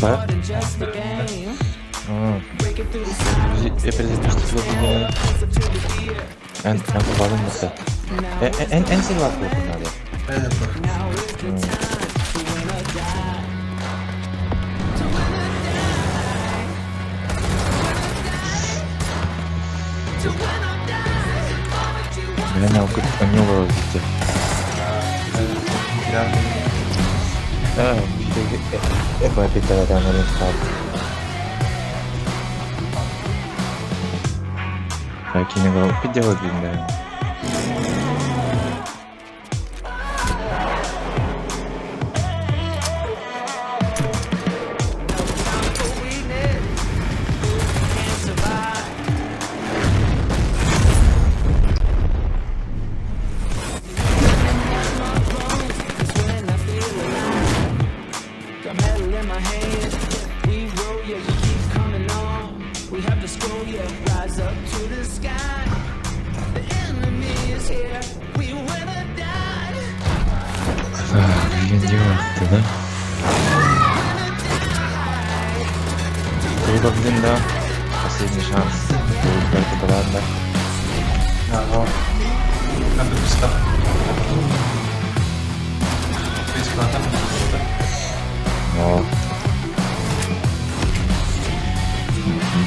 Да? Эн эн балын мыты. Эн эн сен бар надо. Мен алгыт аньоло дите. Кини билбэм. Билген да? Блин, да. Последний шанс. Да. Ага. Надо писта. О.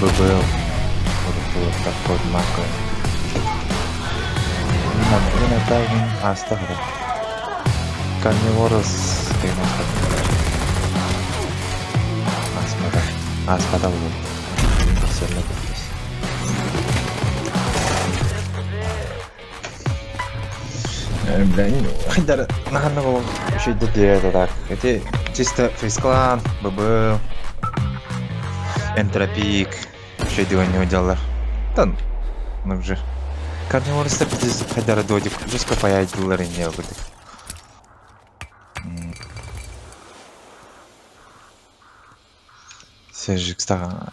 ББЛ. Вот такой макро. Аста Карниворус Аспада. Аспада был. Бля, хайдар наханна был еще это так. Эти чисто фейсклан, ББ, Энтропик, еще не уделлар. Да, ну уже. Карниворус біз хайдара додик, жестко паядылар не өгдік. Сержикстага.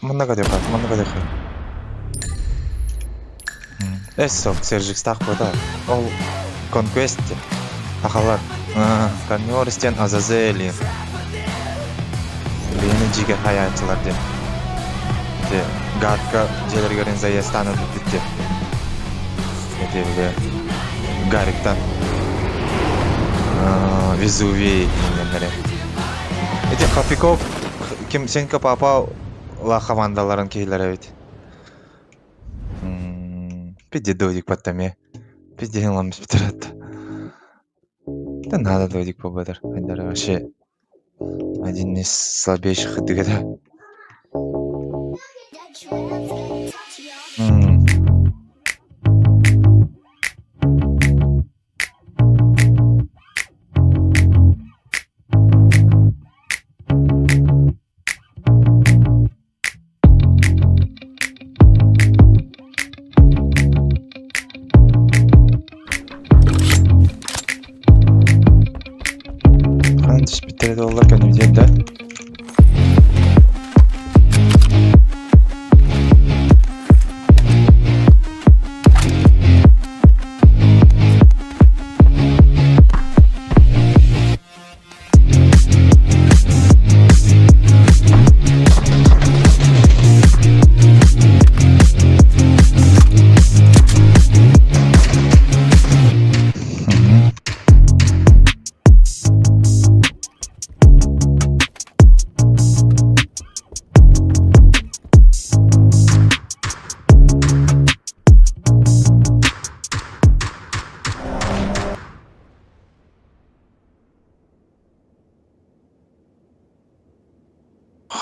Маннага дёха, маннага дёха. Эссо, Сержикстах бота. Ол Конквест. Ахалар. Карниворустен Азазели. Бені жиге хаянчылар ден. Те гадка желергерин заестаны битте. Эти биле Гариктан. Везувий иненнере. Эти Хапиков ким сенка папа ла командаларын кейлere бит. Пиди додик паттаме. Пиди ламс битерат. Да надо додик побадар. Айдар вообще один из слабейших дыгада. Хан түспүттере доллар көнү да.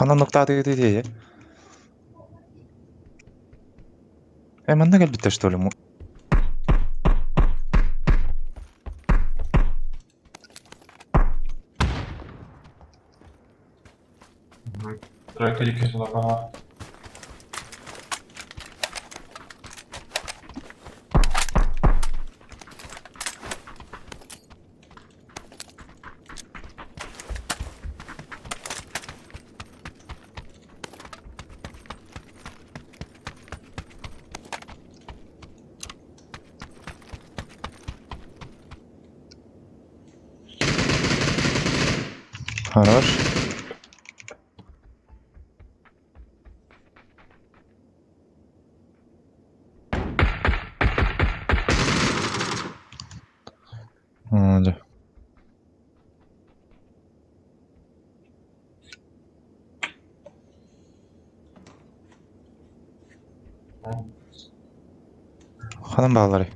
Ханан нуктаты диye. Э, манна кэлбиттэр что ли? Тройка диких лапа. Хорош. Дьэ. Ханан баалларый?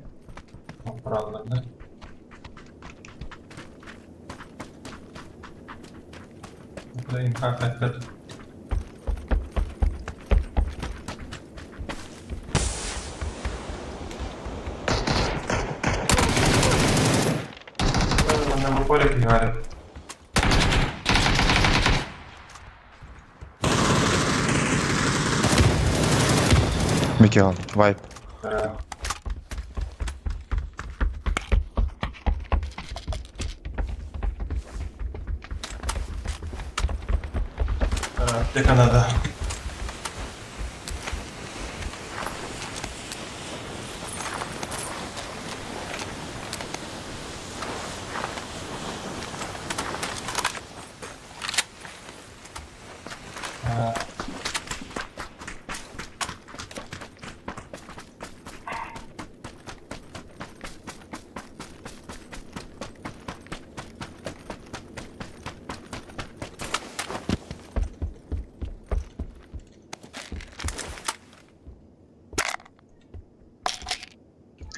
Микел, вайп. Аптека надо.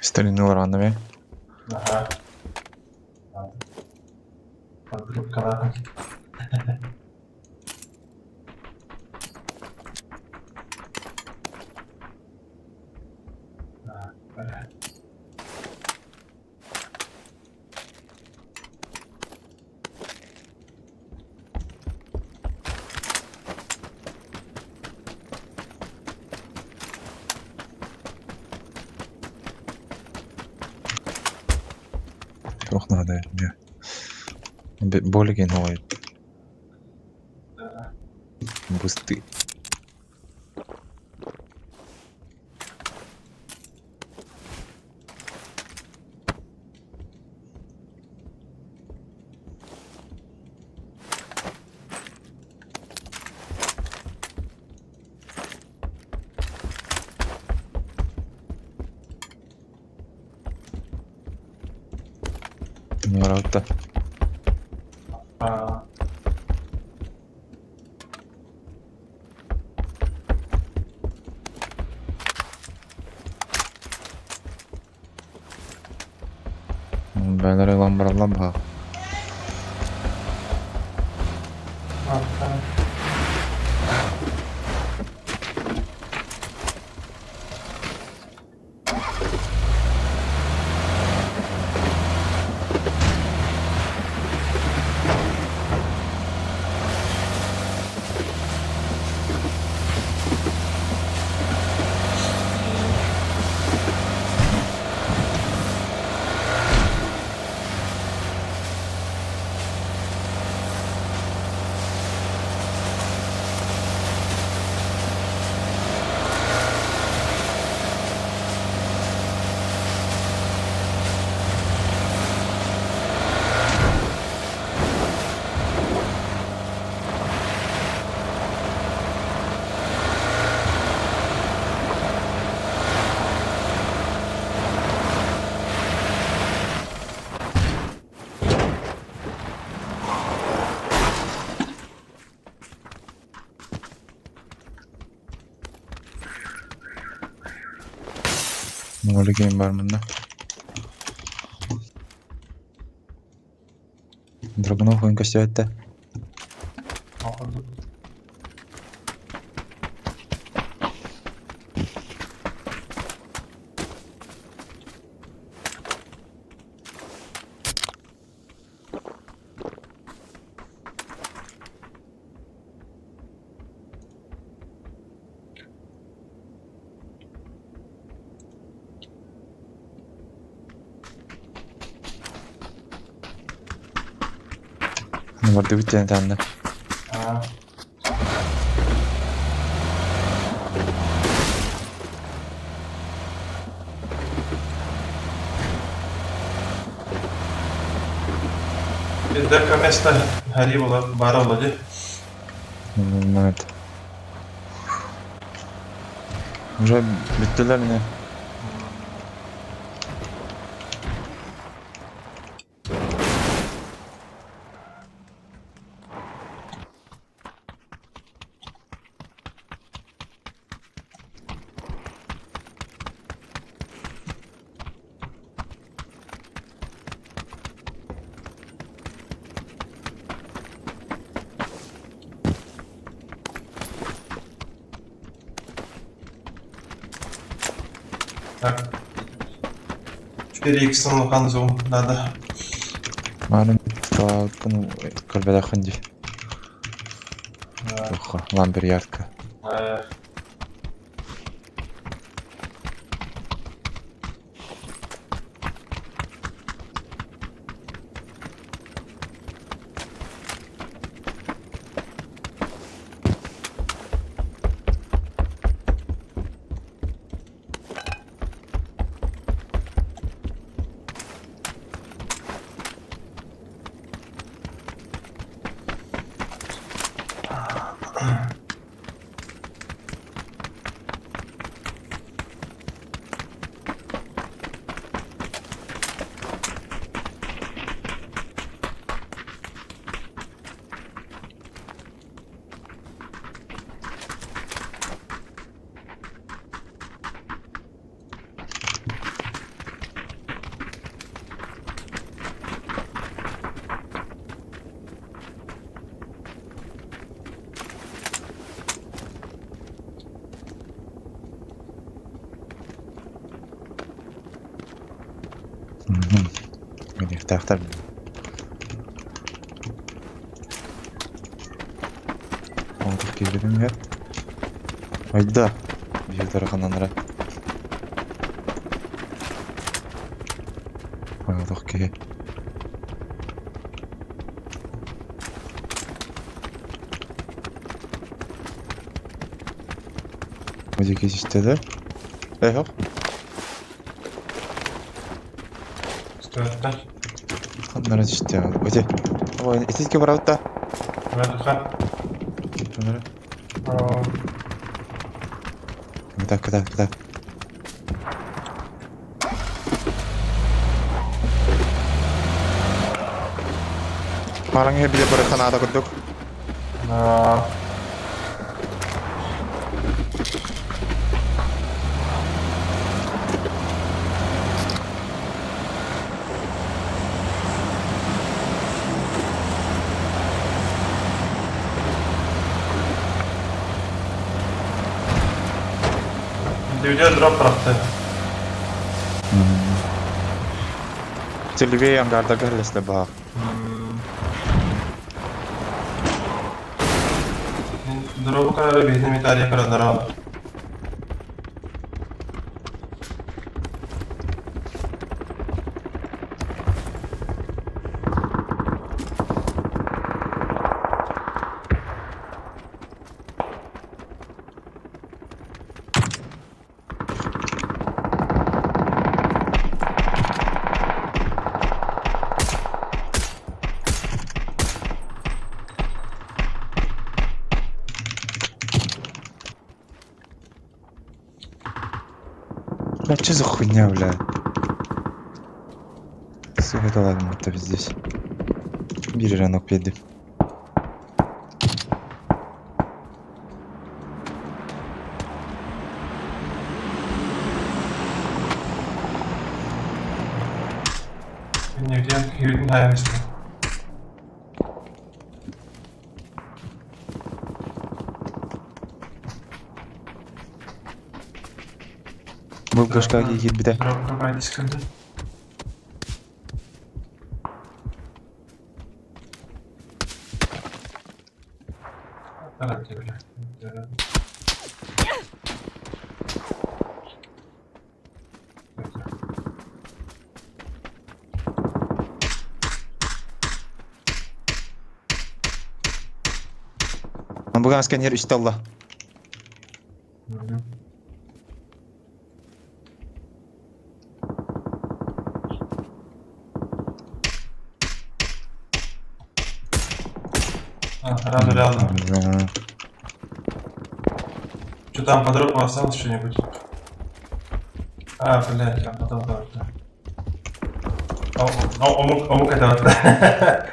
Стрельнул ранами. Ага. Подрубкалаатым. Туох наада эмиэ. Более новый. Бусты. Нұралта. Бәлер ылан бараллан баҕа. Молигейм бар манна. Драгунов ойын көстүбэттэ. Бардыбыт диэн этэннэ. Пизда место. Харри була баара буолла дии. Нет. Уже бүттүлэр ини. Так. 4х улахан зум надо. Маны көрбөтөххүн дии. Туохха, ламберьярдка. Миэхтээхтэр Оҕотох киирбитим үһү. Айда, биһиги тараханнанара. Оҕотох киһи. Бу диэки истэлэр. Э, Стояттар. Ханнара түстэ? Ити. Ой, ититке барабыт да. Барыха. Кытаат, кытаат, кытаат. Мараҥ иһэ билэ барыха наада курдук. Видео дроп бырахта. Телевей ангардарга үллэстэ баҕар. Дробу көрөрө биһини Виталий көрөннөрө. Бля, что за хуйня, бля? Сука, да ладно, это здесь. Бери ранок педи. Нигде нравится. Бу башка киирбитэ. Дроп дискырды. Буган сканер үстэ ылла. Разряда. Что там по дропу осталось что-нибудь? А, блядь, а потом да. Омук, омук это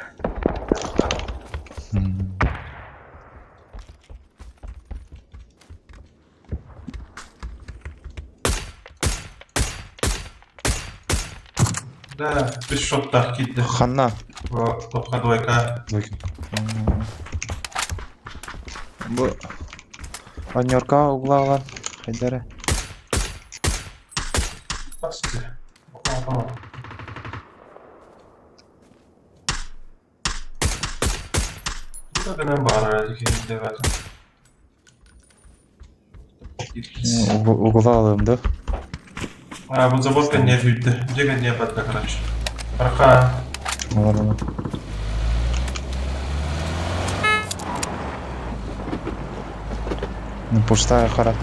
Да, үс шоттаах киирдэ. Ханна? Топка двойка. Бу Аннерка углаалар хайдара. Басты. Гынан баҕарар киһи Угла алыам да? А, бу забор кэнниэ сүүрдэ. Дьэ кэнниэ барда, короче. Барха. Ладно. Ну, пустая хара.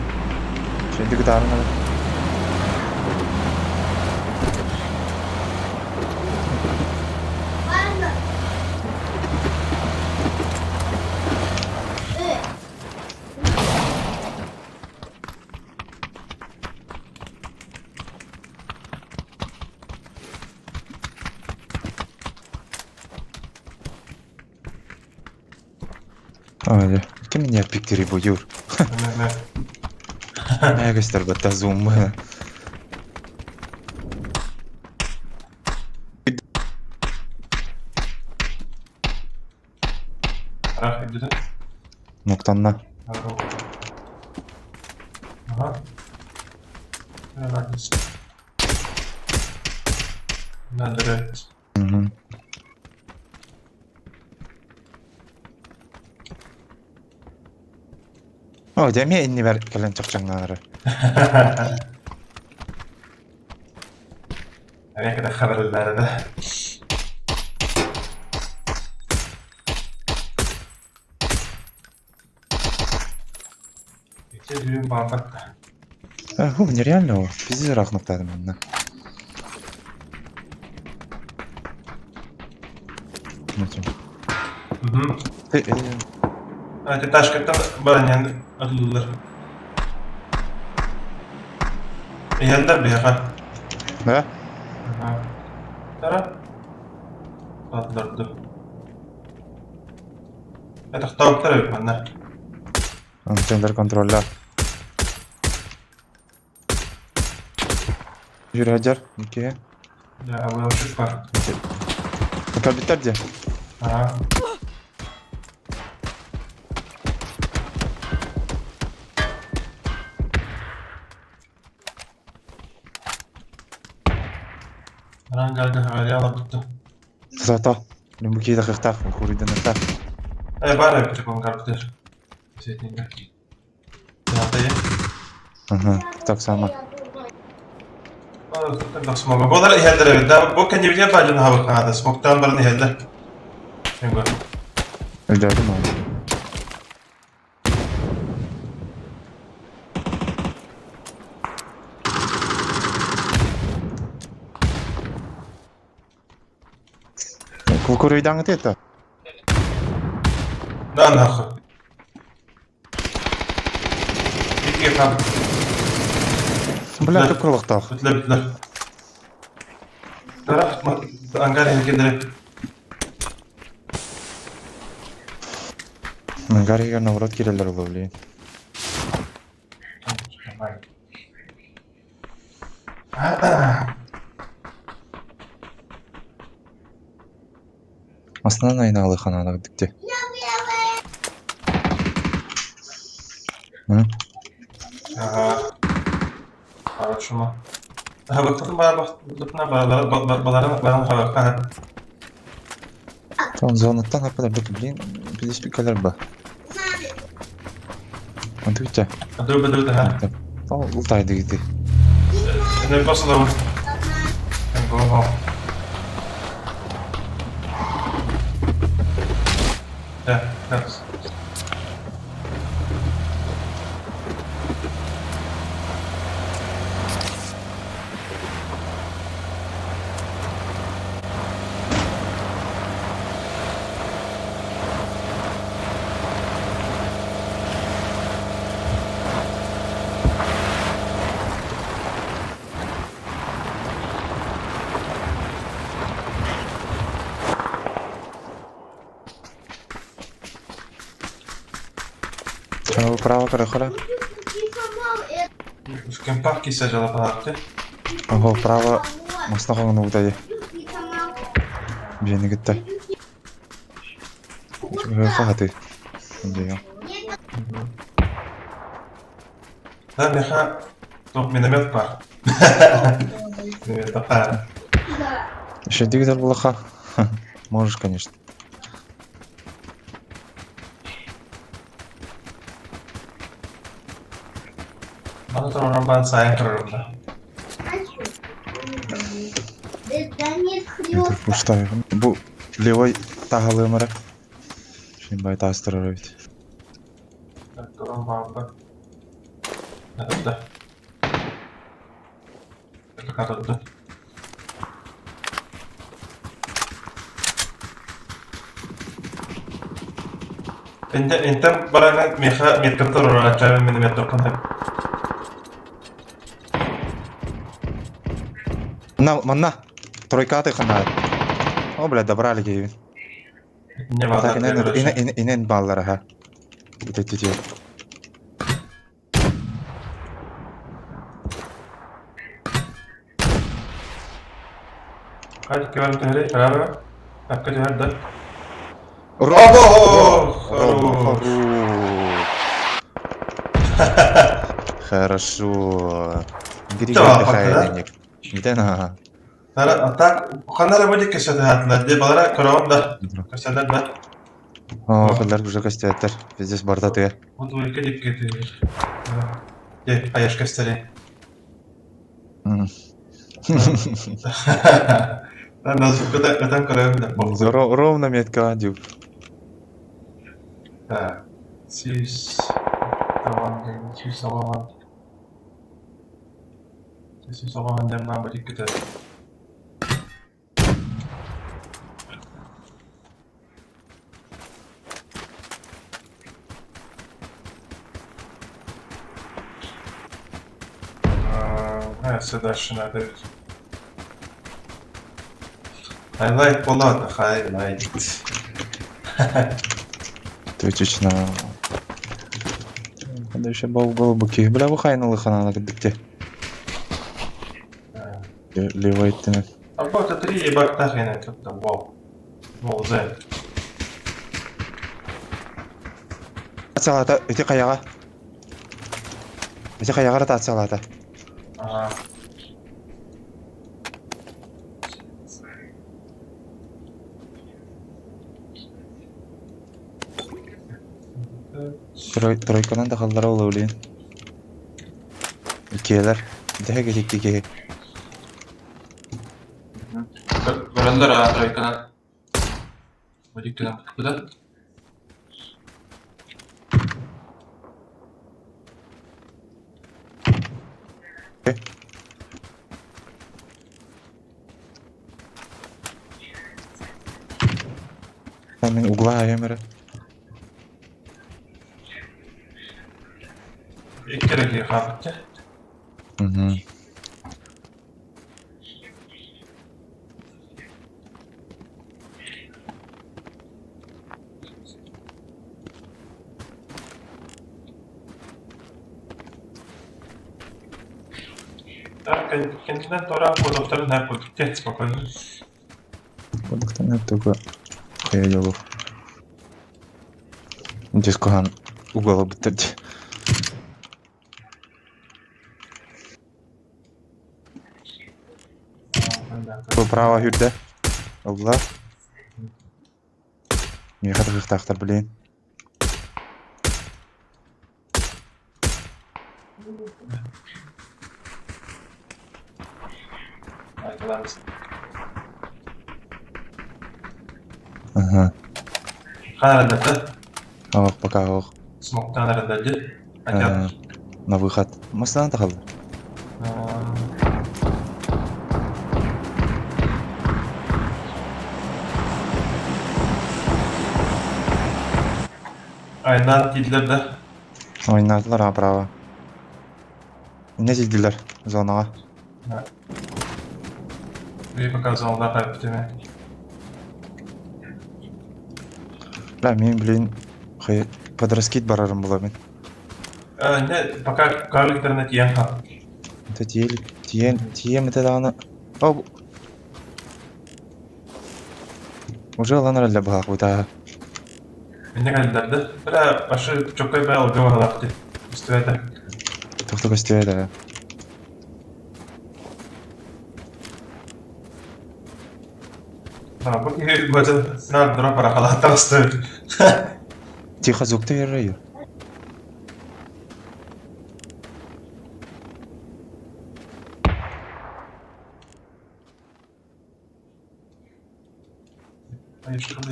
Чэйдик даарына. Ой, ким меня пиктери буюр? Мэгастер батта зум. Нуктанна. Ага. Надо. Угу. О, дьэ эмиэ иннибэр кэлэн чахчаҥнаары. Эмиэ кытта хабарыллаары да. Ити дүүн баҕарбат да. Ху, нереально ол. Пиздец ыраах нуктаатым манна. Угу. Этажкаттан баран атыллар. Иһэллэр биһиэхэ. Да? Тара. Атларды. Этахтаабыттар эбит манна. Центр контроля. Жүрәдер, нике. Да, абылаучук бар. Кабиттер де. Ага. Рангалга хаварьяла бутта. Зато. Бу киһи тахыахтаах, куруйданыахтаах. Э, баар эбит компьютер. Сетинге. Ага, так само. Смога. Болар иһэллэр эбит. Да, бу кэннибитигэр баадьын хабыкаада. Смоктаан баран иһэллэр. Өйдөөтүм ол. Куруйдаҥыт это? Да, нахуй. Икки хаб. Бля, кып-кырылыктаах. Бүтле, бүтле. Тарах, ангар иһэллэр. Ангар иһигэр наоборот киирэллэр буолуо, блин. Массыынан айнаалыы ханаана дикти. Ага. Хорошо. Хабыктын баларын баран хабыкка. Там зонаттан аппада блин, пиздец ба. Антыгыча. Ду бу да. Ол ултайды гити. Не посылам. Го. Да, да. Право көрөхөрө. Кемпах кисе жалапалаахты. Ого, право масна хоҥнубута дии. Дьиэни кытта. Хаһатыы. Дьиэ. Да, меха топ миномет бар. Миномет баар. Еще дигитер булаха. Можешь, конечно. Маны турарым баан сайын турарым да. Это пустая. Бу левой таһалыам эрэ. Шимбай таастырар эбит. Туран баалла. Да. Карады. Инте интем баранан меха меткаттар урааччаабын мин метоккун хэп. На, манна. Тройкаты ханаа. О, блядь, добрали кейбин. Не А так баалар инен короче. инен инен бааллар аха. Ити Hadi кевен түһэри ара акка түһэр да. Рома! Хорош. Хорошо. Грига Да, отдыхает, Да на. Так, ханара будет кесетэ де балара көрөм да. Көсөлөр да. О, хыллар уже костяттар. Пиздец барда тыга. Вот двойка деп кетер. Де, аяш кестери. Өтөн көрөм да. Ровно метка дюб. Так. Сүүс таван, сүүс таван. Сүүс таван деп мына будет кетер. Все дальше надо. Highlight болады, highlight. Точечно. Ханда еще был голубки. Бля, бу хайналы ханана кыдыкте. Левой тыны. Работа 3 ебак нахрен это вау. Вау, зай. Ацалата, ити каяга. Ити каяга ротациялата. Ага. Тройканан да халлара ола блин. Иккиэлэр. Дэһэ икки киһи. Көрөллөр а тройканан. Бодикканан куда? Мен угла аямера. Икки хапты. Угу. Так, кентинен тора кодоктарын хәп кодукте спокойно. Кодуктан только хая Дискохан угол биттерди. Право хүрдэ. Угла. Меха тахтар блин. Ага. Ханарада. Ох, пока ох. Смоктан арада. Хотя. На выход. Масынан тахалды. Айнан диделер да. Ойнадылар а право. Не диделер зонага. Bir показал да хайптеме. Бля, мен блин, хай подраскит барарым була мен. Не, пока карликтарына тиийэн хаал. Это тиэл тиэн тиэм этэ даҕаны. О, уже ылан эрэллэр быһаах Инньэ кэллэр да. Бля, башы чоккай бай алга баралаах дии. Истибэтэ. Тохто көстүө да. А, бу киһи бача снар дроп арахалааттар астыбыт. Тихо, звук ты верю.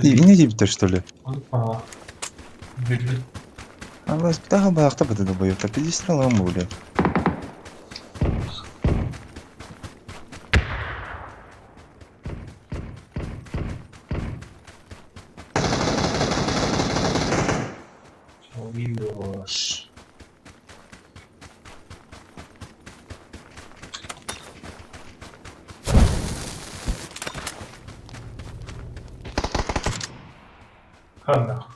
Инньэ диэбиттэр что ли? Аллас баахта бата бойута пиздец бля. Ханна.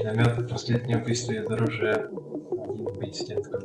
Миномет последнего выстрела из оружия. Один убить стенку.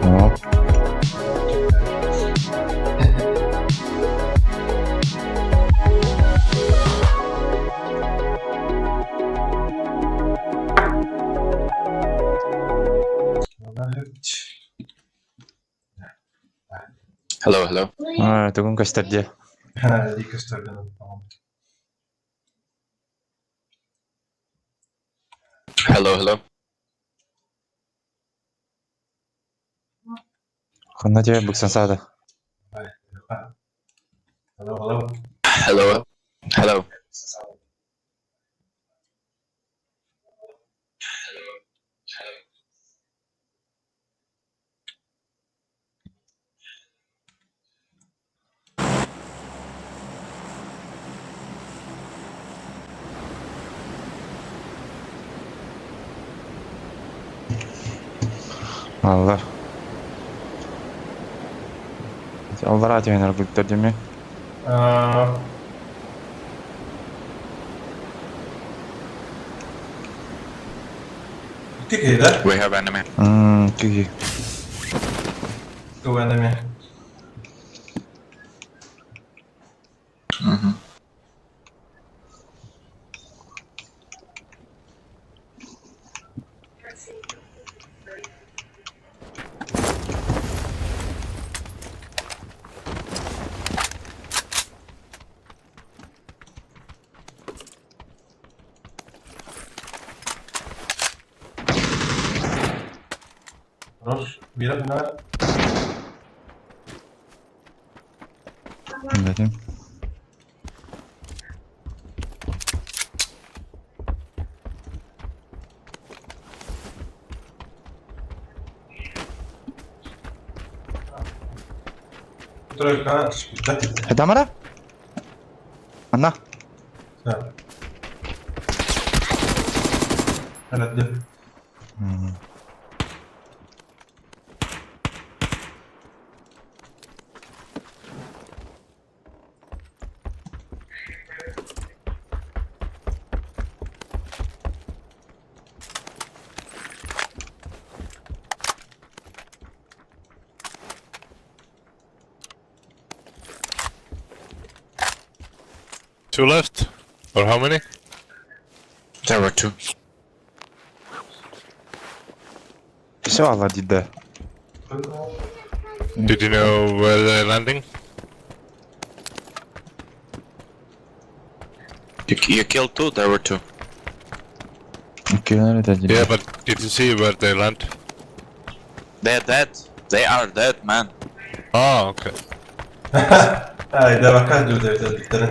Оп. Hello, hello. А, тугун көстөр дии. Hello, hello. Ханна тебе буксан саада. Hello, hello. Hello. Hello. Аллар. Аллар атыйын аргыттар деме. Икки да? We have enemy. Киги. Two enemy. Хорош. Биирэ на. Дадим. Тройка түспүттэ. Дамара? Анна. Да. Helal. Two left? Or how many? There were two. Все, Алла диде. Did you know where they're landing? You killed two, there were two. Иккилэр этэ Yeah, but did you see where they land? They're dead. They are dead, man. Ah, okay. Айда бака дүү өлбүттэрэ.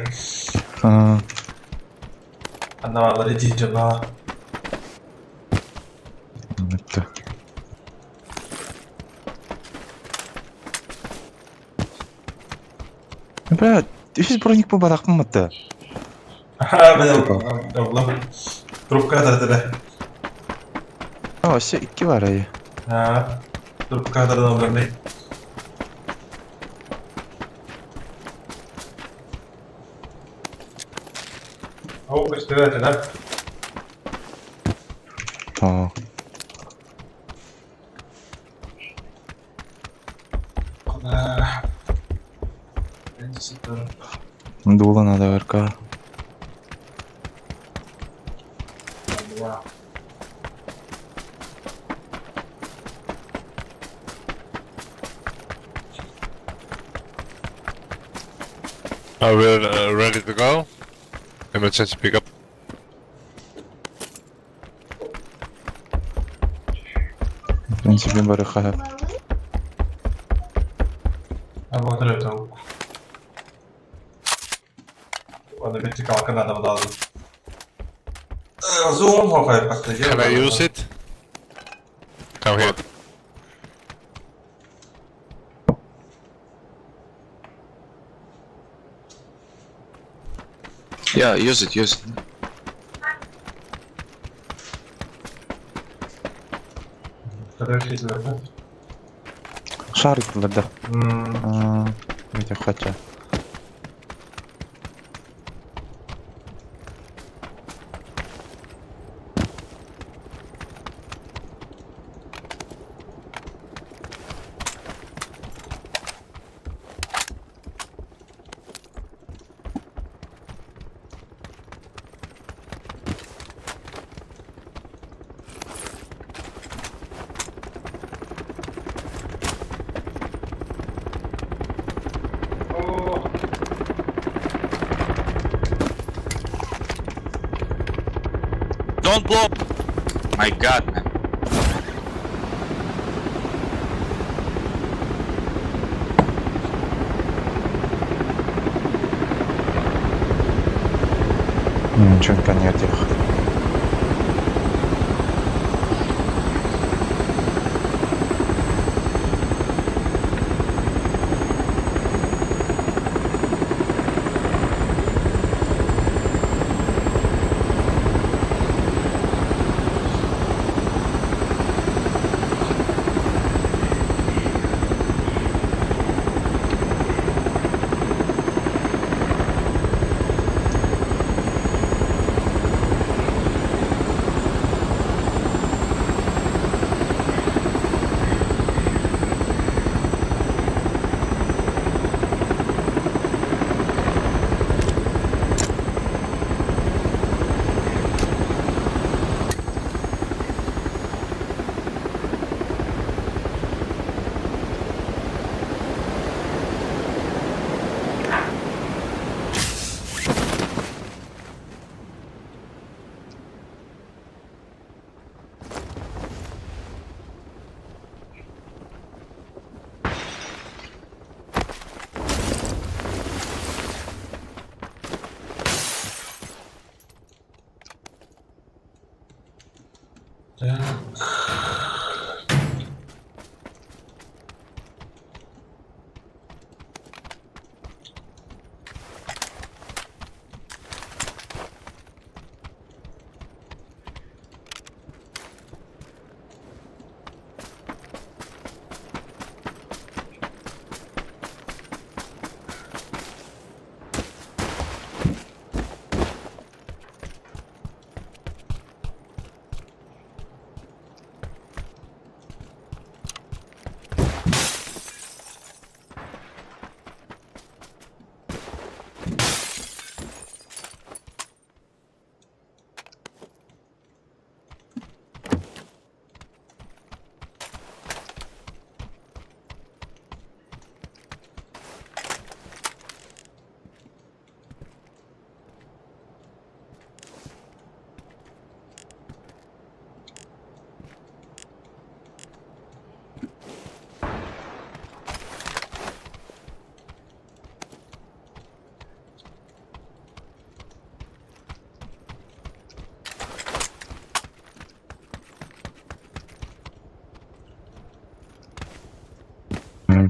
Аа, Анна иди жаба. это. Бля, үс броник бу барахпын мытты. Аха, мен облам. Трубка тардыра. А, вообще икки бар ай. Ha. Трубка тардан облам. О, көстүбэт, да? Аа. Куда? Дуло надо РК. Are we ready to go? Emergency pickup. В принципе, барыха. А вот это. Ладно, вертикалка надо было. Зум, хохай, Can I use it? Come here. Yeah, use it, use it. Шарик да. Аа, это хотя. Don't blow! My god, man. Ничего нет их. Так.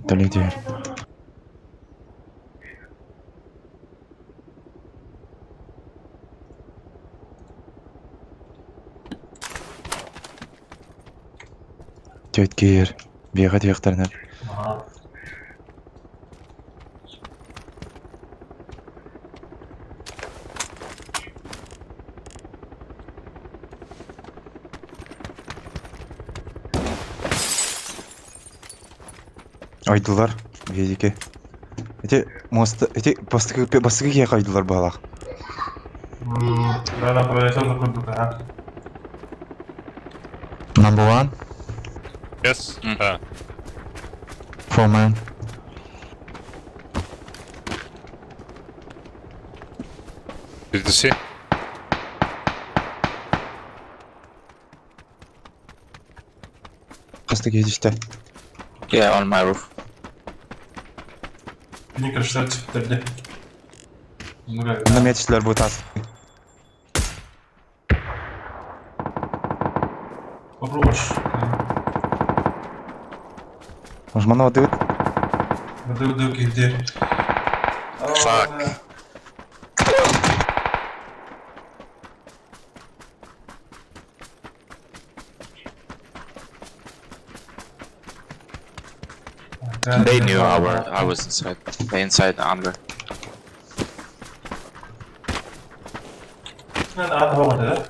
Лидер. Тетки бега дияқтарына. Ага. Ойдулар, видики. Эти мост, эти бастыгы бастыгы кие койдулар балах. Да, да, подойдет курдук, ага. Number one, Yes. Four man. Did you see? Хастыгы едиште. Yeah, on my roof. Не крышать, подожди. Ну как? На метшлер будет ас. Попробуешь. Может, мано дают? Выдаю где. Fuck. They knew I was inside. They inside the under. Да?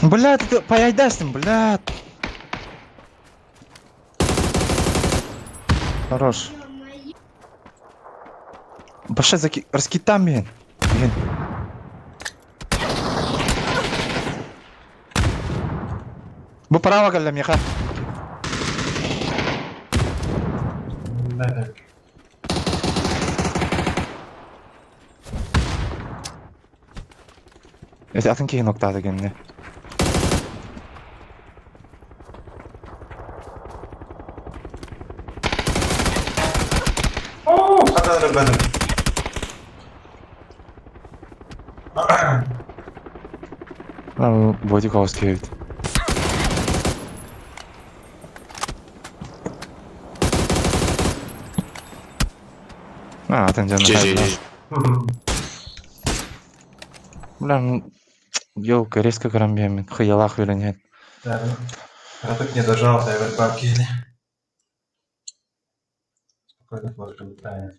Бля, ты поедашь, бля. Хорош. Баша заки... раскита мен. Мен. Бу право калла меха. Да, да. Эти атын кейин октады генне. О, хата ребята. Бодик ауыз кебит. А, атын жана. GG. Бля, елка, резко карамбиями. Хаялах или нет. Да, Раток не дожал, да, я бабки. Спокойно можешь правильно.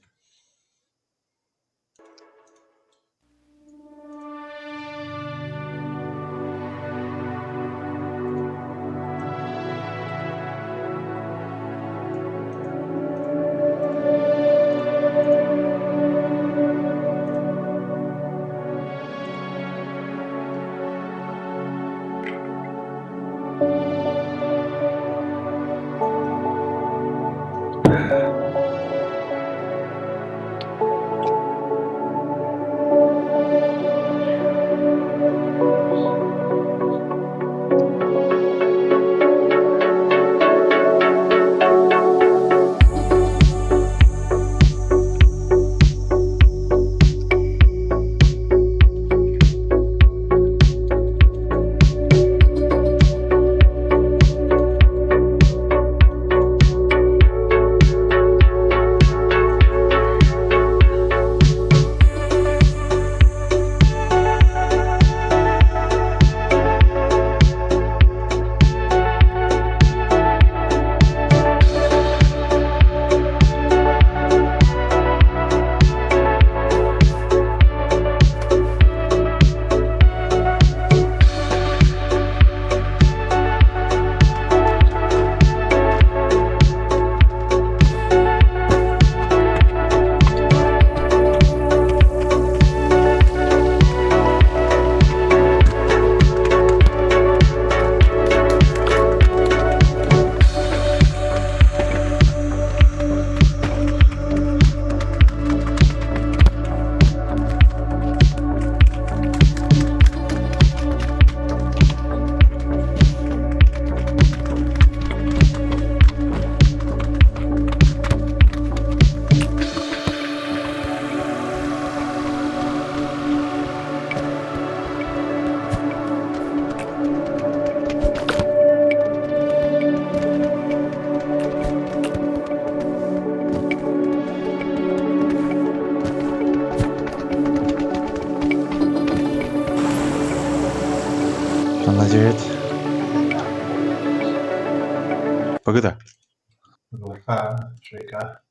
Молодец. Погода. Глуха, швейка.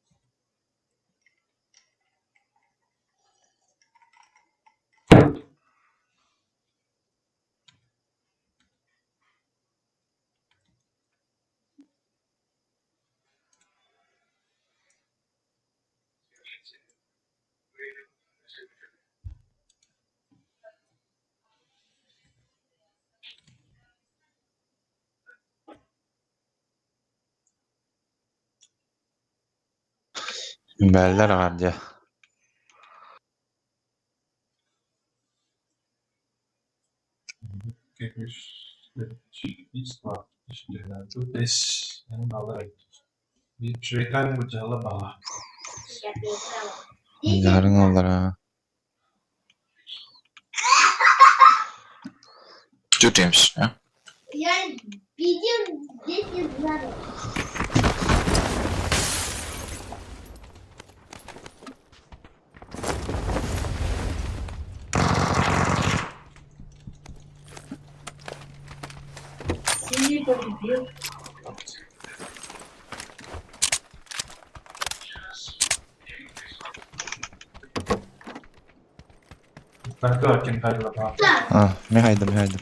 Бэллэр аҕардьа. Дьаһарыҥ аллараа. Two teams, yeah? А, мигайдым, мигайдым.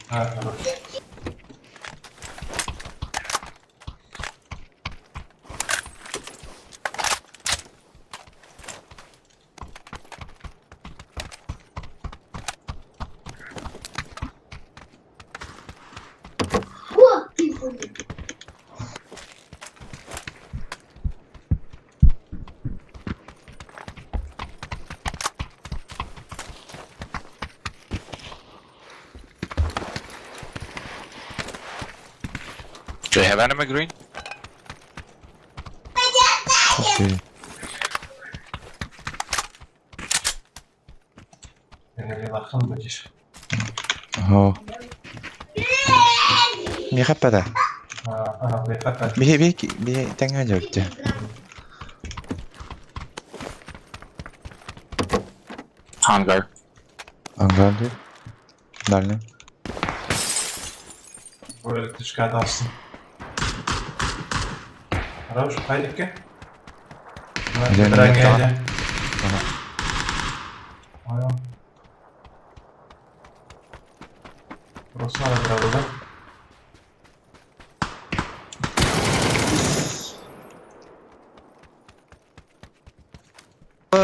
Do you have enemy green? Окей. Оо. Миэхэ эппэтэ. Биһи биһи биһи тэҥҥэ дьөрдө. Hangar. Ангар дии. Дальний.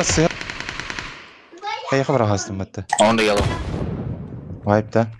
Сыа. Хайха бырахастым батта. On the yellow. Вайп да.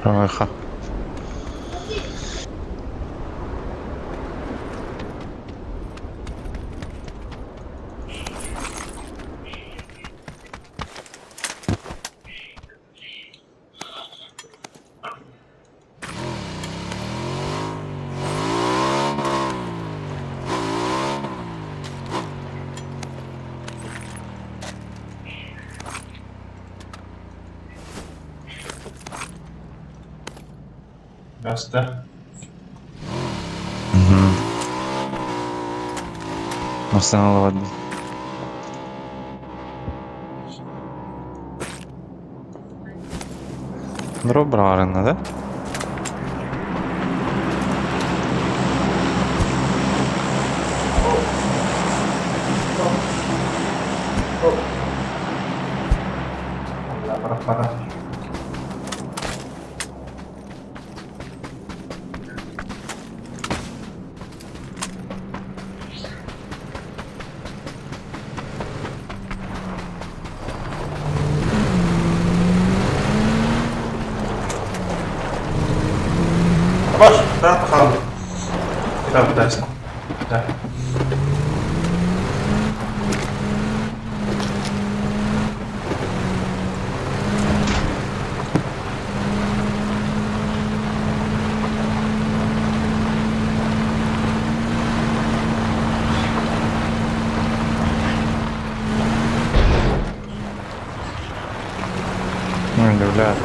Ха. Гаста. Массыыналаабат Дроп быраҕарынна да? Бырахпата. Баш, да, хаалбыт. Кытаабытайсың. Да. Бля.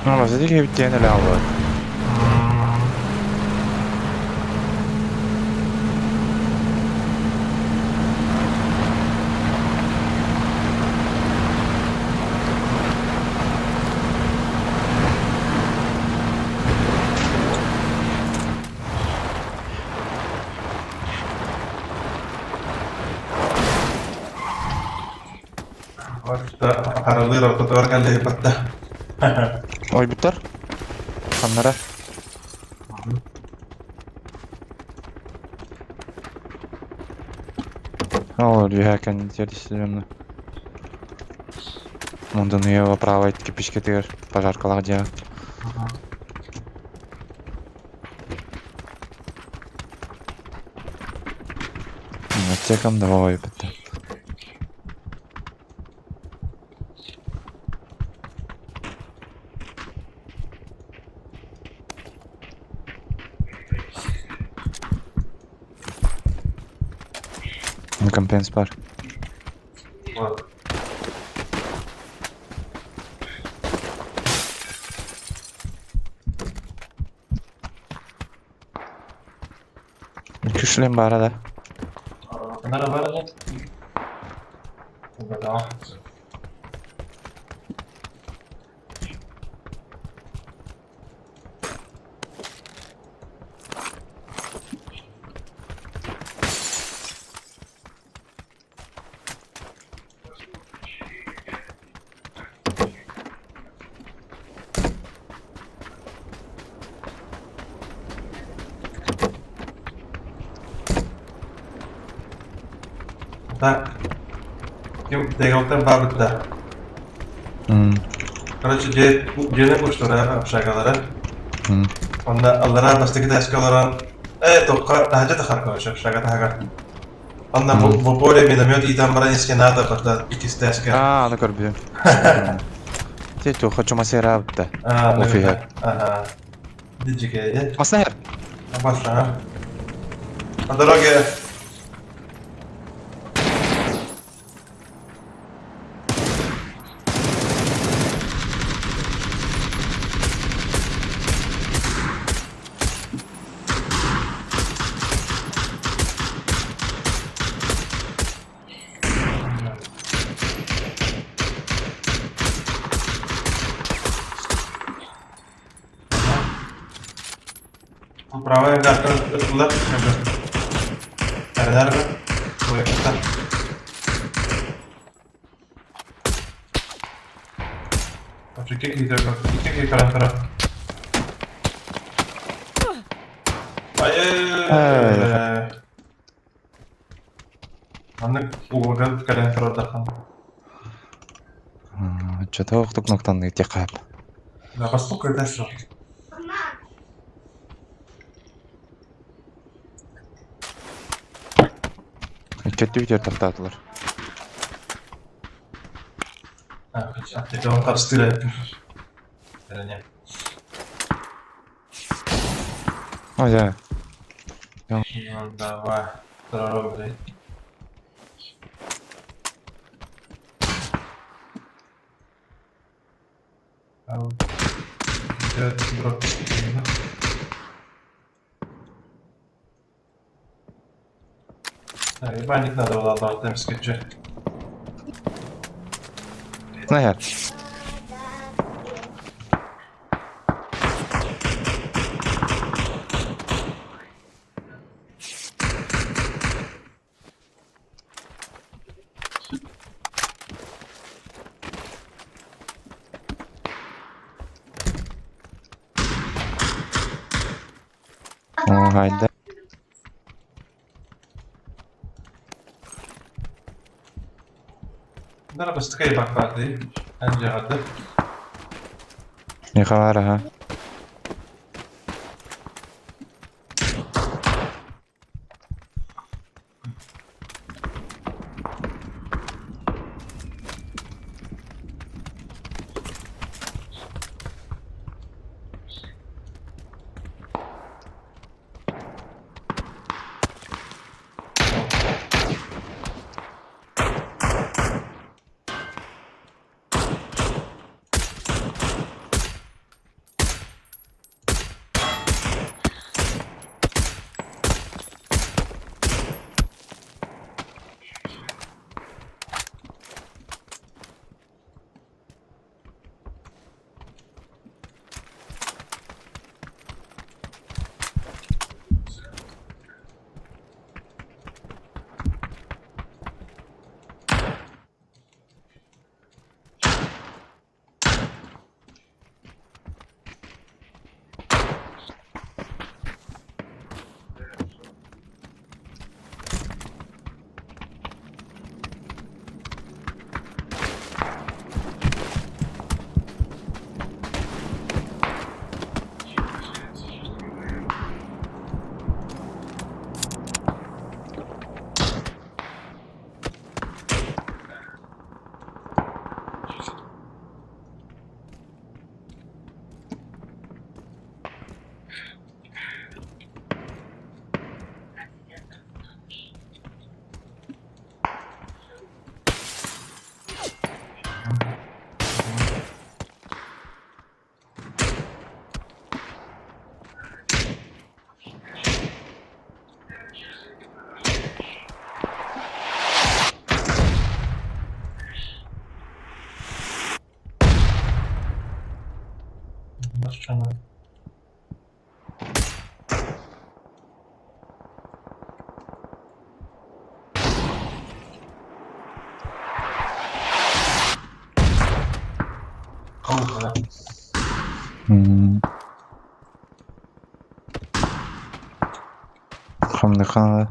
Ну, зайди кебиттиэн эле албат. Харалыыр ортотугар кэллэһиппэттэ. Ойбуттар? Ханнара? Ол үөһэ кэнниттэр Мундун уйа правой кирпичкэтигэр пожаркалаах дьиэҕэ. Аптекам давай бітті. Компенс бар. Күшлен бара да. Нара бара да. Да. Так. Ким дегалтан бабытта. Короче, дьиэни куштара общагалара. Онно аллараа бастакы этээскэ олорон ээ туохха таһырдьа тахар короче общага таһыгар. Онно в упоре миномет иитэн баран искэ наада барда иккис этээскэ. Аа, аны көрбүтүм. Те туохха чумасыараабытта. Аа, Офиһа. Ага. Диджикейде. Маснахер. Баша. По дороге. Правая гартан ытылар. Эрэнэр Буйактар. Икки киһи икки киһи көрөн турар. Айы! Маннык уолга кэлэн турардахан. Чото охтук ноктанны текап. Да, постукай дальше. Икки бүтер тохтаатылар. А, он харыстыыр. Эрэне. Oh yeah. Ну, давай. Здорово, блядь. А вот дроп. Ебальник надо было отдавать там скетчи. Нахер. О, гайда. Надо быстрее бакпарды. Анжелада. Не хавара, ха. Машина. Круто. Хамныхана.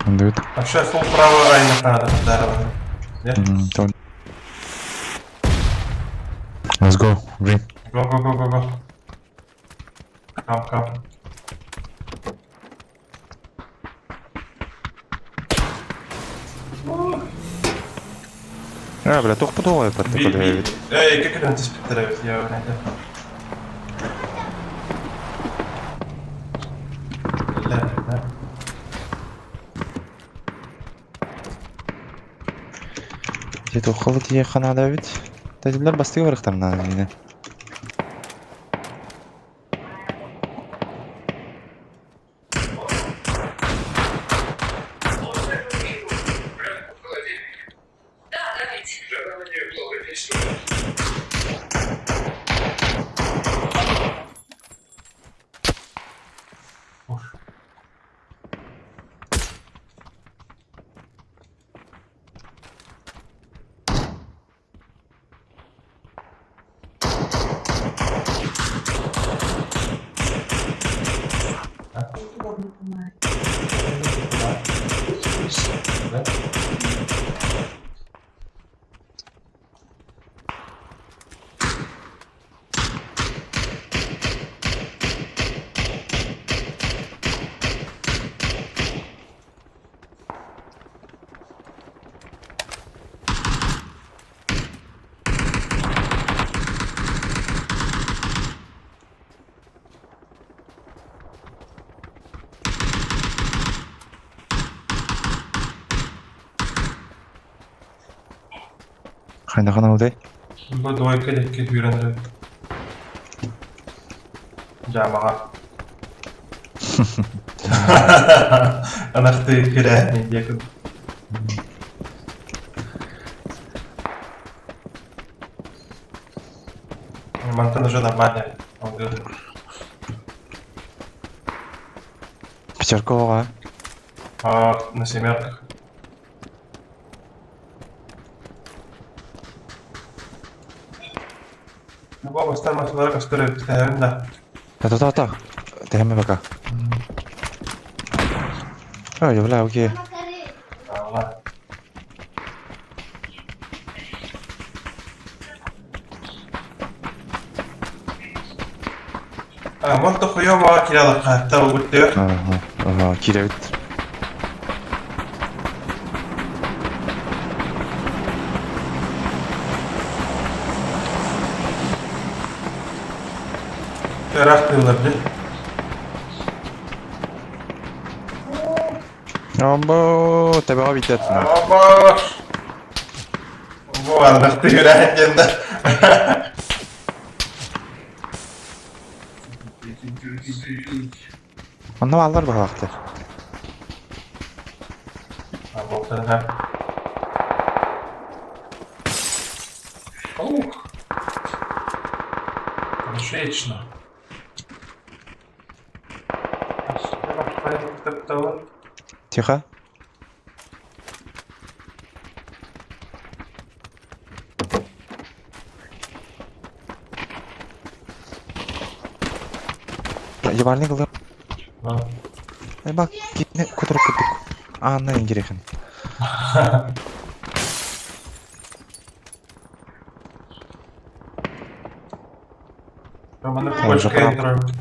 Дует. Вообще фул право райна надо подаровано. Let's go, green. Go, go, go, go, go. Come, come. А, бля, тух подумай, Би, би. Эй, как это антиспекторовит, я вряд Бля, да. Где-то ухал ехана ведь. Тәҗиләр бастыгы барыктарына инде. Уж. Хайдахан алдай? Бу двойка диэки күүрэн эрэр. Дьаамаҕа. Анахтыы күрээһин диэки. Мантан уже нормально. Пятерковаҕа. А, на семерках. Бу бастар машиналара көстөр эбит да. Та-та-та-та. Тэһэмэ пока. Ой, бля, окей. Ала. А, может, хуёво киралыкка угуттур. Ага, ага, кирэбит. Ыраах тыылар дии. Амбо, табаҕа бүтэр. Абаш! Бу аннах тыыраан диэн да. Онно бааллар баһаахтар. Болтарга. Ух! Отлично. Тихо. Ебальник ылым. Ай бак, китне кутурук курдук. Аанна ингирехин. Романы кочка играют.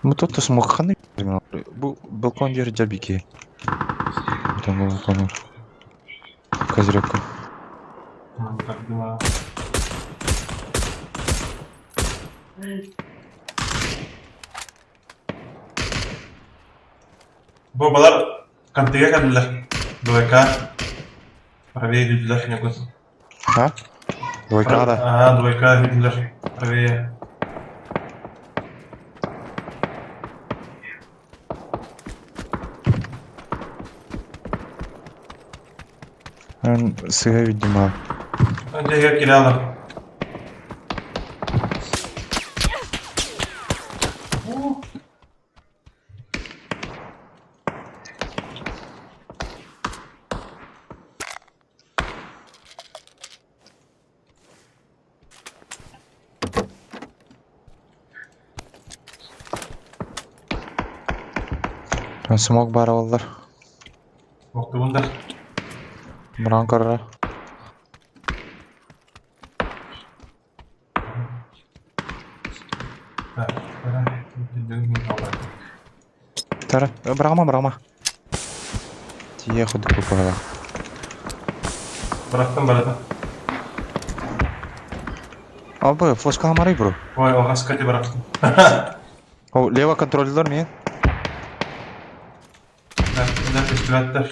Ну тут смокханы бу балкон жер жабики. Там балкон. Козырек. Так дела. Бу балар кантыга кэллилэр. Двойка. Правее хүдүлэр ньукут. А? Двойка да. Ага, двойка хүдүлэр. Правее. Сыга видимо. Дьиэгэ киирэллэр. Смог баар буоллар. Охтубун да. Муран көрөрө. Тара, бырама, бырама. Тиийэ курдук быһалаах. Бырахтым барыта. Албы, флешка хамарый бро. Ой, оҕаска ти бырахтым. О, лево контроллер мен. Да, да, фестивальтар.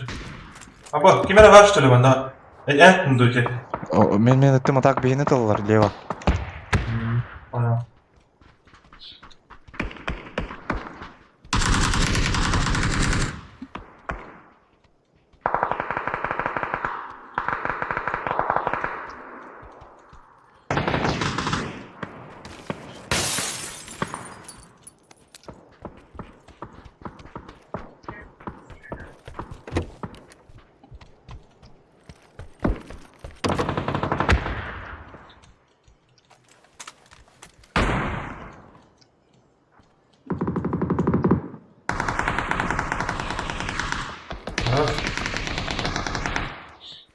Або, ким эрэ баар что ли манна? Э, дуйте. Мен мен ыттым атак биһини тыллар лево. Понял.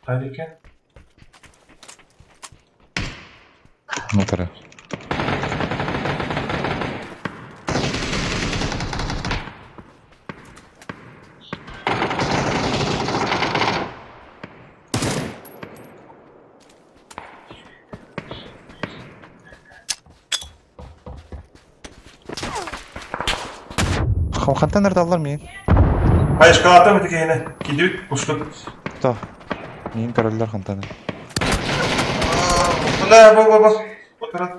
Хайдыке? Моторы. Хантан ырдаллар миин? Хайышкалаатым ити киһини. Кидүүт, кустук. То. Миин көрөллөр хантан. Бля, бу, бу, бу. Отырат.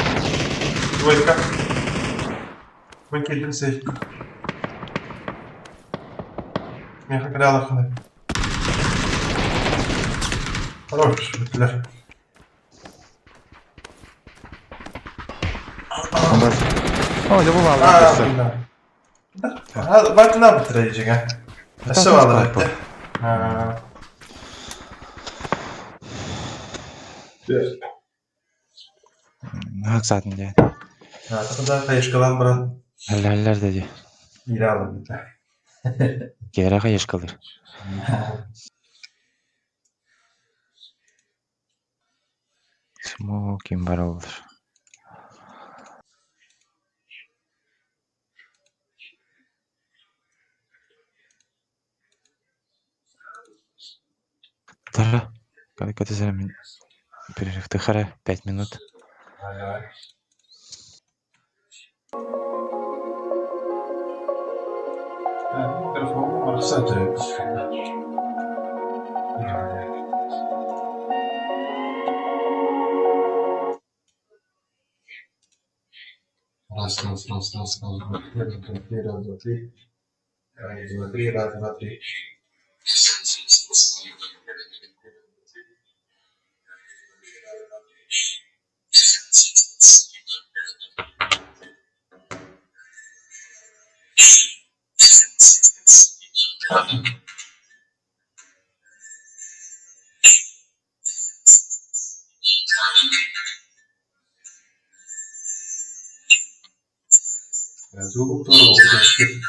Двойка. Мен киирдим сейф. Миэхэ кэлэ алаххына. Хорош, бүттүлэр. О, дьэ бу бааллар өссө. Бартына бытыра дьиҥэ. Өссө бааллар этэ. Хаксаатын диэн. Аата хайышкалаан баран. Эллэллэр да дии. Иирэ аламмыта. Киэрэ хайышкалыр. Smoking barrel. Тара, перерыв тыхара, 5 минут. Давай. Микрофон барахсан. Раз, раз, раз, раз, раз, два, три, раз, два, три, раз, два, три. Раз, два, три, раз, два, три. Звук тоже.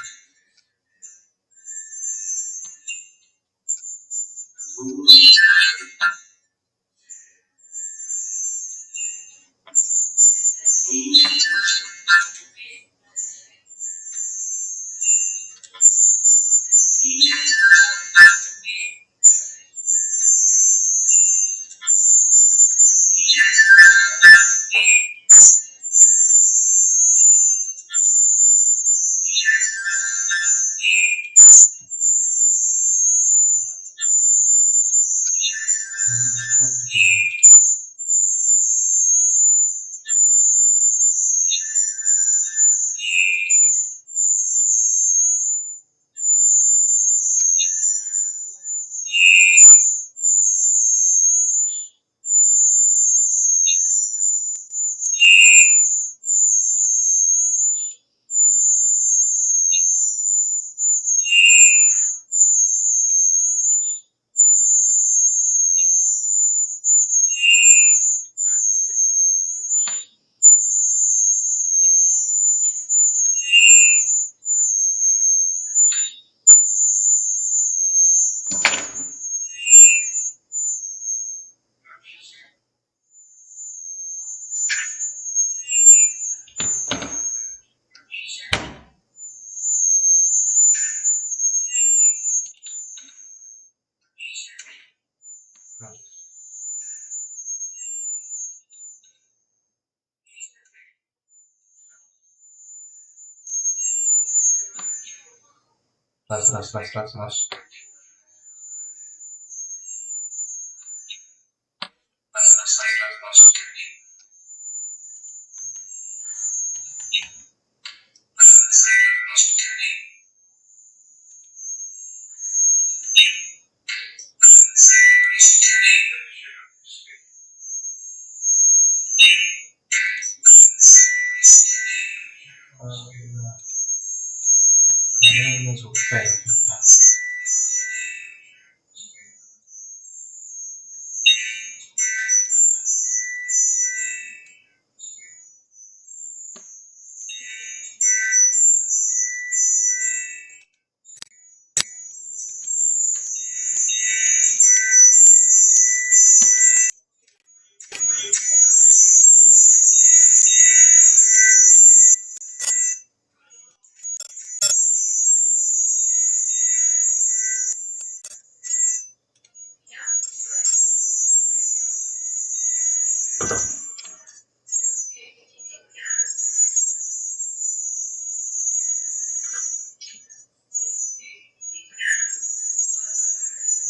Раз, раз, раз, раз, раз.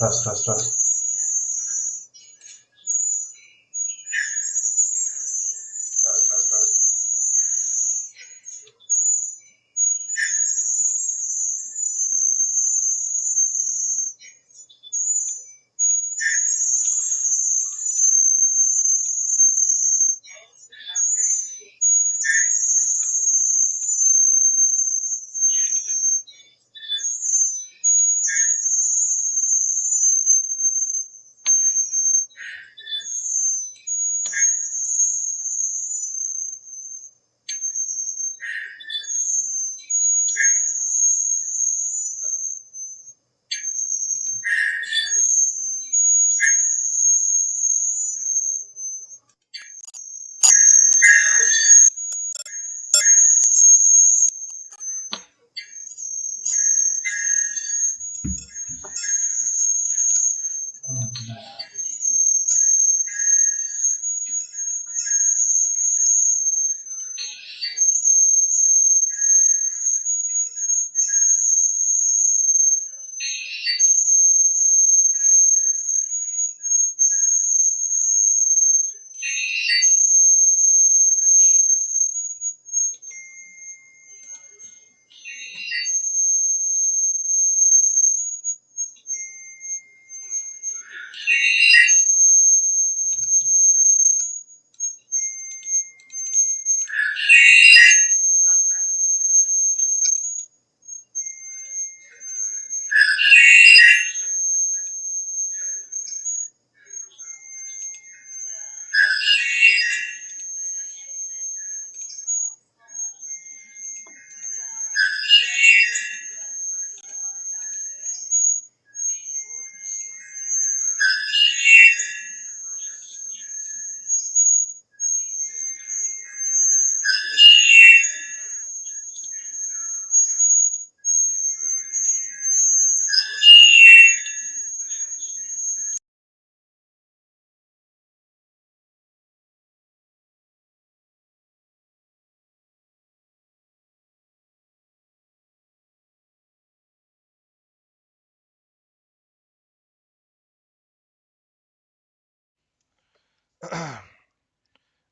Раз, раз, раз.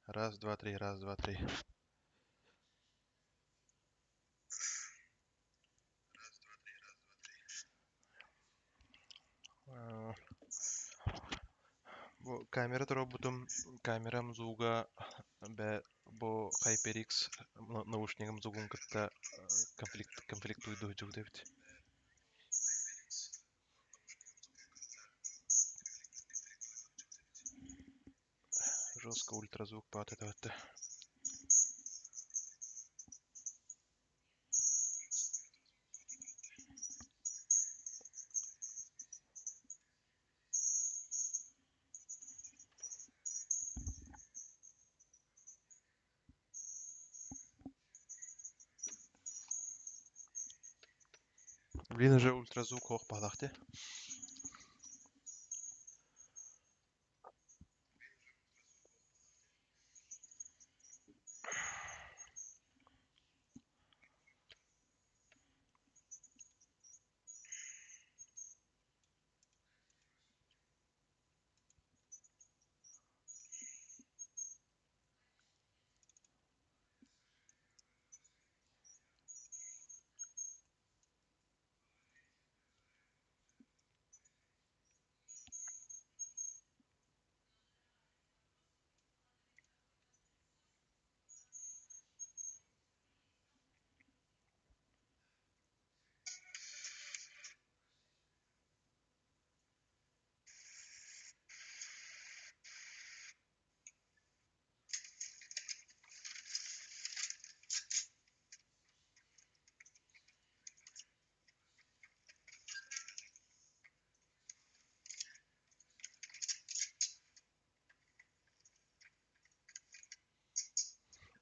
Раз, два, три, раз, два, три. Бу камера туруорбутум, камерам звуга бэ бу HyperX наушнигым звугун кытта конфликт уйду эбит. Жестко ультразвук баат этэ. Блин, уже ультразвук ох баалаах.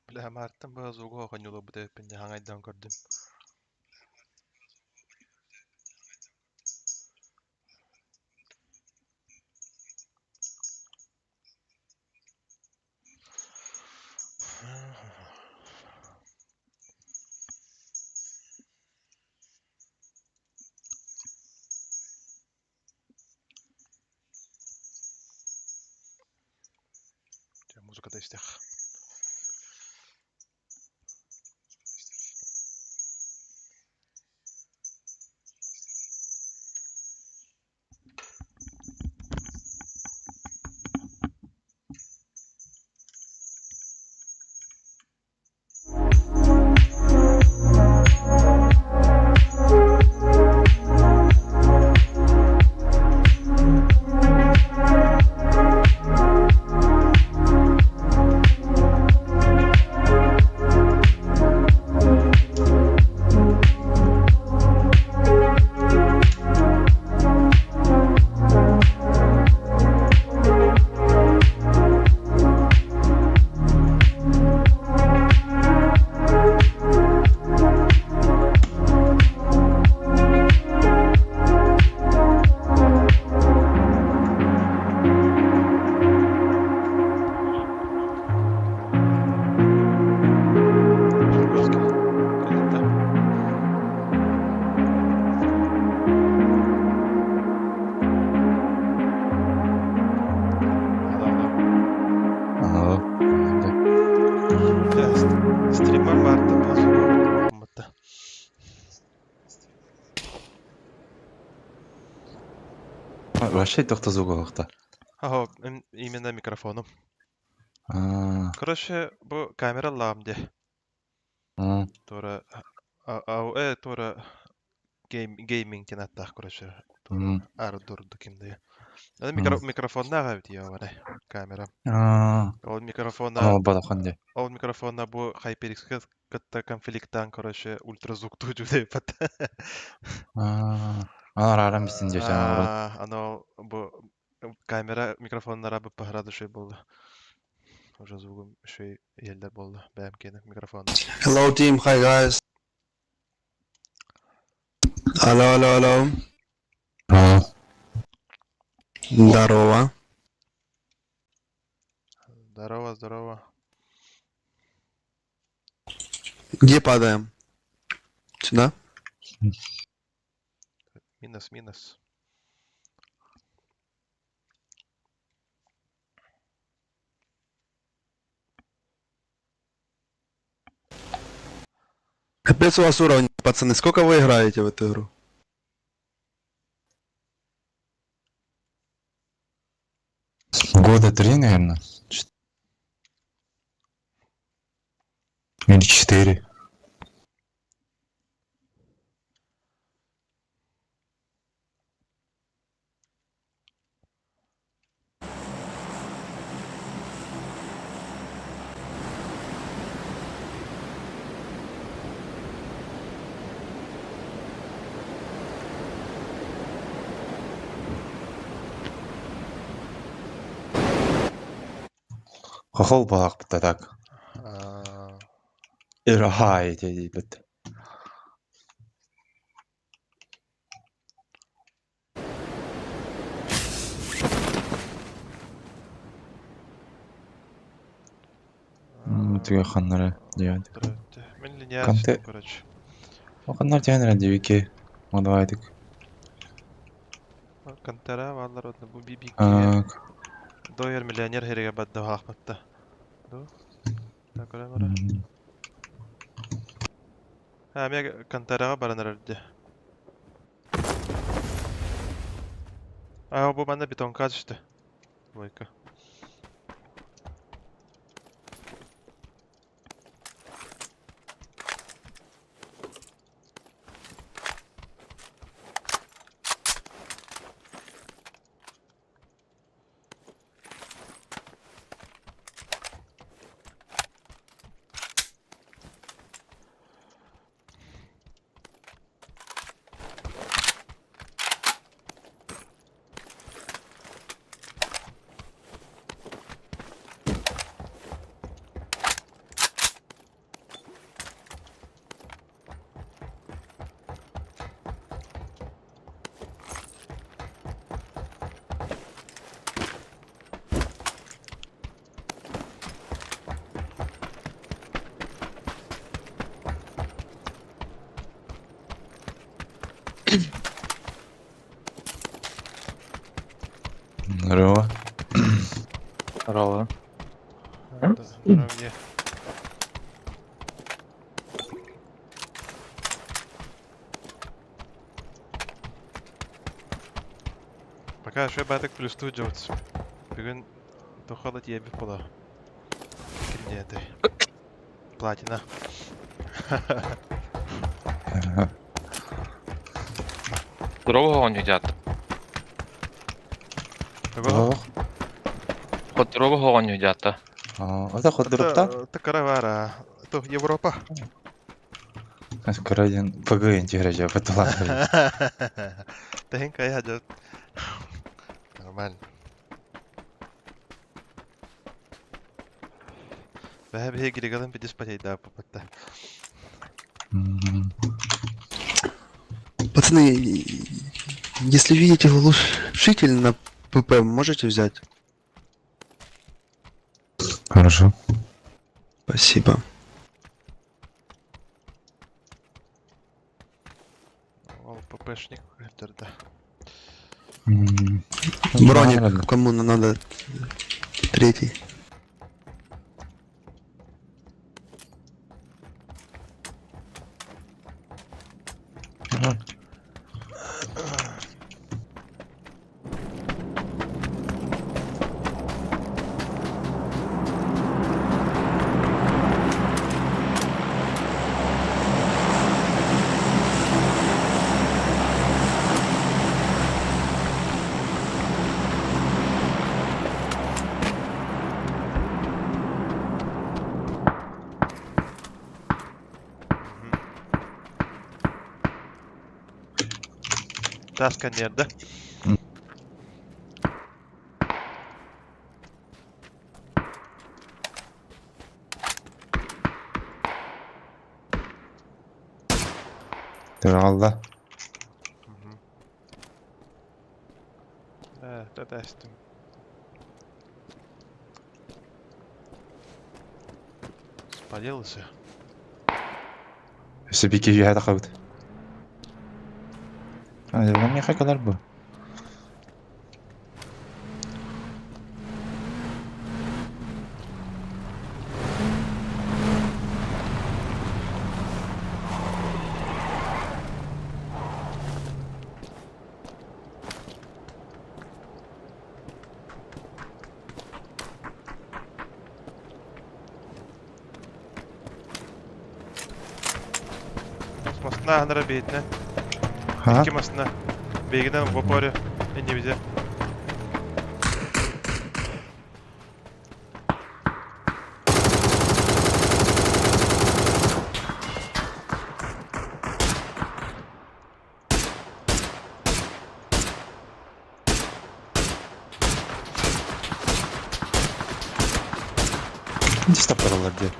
Бля, Мартын баа звугу хоньюла бу тэппин хаҥайдан көрдүм. Музыката истэх. Алло. Стример барда бу. Вообще тохто звук. Аһо, именно микрофоном. А, Короче, бу камера лам де. Тура тура гейминг тенаттах, короче. Тура ардурду кимде. Микрофонна бит я вара камера. Ол микрофона Ана балахан де. Ол микрофонна бу HyperX кытта конфликттан, короче, ультразвук тujу деп. А, ана арам бисин деп жаңа. Ано бу камера микрофоннара бу пахрады шей болды. Уже звугум шей елдер болды. Бәм кені микрофон. Hello team, hi guys. Алло, алло, алло. Здорово. Здорово, здорово. Где падаем? Сюда? Минус, минус. Капец у вас уровень, пацаны. Сколько вы играете в эту игру? Года 3, наверное. Или 4. Хохол балак битта так. Ирахай дейбит. Түгө ханнары диэн. Мен линия Канте- короче. Ханнар диэн дибики. Модавайдык. Кантера валлар одна бу бибики. А, Дойер миллионер хереге бадда хахматта. Ду? Так, ора. А, мен Кантарага баран эрде. А, бу манна бетонка түштү. Двойка. Здорово. Здорово. Наравне. Пока что баатык плюстуу дьоҕус. Бүгүн туохха да тиийэрбит буолуо. Ким диэтэй? Платина. Здорового оонньуу Тугу? Ох. Хотторого оонньуу дьаата. Ата ходурупта. Это Каравара. Это Европа. Скоро ПГ интеграция потом. Тэһин кайа дьэ. Нормально. Бэһэ биһи Григалын пидис потейда попытта. Пацаны, если видите глушитель на ПП, можете взять? Хорошо. Спасибо. Ол ППшник да. Броник, кому надо третий. Таска нет, да? Туралла. Э, тэстим. Спалился. Себеки жиһата хабыт. А, мне хакалар бу. Мастна ханара бейтне. Ха? Икки масна. Бегинен в опоре. Не везде. Стоп где?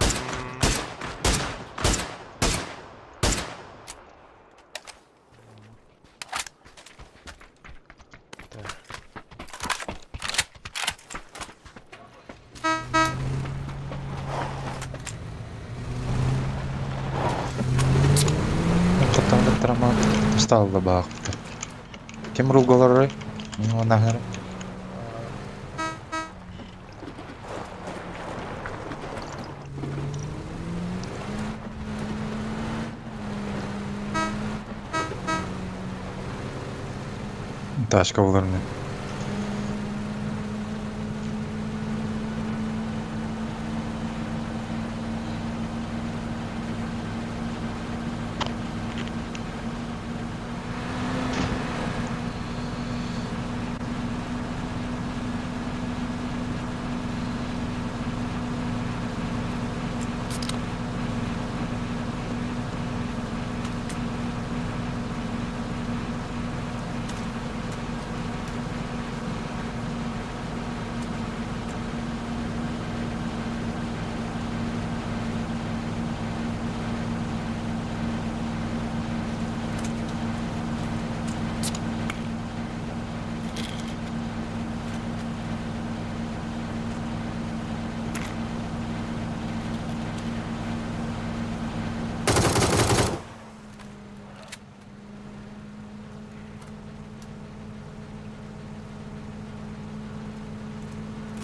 Так. Хотам стал бахта. Кем ругалары? Ну, нахер. Тачка булар.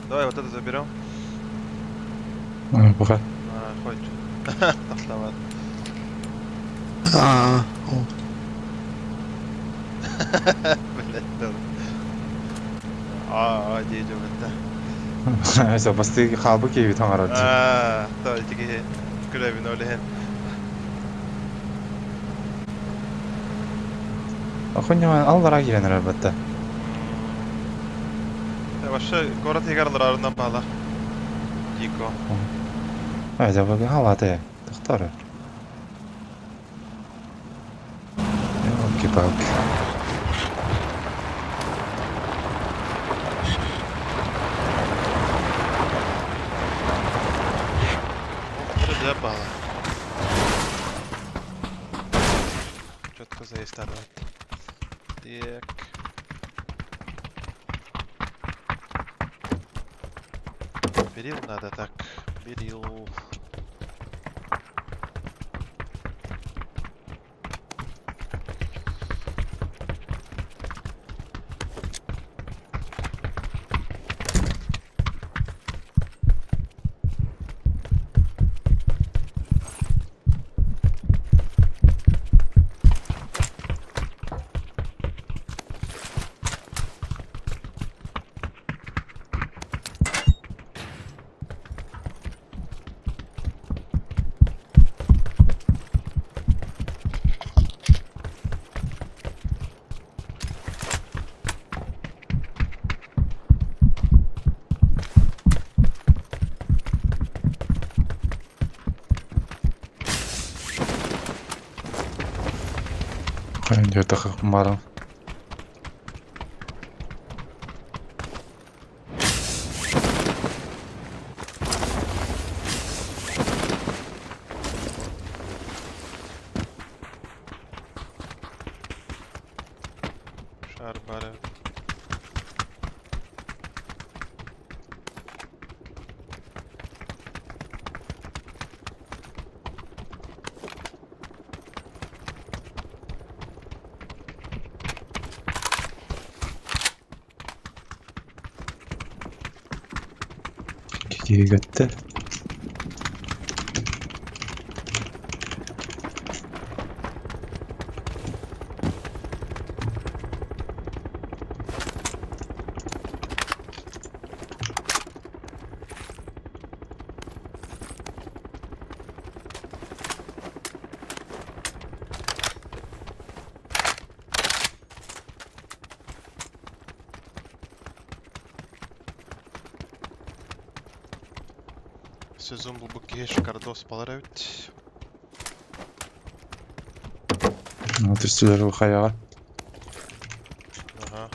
Давай вот это заберем. Пока. Хоть. Тахтават. А, о. Блять, да. Аа, дии дьобытта. Все, басты хаалбы киһибит оҥорор дии. Аа, то ити киһи күлэбин ол иһин. Охуньа аллара киирэн эрэр батта. Вообще, город иһигэр олорорунан баалар. Дико. Айда бага халаты. Тохтор. Елки-палки. Дьэ баала. Четко заистарывать. Так. Берил надо так. Берил. Баран. Шар бары. Киһи Сезон булбут киһи шикардос балар эбит. Түстүлэр хайаҕа. Ага.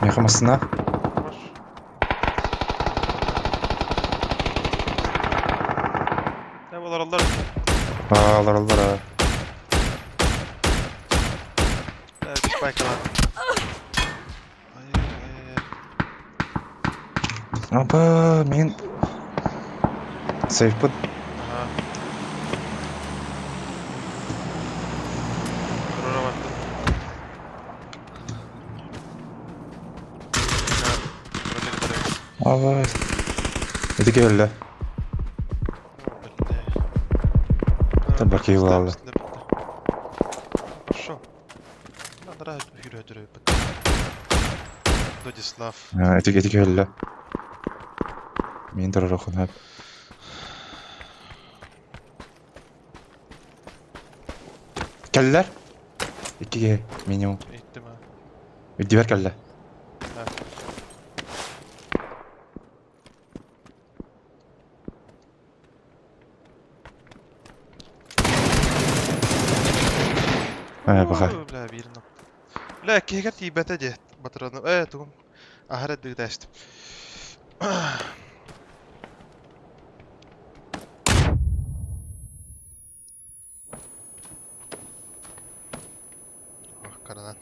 Меха массына. Хорош. Не олороллор. Алар алар. Э, спайкалар. Ай, ай, ай. Апа, мин сейфпыт. Ага. Турура бардым. Ава. Эти келді. Табаки ылалы. Хорошо. Надо хүрөдүрө. Додислав. Эти эти келді. Мин турар охун. Келдилер. Иккиге минимум. Иттим ha. Үддибер келді. Э, баха. Бля, бирин. Бля, киһигэ тиийбэтэ дии. Батыраны. Э, тугум. Аһара дыгдаштым. Ох, гранат.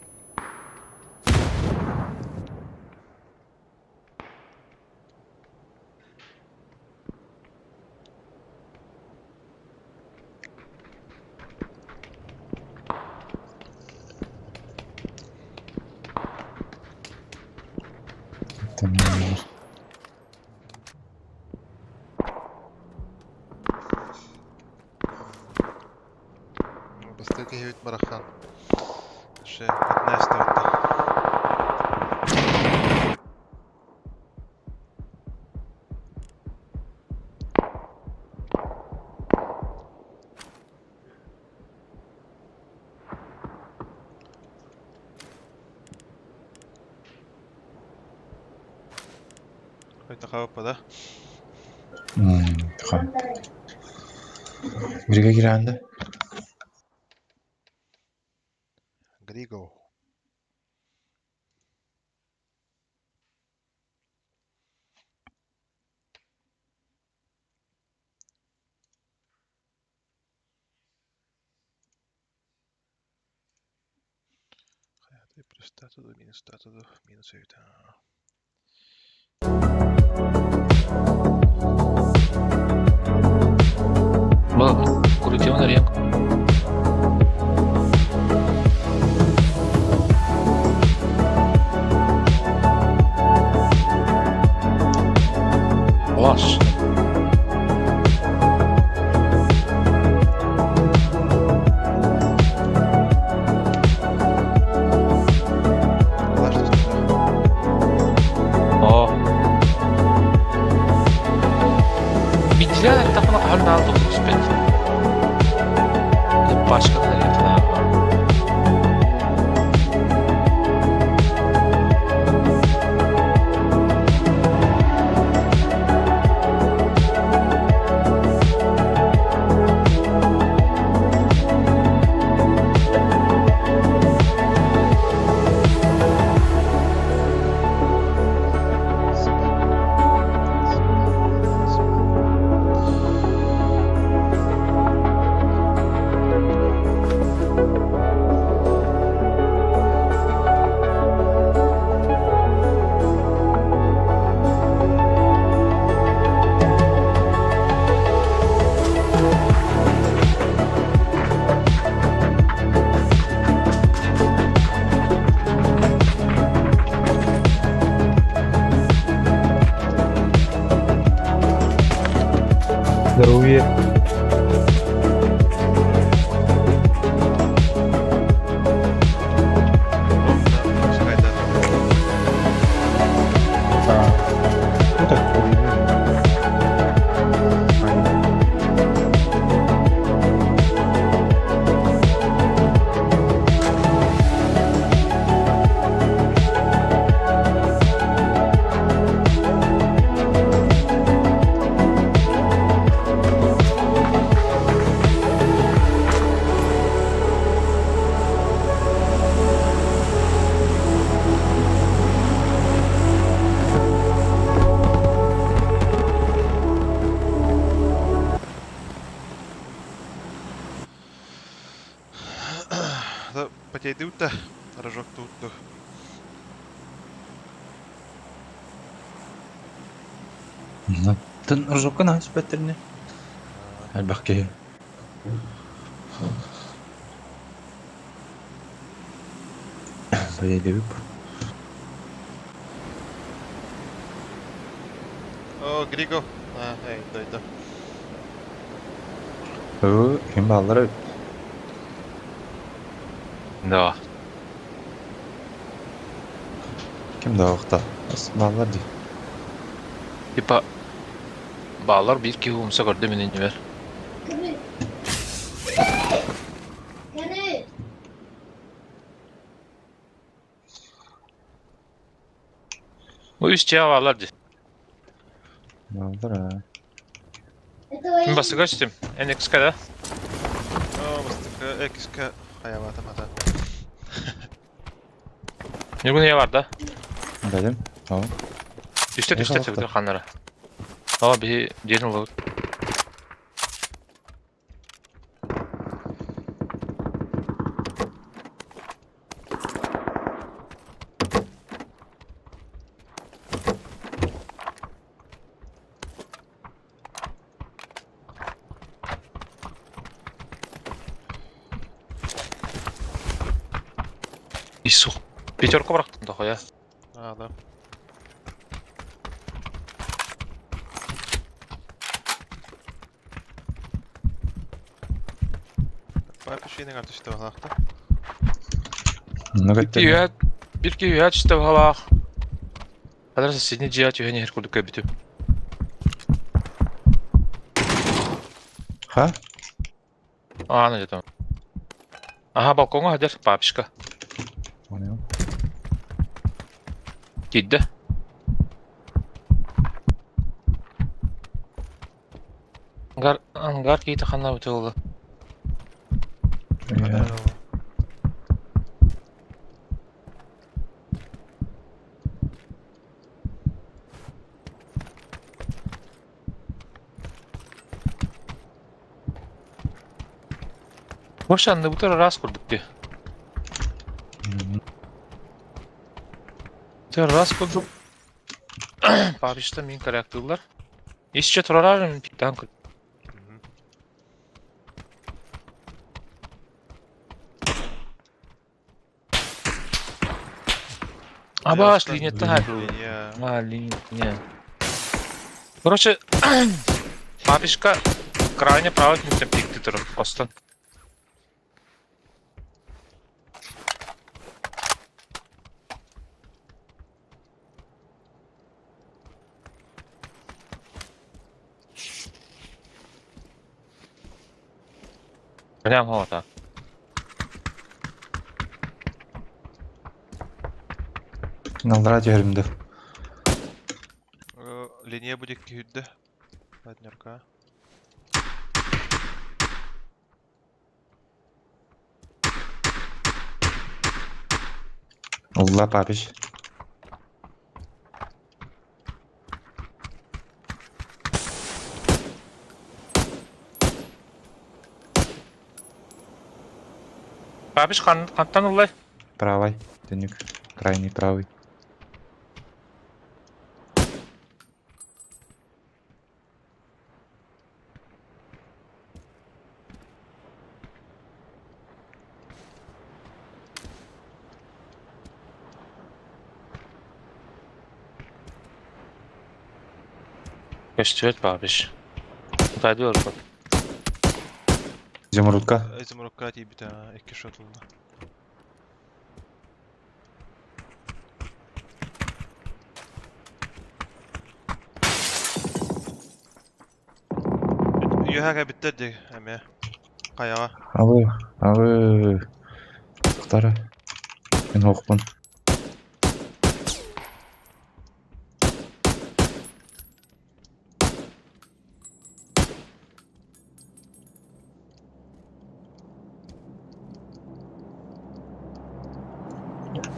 Там. Вообще, 15 да. Хайта да? Григо киирэн. Григо. Плюс статуду, минус статуду, минус это. Был крутил на рек. Лаш. Калаш доступна. О. Bitkiler tapınak halini aldı успеть. Başka nereye falan var. Здоровье. Пускай, да. А. Ну так, Да, потейдут-то, рожок тут. Тын рожокка на спеттерне. Элбэхке. Поедем. О, Григо. А, эй, да, да. О, ким баллар? Да. Ким да оқта? Баллар ди. Типа Баллар bir ki умса көрдө менен жибер. Бу үс чая баллар ди. Баллар. А. Ким басыга үстүм? NXK да. О, бастыка, XK. Хаявата мата. Нюргун бар да. Дадим. О. Үстө Не үстө халыкта? төгдөр ханнара. Ава би жерин лут. Ису. Пятерку бырактым да я. А, да. Папа шейнең артышты балақта. Ну Биир киһи үһэ биир киһи үһэ түстэ баһалаах. Хадара соседний дьиэҕэ түһэн иһэр курдук көрбүтүм. Ха? Аана дьэ Аха, балкоҥҥа сылдьар папочка. Понял. Киирдэ. Ангар, ангар киһитэ ханна эбитэ буолла? Вообще анныбытыр араас курдук дии. Араас курдук. Парижта мин корректылар. Исче турарар пиктан Абаш, линия Линия. А, линия. Короче, папишка крайне правый пунктом пикти турар, остан. Прям вот. Налдара түһэрим дуу. Линия будет күйді. Однерка. Улла папич. Папиш хан хантан ыллай? Правый. Түнүк. Крайний правый. Көстүбэт папиш. Тайды өлбөт. Изумрудка. Изумрудка тиийбитэ икки шот ылла. Үөһэ кэлбиттэр дии эмиэ. Хайаҕа. Абы, абы. Тохтара. Мин оохпун.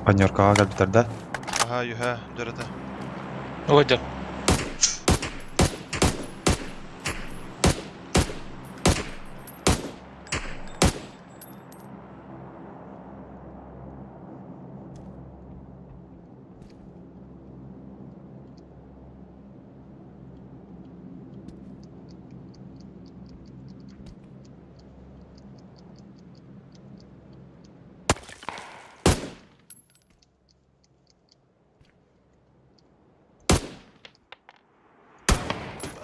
Панеркаҕа кэлбиттэр да? Аһа, үөһэ дьарыта. Ой,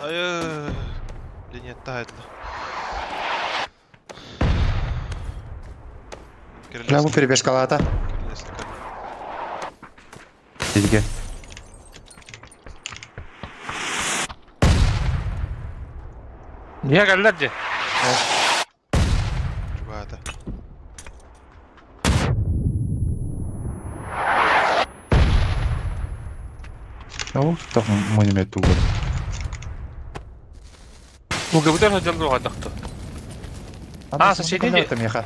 Айы, линиятта хайдла. Бля, бу перебежкалаата. Сизге. Niye geldiler ki? Чугаата. Ол тох монумент тугу. Угабытар сылдьаллар уҕайдахта. А, соседний дьиэ. Меха.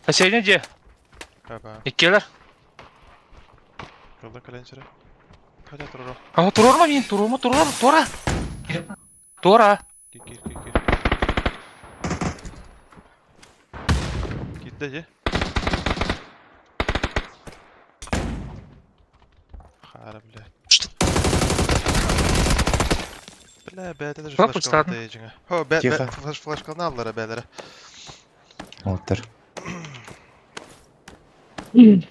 Соседний дьиэ. Аба. Иккилэр. Жолда кэлэн сирэ. Хотя туруро. А туруорма мин, туруорма, туруорма, туора. Туора. Кир, кир, кир, кир. Киирдэ дьэ. Хаара, бля. Что? Бля, бэйэтэ даже Пропуск флешка ладно. дьиҥэ. Хо, бэ, бэ, Тихо. флеш, флешканы аллара бээлэрэ. Оттар. Бля,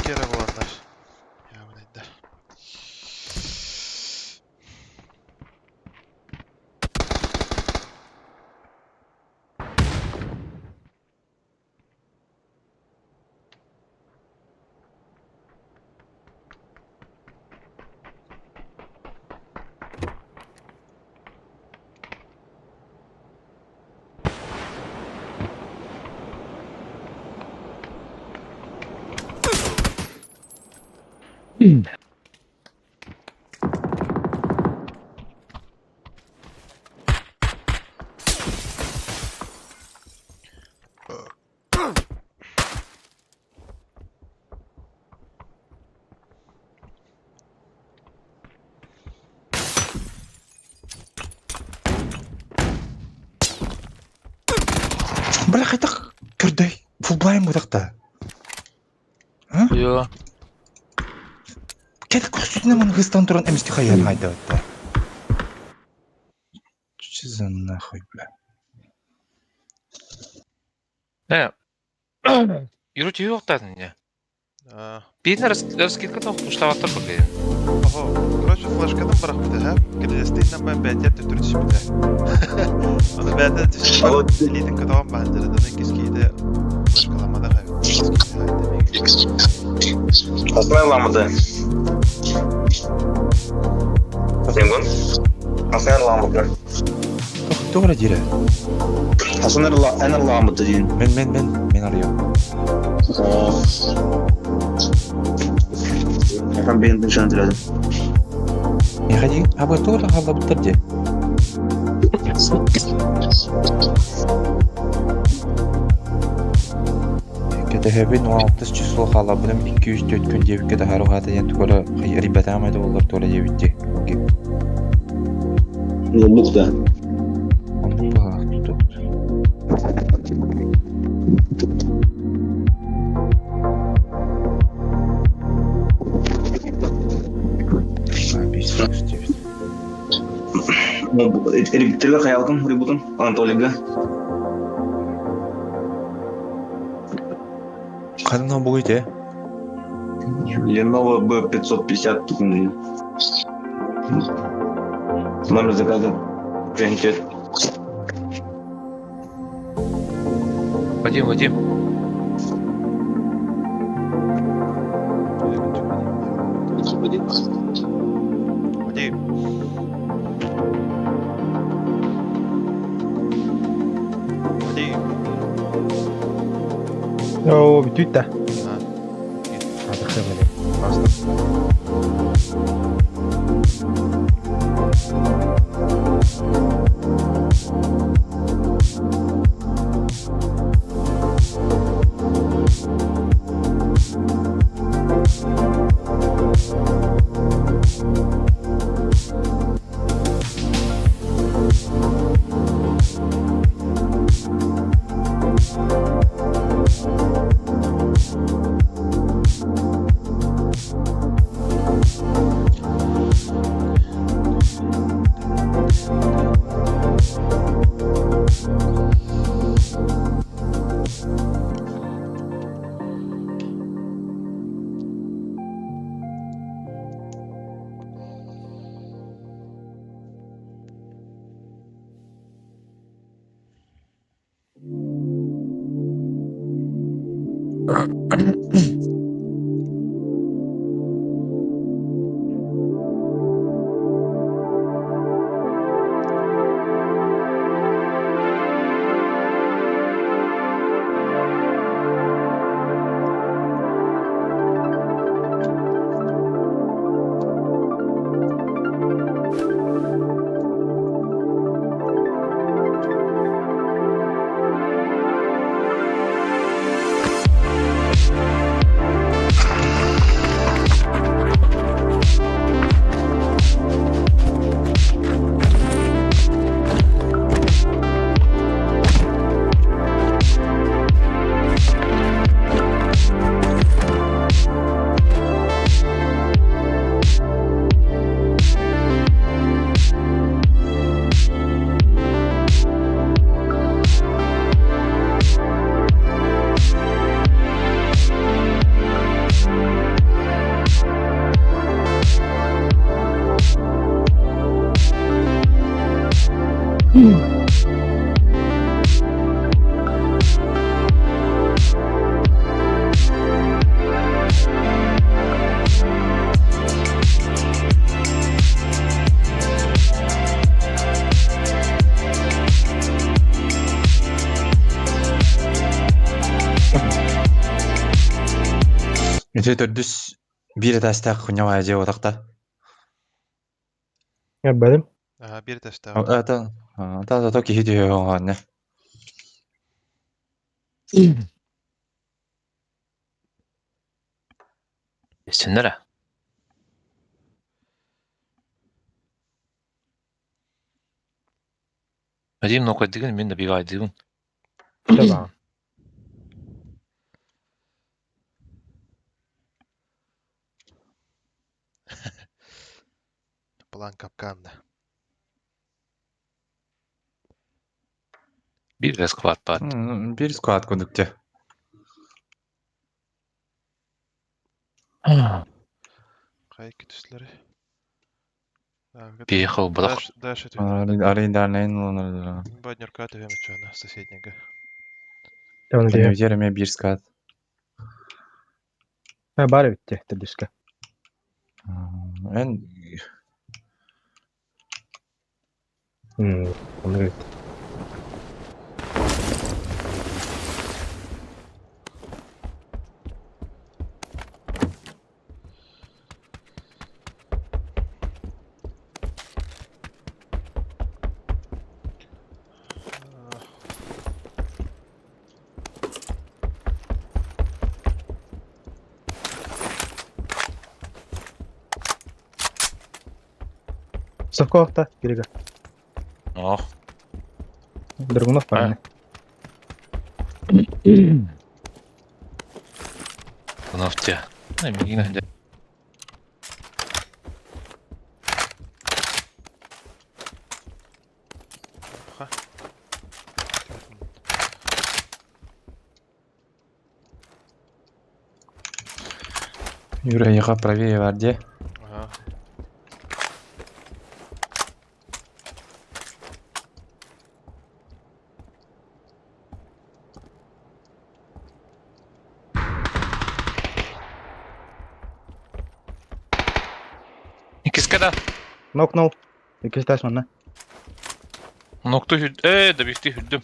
кere буоланнар. Я, блядь, да. Бля, хайдах көрдөй? Фулблайм бытахта. Йоо. Кэл көрсүтүнэ маны хыстан туран эмискэ хайыан хайдабытта. Че за нахуй, бля? Э. Юру түйү оқтатын не? Аа. Биирин раскидка туштабаттар бакайы. Охо, короче, флешкадан бырахпыта, һэ? Кирилистейнен бан бээтиэр төттөрү түспүтэ. Аны бээтэ түспүт баран илиитин көтөҕөн баһан дьарыдана иккис киһитэ флешкаламматах эбит. Иккис киһитэ хайда миигин. Хасмай ламыды. Сенгун. Хасмай ламыды. Туох эрэ диирэ? Хасан эн ламыды диин. Мен мен мен мен арыйам. Efendim benim dışarı diledim. Миэхэ дии, аба туох эрэ хааллабыттар дии. Кэтэһэбин он алтыс число хааллабытым 204 күн диэбиккэ таһаары уһаата диэн тугу эрэ эрийбэтэҕим этэ буоллар туора диэбит дии. Ноутбук да. Оннук быһалаах тутуохт. Биир диэбит. Эрибиттэргэ хайаалтын рибутун Анатолийга. Ханан ноутбугуй те? Lenovo B550 тукун. Номер заказа принтер. Вадим, Вадим. Вадим. Вадим. Оо, бүтүүт да. А. Астык. Ити төрдүс Биир этээстээх хуйня дьиэ буотах да? Көрбөтүм. Ага, биир этээстээх. Это, та зато киһи түһүө Синнere. Вадим нокайдыгын, мин добивайдыгын. Чабаҕа. План капкан да. Биир сквад баар. Биир сквад курдук дьэ. Хайа күтүслэри. Приехал бадах. Дальше Арыйдарнайын Баднерка түһэм чуона соседнега. Оны диye. Жереме биир сквад. Ha баар эбит дии, төрдүскэ. Эн Оны эбит. Совковта Грига. Ох. Драгунов парни. Драгунов те. Мигин Ха. Юра, ехал правее варде. Ага. Иккискэ да. Нокнул. Иккис этээс манна. Нокту хүд. Э, добивти хүддүм.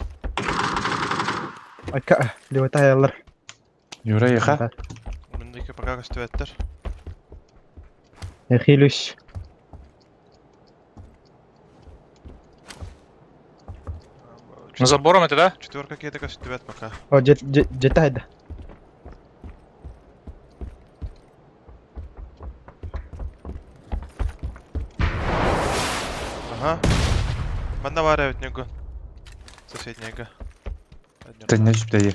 Айка, левата аяллар. Юра, ехал. Мындыки пока көстүбэттэр. Эхилюс. На забором это, да? Четверка какие-то көстүбэт пока. О, жет жет хайда. Ага. Манна баар эбит ньугу. Соседнега. Тэннэ сүптэйи.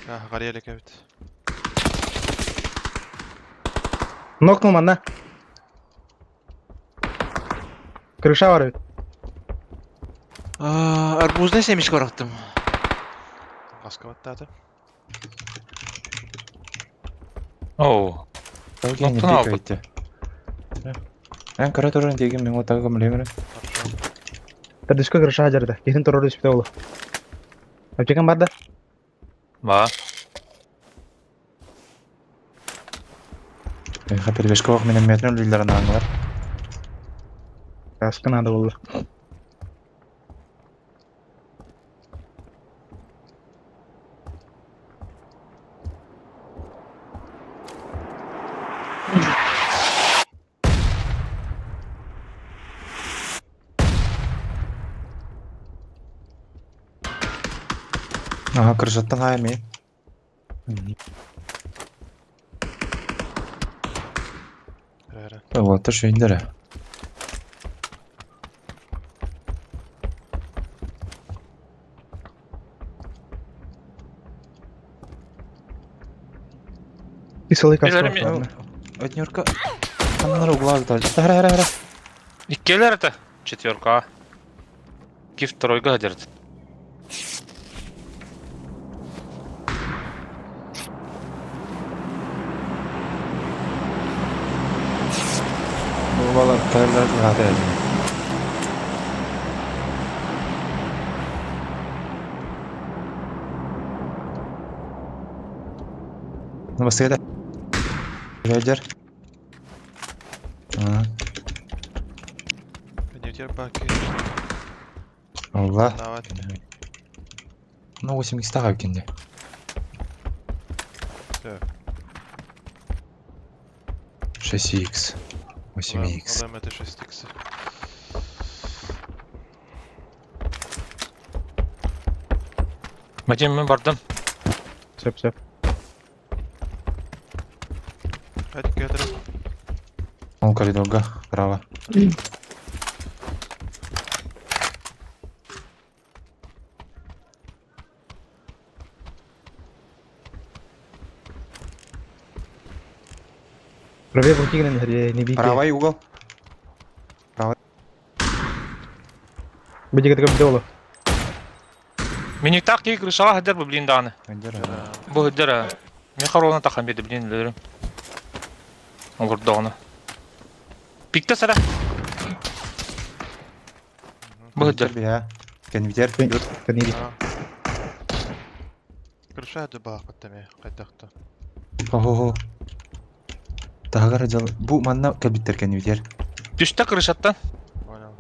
А, гарелик эбит. Нокнул манна. Крыша бар эбит. Арбузный семечко бырахтым. Маска баттааты. Оу. Таугени Ноктун пикайте. Эн кара туран деген мен отагы млемер. Хорошо. Төрдүскэ крыша жарды. Кихин турор түспүтэ олу. Аптекам бар да? Ба. Эха перебежка ох менен метрен лилдерин аңлар. Каска надо было. Ага, крышаттан айми. Рара. Вот шүйіндері. Кисылый каска. Билерим бар. Однерка. Аннар угла дал. Хара хара хара. Иккилэр это. Четверка. Ки второйга держит. Вала тарлар хата. Ну басыда. Жайдер. А, Пенютер баки. Алла. Нават. Ну 8 тага кенде. Так. 6х. 8х. Ылыам этэ 6х. Вадим, мен бардым. Сөп, сөп. Хадик кетер. Ол коридорга, право. Правее бутигин не бейте. Правый угол. Бу дигәтгә бит олы. Миниктах кии крышаға хадер бу блин дааны. Хадер. Бу хадер. Мен хорона тахан беди блин лөрүм. Олордоҕуна. Пикте сара. Бу хадер. Бия. Кенвитер. Кенвитер. Крыша да баах теме кайтакта. Хо-хо-хо. Тагар жал. Бу манна кабиттер кенвитер. Түстэ крышаттан. Понял.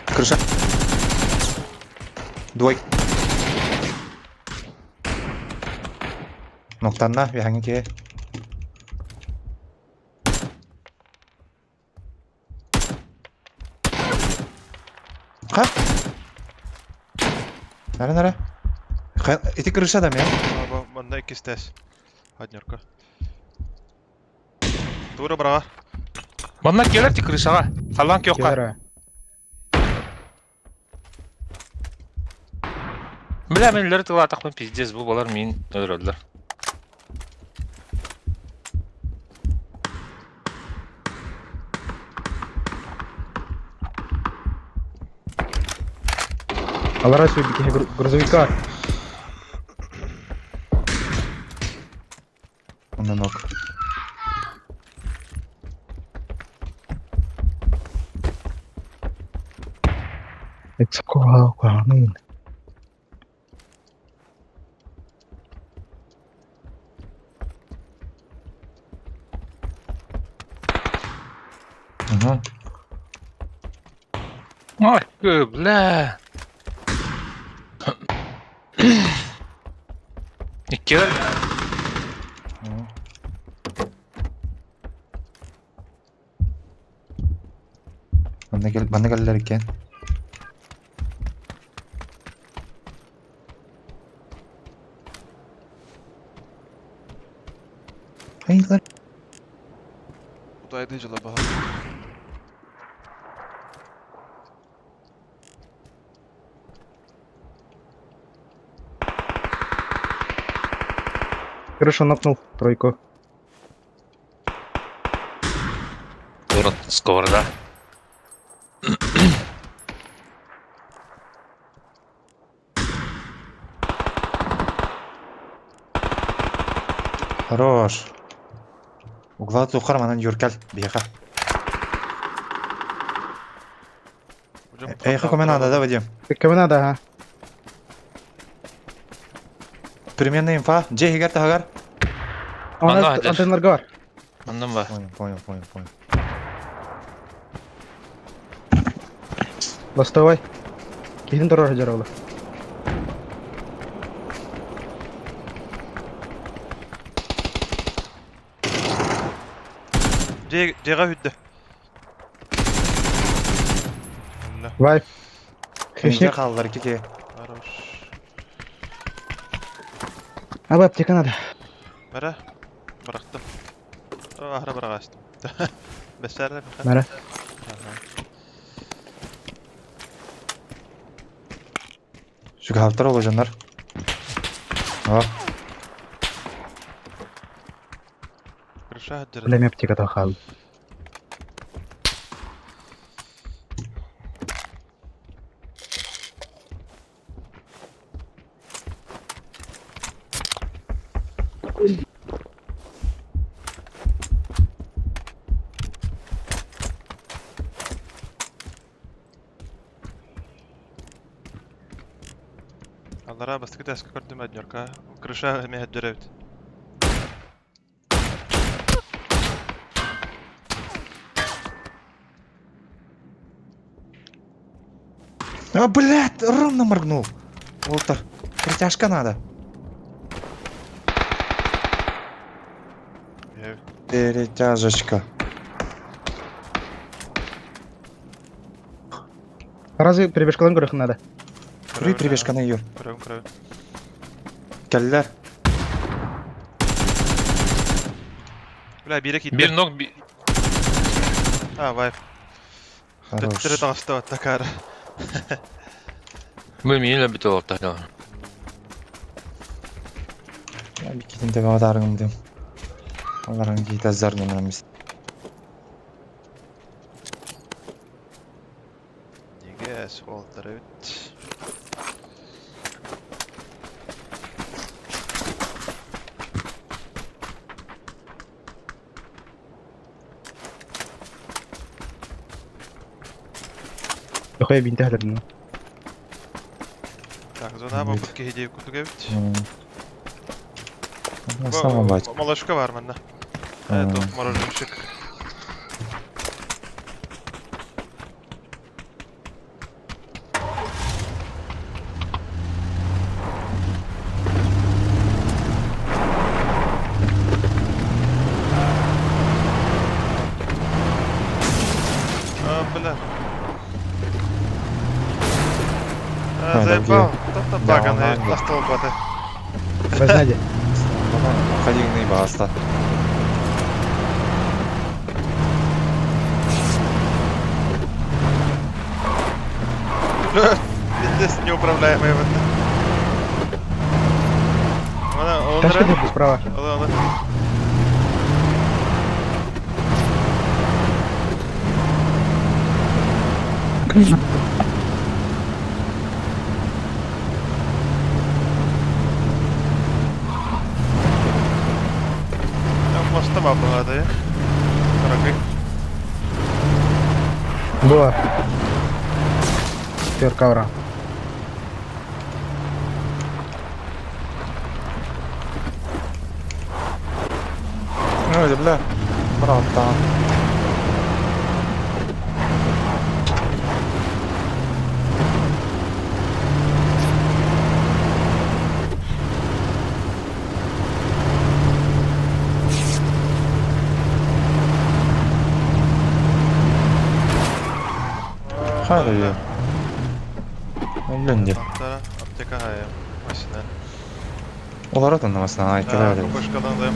Крыша. Двой. Ноктанна, вяхаңы ке. Ха? Нара, нара. Ити крыша да мен. Манна иккистес. Однерка. Тура браға. Манна келер ти крышаға. Халан кеоққа. Келер. Бля, мен лер тыла атақпын пиздец, бұл балар мен өлірділер. Алара сүбики грузовика. Онан ок. Экскуа, Угу. Ой, бля. Келер. Манна кел, манна келлер экен. Hayırlar. Удайды жыла баха. Крышу нокнул тройку. Город сковорода. Хорош. Угла тухар манан юркал бияха. Эй, кому надо, да, Вадим? Кому надо, ага. Примерно инфа. Джей Хигар Тагар. Антеннар бар. Андан ба. Понял, понял, понял, понял. Доставай. Кихин дорожа жаралы. Джейга хүдді. Вай. Хищник Хищник. қалдылар кеке. Хорош. Аба, аптека надо. Мәрі. Бырақтым. Ахра бырақ астым. Бәсәрі. Мәрі. Сүгәлтер ол жандар. О, Крыша хүдді. Бля, аптека тахал. Аллара бастықы тәскі көрдім однерка. Крыша әме хүдді. А, блядь, ровно моргнул. Уолтер, притяжка надо. Перетяжечка. Разве перебежкаларын көрөхүн надо. Күрүй прибежканы Юр. Көрөм, көрөм. Кэллэр. Бля, биирэ киирдэ. Бир ног би... А, вайп. Хорош. Төттөрү таҕыста такара. Бу миин өлбүт олорто. Бикитин тебе адаргым дим. Аларың кейт аздар нөміріміз. Неге суолтар эбит. Дохуя бинте хадырдым. Так, зона бапыт киһи диэбит курдук эбит. Сама бать. Малашка бар манна. Это мороженщик. А, бля. А, А, заебал. Там Да, баганы он остолбаты. Вознади. Ходигный баста. Бля, пиздец неуправляемый в это. Она, он Тачка тут справа. Она, она. Там моста бабла, да? Дорогой. Было. Пер ковра. Ну, бля. Братан. Хайда. Блин, Да, аптека хая. Машина. Олар намасына Да, айтылар. кокошкадан да.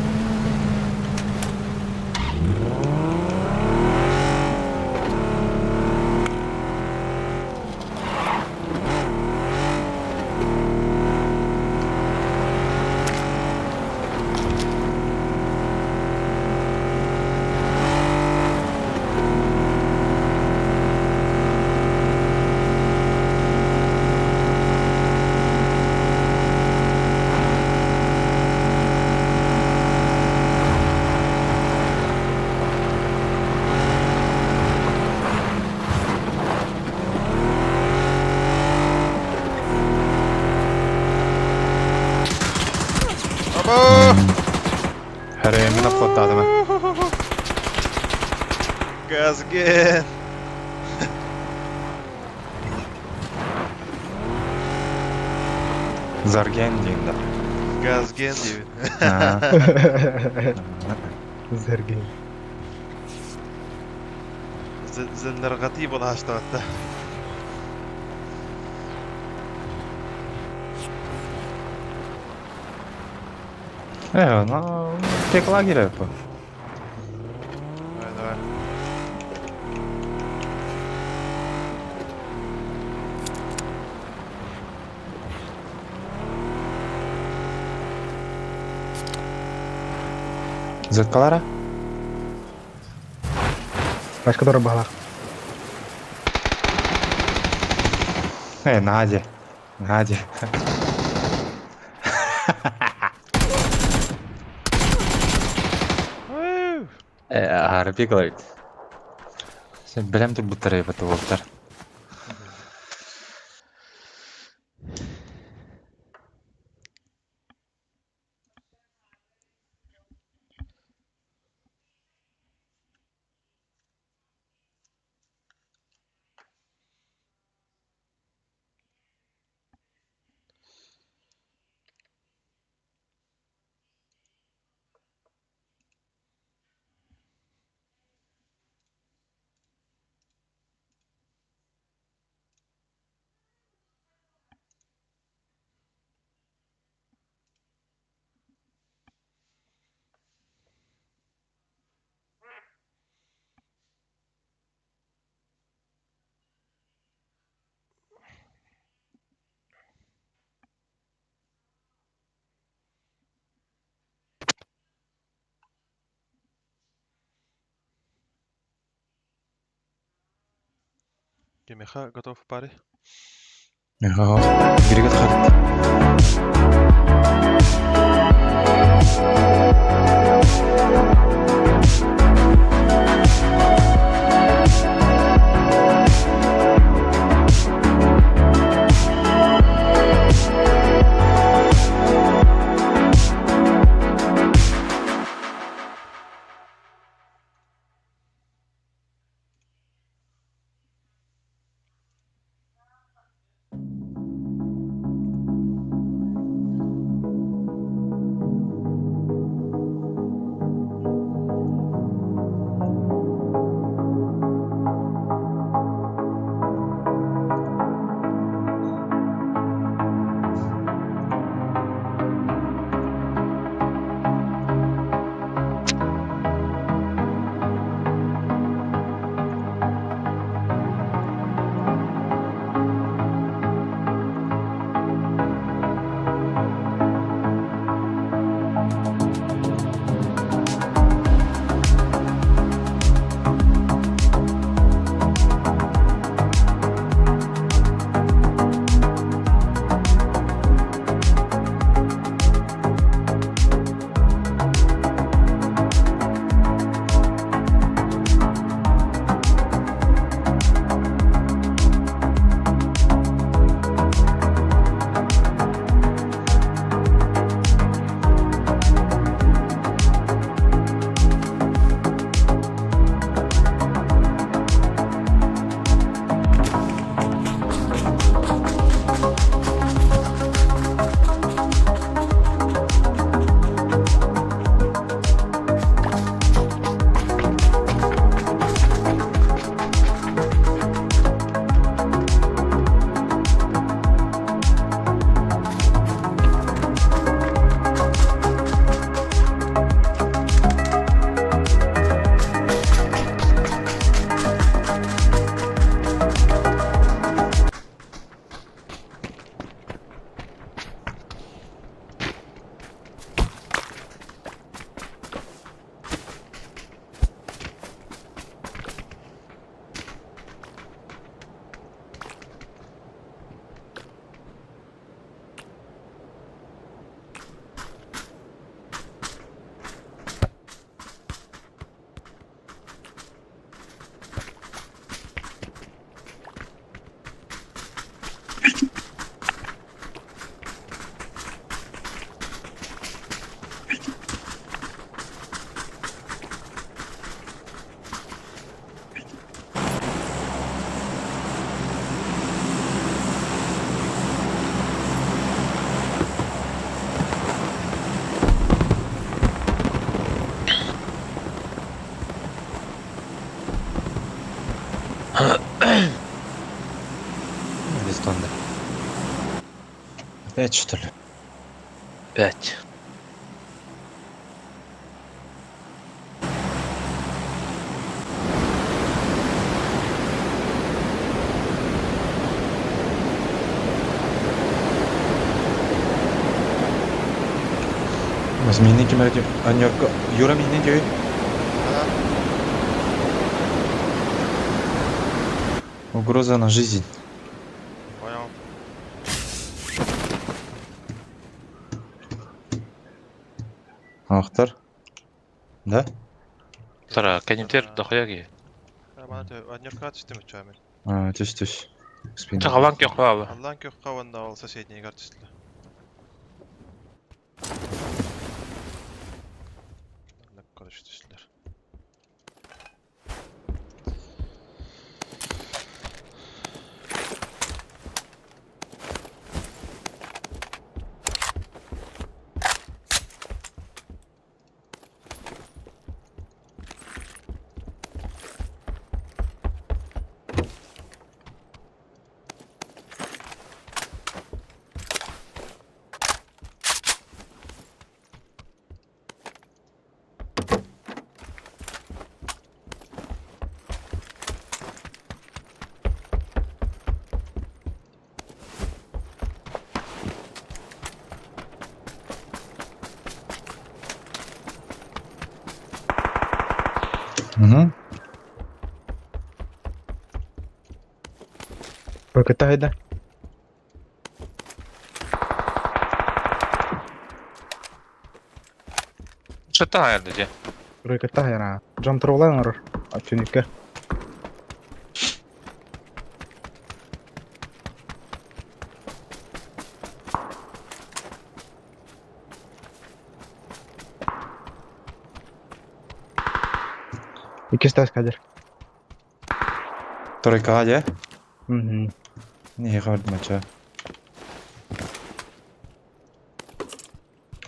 Аба! Хәрәмин обход Газген! Зарген дейм да. Газген дейбин. Зерген. Зелнергати болаштабатта. Ну, тек лагеря по. Давай, давай. Зеркалара? Тачка дорога была. Надя. Надя. Арби говорит. Сен білем тұр бұттар ебіті болтар. Кимиэхэ готов пари? Миэхэ Григот харт. Бездонно. Опять что ли? Пять. Мини кемерде аньорка Юра мини дей. Угроза на жизнь. Понял. Ахтар. Да? Тара, кенемтер дохуя ки. Аньорка түстүм үчү А, түс түс. Спина. Чагалан кёк баалы. Аллан көхкө уонна ол соседнийгар түстүлэр. Короче түстүлэр. Угу. Кытта хайда. Что хайда дьэ? Кытта хайана. Дьон турулан оҥорор. Түнүккэ. Иккис таас кадр. Тройкаҕа дьэ? Мгм. Эһиэхэ бардым оччо.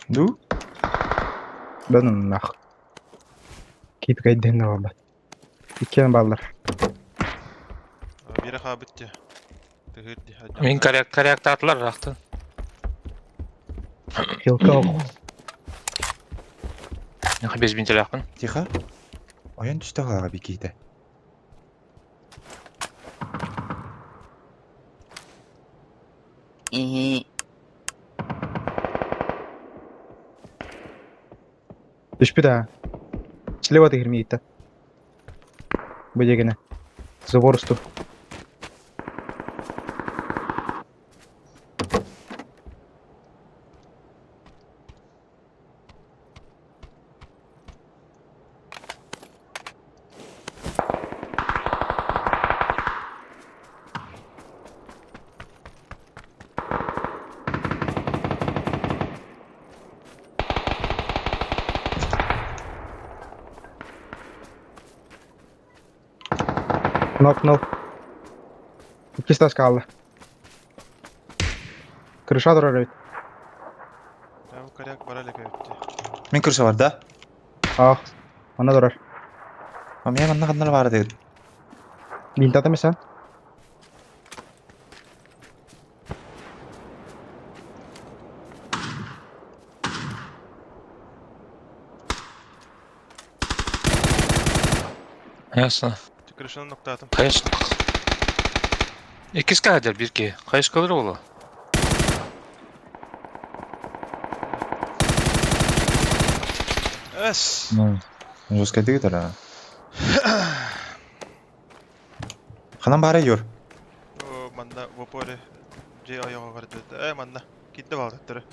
Ду? Бен нах. Киипкайдыһын буолбат. Иккиэн бааллар. Биирэ хаалбыт дии. Тыһыыр дии. Мин коряк коряктаатылар ыраахтан. Хилка ох. Без бинтелээхпин. Тихо. Ойон түстэ хаалаҕа бикиитэ. Түспүт аа. Слева тыгыр мииттэ. Бу диэкинэ. Забор усту. Knock knock. Иккис таас хаалла. Крыша турар эбит. Бу коряк бара илик эбит дии. Мин крыша бар да? Аах. Манна турар. А меня манна ханна баар диир. Бинтата мисэн. Ясно. Крышаны ноктаатым. Хайыс. Иккис кадр бир киһи. Хайыскалар буолуо. Эс! Ну, жестко дигитер. Ханан баара юр. О, манна в упоре дьиэ ойоҕо көрдө. Э, манна. Киирдэ баҕатыттары.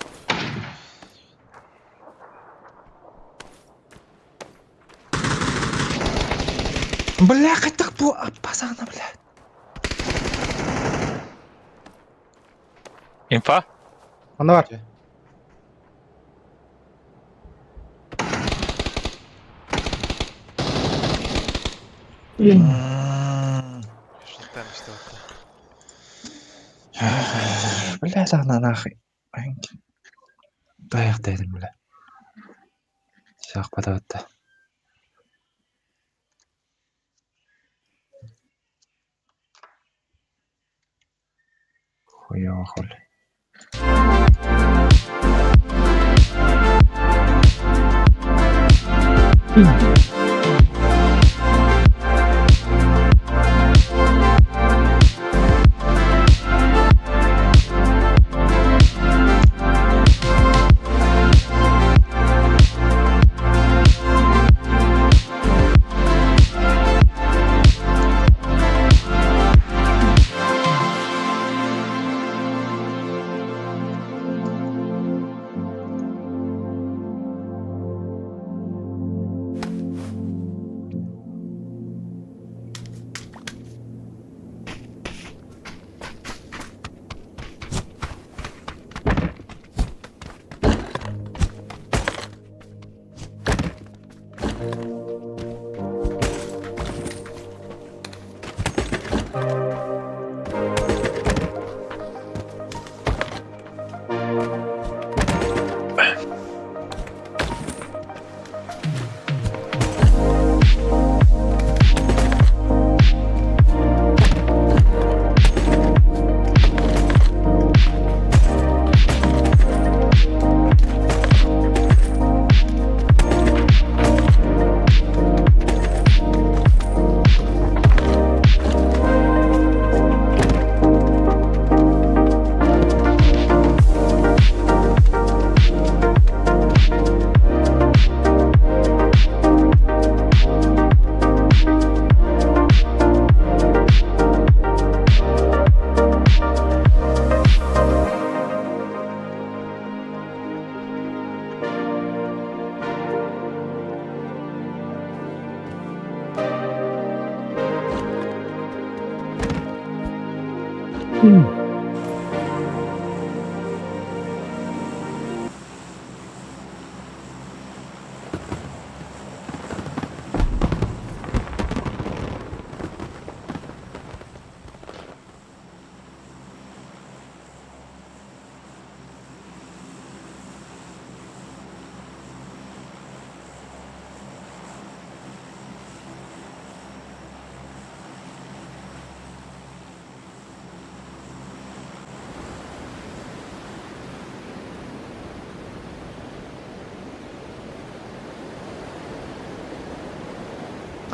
Бля, хайдах бу аппасана, бля. Инфа? Манна бар. Шестан истэ. Бля, на нахуй. Тайах дедим, бля. Саах батабатта. Хуёво хули.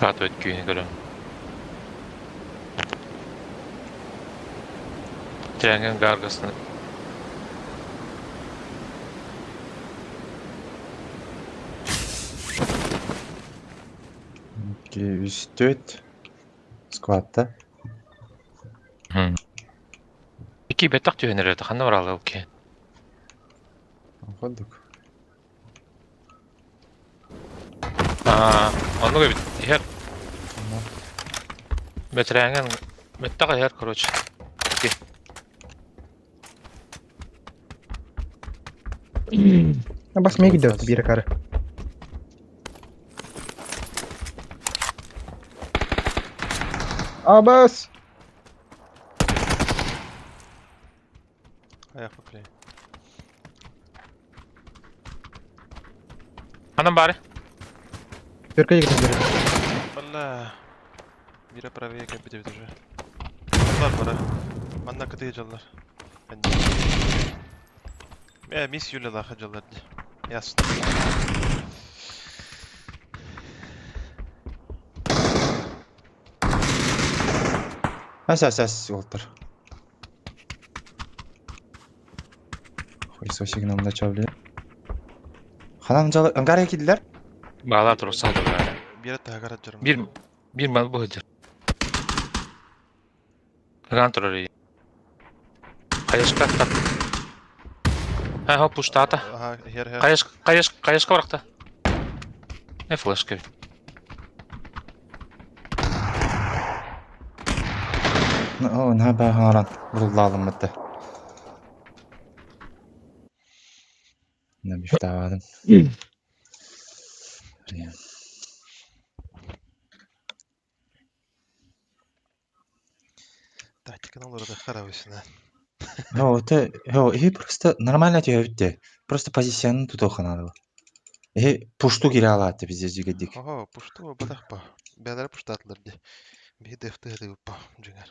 Катывать күүһүн көрөн. Трэҥҥин гаргасны Икки, үс, түөрт. Сквадта. Икки бэттэх түһэн эрэр ханна бараалыы ол киһи? Курдук. Аа, оннук эбит. Иһэр. Бэтэрээҥҥин бэттэх иһэр, короче. Ики. Бас миги дөрт биир кары. Абас! Аяқ бля. Ханан баары? Түркө егитин бери. Бля. Мира правее кәпит уже. Бар бара. Манна кытыы дьаллар. Э, мисс Юля лаха дьаллар ди. Ясно. Ас ас ас уолтар. Хуйсо сигналында чабли. Ханан жалы ангар кидилер. Баалар туруп салдылар. Бире тагара жүрмүн. Бир бир мал бу сылдьар. Ыгаан турар iyi. Хайышка тап. Ха, хоп, пуштаата. Ага, хер хер. Хайыш, хайыш, хайышка барахта. Э, флешка. О, наһаа бааһыран буруллаалыммыт. Набифтаабадым. Тактиканы олорду харабысына. Ну, это, и просто нормально тебе Просто позицияны тутуохха наада. Эһи пушту кире алааты пиздец дьигэдик. Ого, пушту бадахпа. Бәләре пуштатлар ди. Би дефте па, жиңер.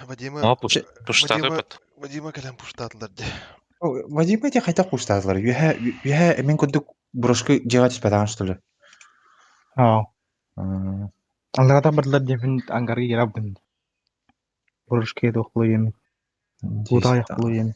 Вадима О, пуштаты Вадима бат. Вадима кэлэн пуштатлар ди. Вадим эти хайдах пуштаатылар? Үөһэ үөһэ мин курдук брошка дьиэҕэ түспэтэҕин что ли? Аа. М, Алларата бардылар диэпин ангарга киирабын. Бурушке дохлуем. Куда яхлуем.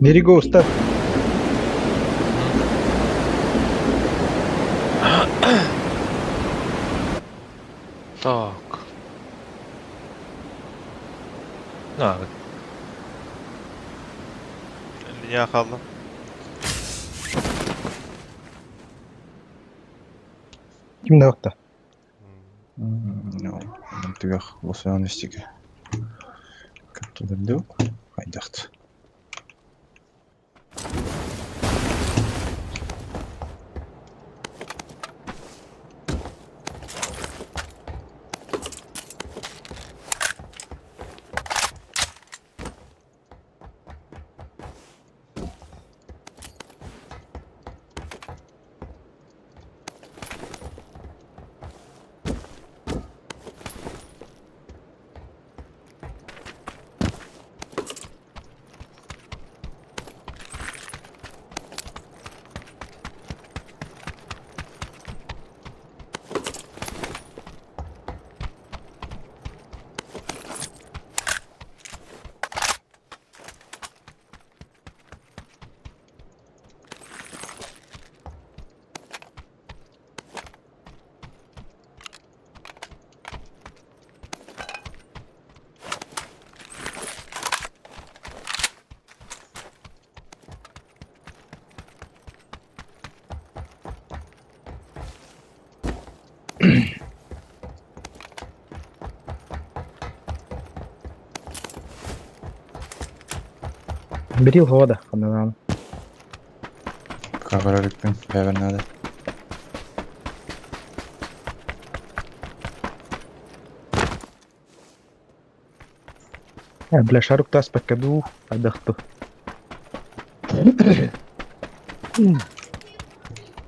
Берега устар. Так. На, Линия хааллым. Ким да охта. Ну, түгэх лосуон истигэ. Каптылырдык. Хайдахт. Берил хода, хананан. Кагарарыкпын, бэбэр надо. Бля, шарук тас покаду, адахту.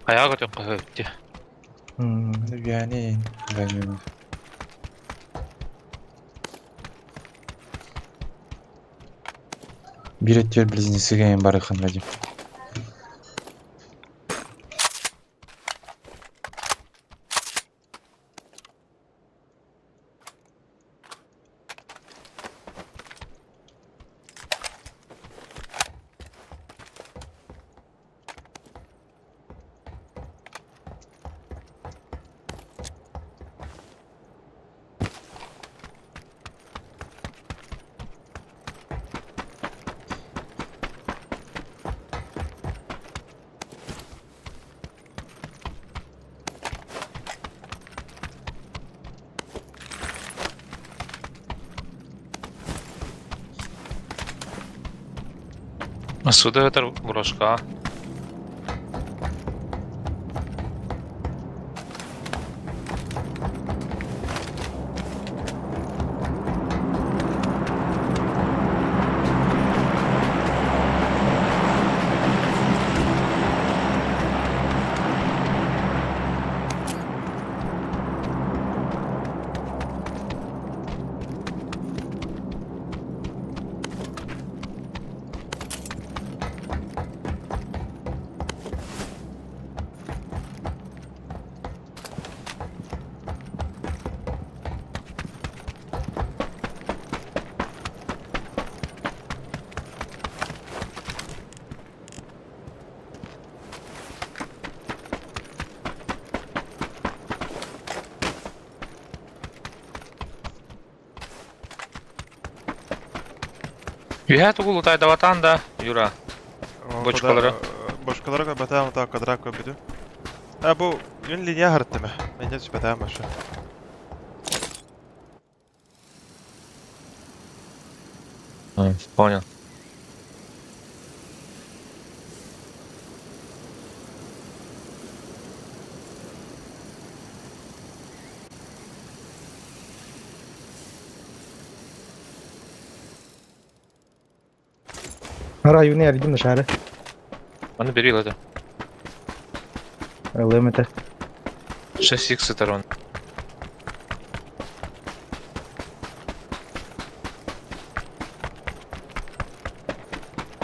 Аяға көтіп қойып Yani, ben Бир өттүгэр близнецы эҥин барыаххын Вадим. Сюда это брошка. Үһэ тугу лутайдабатаан да, Юра. Бочкалары. Бочкалары көрбөтөм, та квадрат көрбүтүм. А бу күн линия харыттым. Мен түспөтөм башы. Понял. Ара юны я видим на шаре. Аны бери это. Ылым это. 6х сторон.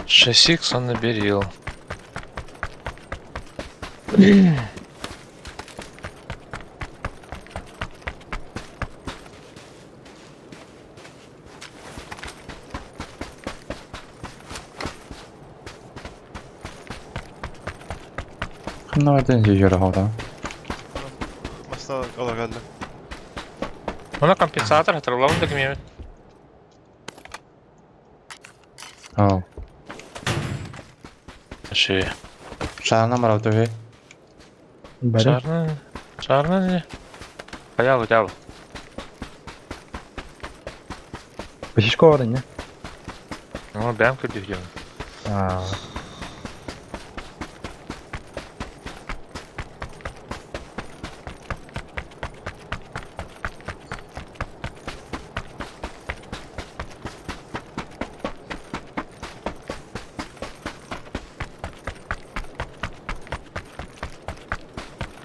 Шесть икс он наберил. Ханна бардын жүйөрө хоро. Массына олар кэллим. Мына компенсатор хатырылабын да кимиэмит. Ау. Ши. Шарна марау төһө. Бары. Шарны. Шарны не? Хаялы дялы. Бешишко бар не? Ну, бэм көрдүк диэн. Аа.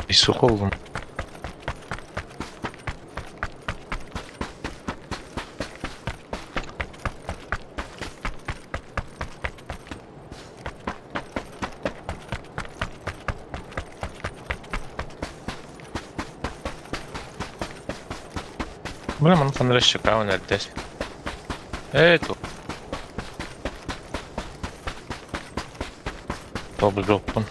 Исух болдум. Бля, маны ханна щека эрдэс. Эй, ту. Тобы жоппун.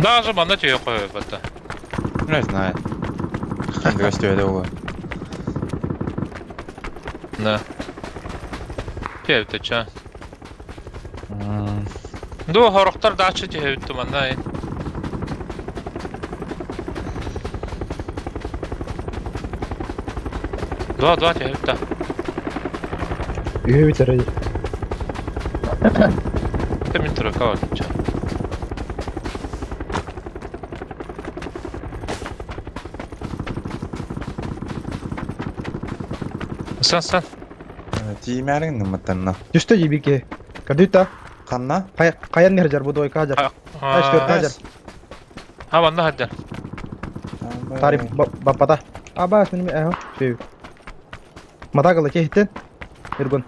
Даже манна түйе қойып бата. Не знаю. Хандыгас төһөдө буолуо. Да. Түйе ча. Ду хорохтор дачы түйе битти манна. Два, два түйе битти. Үйе битер. Мен тройка бар ча. Сан, сан. Тиимээрин ныммыттанна. Түстө жибике. Көрдүт та. Ханна? Каян нержар бу двойка хажар. Аш төрт хажар. Ha манна хаддар. Тариф баппата. Аба мен эхо. Шүй. Матагала кехтен. Иргун.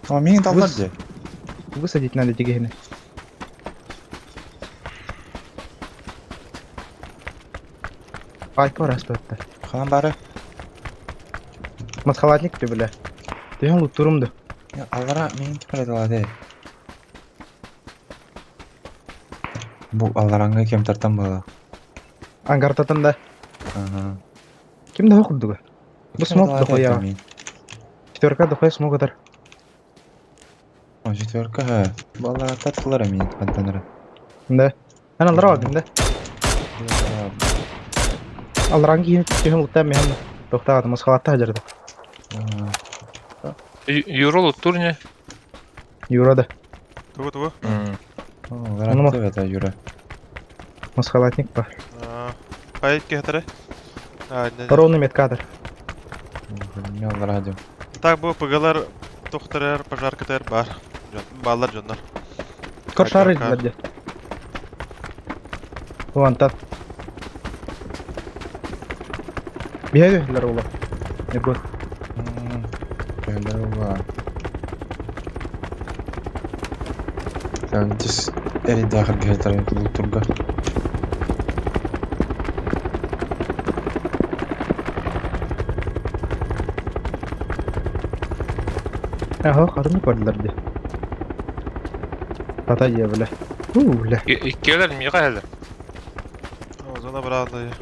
О, миин таллар же. Высадить надо дегени. Айка бар аспетте. Хан бары. Масхалатник ты бля. Ты он лутурумду. Аллара миин кипредалады. Бу алларанга кем тартан бала. Ангартатан да. Ага. Ким да курдуга? Бу смок дохуя. Четверка дохуя смок атар. О, четверка, ха. Бу аллара таттылар миин хантанара. Да. Ан аллара алдым да. Алларан кийин түһүн луттан мен тохтаат масхалатта хажарды. Юрол турне. Юра да. Тугу тугу. Аллара это Юра. Масхалатник бар. Хайт кехтере. Ровный меткадр. Мен аллара дем. Так бу пыгалар тохтарар пожаркатар бар. Баллар жоннор. Кор шары дилерде. Уанта. Биһәгүләр ула. Нергон. Бэлэва. Так, дис эридахар гетар лутурга. Аха, хатын көрдүлөр ди. Тата же бля. У, бля. Иккилер мига хәлер. Зона браунда.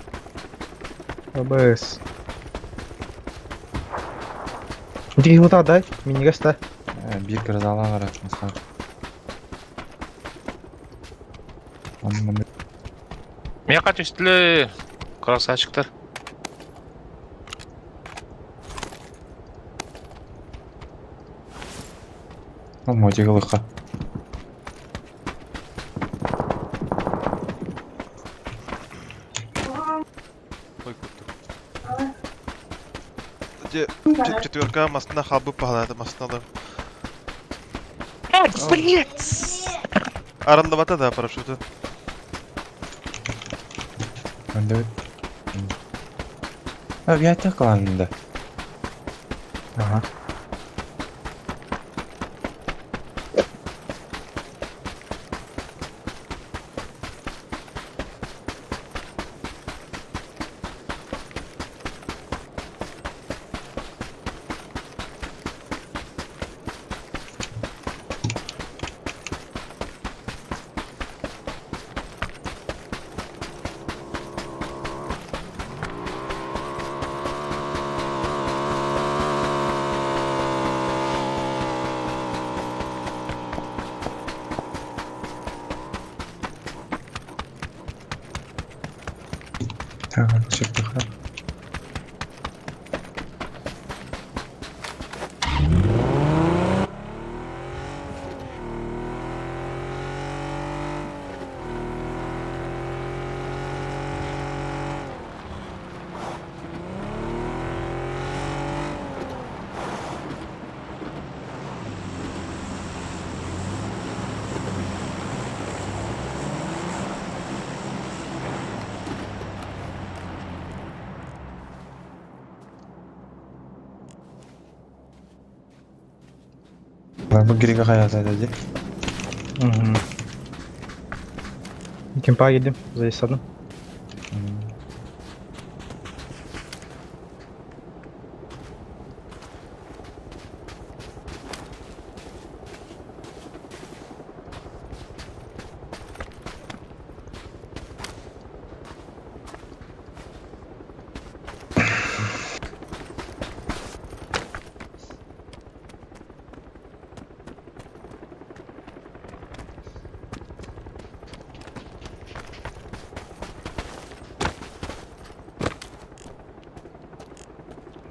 Абыс. Дики хута дай, минигаста. Бир грозала бар масхар. Мига түстүле. Красавчиктар. Ну, мотигалыкка. Ой, куттук. Четверка масына хабы пахлады масына да. Блять! Араллабата да парашюты. Андыбыт. Объятия кылааннында. Ага. Так, сөптөхөр. Бу Грига хаята дии. Угу. Кемпа едем, заисадым.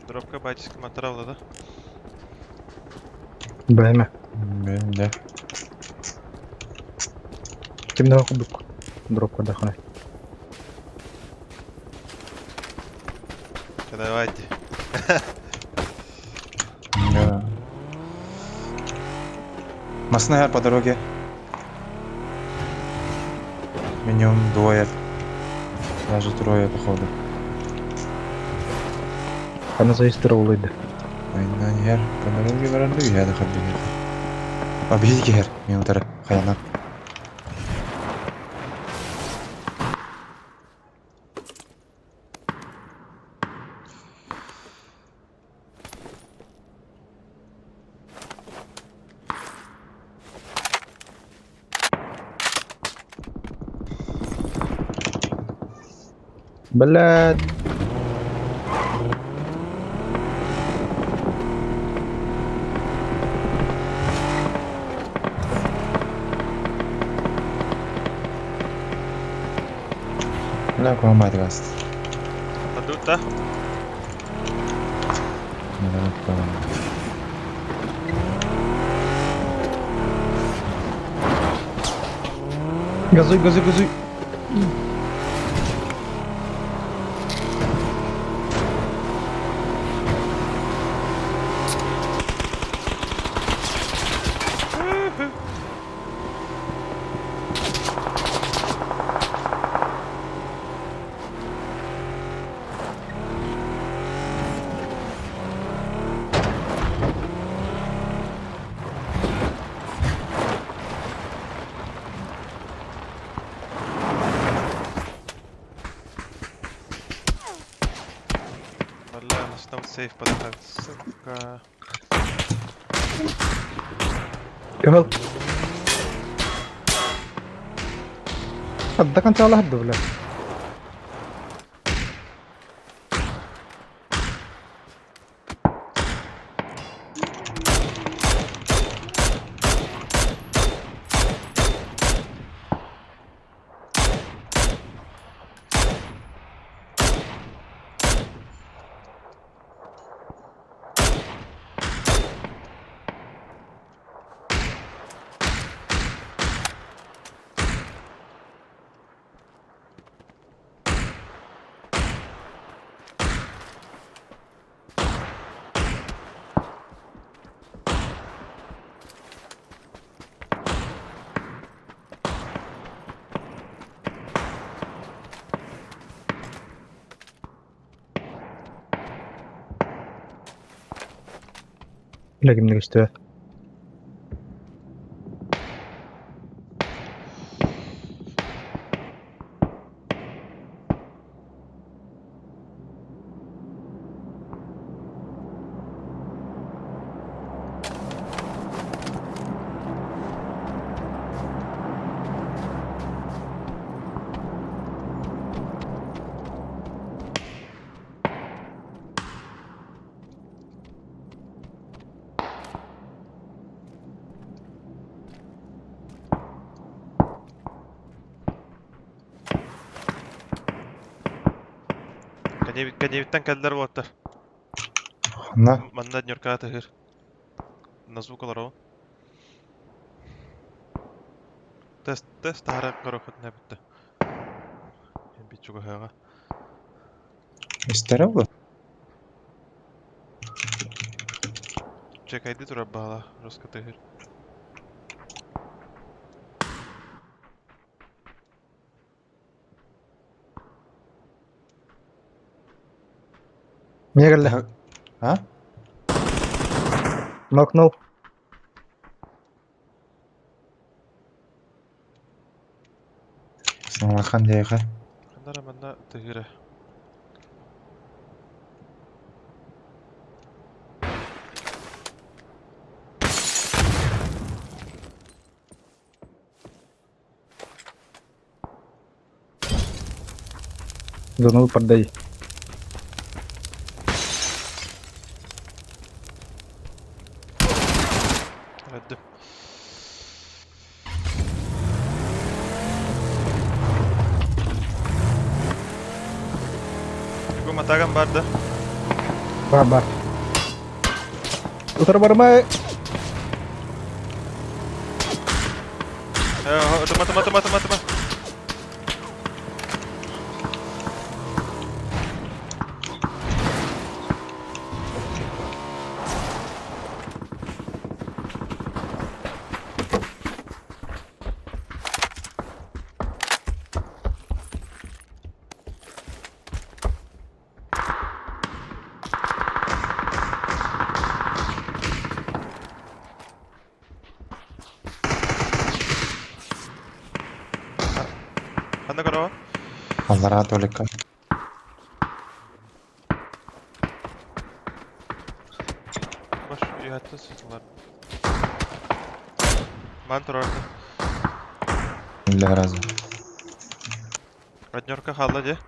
Дропка батюшка матравла, да? Бәйме. Бэм да. Кимде курдук? Дропка дахына. Давайте. Да. Масная по дороге. Минимум двое. Даже трое, походу. Аны заистырылды. Айнан хер. По дороге баранды я да хабби хер. А биһиги хер. Мен утары. Хаяна. Блядь. Да, куамбат газ. Падут, да? Газуй, газуй, газуй. Бля, нас там сейф подохает. Сука. Кемел. До конца аллах бля. Лэгимник истибэт. Кэннибиттэн кэллэр уолаттар. На. Манна Нюрка тыһыр. На звук олоробун. Тест, тест таһара көрөхүтүнэ бүттэ. Бит чугаһыаҕа. Истэрэ бу. Чекайды турар баала, жестко тыһыр. Мне кэллэ. А? Нокнул. Саҥалахан диэхэ. Ханна эрэ манна тыһыыра. Зону продай. Өлдүм. Бу матаган бар да. Бар бар. Утары барма. Атыма, атыма, атыма, атыма, атыма. Ханна көрөҕүн? Аллараа Толикка. Баш үөһэттэн сытылар. Ман турарда. Үллэ разу. Однерка хаалла дии.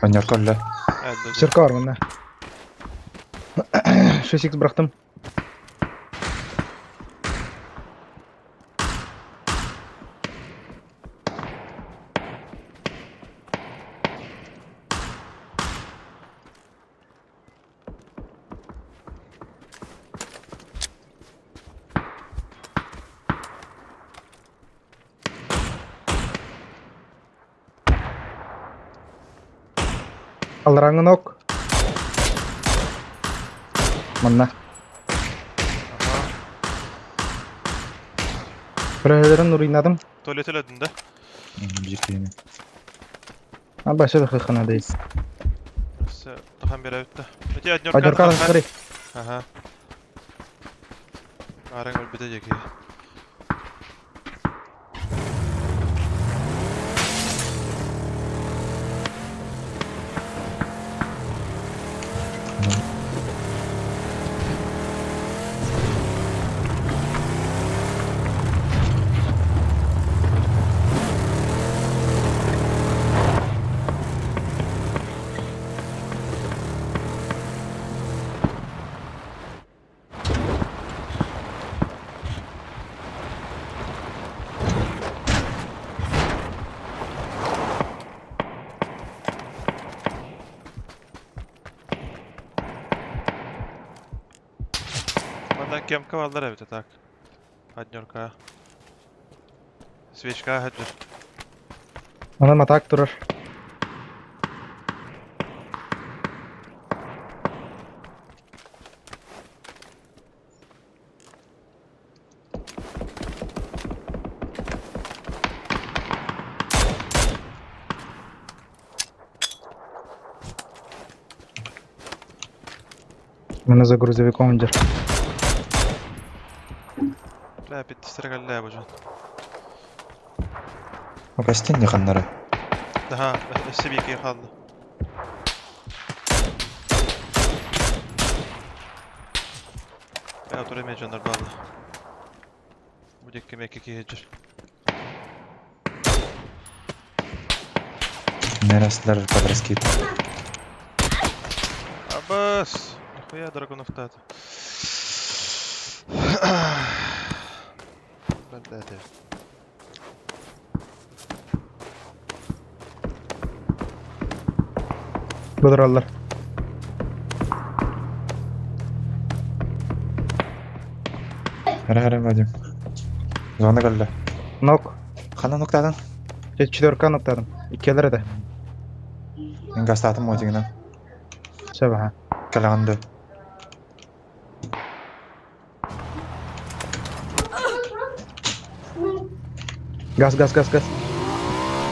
Однерка өллө. Өллө дии. Церковь манна. 6х бырахтым. Алларааҥҥын ок. Манна. Көрөһөлөрүн уруйнадым. Туалет өлөдүн да? Биир киһини. Аба сөп хыхына дейс. Тахан беребит да. Эти Однерка смотри. Ага. Арың өлбүтэ диэки. Манна кемка баллар эбит так. Однерка. Свечка хаджыр. Манан атак турар. Мене за грузовиком держит. Бля, биттистэрэ кэллээ бу дьон. Костин не ханнары. Аха, өссө биир киһи хаалла. Бля, тура эмиэ дьоннор бааллар. Бу диэки эмиэ икки киһи сылдьар. Нерастар под раскид. Абас! Нихуя драгоновтаата. Бля, Бодороллор. Эрэ эрэ Вадим. Зона кэллэ. Нок. Ханан уктаатың? Четверка ноктадым. Иккиэлэр этэ. Мин гастаатым мотигынан. Сөп аха. Кэлэҕин дуу? Газ, газ, газ, газ.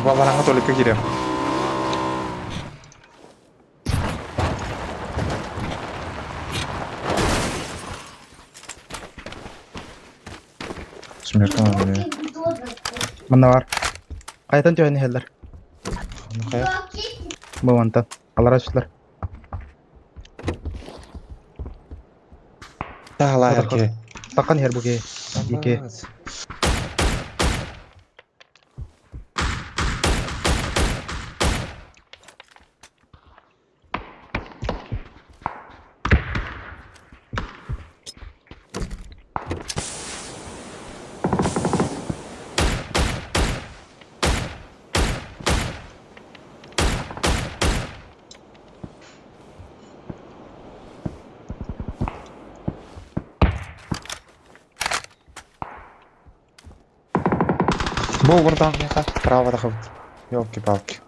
Балараҥҥа толикка киириэм. Смерть өлүө. Манна бар. Хайтан түһэн иһэллэр. Хайа? Бу мантан. Алара түстүлэр. Таалаайар киһи. Таххан иһэр бу киһи. Ики. Бу угурдаах миэхэ право тахабыт. Елки-палки.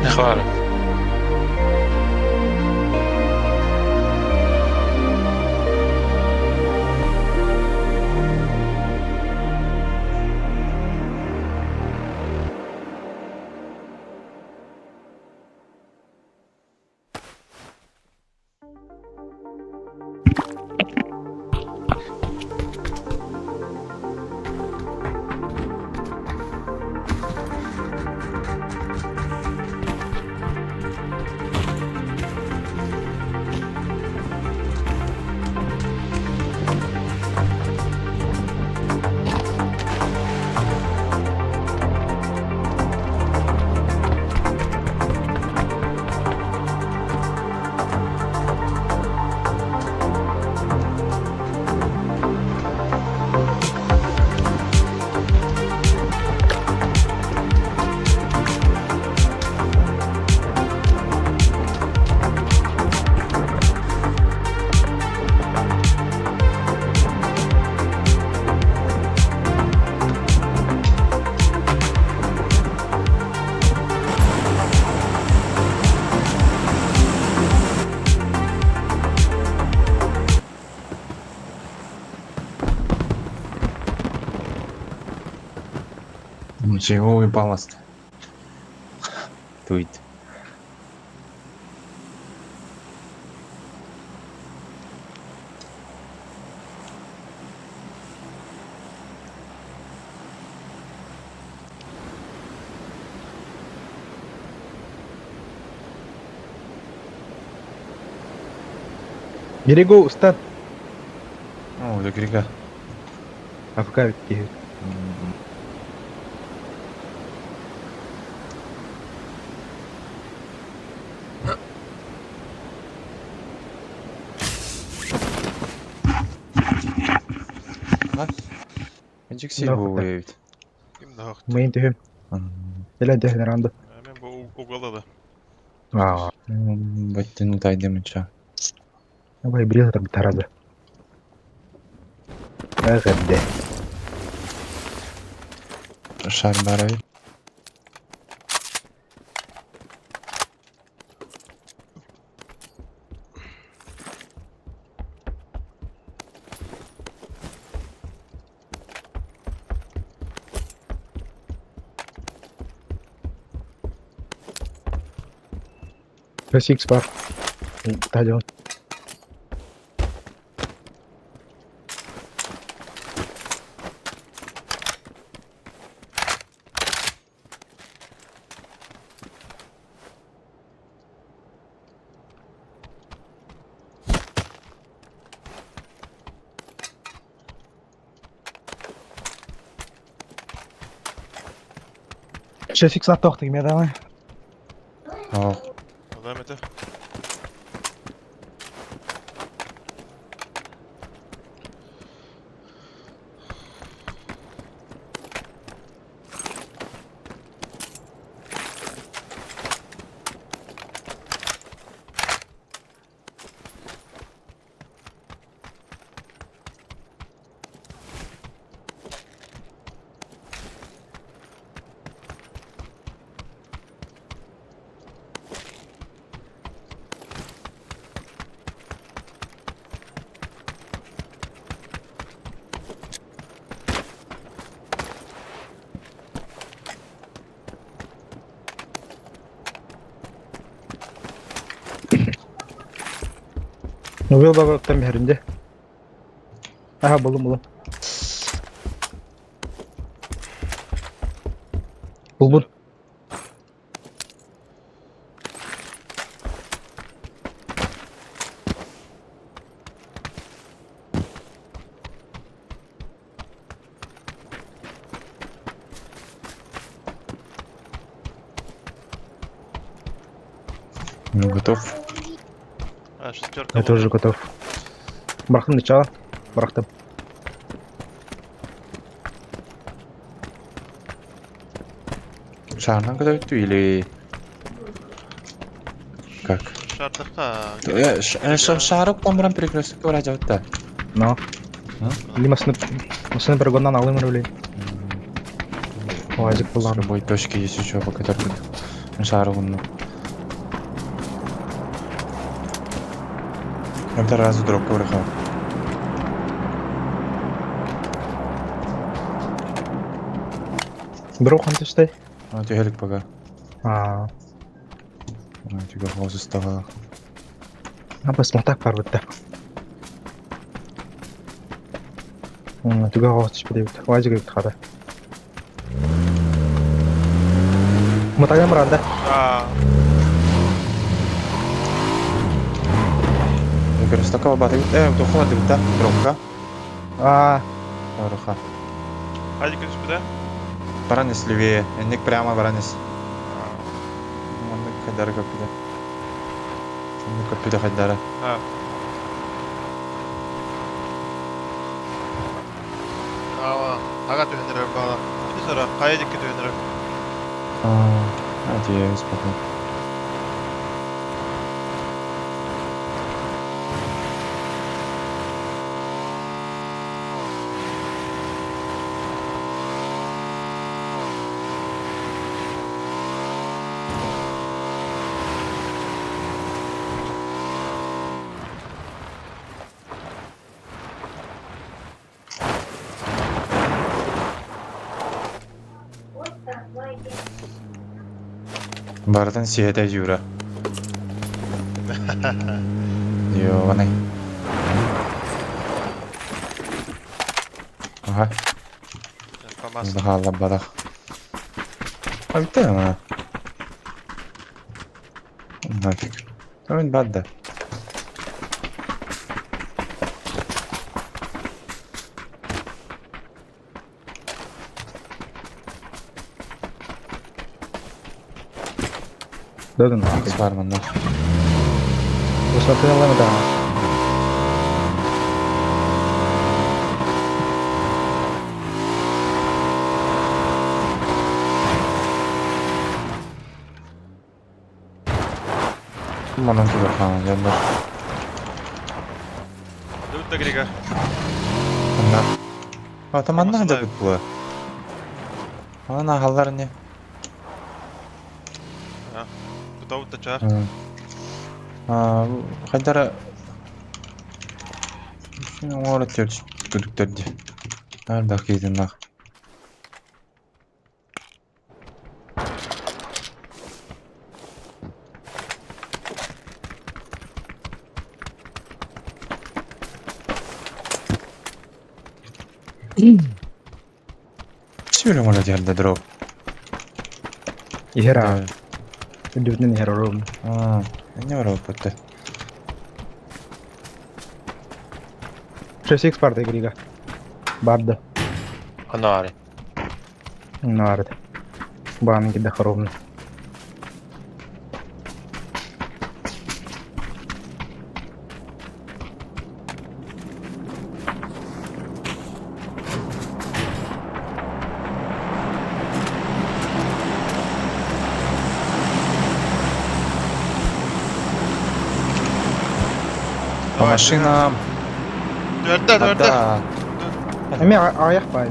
Нехвара. Чего упалась? Туит. Берегу устан. О, до грега. АФК ведь. Дикси Да, был да. ведь. Ким да Мыйын түһүм. Эле дөһүн ранды. Мен бу уголда да. Аа. Баттин тайдым ча. Абай брил там таразы. Әгәдә. Шар барай. Сикс бар. Тадион. Шефик саттоқтық мен давай. О, Адам это. Нобел баба там herinde. Aha buldum buldum. Bulbul. ну готов. А, шестерка. Я тоже готов. Bıraktım начало. Bıraktım. Шарнан готовить или как? Шартыққа. Шарок там прям перекресток вроде вот так. Но. Лима сını bir gondan alayım öyle. Azıcık С kullandım. любой точки есть еще по которой шару ну. Это разу дроп коврыха. Bir okan işte. А ты гелик пока. Aa. А тебе холос стало. Apa smotak var bitti. Түгә ағас түшпе деп. Азык өтті қада. Мытаган бар анда. А, Перекресток баты. Тухла ты да, дропка. Аа, Коврыха. Хадик түспі да? Баранис левее. Ник прямо баранис. Хайдара копида. Копида Хайдара. А. Ава, ага түһендірер бала. Ити сора, қая дикке түһендірер. А, я спокойно. Барытын сиэтэ Юра. Ёбаный. Ага. Фамас. Хаалларбатах. А бүттэ ама. Нафиг. Ойын бар да. Додун. Икс бар манна. Высоты да. Манан туда хаалан дьоннор. Тут да Грига. Манна. Ата манна Масалай. дьабыт була. Ана халлар не. Тутабыт да чаар. А, хайдара оҥоро төрт күдүктэр дии. Элбэх киһитиннэх. Сүрүн оҥоро диһэрдэ дроп. Иһэр аа. Үрдүбүтүнэн иһэр оруобуна. Аа, эмне бар болуп 6x бар да Грига. Бар да. Анаары. Наарыт. Баанын кидде хоровна. По машинам. Төрдө, төрдө. Да. Эми аяк бай.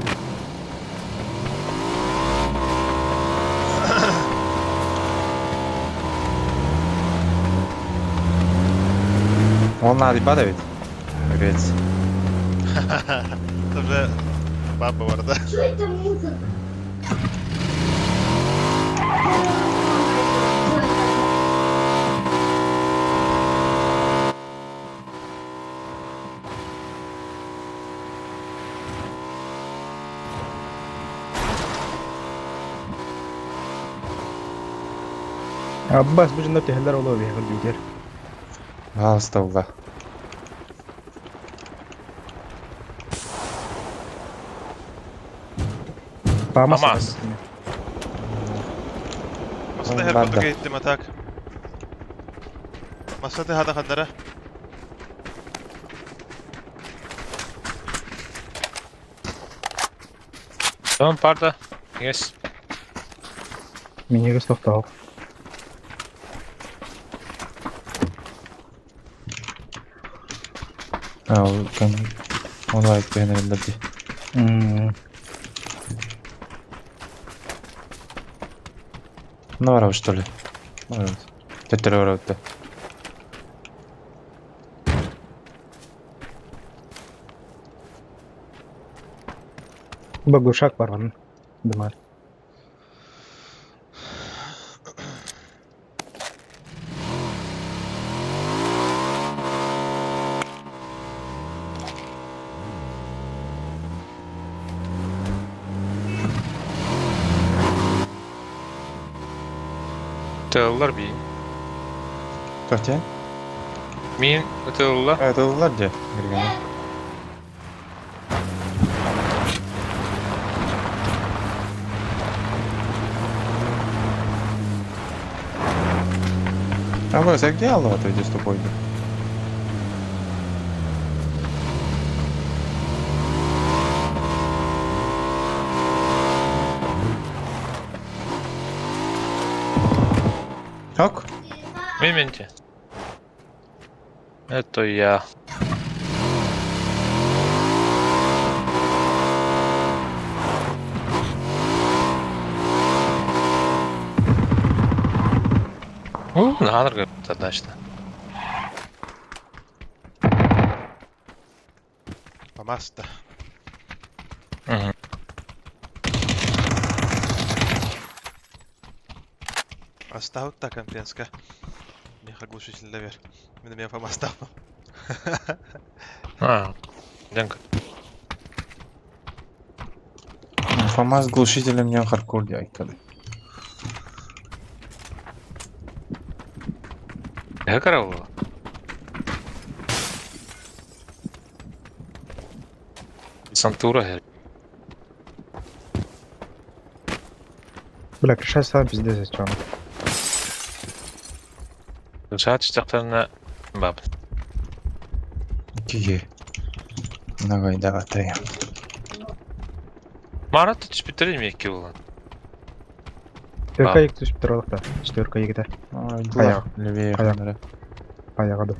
Он надо бада ведь. Грец. Это уже баба бар да. Что это музыка? Аббас бу жында техелер олоо бе кырдыр. Пожалуйста, ула. Памас. Памас. Масата хер Бар да. кутуга иттим атак. Масата хата хандара. Tamam parda. Yes. Минеге токтоо. А, ол кан. Он лайк дегенер ди. Ну, барабы, что ли? Барабы. Төттөрө барабы да. Багушак бар ван. Дымар. Тыллар би. Төртен? Мин тылла. Э, тыллар же. Киргене. А вы, а где Алла отойди с тобой? Как? Мименте. Это я. Ну, надо, однозначно. Памаста. Мгм. Астаабыт да компенска. Миэхэ глушитель бер. Мин эмиэ фамастааппын. А, дьаҥка. ФАМАС глушителем не хардкор дяйкады. Төһө кыра буолла? Десантура иһэр. Бля, крыша сам пиздец зачем. Саа түстэхтэринэ баабын. Киһи. Давай, давай, тайм. Маара түспүттэр эмиэ икки буолан. Четверка екі түсіп тұр олықта. Четверка екіде. Аяқ. Левее Аяқ. камера. Аяғы да.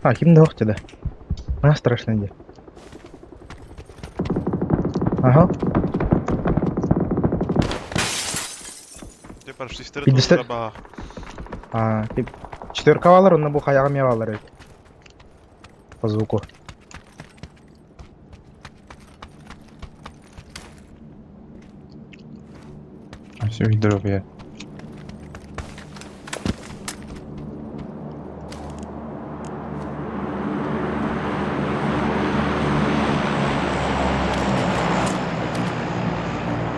А, ким да деді. А, страшно де. Ага. Ты паршистер Пятьдесят- баа. А, тип, четверка балар, онна бу қаяғы ме балар ведь. По звуку. Все, здоровье.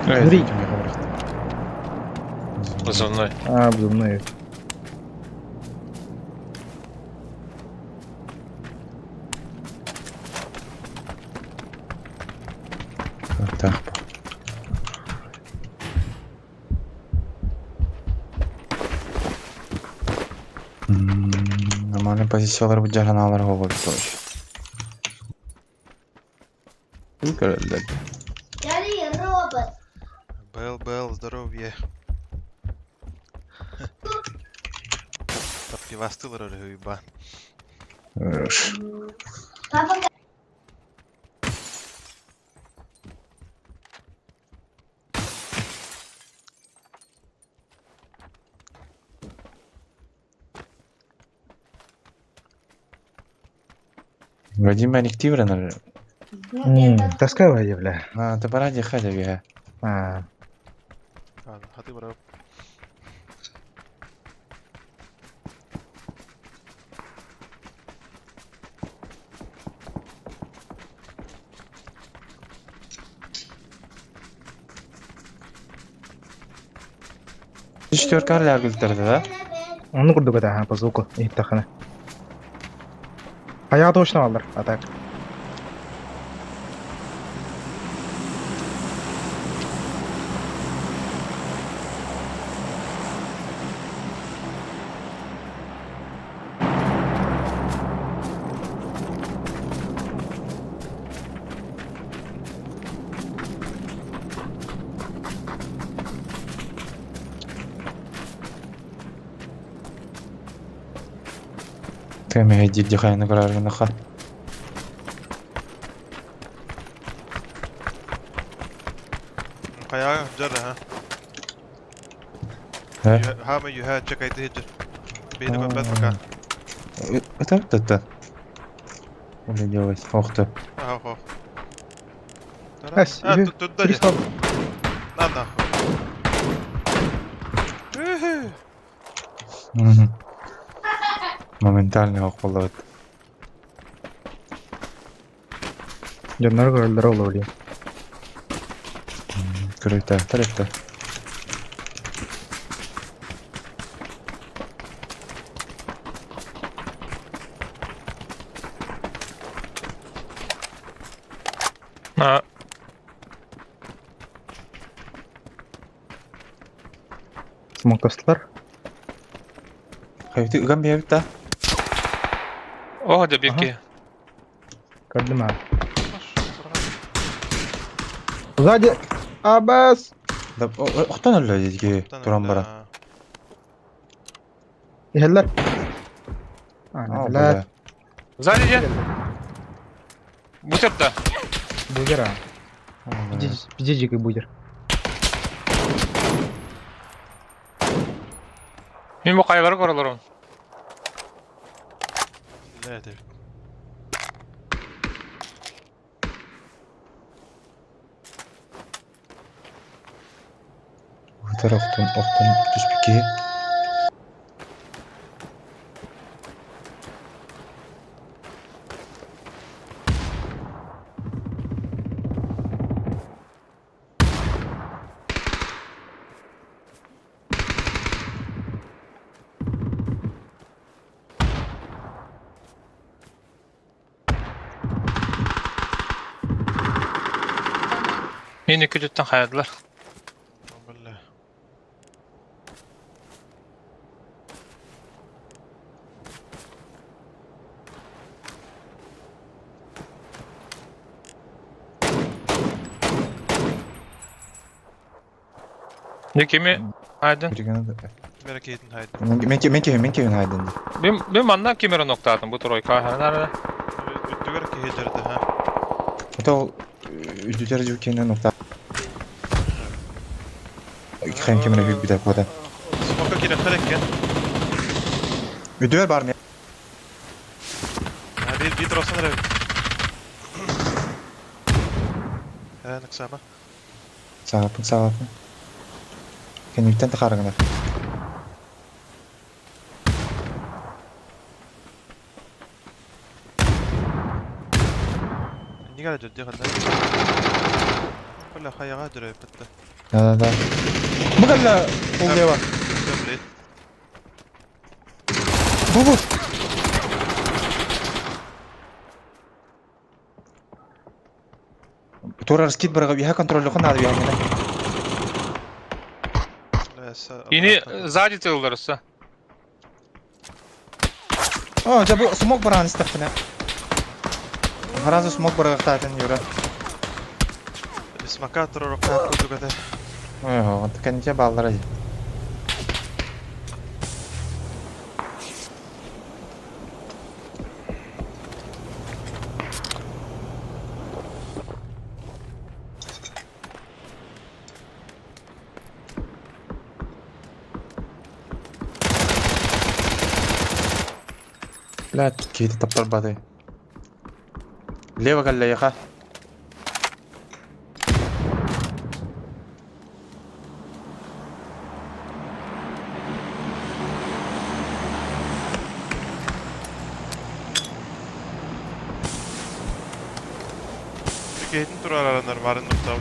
Смотри. Позывной. А, зубной. Так. Нормальный позициялар бу жараналар болот тоже. Көрөлдөр. Гори, робот. Бэл, бэл, здоровье. Пивастылар өрүһүй Хорош. Папа, Вадим Алективрен. Тоска вроде, бля. На табараде хадя бия. А, Хаты барап. Четверка лягылтарды, да? Оны курдук это, ага, по звуку. Иттахана. Аяғы точно балдар, а так. Ты меня дихайны көрөргүнөха. Хайа жар ха. Э? Хама юха чакайды хиджер. Бейді көппәт пока. Это это. Или делать. Ох ты. Ага, хо. Ась, А, иди. тут тут да. Триста. На нахуй. Уху. Мгм. Моментально ох болот. Жоннор көрөлдөр ол блин. Көрөйтө, таректе. А, Смоктастылар. Хайты гамбия битта. о, дьэ биир Көрдүм а. Сзади. Абас. Да, охтан өллө деги туран бара. Ихеллер. А, А, бля. бля. Сзади дьэ. Бутер да. Бугер, а. А, бля. Пиздец дикий бугер. Мин бу хайалары көрөлөрүм. Да, это. Ытар охтон охтон түспүт киһи. Мин үкүтүттэн хайадылар. Бля. Не кими Aydın. Бері кейтін хайдын. Мен киһин хайдын. Бим манна кимер ноктаатын бу тройка ханара. Үттүгер киһи ха. Это ол үдүтер жукенен нокта. Хайм кемере хүк битер кода. Смока киректер экен. Үдүер бар ме? Ha bir bir drosan эре. Э, наксама. Саапын саапын. Кенүттен тахарыгынар. Нига жөддө ханда. Бля, хаяга жүрөп битти. Да да да. Бугalla улева. Блин. Бу бу. Тура раскид барга биха контроль хон ады биха. Ини сзади тылларса. О, жа бу смок баран истепне. Харазы смок барга татын юра. Смока турурукка курдугата. Ой, антыканча баллар. Блядь, кейти таптар бады. Лево галлеяха. Кейтин тураралар барын нуктап.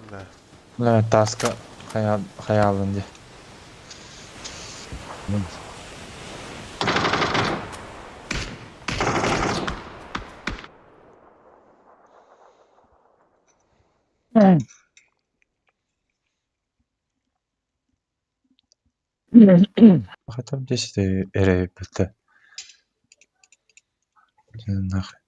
Бля. Бля, таска хаял хаялынды. Хотя бы 10 эре бітті. Нахуй.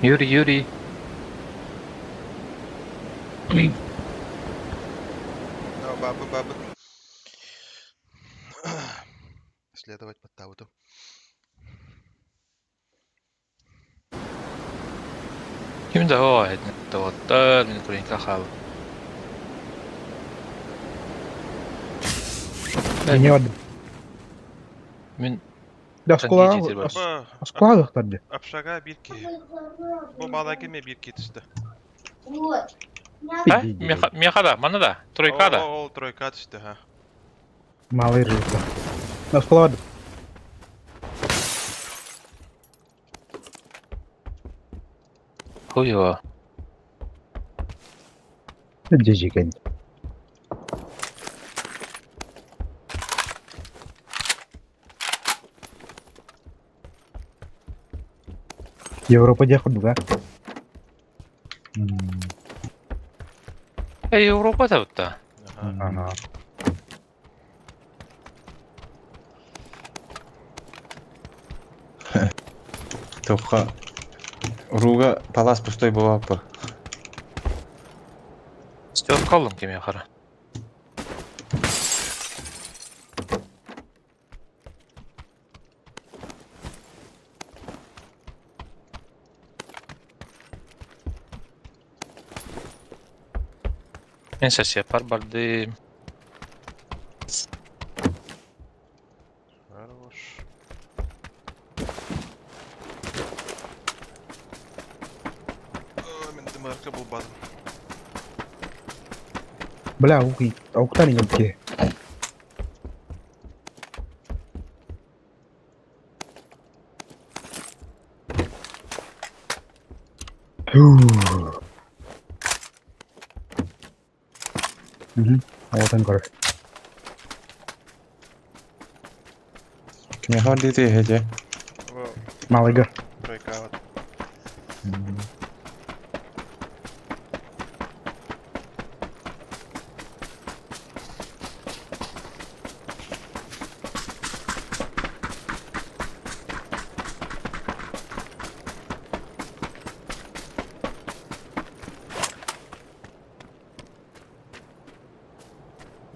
Юрий, Юрий. Бабы, бабы. Следовать под тауту. Ким да оо доҕоттор, мин Украинка хаалым. Не бардым. Мин Да, оскуолаҕа Тангии бар. оскуолаҕа ыахтар дии. Общага бир киһи. Бу балаги ме бир киһи түсті. Вот. А? Меха да, мана да, тройка да. Ол тройка түсті, ха. Малый рыба. Оскуолаҕа бардым. Хуево. Дьэжигэн. Европа диэх курдуга. Э, Европа да бутта. Ага. Тоққа Руга палас пустой была бы. Стёр каллым кеме хара. Мен сәсия пар барды. Хорош. Мен ДМРК был базом. Бля, уки, ауктан иҥэргэ. Оҕотон көрөр. Кимеха дейді хеде. Малыга. Тройка вот.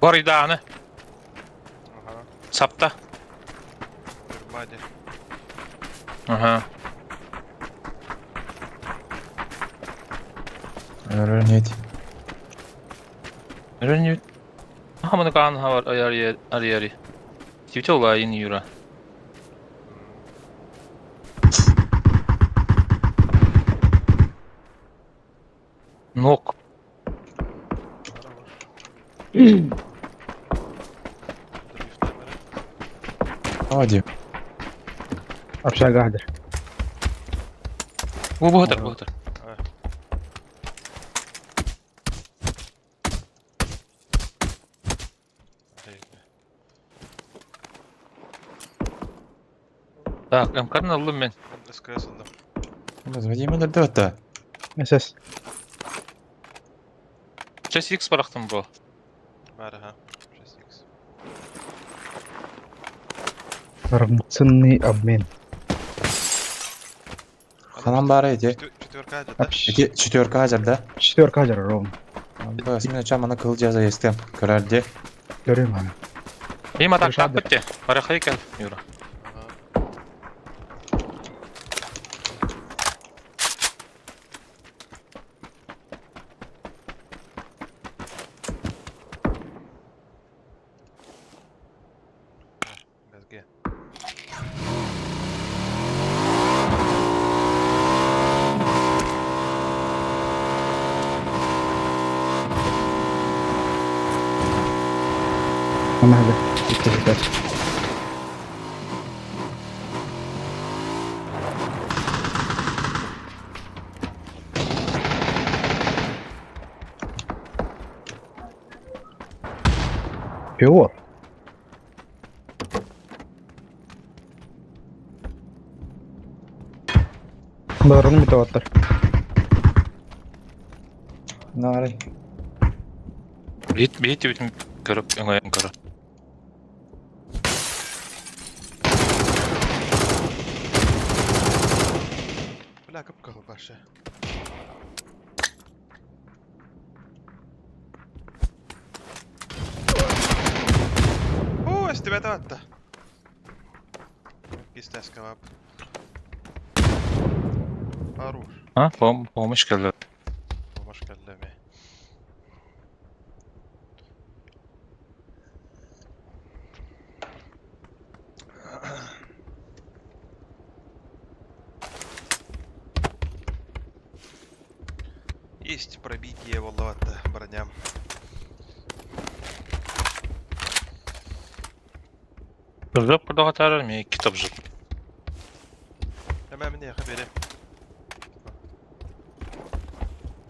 Бар аны. Ага. Сапта. Тюрьма Ага. Нет. Рөнү. Хаманы каан хавар аяр арьяри. Тивтёла ин юра. Нок. Оди. Общага аһдыр. Бу бухтар, бухтар. Так, МК-ны аллым мен. СКС алdım. Вадима дөрдө. СС. 6x барахтым бу. Бар, ага. 6x. Равноценный обмен. Ханан бар эти. Четверка да? Эти четверка азыр да? Четверка азыр ровно. Бас мен чаманы кыл жаза естем. Көрәрде. Көрөм аны. Им атак Решады. тап бітте. Бараха екен, Юра. Газге. Ана да. Икки Пилот. Барыны бит Нары. Бит бит бит көрүп өңөйөн көрө. Бля, кып-кыһыл вообще. О, эстибэтэ батта. Кистәскә бап. Хорош. А, помощь кэллэ. Помощь кэллэ ме. Есть пробитие волновато броням. Кырдык курдук атаарар, мен икки топжут. Эмэ мин эхэ бери.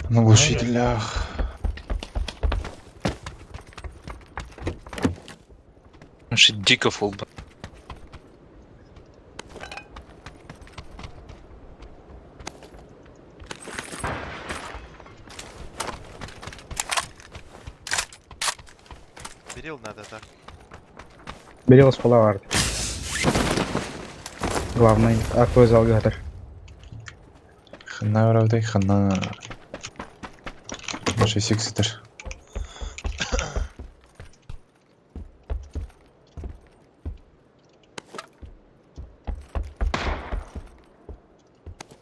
На глушителях. Вообще дико фул. Берил надо так. Берил оскола баар. Главный актовый залга хатар. Ханна барабытай, ханна. Шестик сытар.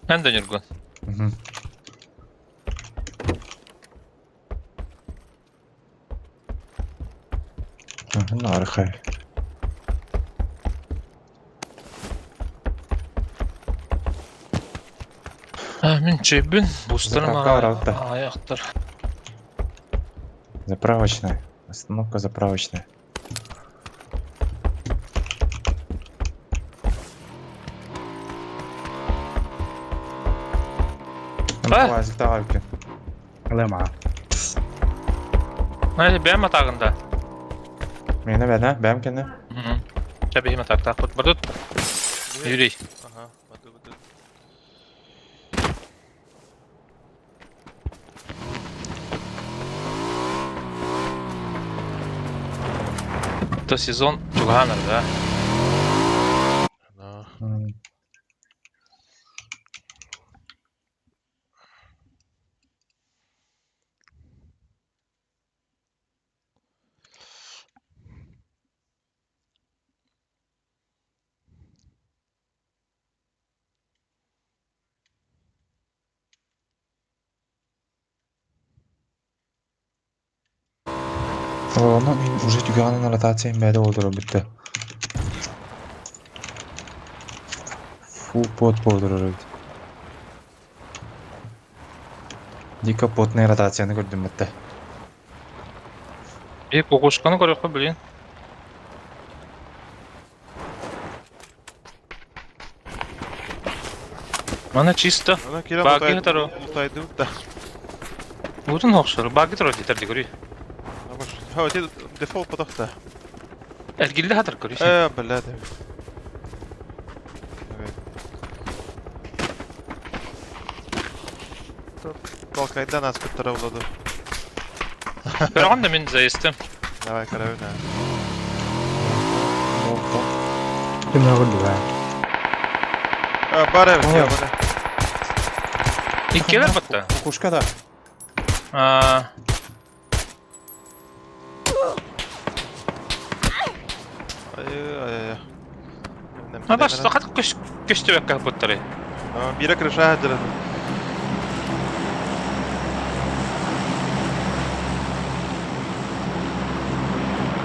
Эн да Нюргун. Угу. Архай. Мин чөйбүн, бустарым Заправка барабыта. аяқтар. Заправочная. Остановка заправочная. А? Лема. Знаете, бэм атагында. Мені бәді, бәм кені. Чабихим атак так. Вот бардут. Юрий. Ага, баду баду. То сезон Чуганар, да? Да. Оны мен уже түгәнін ротациян бәді олдырып бітті. Фу, пот болдырып. Дико потный ротацияны көрдім бітті. И кукушканы көрөккө, блин. Мана чисто. Она кирен Баги хатаро. Утайды да. Утун хокшор. Баги тура дитер ди көрүй. Ха, ти дефолт потохта. Эргилде хатар көрүй. Э, блядь. Толкайда нас куттара уладу. Көргөн да мен заестим. Давай, каравина. Ким көрдү А, бара, я бара. Иккелер батта. Кукушка да. А, Ай, ай, ай. а баш сакат көш көштөбөк капыттары. Бира крыша хадыр.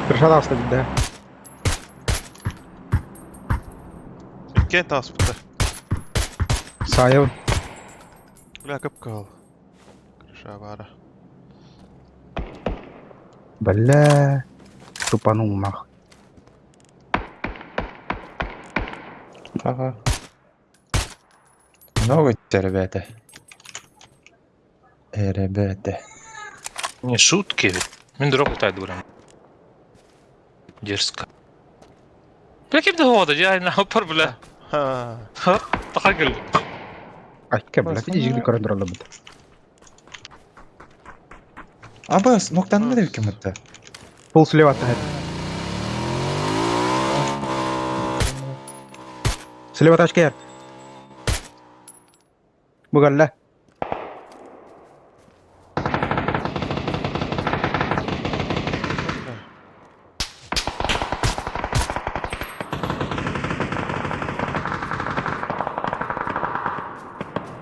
Крышада аста да. Кен тас бутта. Сайыл. Бля, кып кал. Крыша бара. Бля. Тупанул нах. Ага. Много тебя, ребята. Ребята. Не шутки. Мен дурак утайды көрөм. Дерзко. Бля, ким да я на опор, бля. Ха. Така кел. Айка, бля, физикли көрөн туралла бит. Абас, ноктан да ким это? Пол слева атат. Слева тачка яр. Бу кэллэ.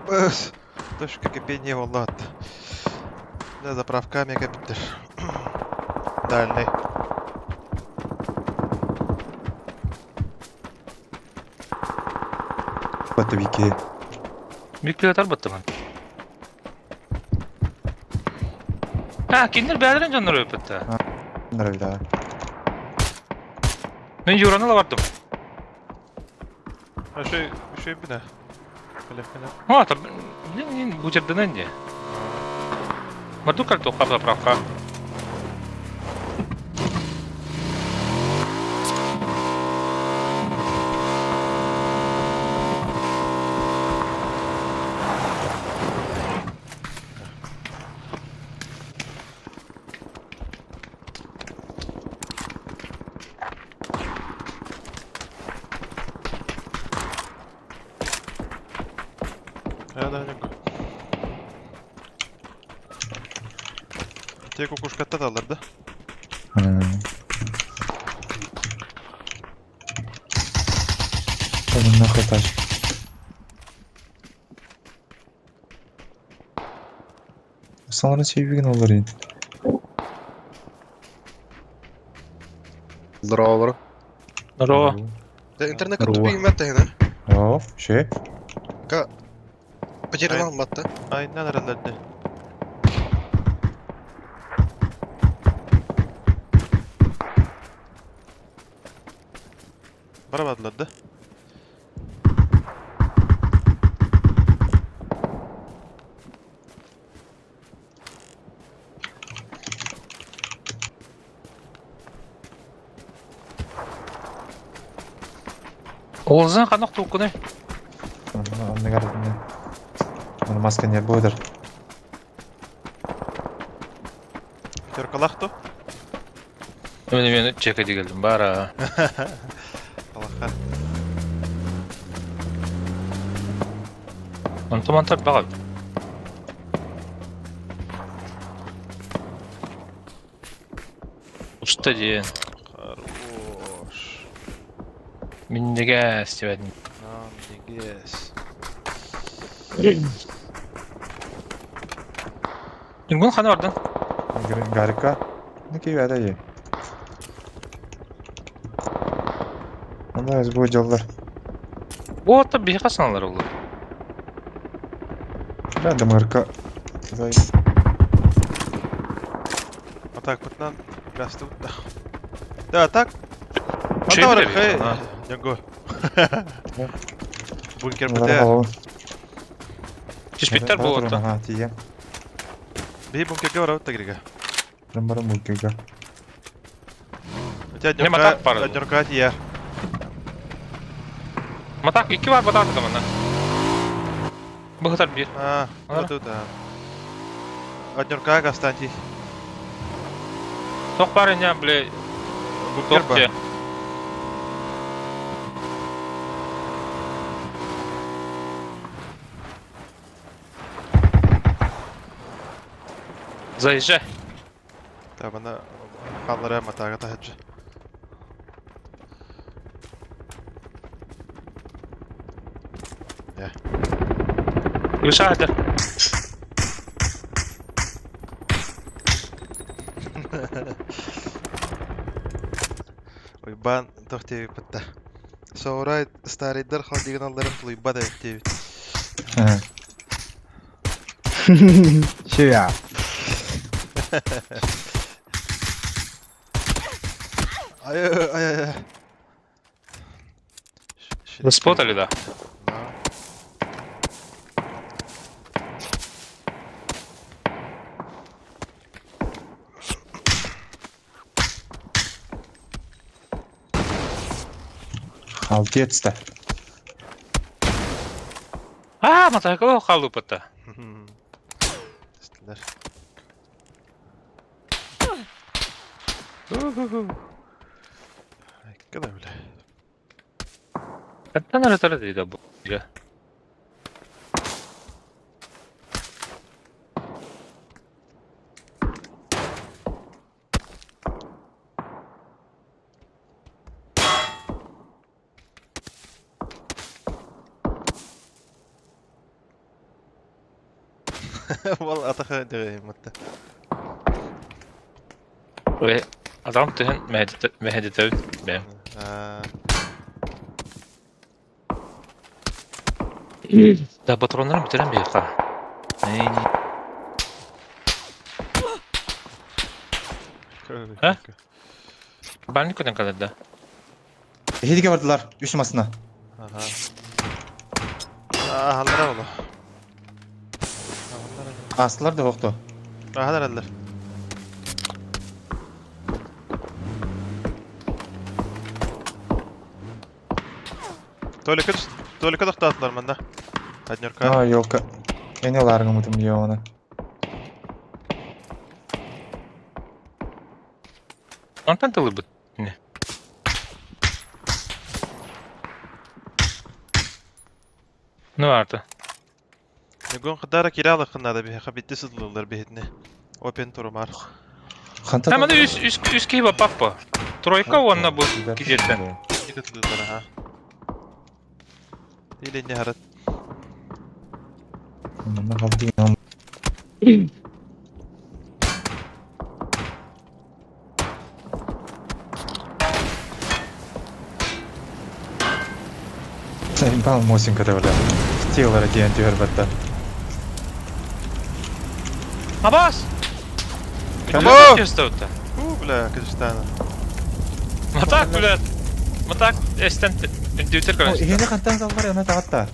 Быс. Точка кипения волнат. Да, заправка мегабиттер. Дальний. Батовики. Биир баттыман. А, кинилэр бэйэлэрин дьонноро ыыппыттар. Нравится. Мин Юраны ла бардым. А что, еще и бина. Бля, А, там, блин, бутерданан дии. Барду картоха заправка. Да, да, yok. Tek kukuşkatta da alırdı. Да нахуй тачка. Санарын себебин олар edi. Здорово, бро. Здорово. Да, интернет Здорово. тупик мета хина. О, şey. Потерял батта. Aynen herhalde. Baramadılar da. Олзан ханах тууккуну. Анныгар маска не будет. Пятерка лахту. Мен мен чека дегелдим бара. Аллаха. Онто мантар багат. Уста диэн. Хорош. Миннеге стебедин. Нам не гес. Нүгүн хана бардан. Гарика. Ну кей бәді е. Онда өз бұл жолдар. О, та биһиэхэ саналар олор. Да, дымырка. Зай. Атак пытнан. Гасты да. Да, так. Чей Ата биле хей. бит, а? Дянго. Бункер Олар бите. алау. Түспүттэр буолуота. Ага, тиген. Би бункерге барабыт да кириге. Барым бункерге. У тебя Не, матак пара. Однерка тия. Матак икки бар батаата манна. Быһытар биир. А, Ара. вот тут, а. Однерка гастанти. Тох бар иня, бле, Бункер тох бар. те. Заезжай. Да, бана халлара матага таһаджы. Юшаатыр. Ой, бан тох тебе пытта. Соурай старый дыр хал деген алларым тулуйба да тебе. Шея. Ай ай ай ай. Вы спотали, да? Да. Халтец да. А, матакало халупата. Стилер. Ай, када бля. Каттан ара тара дейdi бу. Ол атаха дэгэй матта. Ой, адам түһэн мэһэдитэбит бэйэм. Аа, Да патроннарын бүтэрэн биһиэхэ. А? Бальник көтөн кэлэр да. Эһиги бардылар үс масына. Ага. Аһаллара оло. Астылар да охто. Аһалар. Толика Толика тохтоотулар манна. Однерка. А, елка. Я не ларгым ытым ёна. Онтон тылыбыт. Не. Ну арта. Ньугун кытара киралы кыннада биһи хабитти сыдлылар биһитне. Опен турумар. Ханта. Там аны үс киһи баппа. Тройка уонна бу кижеттен. Кытылылар аха. Или не харат. Манна халды. Бал мосинка да бля. Стилара диэн түһэр батта. Абас! Або! Чувствовал-то. У, бля, Кыргызстана. Матак, блядь. Матак, эстен компьютер, короче. Иһини хантан салбар ана таҕатта.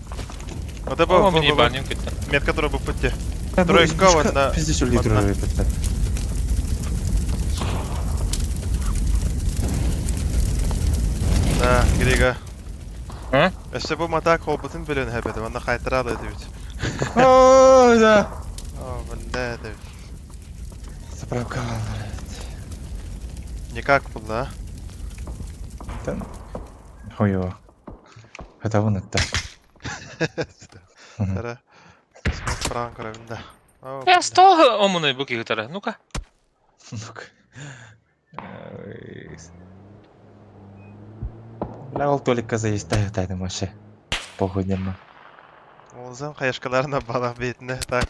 Вот это О, мне ебанин кытта. Метка туру путте. Тройка вон Пиздец үлли турар эпетте. Да, Грига. А? Өссө бу матак холбутун билен хэбэдэ, манна хайтарады дебит. О, да. О, бля, дебит. Заправка. Никак булла. Тан. Хойо. Хатабын атта. Тара. Смок пран көрөбүн да. О, Я сто омуной буки гитара. Ну-ка. Ну-ка. Бля, ол Толикка заесть тайны вообще. Похуй нема. Олзам хаяшкаларына бала бетине так.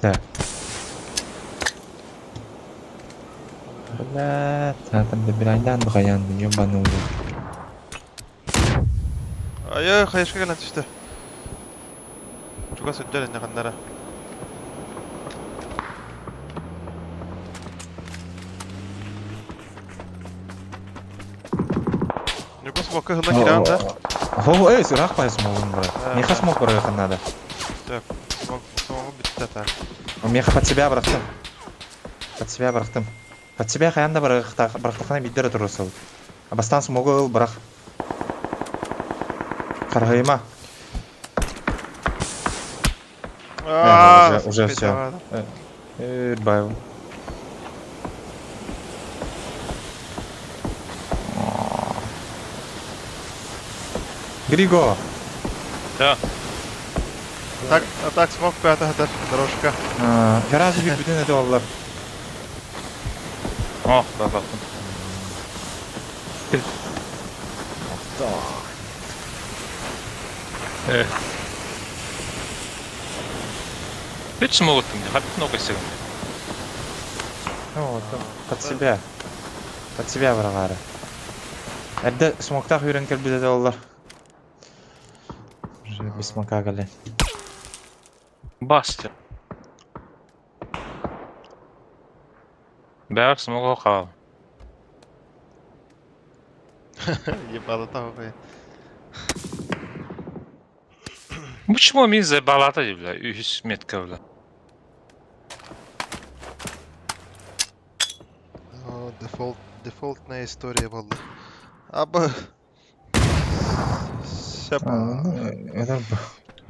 Так. Бля, там добирайдан бухаян, ебаный. Ай, хаяшка келен түштү. Чуга сөджөр энне ханнара. Нюко смокка хылла киран да. О, эй, сурах пай смогун, бра. Меха смог барыхан надо. Так, смок смогу битте так. Меха под себя бырахтым. Под себя бырахтым. Под себя хаянда барахтахана биддер турусыл. Абастан смогу ыл барах. Каргайма. Уже всё. Бай. Григо! Да. Так, а так смог пятый хатар дорожка. Гараж bir bütün edi oldular. О, да, да. Үч смогут там, хаппи много сегодня. Ну, вот, под себя. Под себя барагары. Эрде смоктах үйрен келбит edi oldular. Уже без смока кале. Басты. Бәр смогу қал. Ебало там бе. Почему мин забалата бля, үс метка бля. О, дефолт, дефолтная история была. Аба. Сяпа. Это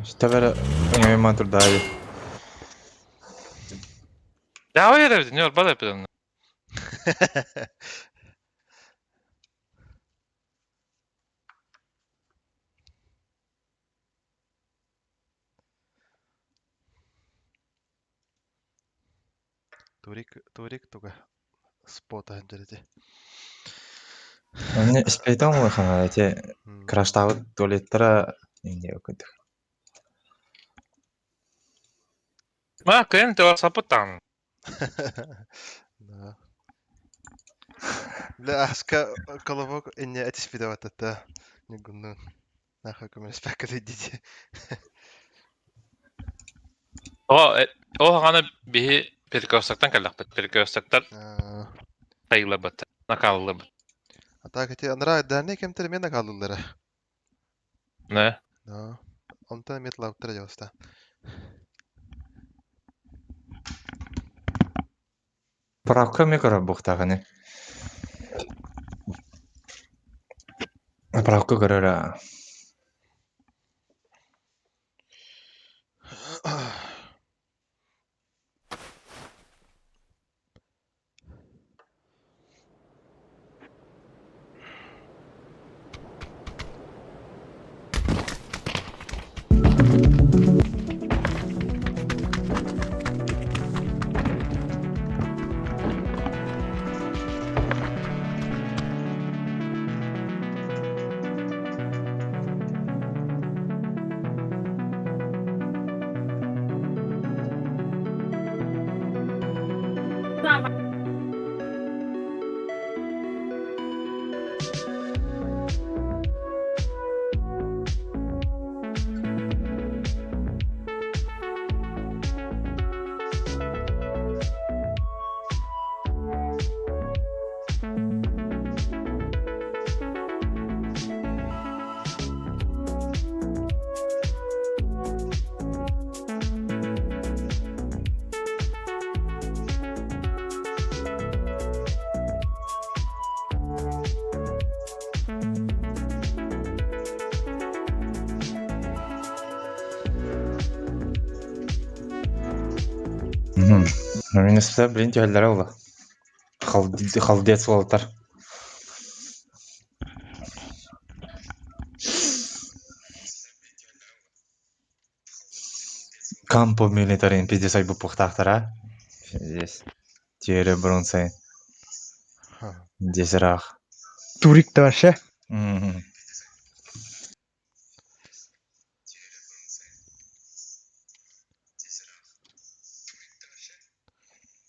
Что өңөйман турдайы. Давай я не бада педан. Турик, турик туга. Спота ханжарити. Мне испейтон улахан эти краштабыт туалеттара не көдүк. Ма кыайан тоҕо саппыттаҕын. Да. Бля, аска колобок инне этиспите баттата. Ньугуннун. Нахуй көмөлөспөккө диди. О, ол хаҕана биһи перекрёстоктан кэллэхпит. Перекрёстоктар тайылларбыт, накаалылларбыт. А так эти анараа дальний кэмтэр эмиэ накаалыыллара. Не? Да. Онтон эмиэ тылаабыттара дьоҕуста. Поправка эмиэ көрөр буолуохтаах ини. Поправка көрөр аа. Минуста, блин, түһэллэрэ буолла. Халдец уолаттар. Кампо милитарин пиздец айбыппыхтаахтара. Здесь. Тиэрэ бронзай. Здесь рах. Турик-то вообще. Мгм.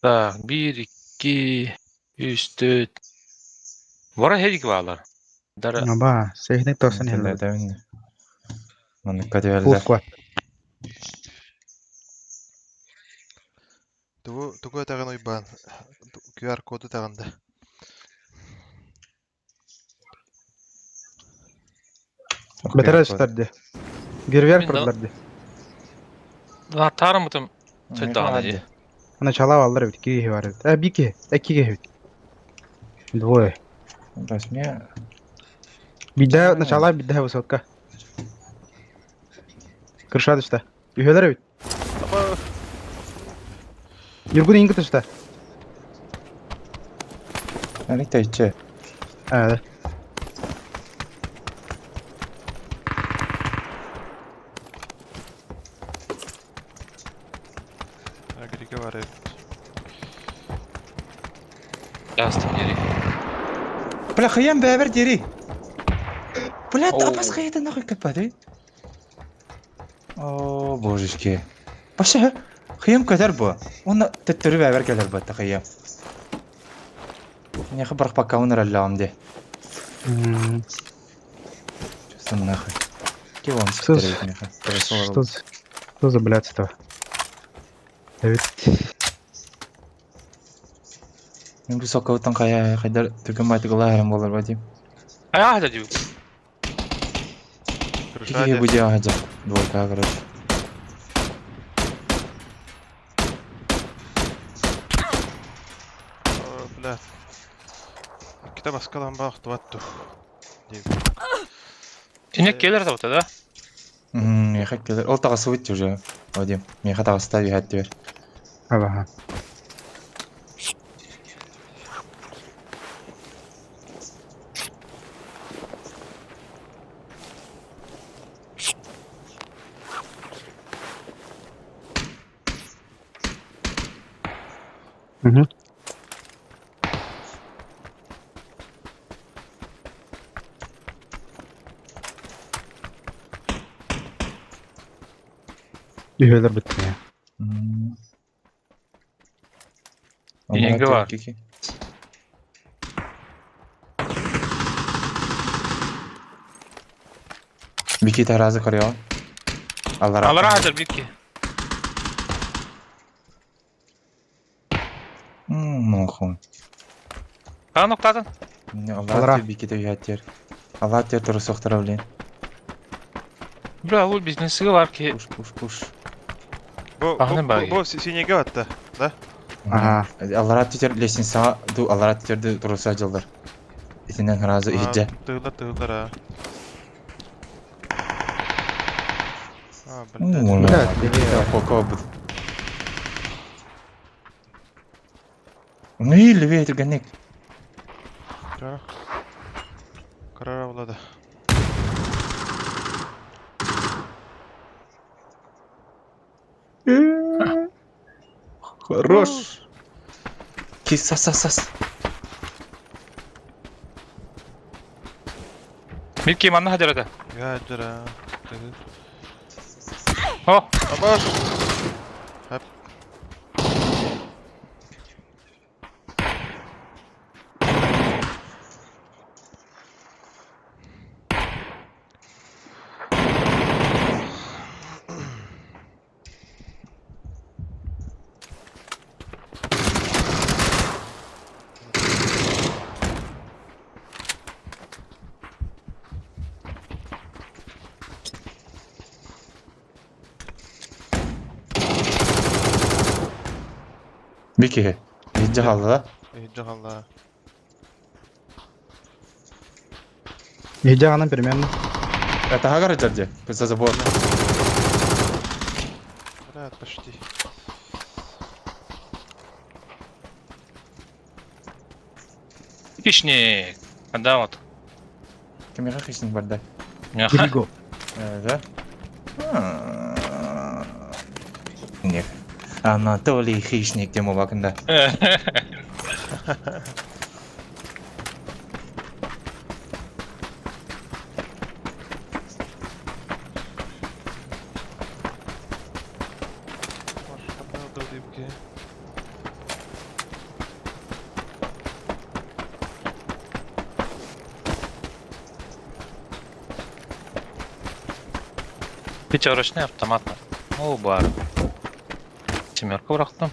Так, биир, икки, үс, төрт. Бара хедик баалар. Дара Аба, сейхник тосан хеллер. Манныкка түһэллэр. Пусква. Тугу тугу этэҕин Уйбаан? QR коду этэҕин да? Бэтэрэ сытар дии. Гервер турдулар дии. Таарымытым сойдаҕына дии. Начала аллар эбит, киһи бар эбит. Э, бир киһи, икки киһи эбит. Двое. Возьми. Биирдэ начала, биирдэ высотка. Крыша түстэ. Үһүөлэр эбит. Юргун иҥки түстэ. Аны тэйче. Ээ. Агрига бар эбит. Астым диэри. Бля, хыйан бэбер дири. Бля, апас хыйата нахуй капады. О, божечки. Баша, хыйам көтөр бу. Оны төттөрү бэбер келер бу хыйам. Меха барах пока он раллаам де. Чувствую нахуй. Кем он Что меха? Что за блядство? Эбит. Мен высокого кая хайдар түргөн байтыгылаарым болар ба дейм. Ая хада дии. Крыша Киһи бу диаһа двойка короче. О, бля. Иккитэ баскалан баах туатту. Инек келер табыта да? Меха келер. Ол тағасы уже. Вадим. Меха тағыста бихат дебер. Аба. Угу. Үһүөлэр бүттэ. Деньги бар. Бики таразы көрüyor. Allah Алара хадыр бики. Нохуй. Хаан октатын? Алла бики те уятер. Алла тер туру сохтара, блин. Бля, ол бизнесиге бар ки. Пуш, пуш, пуш. Бу, Аны бу, баги. бу синеге атты. Да? Ага. Аллара тетер лестница ду аллара тетерди туруса жылдар. Итинен разы иһиджэ. Тыгылар, тыгылар, а. А, блядь. Блядь, Коко бут. Ну и левее түргенник. Чё? Карара болады. Хорош. Кис сас сас сас. Бики манна хадыр ата. Я жара. Тыгыл. О, Абаш! Хап. Бики. Иһиджэ халла да. Иһиджэ халла. Иһдьэ анан примерно. Это хагар жарде. За забор. Блядь, почти. хищник. Да вот. Кемеға хищник бар да. Аха. Григо. Да? Нет. Анатолий хищник тем обакында. Пятерочный автомат. О, бар. Семерка бырахтым.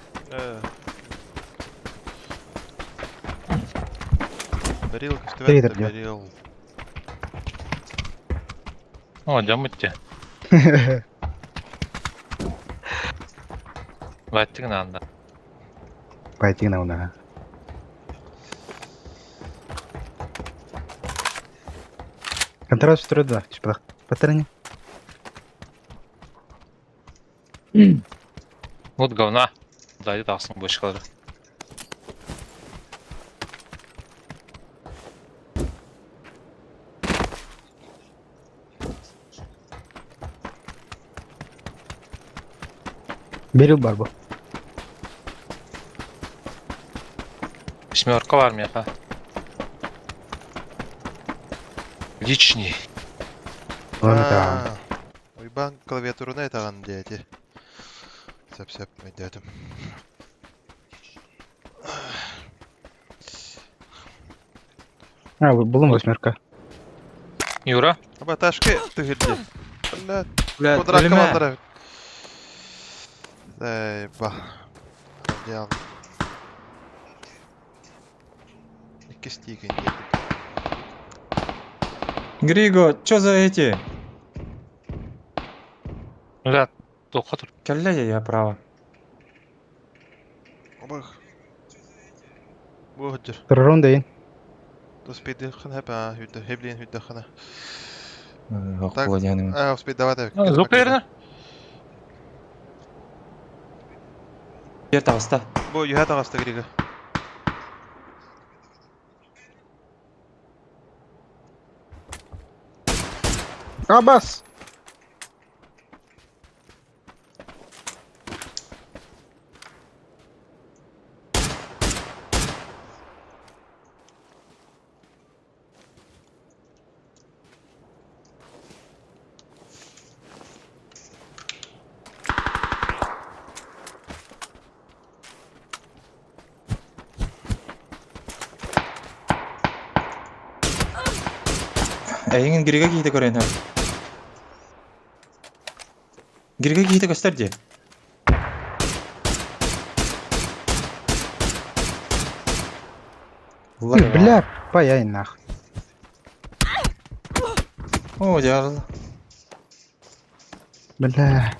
Берил, Трейдер, көстүбэт, берил. О, дьоммут. Баттыгын анда. Пойти на уна. Контракт 4-2. Чпах. Патрони. Вот говна. Да, это ахсын бочкалары. Берил барбу. Семерка бар меха. Личный. Да. Уйбан клавиатурына этаган дети. Сәп-сәп мәдәтім. А, булым восьмерка. Юра. Аба ташкы түгелде. Бля, Бля, кудракка бандыра. Эй, ба. Дел. Икки стиген. Григо, чё за эти? Бля, тоққа тұр. Кәллә я право. Абах. Бу ходжер. Турурун дейін. Успейді хын хэп, а, хүдді, хеблин хүдді хына. Так. А, успей давай, давай. Звук верно? Бер таҕыста. Бу юһа таҕыста Григо. Абас! Эйигин Грига киһитэ көрөн өр. Грига киһитэ көстөр дии. Бля, паяй нахуй. О, дьаарла. Бля.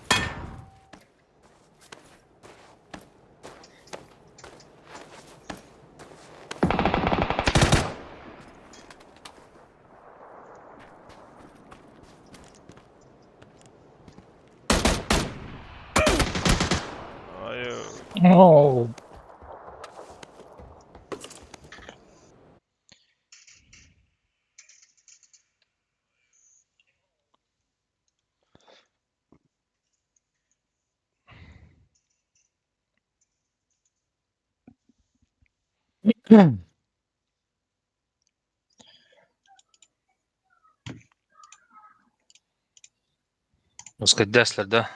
Oh. Ускордяслер, да?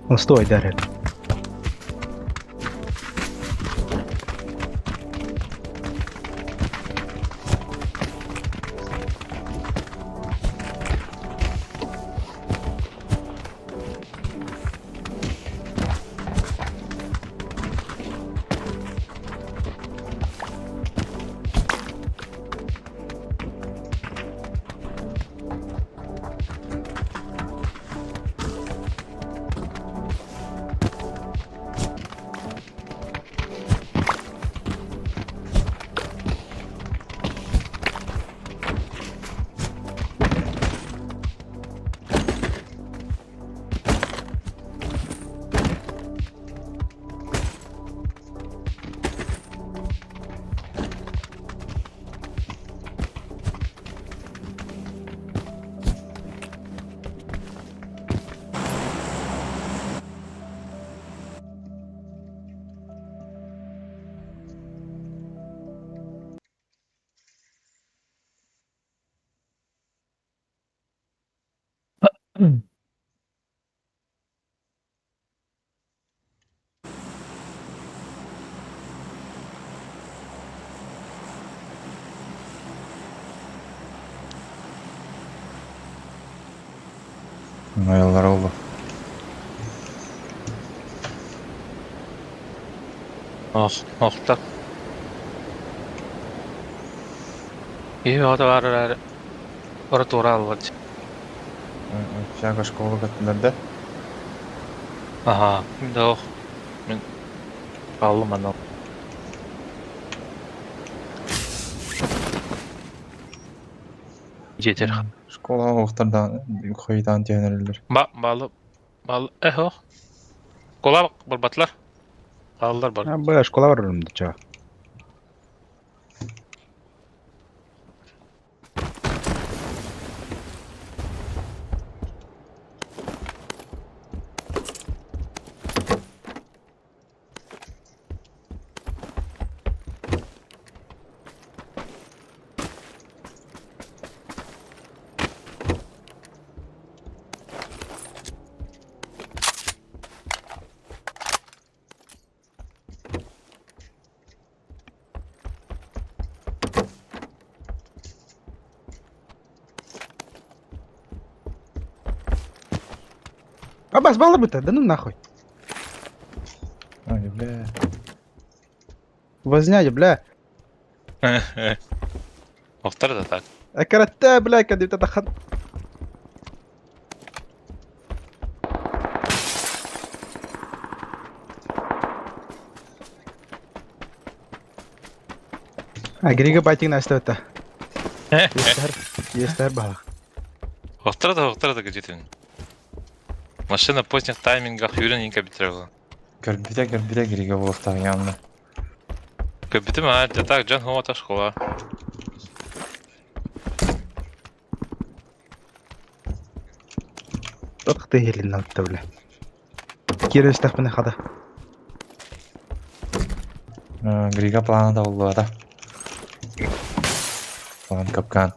Ну стой, Даррель. Оялар oldu. Ох, охтар. Киһи бөҕөтө баар эрээри, бары туора аллар дии. Общага школа каттылар да. Аһаа, мин да ох, мин хааллым анал. Дьиэтэр. Школа оҕохтардаан хойутаан түһэн эрэллэр. Ба, баалы, баалы, эх ох. Школа барбатылар. Хааллар бар. А, бля, школа барарым да чё. Абас, баллы бы-то, да ну нахуй. Ой, бля. Возняли, бля. Охтар да так. А карате, бля, когда это хан... А Грига байтик настата. Естер, естер бала. Охтара да где-то. Машина поздних таймингах юрен инка битревла. Көрбүтэ көрбүтэ Грига буолуохтаах явно. Көбүтүм а, так жан хуата школа. Тох ты хелин алта бля. Кире истахпына хада. Грига плана да буллуата. План капкан.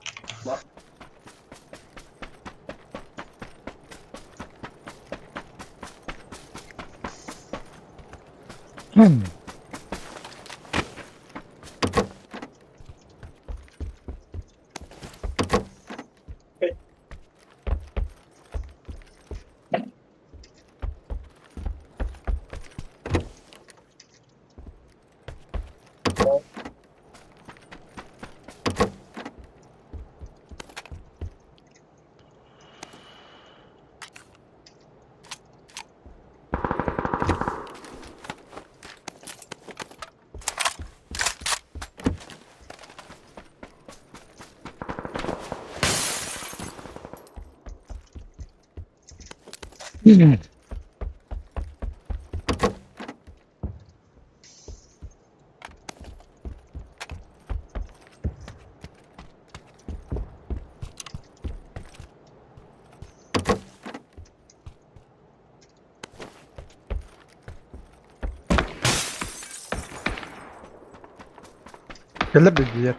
Кэллэр билдилэр.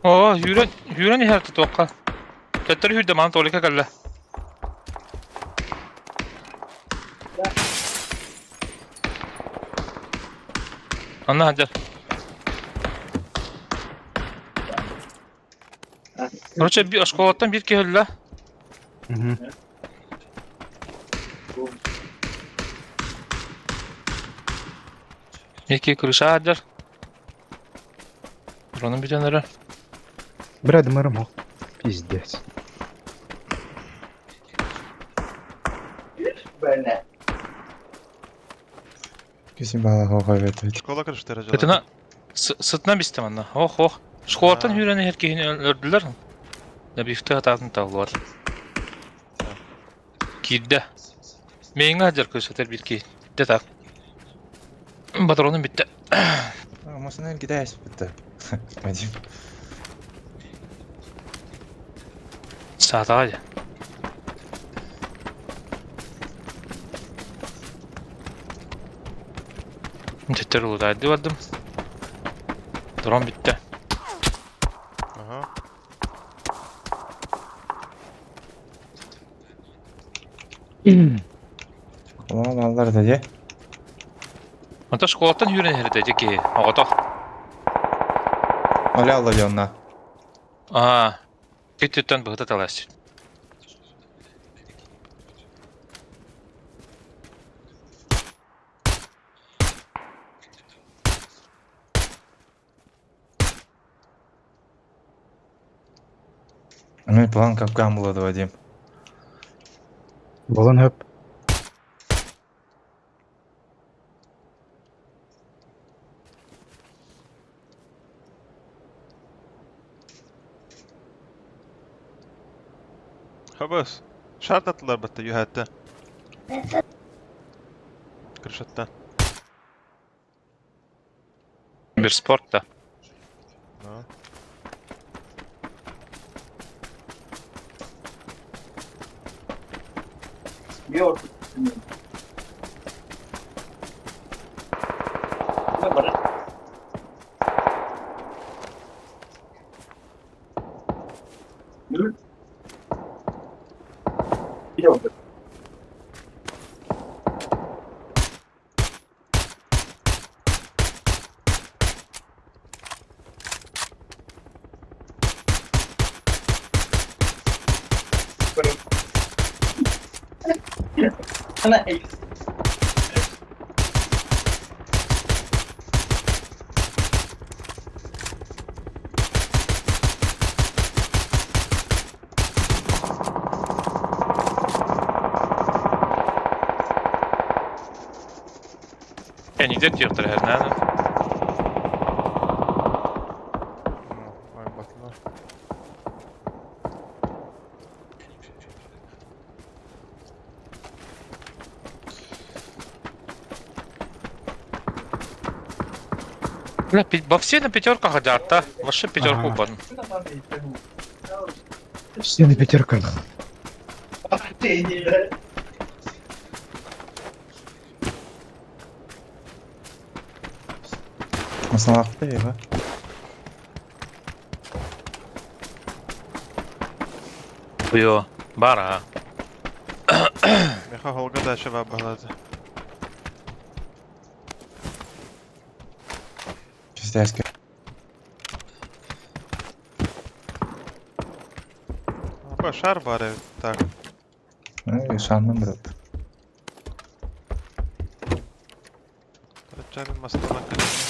О, юрен, юрен иһэр тутуохха. Төттөрү хүрдэ маан толика кэллэ. Анна хадьар. Короче, школаттан бир киһи өллө. Екі крыша хадьар. Дронун бүтэн эрэ. Бля, дымарым ох. Пиздец. Кисин бала хоҕой бэт. Школа крышты Сытына сытына бистем анна. Ох, ох. Школаттан хүрэн иһэр киһини өлөрдүлэр. Набифты атаатын таллар. Киирдэ. Миэҥэ хадьар кырышатар бир киһи. Дэ так. Патроным бүттэ. Машина кидайс бітті. Вадим. Саатаҕа дьэ. Төттөр улутаайды бардым. Дрон бүттэ. Ага. Ола балдар да же. Онто школаттан хүрэн иһэр дэ киһи. Оҕотох. Оля алла жонна. Аа. Күттүттэн быһыта талас. Аны план капкан болады Вадим. Болон хөп. Хабас. Şart attılar batta yuhatta. Крышаттан. Bir спорт да. Да. Кэннигдэр тиэхтэр иһэр наана. Бля, во все на пятерках хотят, да? Вообще пятерку Ага. бан. Все на пятерках. Масналаахта ева. Йо, бара. Меха холга дальше бабалады. Пиздец. Апа шар бар эбит. Так. Шанным брат. Чабин мастана конечно.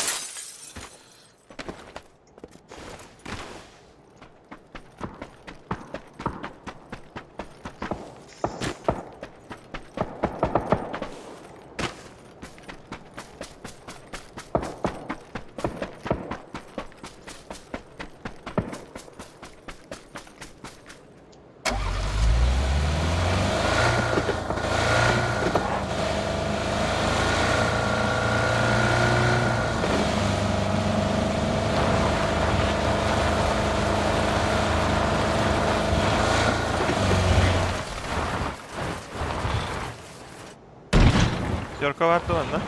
Пятерка бар дуо онно?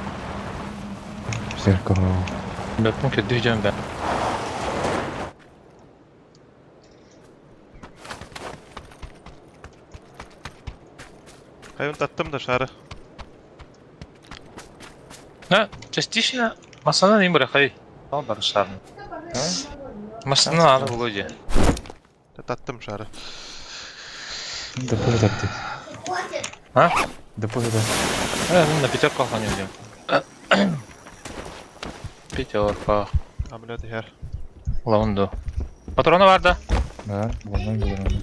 Пятерка. Бэппин көрдүү бэ. Хайын таттым да шары. На, частично масана не бырахай. Ал бар шарын. Масана аны Володя. Таттым шары. Да пусть тапты. Хватит. А? Да пусть да. Э, на пятерках они идем. Пятерка. А, блядь, хер. Лаунду. Патроны бар да? Да, вон Ты мне не говори.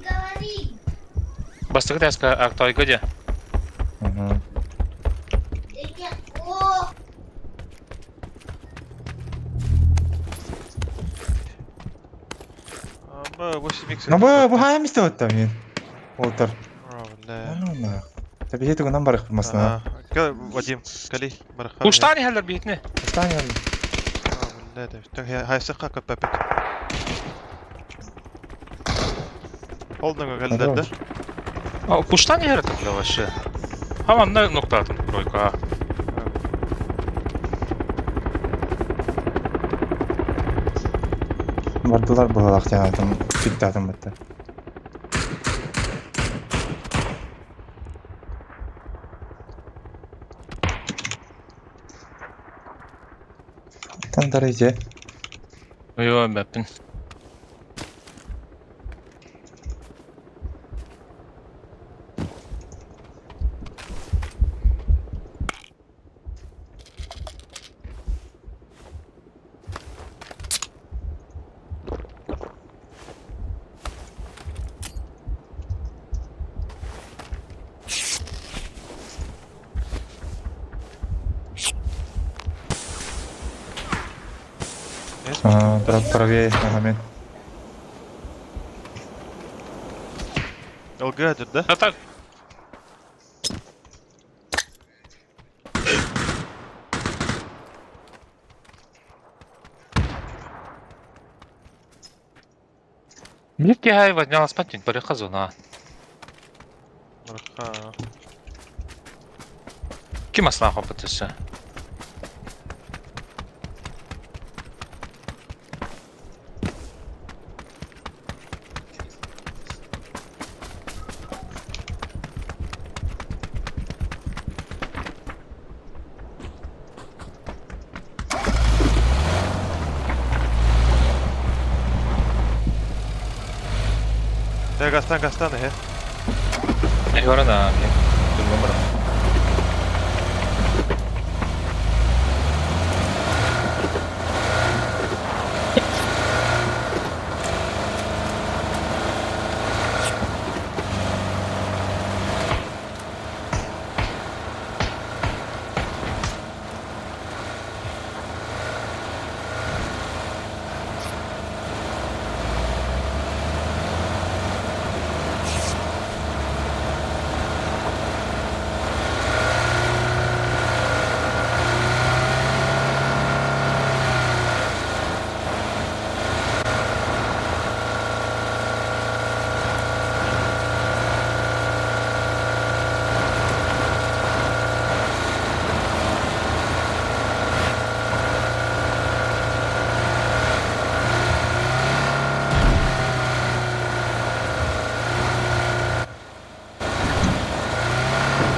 Бастыгы тәска актойга де. Ага. Ты мне... О, Аба, 8 х. Ну бу бу хайа мисте отта мен. Олтар. О, бля. Ну на. Та бихе тугунан барых масна. Ага. Вадим, кали, бараха. Уштани хәлләр битне. Устань. О, бля, так хайсыка капапит. Холдинга калдер да? А, куштани хәлләр так вообще. Хамам на ноктатын тройка. Бардылар булалак жанатым, сүттатым битте. Тандар иже. Йо, бәппин. А, правее, ага, мен. ЛГ да? А так. Мирки хай вознялась патин, барыха зона. Бараха. Ким аслан хопатысы? Да, гастан, гастан, э. Yorana, номер.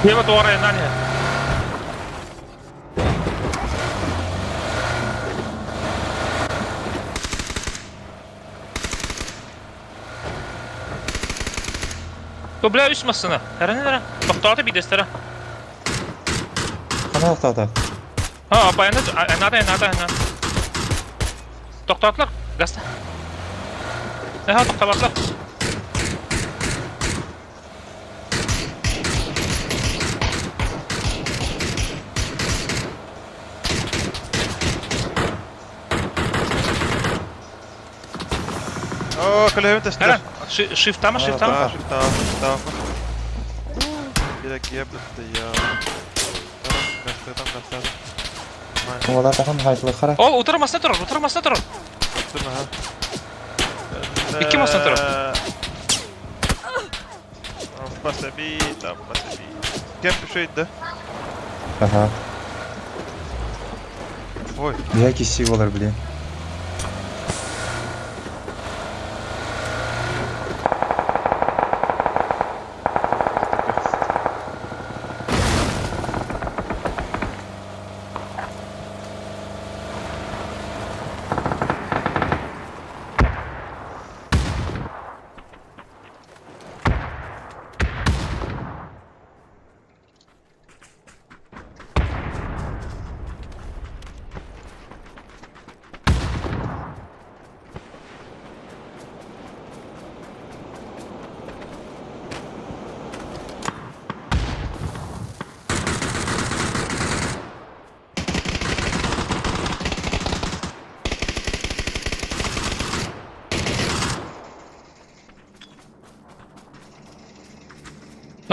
Ева туора янан иһэр. Бу бля үс массыына. Эрэнин эрэ. Тохтоото биирдэстэрэ. Хана тохтоото? Ha, баяны надо, надо, надо. Тохтоотулар. Гаста. Эха, тохтообатылар. О, көлөһөбүн тэстэр. Эрэн, шифтама, шифтама. Шифтама, шифтама. Киэп я. Гастатам, гастатам. Олар тахан хайтылы хара. Ол утары масына турар, утары масына турар. Икки масына турар. Спасаби, там, спасаби. Кем пишет, да? Ага. Ой. Яки сиволар, блин.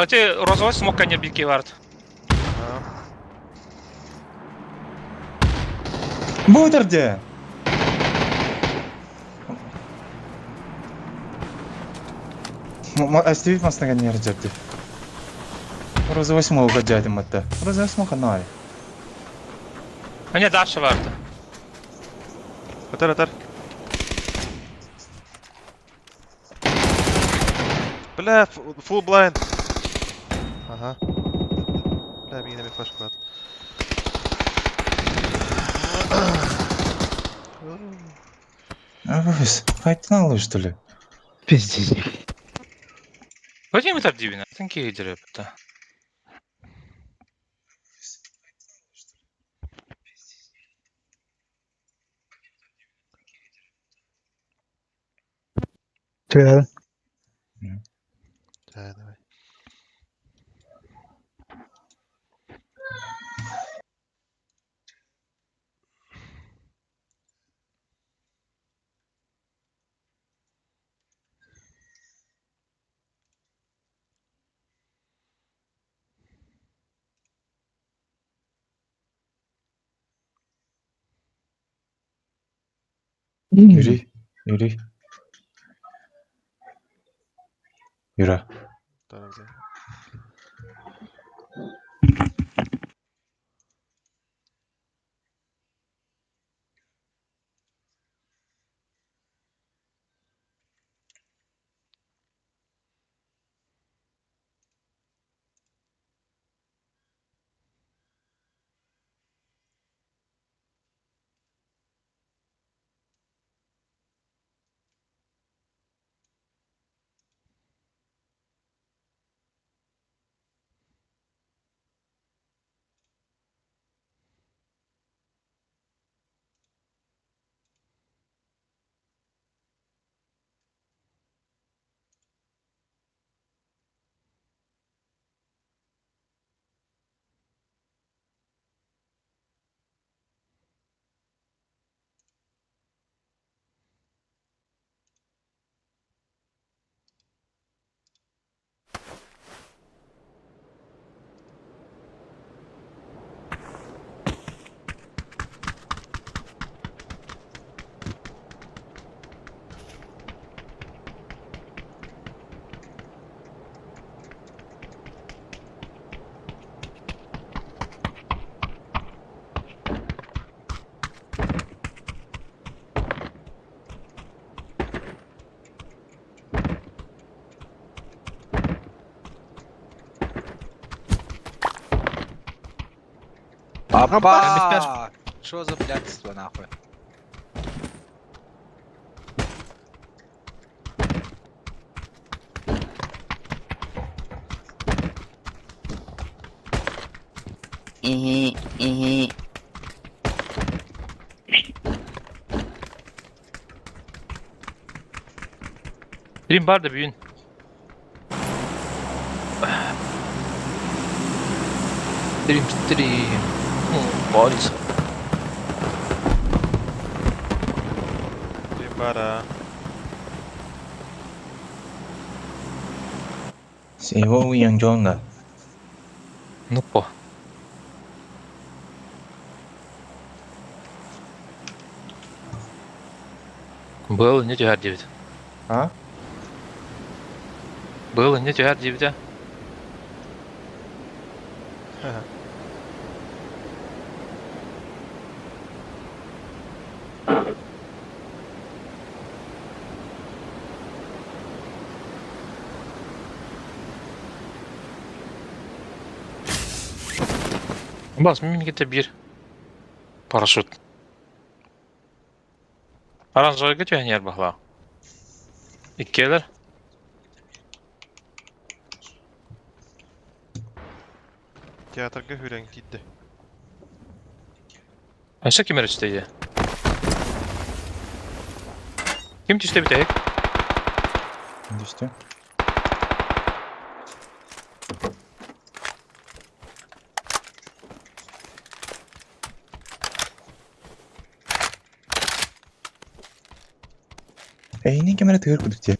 Эти розовый смог не бики вард. Бу де! Астивит маснага не рджерди. Розовый смог гаджатым атта. Розовый смог анай. А не, дальше вард. Атар, атар. Бля, full blind. Ага. Бля, мне на флешку надо. Абыс, хайтын что ли? Пиздец. Вадим это дивина. Танки это. Че надо? Да, давай. Юрий, Юрий. Юра. Опа! Что за блядство нахуй? Dream бар да бүгүн. Dream stream. Борис. Dream бара. Сего Янджонга. Ну по. Был не түһэр диэбит. А? Был не түһэр диэбитэ. Бас, мин кете бир парашют. Оранжевый түһэн бахла. Иккиэлэр. Театрга хүрэн киирдэ. Өссө ким эрэ түстэ Ким түстэ бүтэһик? Түстэ. Эйнин кемере тыгыр кудук те.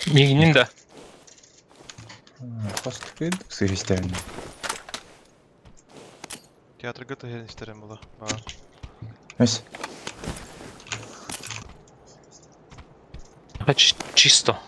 Миигиннин да. Хос тыгыр сыристерин. Театрга түһэн истэрим була. Баар. Өс. Чисто.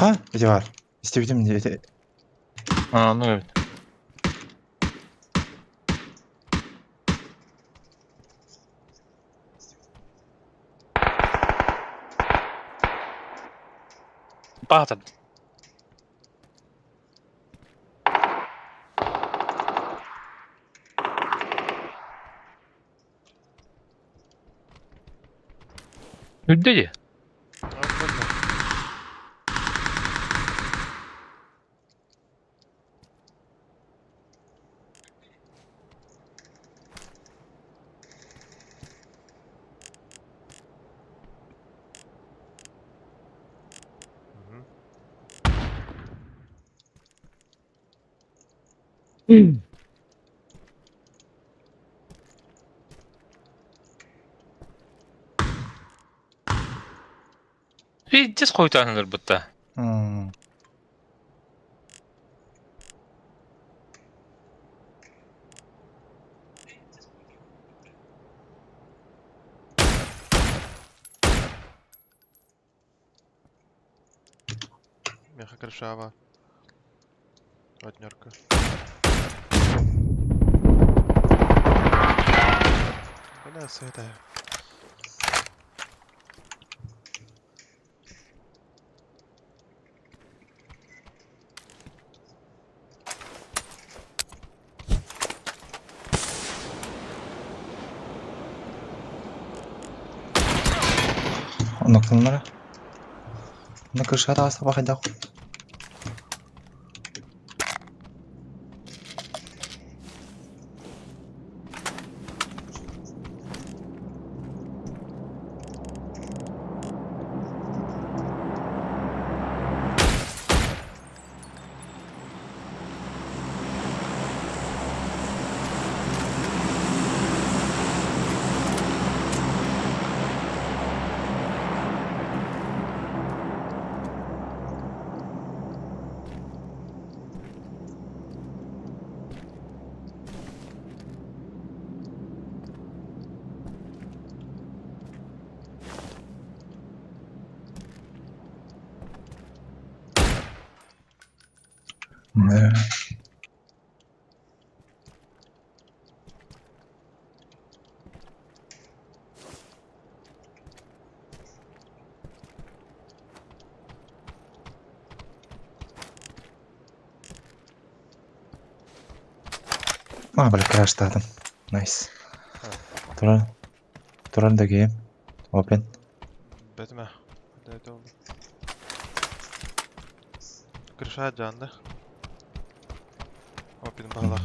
Ха, эти бар. Истебитим эти. А, ну evet. Баатан. Үрдэ дии. Пиздец хуйтанылар бытта. Меха крышава. Однерка. Бля, света. Оннуктаннара. Онно крышаҕа таҕыста бахайдаах. Да. А, бля, краштадым. Найс. Туран. Туран да гейм. Open. Бэтме. Это oldu. Крыша жанды. Опин балах.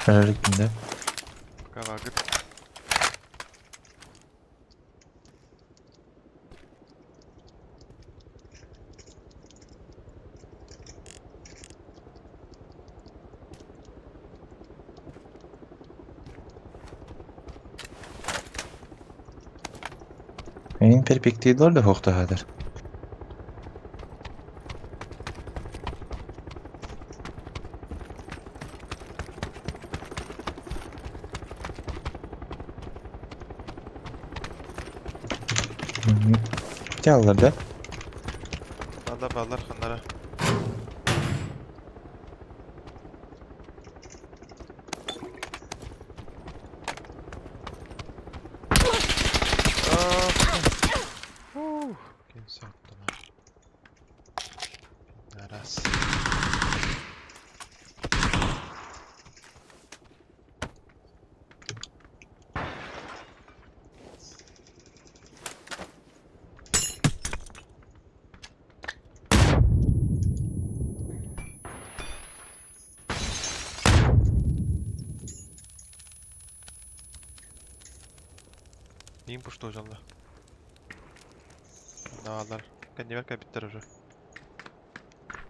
Көрөрүк да. Кавагыт. Эйин перпективдор да хохтахадыр. Жаллар да? Балlar балlar ханнара. Ким соттуна. Раз. Им пушто жалла. Давалар. Кэннибэр кэбиттэр уже.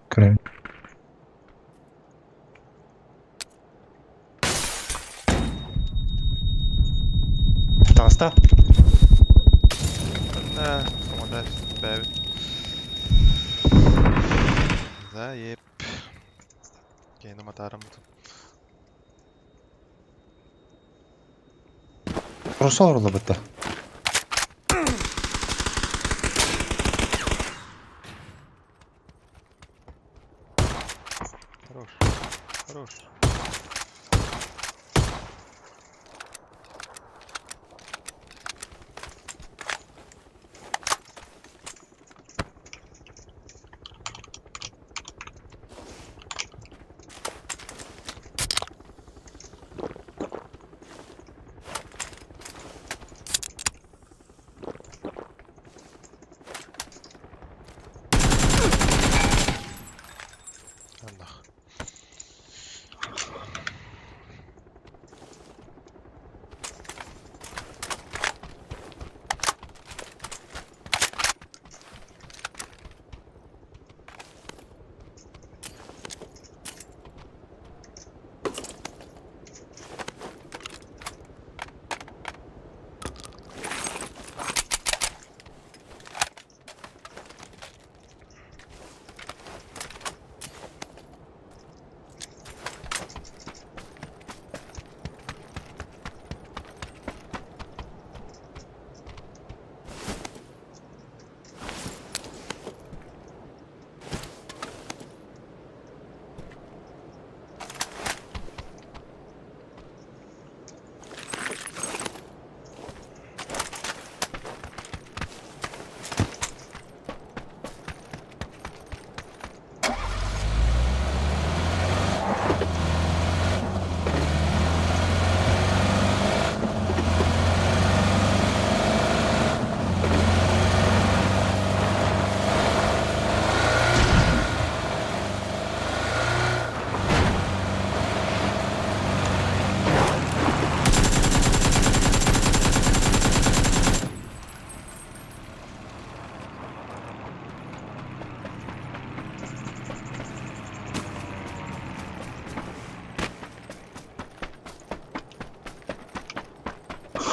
Көрөм. Таста. Да, команда бэбит. Заеб. Кейну матарым. Русал орлабытта. Хорош. Хорош.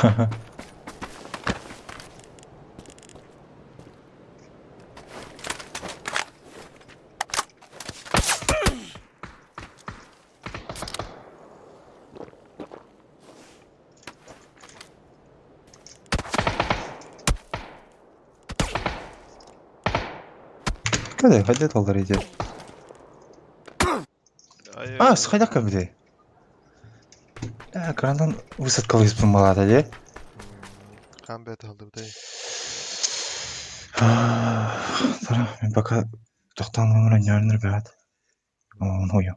Каде, хайда талдар иди. А, схайда кабде. Экрандан высадка выспымалата, де? Кам бет алды бдай. Тара, мен пока тоқтан өмірін ярыныр бәт. Он хою.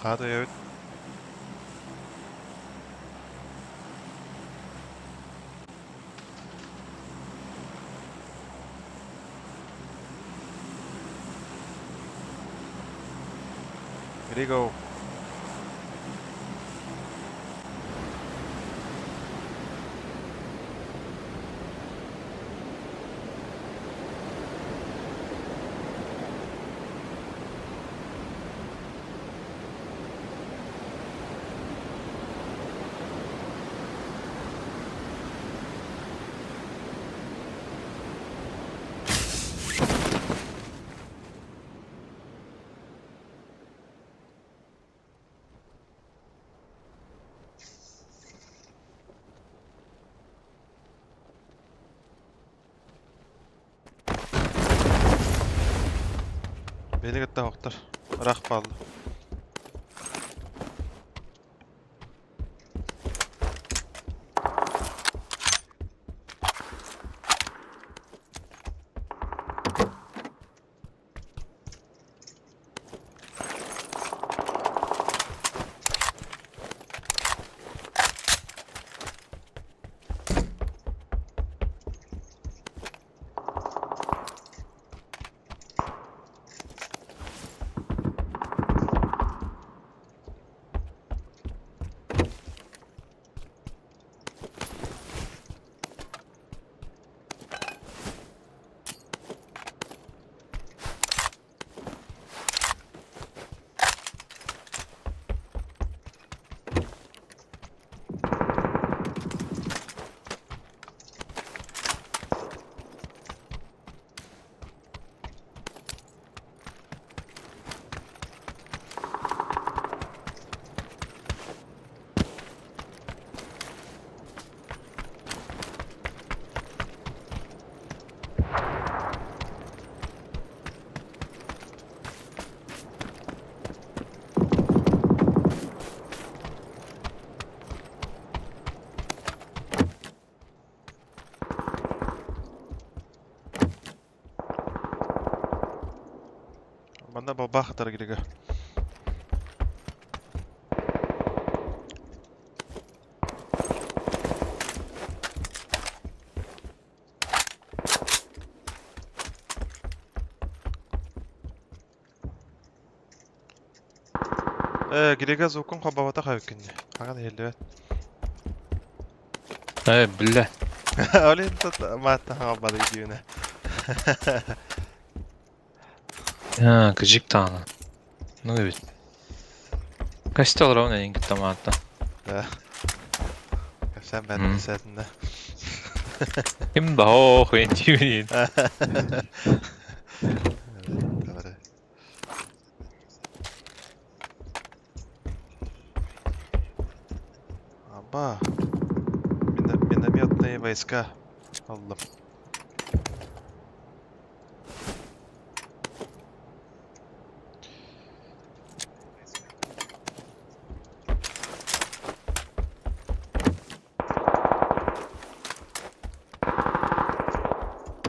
Хата ебит. Риго. Beni кытта хоқтар. Рақ балды. Манна балбаах хатар гирига. Э, Грига звукун хоббабата хабыккинни. Хаган иһиллибэт. Э, бля. Олин тут маатта хаббады дивне. А, кыжик таана. Ну эбит. Костел ровно эйин кытта маатта. Да. Кэпсээн бэт кэпсээтиннэ. Ким да ох, интимин. Аба. Минометные войска. Аллам.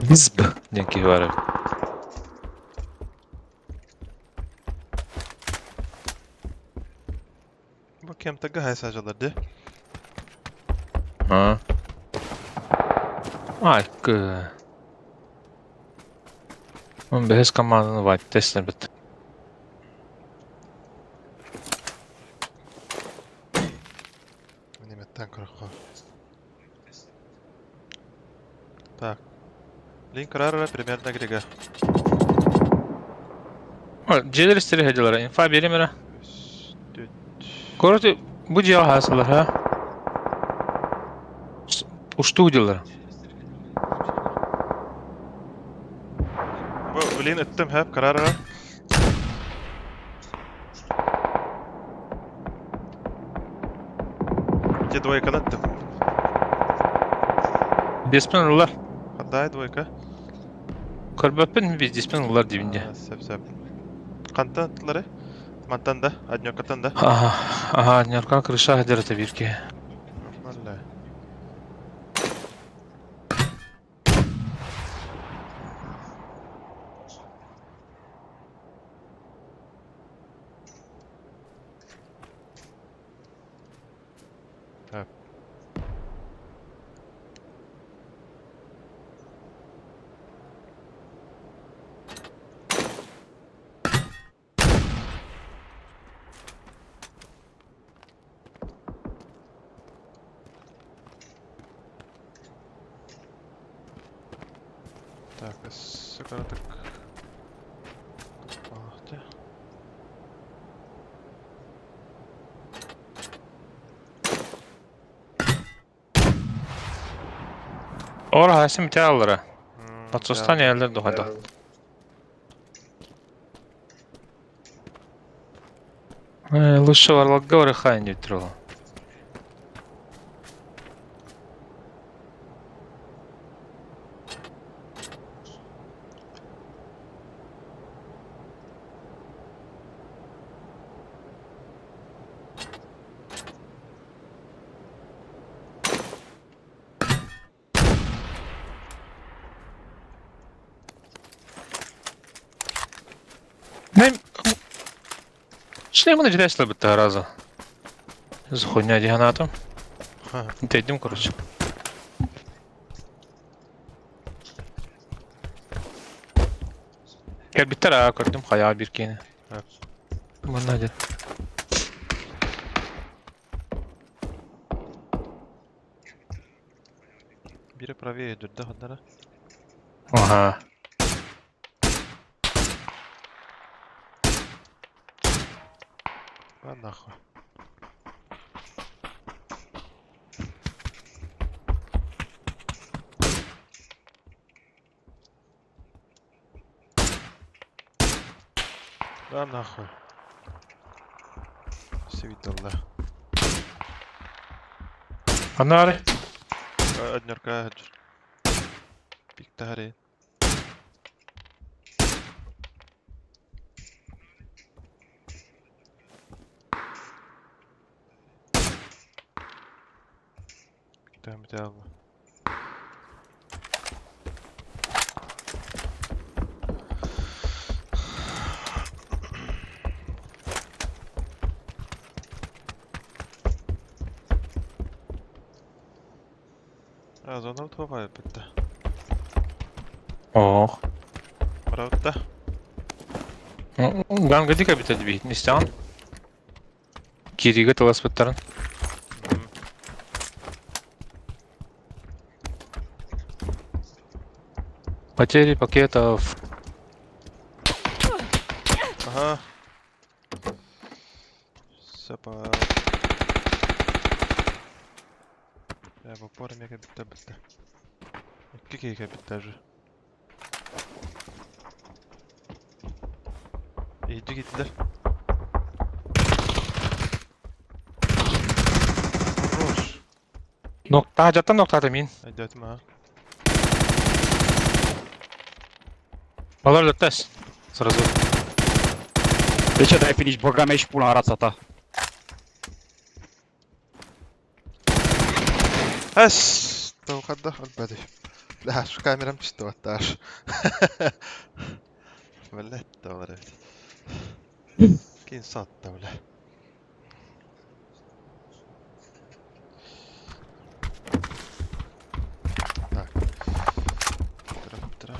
Бизб диэн киһи баар эбит. Бу кемтага хайсажалар ди. А. Айкы. Он бэһис команданы вайт тестер бит. Неметтен көрөххө. Так. Лин көрөр примерно Грига. Дьиэлэр истэри сылдьаллара. Инфа биэрим эрэ. Короче, бу дьиэҕэ хаасалар, ха? Уштуу дьыллар. Бу блин ыттым хэп карара. Где двойка аттым? Биэспин ыллар. Хандай двойка? Көрбөппүн биэспин ыллар диибин дии. Сөп сөп. Хантан аттылары? Мантан да, однёккаттан да. Аха, аха, однёрка крыша хадьарата биир киһи. Нормально. Так. Так, өссө кыратык. Ах, Ора хасим тяаллара. Подсостан яллар духада. Лучше варлакка хайн дитрол. Шлеманы жирәсле битте разы. Хуйня дигән Дедим, короче. Кэлбиттэр аа көрдүм хайаа биир киһини. Манна дед. Бире правее дүрдэ ханнара. Ага. А нахуй. Да нахуй. Все видел, да. Анары. Однерка. Пиктари. Пиктам идеально. А, зона туох битте. Ох. Барабытта. Ганга дика битет бит, нистан. Кириге таласпыттарын. Потери пакетов. Ага. Сапа. Я в упор мега битте битте. Икки киһи битте же. Иди гиттилер. Хорош. Нокта, жаттан ноктата мин. Айдатым ha. Балар лөттәс. Сразу. De ce dai finish? Băga mea și pula în rața ta. Эс, тоқадда албады. Ла, şu kameram çıktı hatta. Millet de var evet. Кин сатта бля. Так. Тра, тра.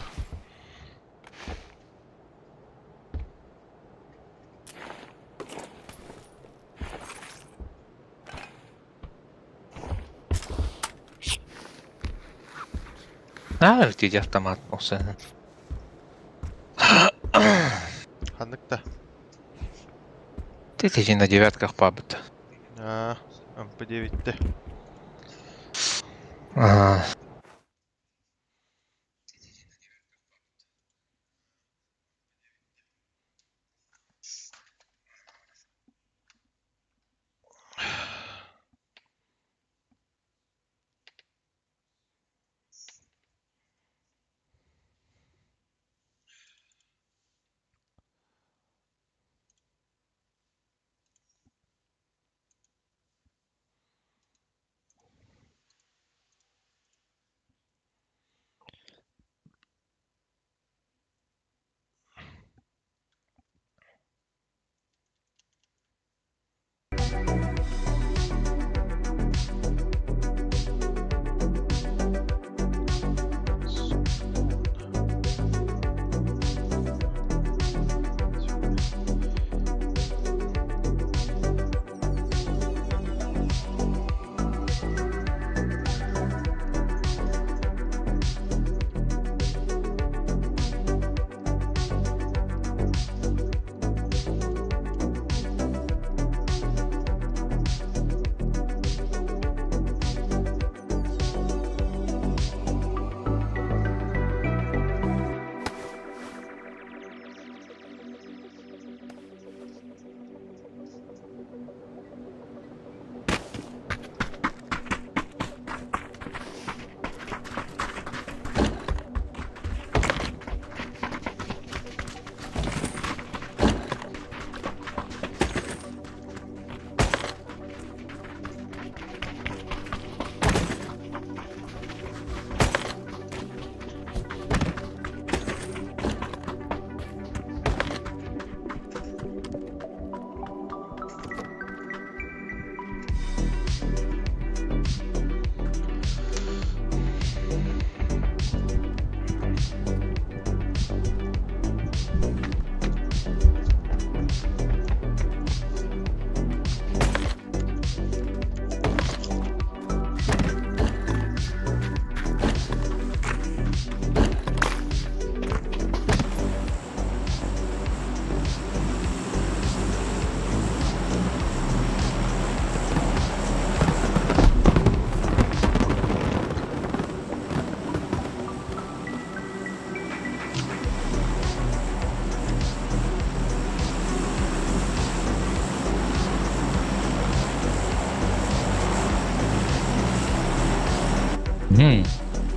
А, летит автомат. Осы. Ханныкта. Ты ты на девятках пабыт. А, МП9-те. Ага.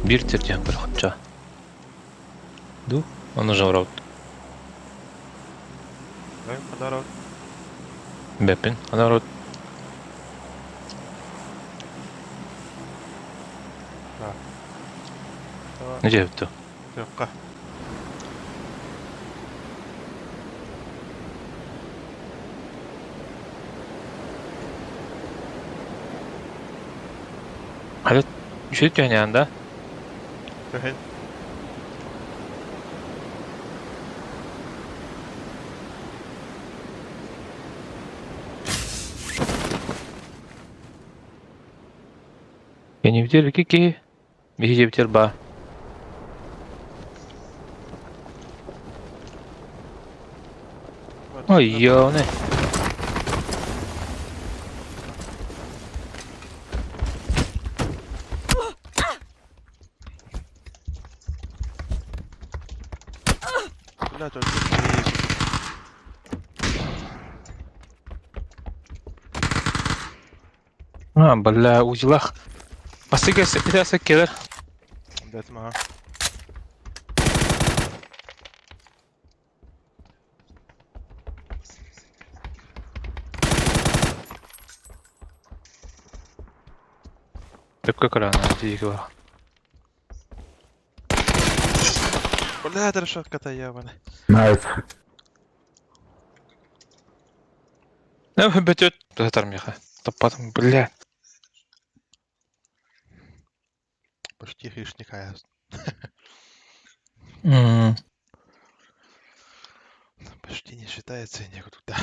Бир терден көрөхөтчө. Ду, он уже врот. Дай подарок. Бепин, она рот. Так. Где это? Тыqqa. Хадат Үчүгэй түһэнэҕин да? Түһэн. Кэннибитигэр икки киһи, биһи дьиэбитигэр баар. Ой, ёны. Блядь, өлбүт киһи. А, бля, узелах. Бастакы этээсэ кэлэр. Бэтим аха. Сөпкө көрөҕүн, тиийки бар. Бля, решетката ебаная. Найс. Бөтөт тутар миэхэ. Таппатым, бля. Почти хищник аяс. Почти не считается и некуда.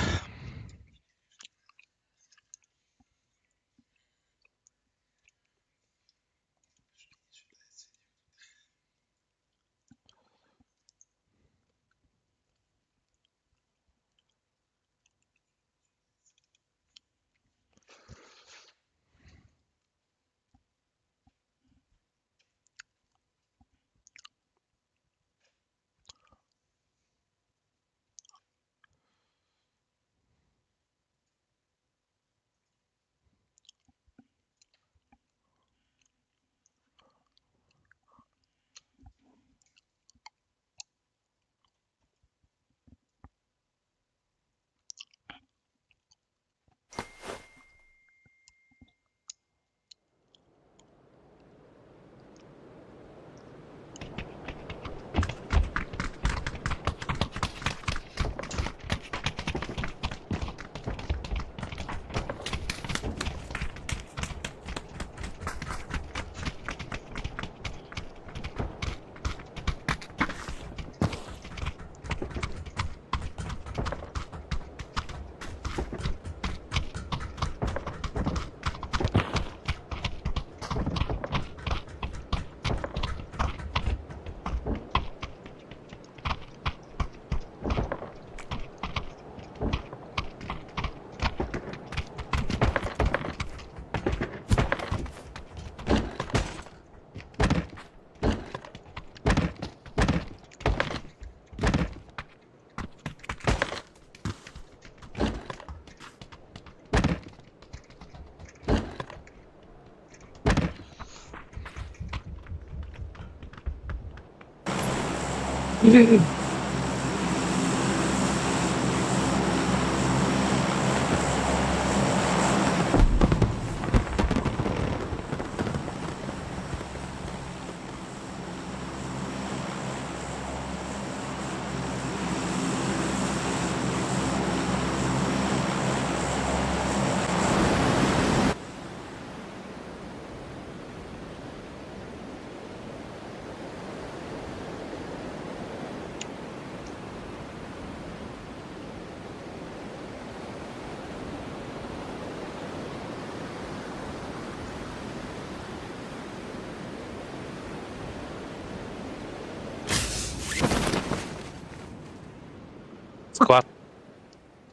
Склад.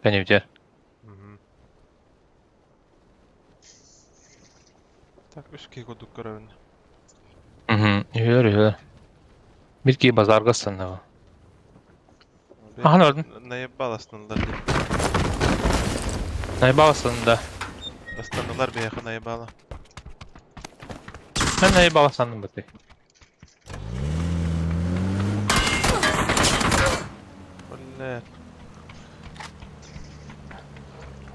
Кэннибитигэр. Так, үс киһи курдук көрөбүн. Үһүөр, үһүөр. Бир киһи базарга ыстанна. Ахан өлдүн. Наебал астанылар дии. Наебал ыстанна. Астанылар биһиэхэ наебала. Мен наебал ыстанным быты. Бля.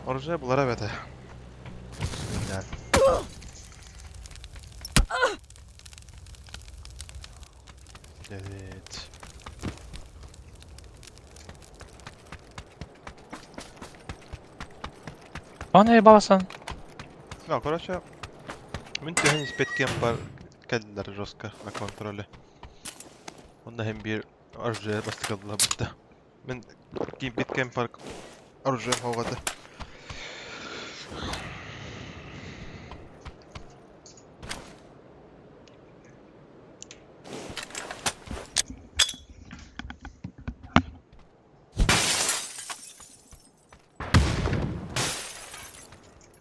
Оружие булара бэтэ. Бля. Evet. Aa наебал ыстан. Ну, короче, мин түһэн испэт кэм бар. Кэллилэр жестко на контроле. Онно иһин биир оружие бастакыллабыта. Мин киирбит кэмпар оружием хоҕото.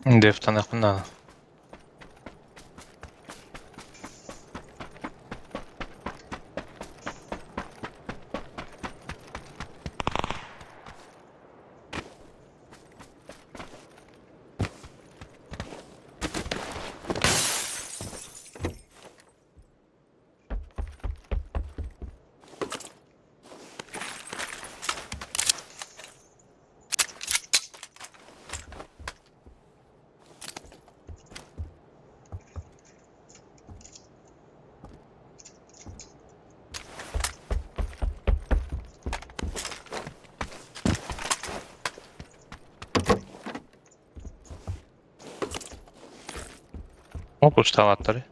Дефтанахпын наада. О, устаабаттар.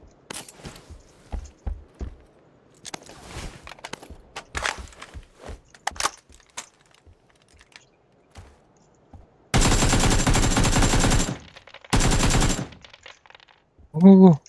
Уу.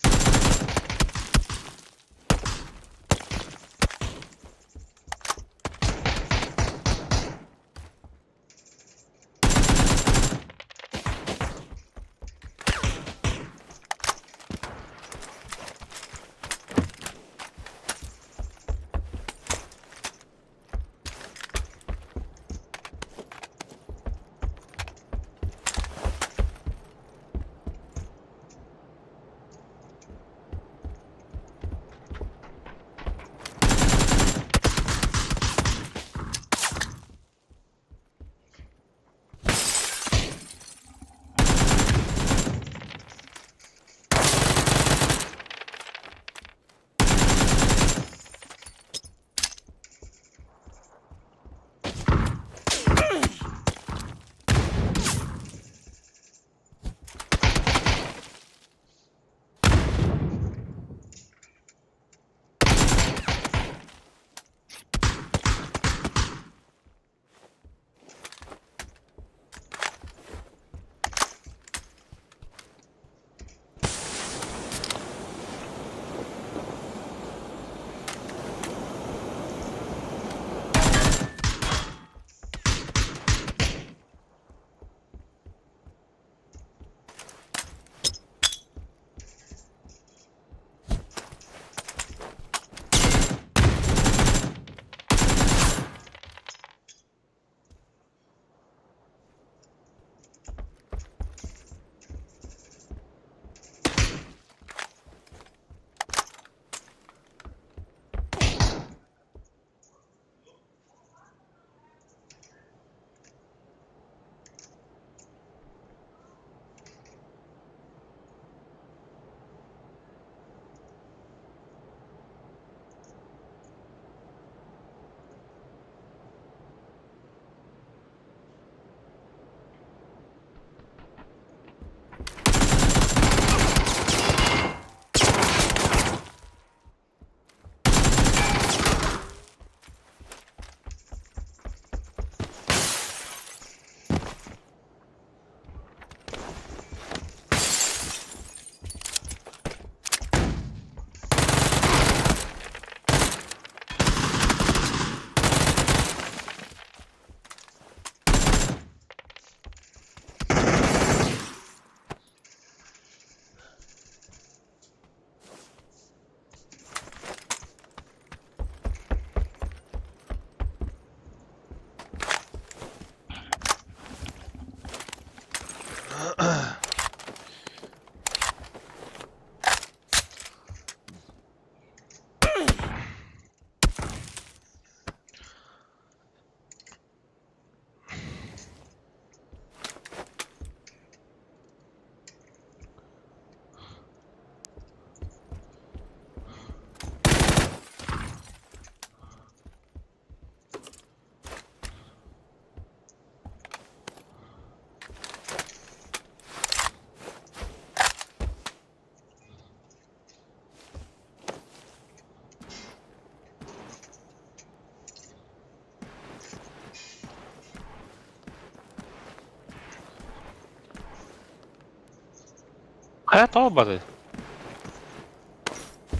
Хайа тоҕо бары?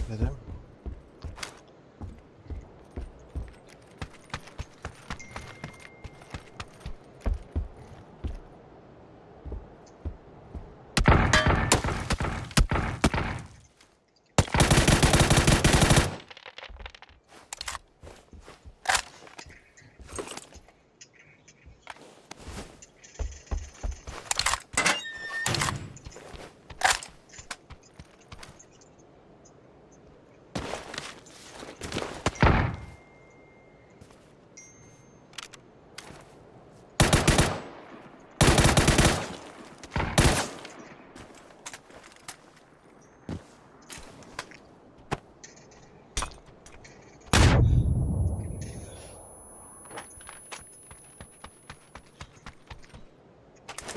Dedim.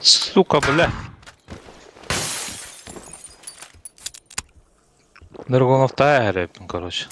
Сука, бля. Нургуновтаа эрэ, короче.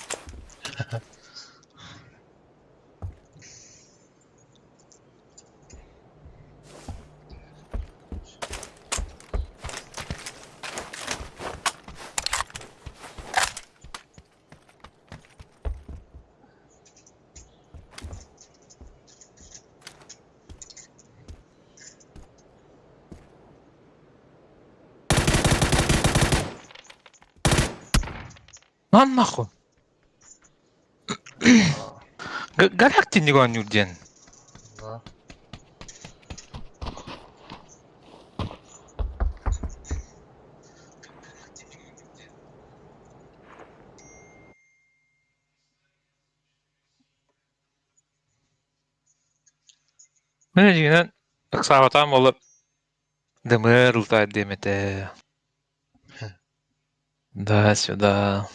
На нахуй. Галактик оонньуур диэн. Да. Мин дьиҥинэн ыксаабатаҕым буоллар ДМР ылтаайар диэм этэ. Да, сюда.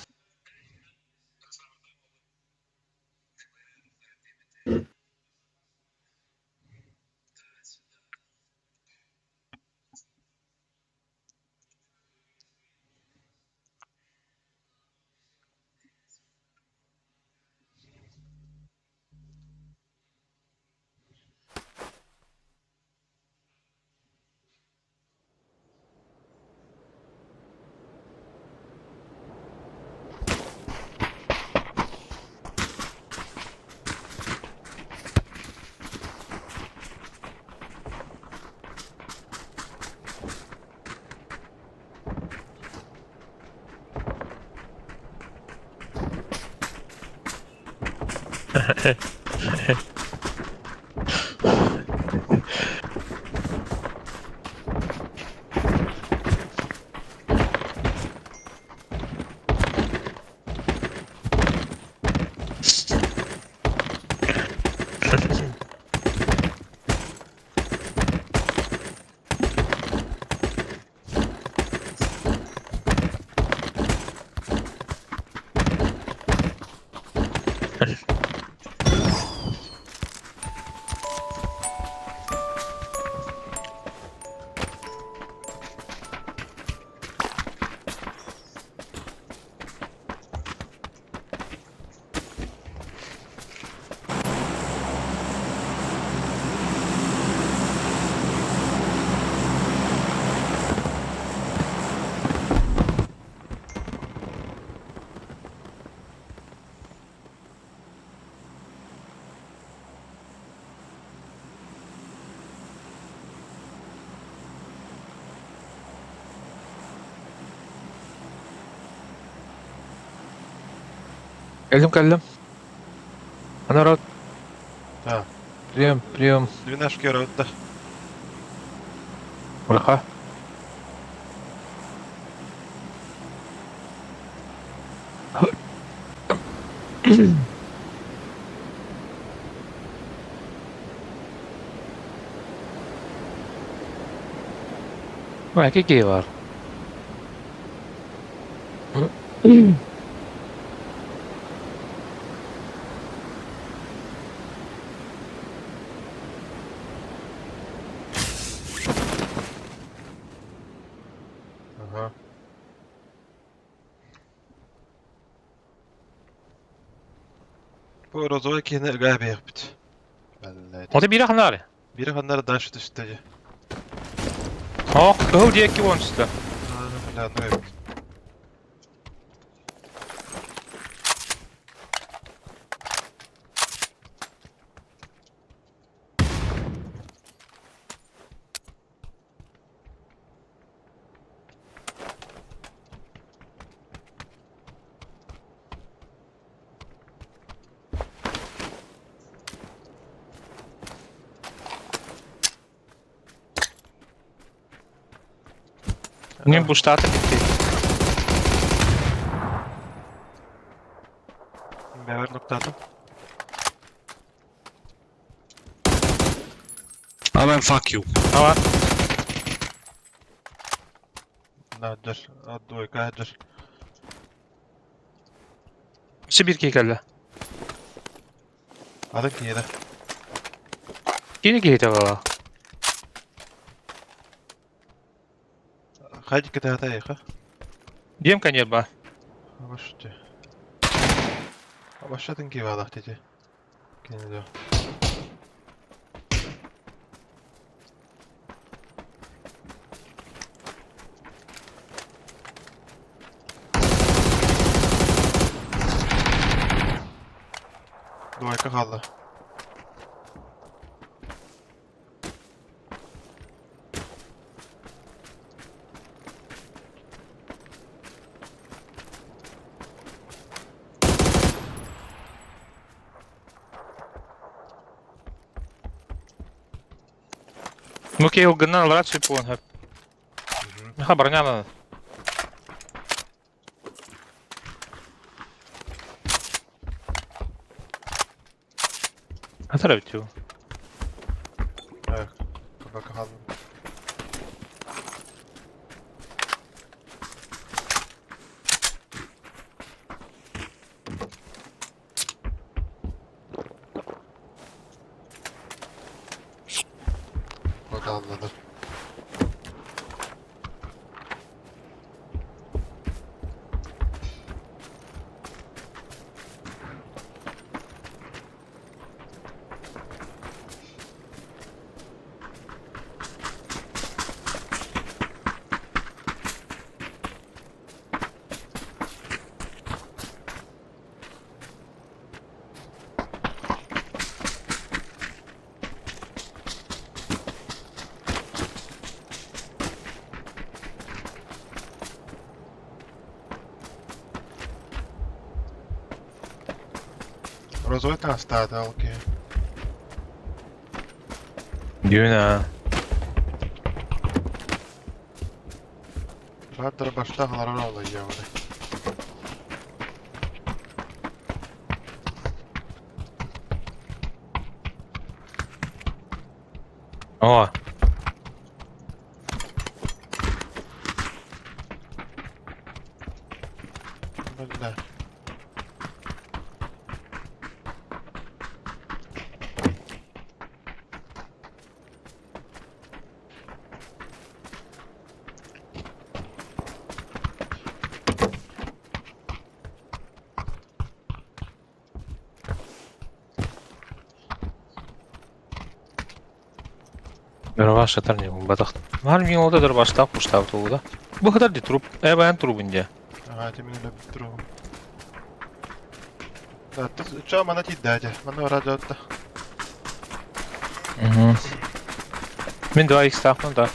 Кэллим, кэллим. Народ. Да. Прием, прием. Двенашки ротта. Улаха. Ой, какие бар? Ага. Бу розовый киһини ыгаа биэхпит. Ота биир ханнаары. Биир ханнары дальше түстэ. Ох, кыһыл диэки уон түстэ. Да, ну эбит. Не буштата битти. Бэвэр ноктаатым. Amen fuck you. Ава. Наадыр, двойка аадыр. Сибирь кэллэ. Атын киһиэхэ. Кини киһитэ буолла. Хайдик кытаата эйха. Дем конец ба. Абашты. Абашатын киһи дети. Кинилер. Двойка хаалла. Ну окей, гнал рацию по. Ха, броня надо. Отравить его. Так, табака хаалла. Вот аллады. Розовый таастаата ол киһи. Дюна. Бааттар баштаах олорор олайя. О. Бля. Дорва шатар не батах. Мар ми олда дор баштап куштап тулуда. Бу хатар ди труп. Э баян трубын де. Ага, ти мені любит другу. Да, ты чё, мана ти дядя? Мана радио-то. Угу. Мен 2 х тахмын да.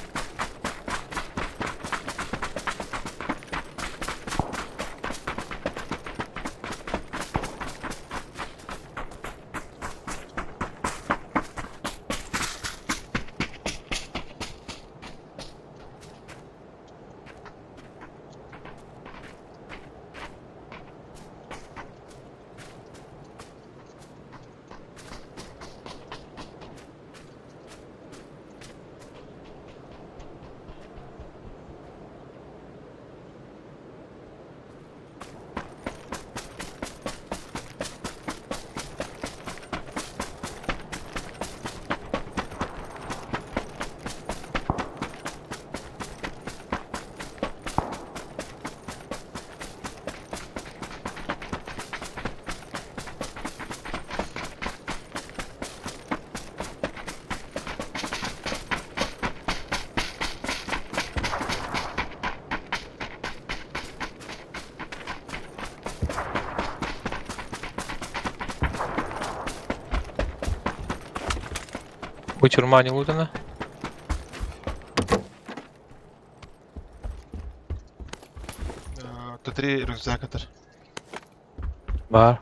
Бу тюрьма не лутана? Т3 рюкзак атар. Бар.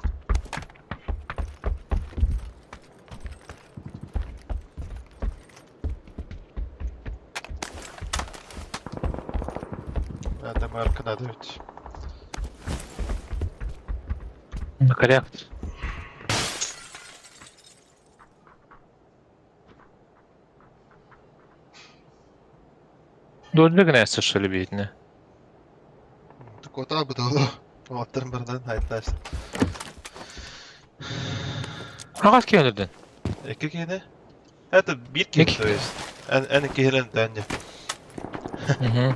ДМР надо ведь. На коряк. Дойду гнэсэ шелебитне. Такой бы давно. Оттарым бардан айтташ. Агас киһи Эки киһини? Это бир киһи, то есть. Эн эн киһилен дэнни. Угу.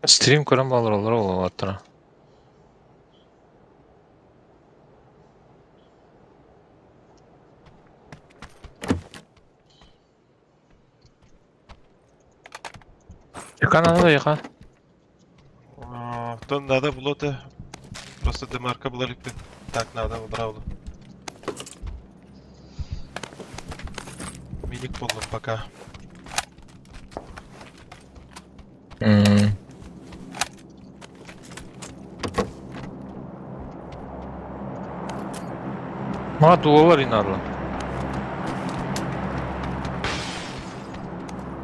Стрим көрөн балар олар олаттара. Яка надо, яка? То надо было то просто демарка была липи. Так надо брал. Миник полным пока. Ма дуолар инарла.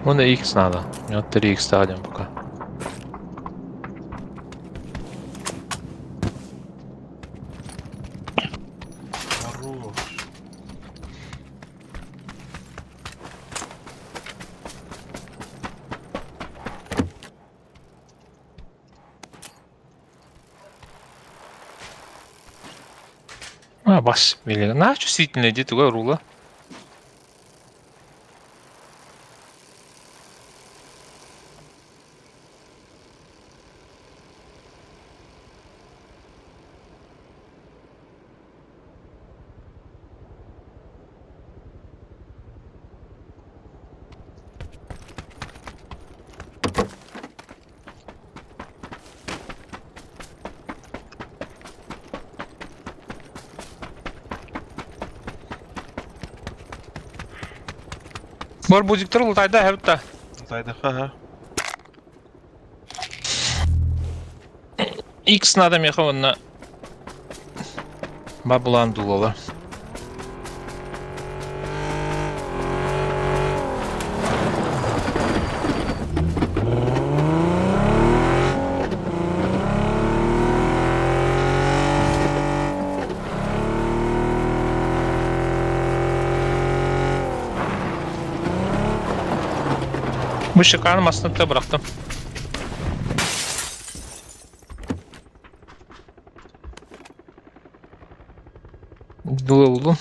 Вон X надо. Мне вот 3 X один пока. Хорош. А, бас, мили. На, чувствительный, иди туга рула. Бар бузиктар лутайда хэвта. Тайда, ага. X надо меха онна. Бабулан дулала. Bu şıkanım aslında bıraktım. Дула булдум.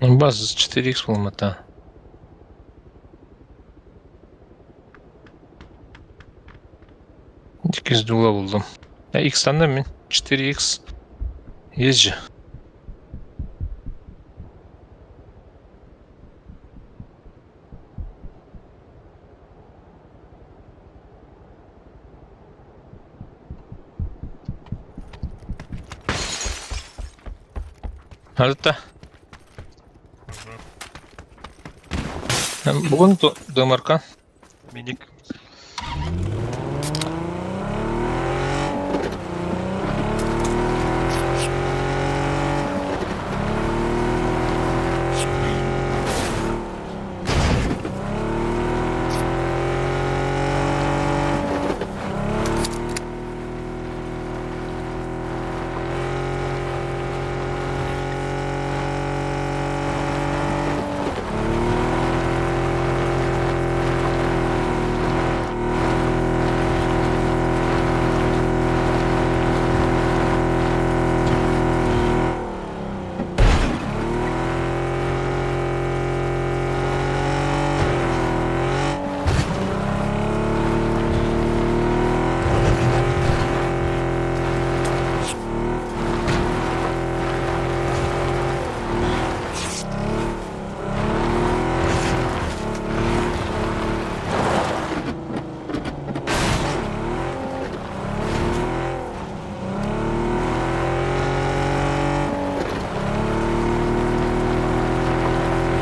База 4х полмота. Икс дула булдум. Я X-тан да мен 4х есть же. Алта. Бүгін ДМРК. Миник.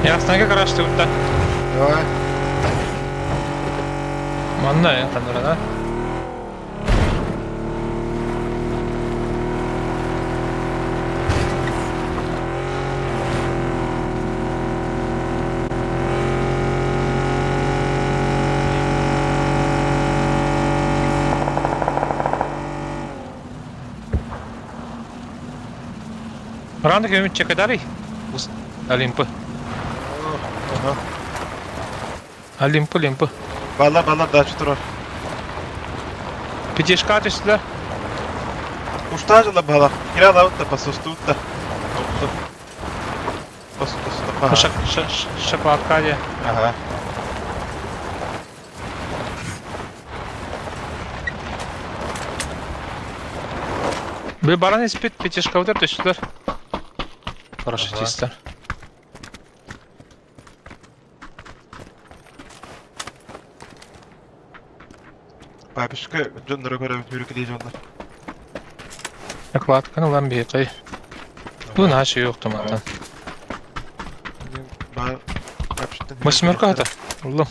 Яснага караштыбыт да. Давай. Манна танырана. Рано көмүт чекадарый. Олимпы. Ага. Олимпы, Олимпы. Бала, бала, дальше турар. Пятишка түстүлэр. Уштажыла бала. Киралабыт да басустубут да. Шоколадка дии. Ага. Бу баран испит пятишкабытар түстүлэр. Парашютистар. Бабишка дьонноро көрөбүт үрүкүлии дьоннор. Накладканы ылан биһиэхэй. Бу наһаа үчүгэй охтумантан. Восьмерка хата. Ыллым.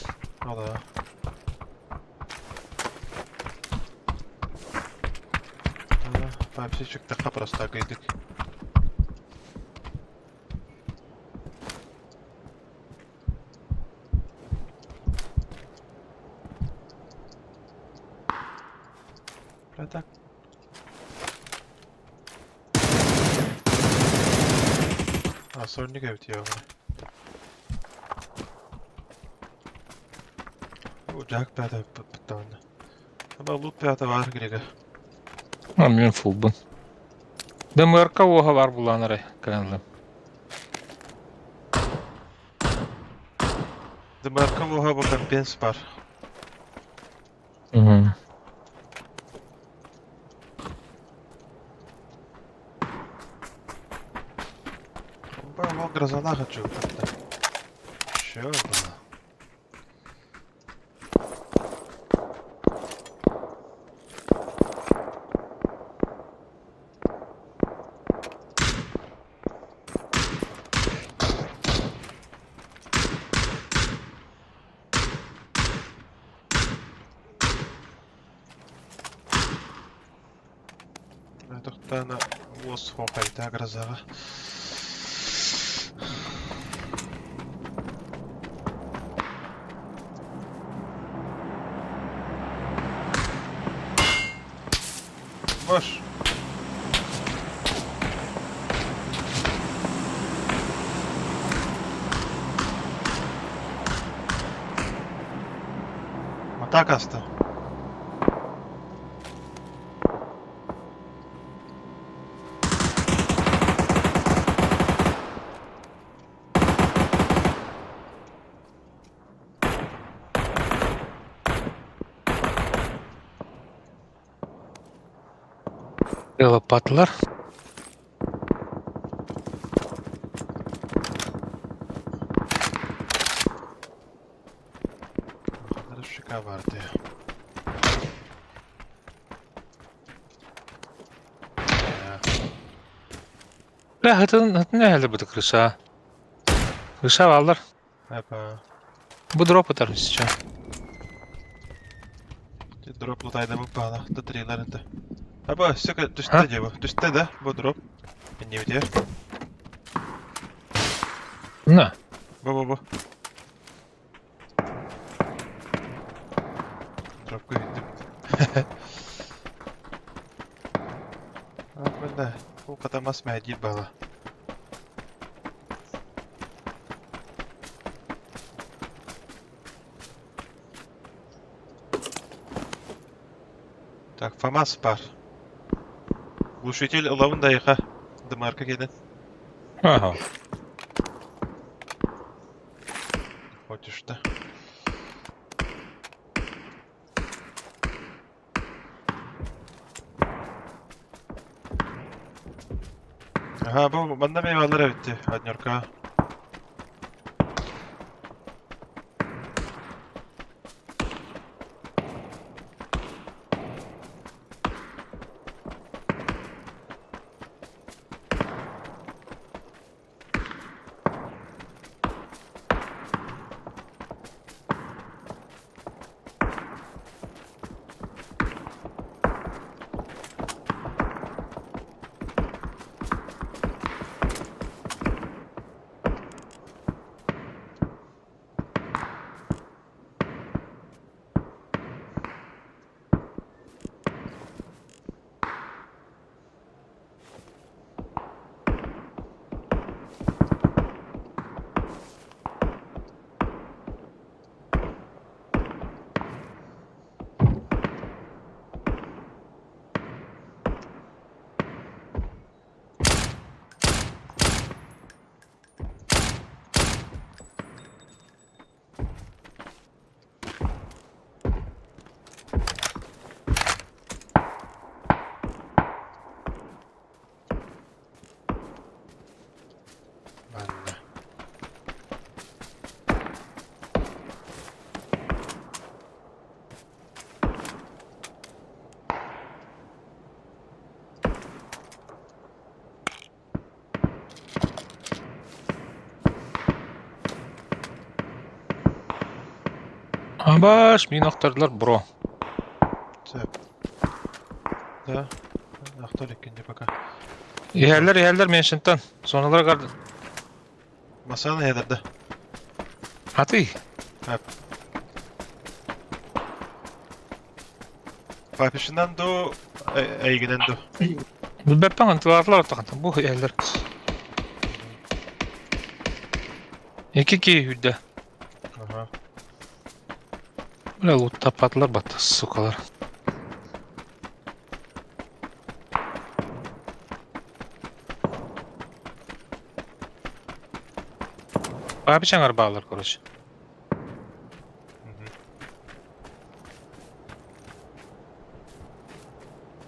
Папси чыктахха просто кыйдык. Так. А, сольник эбит я Жак пята пыттаҕына. Аба лут пята бар Грига. А мен фулбун. ДМРК уоха бар булан арай кэлэн ДМРК уоха бу компенс бар. Бу грозала хочу. Чё было? Тохтана уос хуохайта грозаҕа. Бош. Атака аста. Лопаталар. Шика бар дии. Бля, это не әлі бұды крыша. Крыша алар. Апа. Бу дроп ытар сейчас. Дроп лутайда бу баала. Татрилар это. Аба, сука, түстэ дии бу. Түстэ да, бу дроп. Иннибитигэр. На. Бу-бу-бу. Дропка иттим. Мында, бу катамас мәдир бала. Так, ФАМАС бар. Глушитель ылабын дайыха. Дымарка кэлэн. Ага. Хочешь да. Ага, бу манна мейвалар эбитти, однерка. Абаш, мин охтордулар, бро. Сөп. Да. Ахтар иккинди пока. Иһэллэр, иһэллэр меншинтан. Соналар гар... Масана ядерді. А ты? Папишынан ду, эйгинен ду. Билбэппин антылаатылар оттахан. Бу иһэллэр. Икки киһи үрдэ. Ага. Бля, луттаппатылар батта, сукалар. Папич аңар баалар, короче.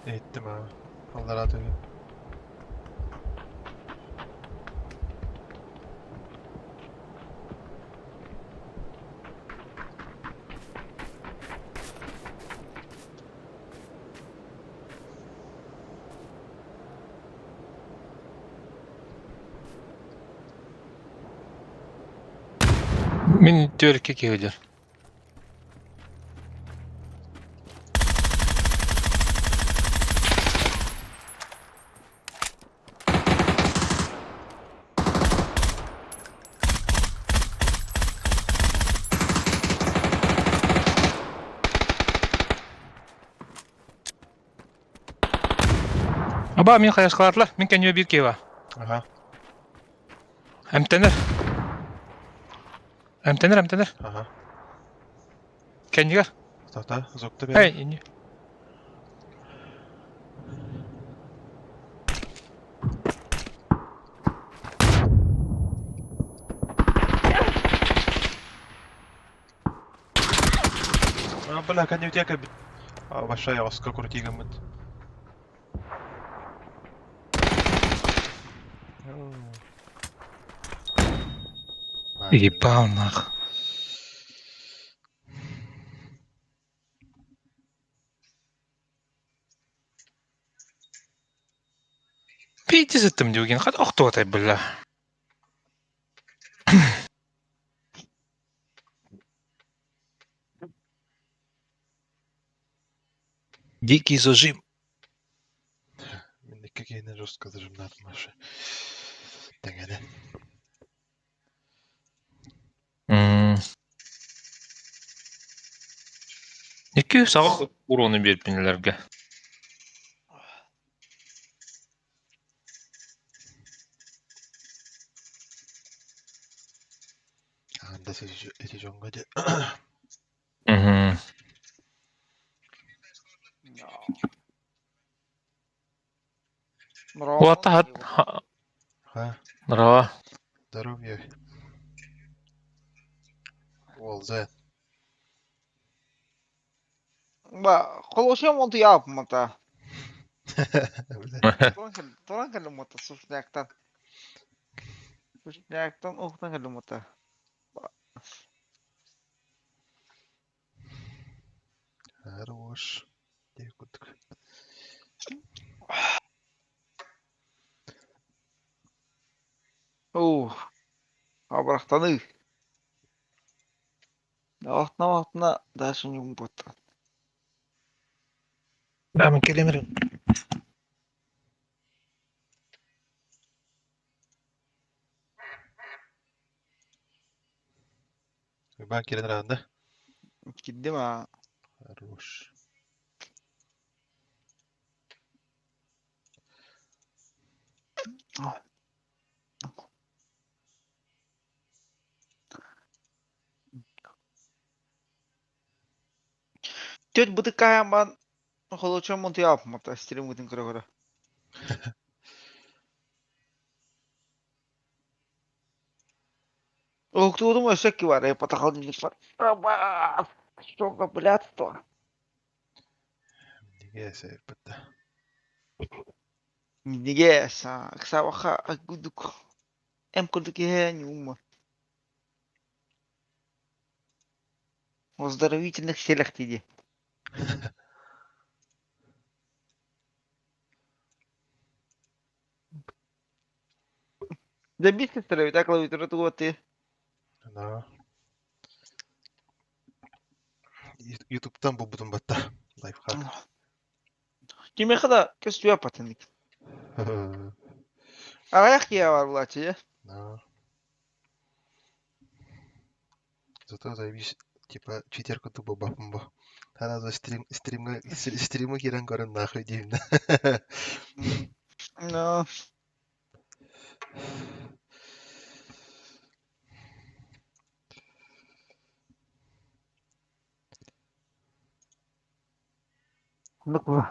Ettim abi. Allah rahat eylesin. Мин түөркэ киһи Аба, мин хайаскалаатылар, мин кэннигэ биир киһи баар. Ага. Эмтэнэр. Эмтэнэр, эмтэнэр. Ага. Кэннигэр. Тоқта, звукты бер. Эй, инни. А, бля, кэннигэ Большая оска крутигамыт. Ебал нах. Пейте заттым диуген, хат охтуатай бля. Дикий зажим. Мен икки киһини жестко зажимнатым вообще. Тэҥэнэ. Икки саҕа урону биэрпинилэргэ. Анда эти дьоҥҥо дьэ. Уотта хат. Ха, Здорово. здоровье. Уолзе. Ба, холошем он япмата. Туран кэллиммата сушняктан. Сушняктан ухтан кэллиммата. Хорош. Декутк. Ух. Абрахтаны. Вахтна вахтна дальше не умбота. Да, мен келемерин. Уйбаан кирен ранда. Киддим а. Хорош. Теть бытыкаям бан холочом он япмата. Стерим гытын көрө Уктуудум өссө бар, потахал бар. Аба, Что за блядство? Неге сэрбэтэ. Неге са, ксаваха агудук. Эм курдук не ума. Оздоровительных целях тиди. Да биске так ловит, ты. Да. Ютубтан булбутум батта. Лайфхак. Кимиэхэ да көстүө патыннык. Аҕыйах киһи бар булааччы дьэ. Да. Зато заебись, типа, читер курдук буолбаппын бо. Сразу стрим, стримҥа, стримҥа киирэн көрөн нахуй диибин да. Ну, ну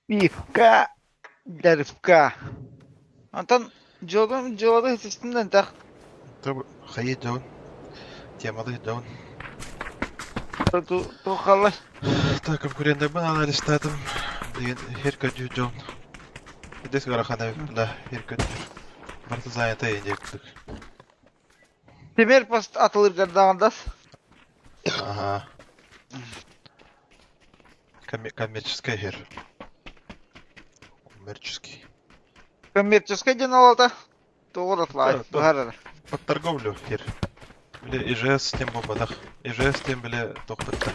Пивка для рывка. Антон дьыаланы дьыаланы системнен так. Хайы дьон, темалы дьон. Тухаллар. Так, конкуренттарбын анализтаатым. Деген хер көрдүүр дьон. Идэс ыарахан эбит да хер көрдүүр. Барыта занята диэбиттик. Темир пост атылыргардаҕандас. Ага. Коммерческий хер. Коммерческий. Коммерческий диэн олата. Тоҕо атлай. Быһарар. Под торговлю хер. Били ИЖС тем буолбатах. ИЖС тем били тохпутта.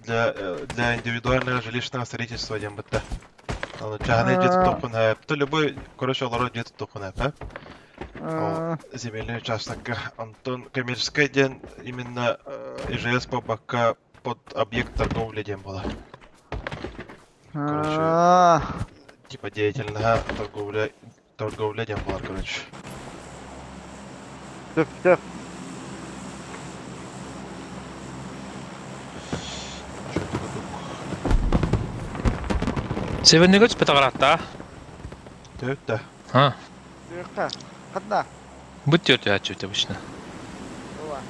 Для индивидуального жилищного строительства диэн бытта. Аны чааһынай дьиэ туттуоххун сөп. То любой, короче, олорор дьиэ туттуоххун сөп. Ол земельный участокка. Онтон коммерческий диэн именно ИЖС буолбакка под объект торговли диэн буолар. Короче, типа деятельного торговля, торговля диэн буолар, короче. Сөп, сөп. Севеннига түспэтэх Төрт да. А, Түөххэ. Ханна? Бу төрт түһээччүбүт обычно. Давай.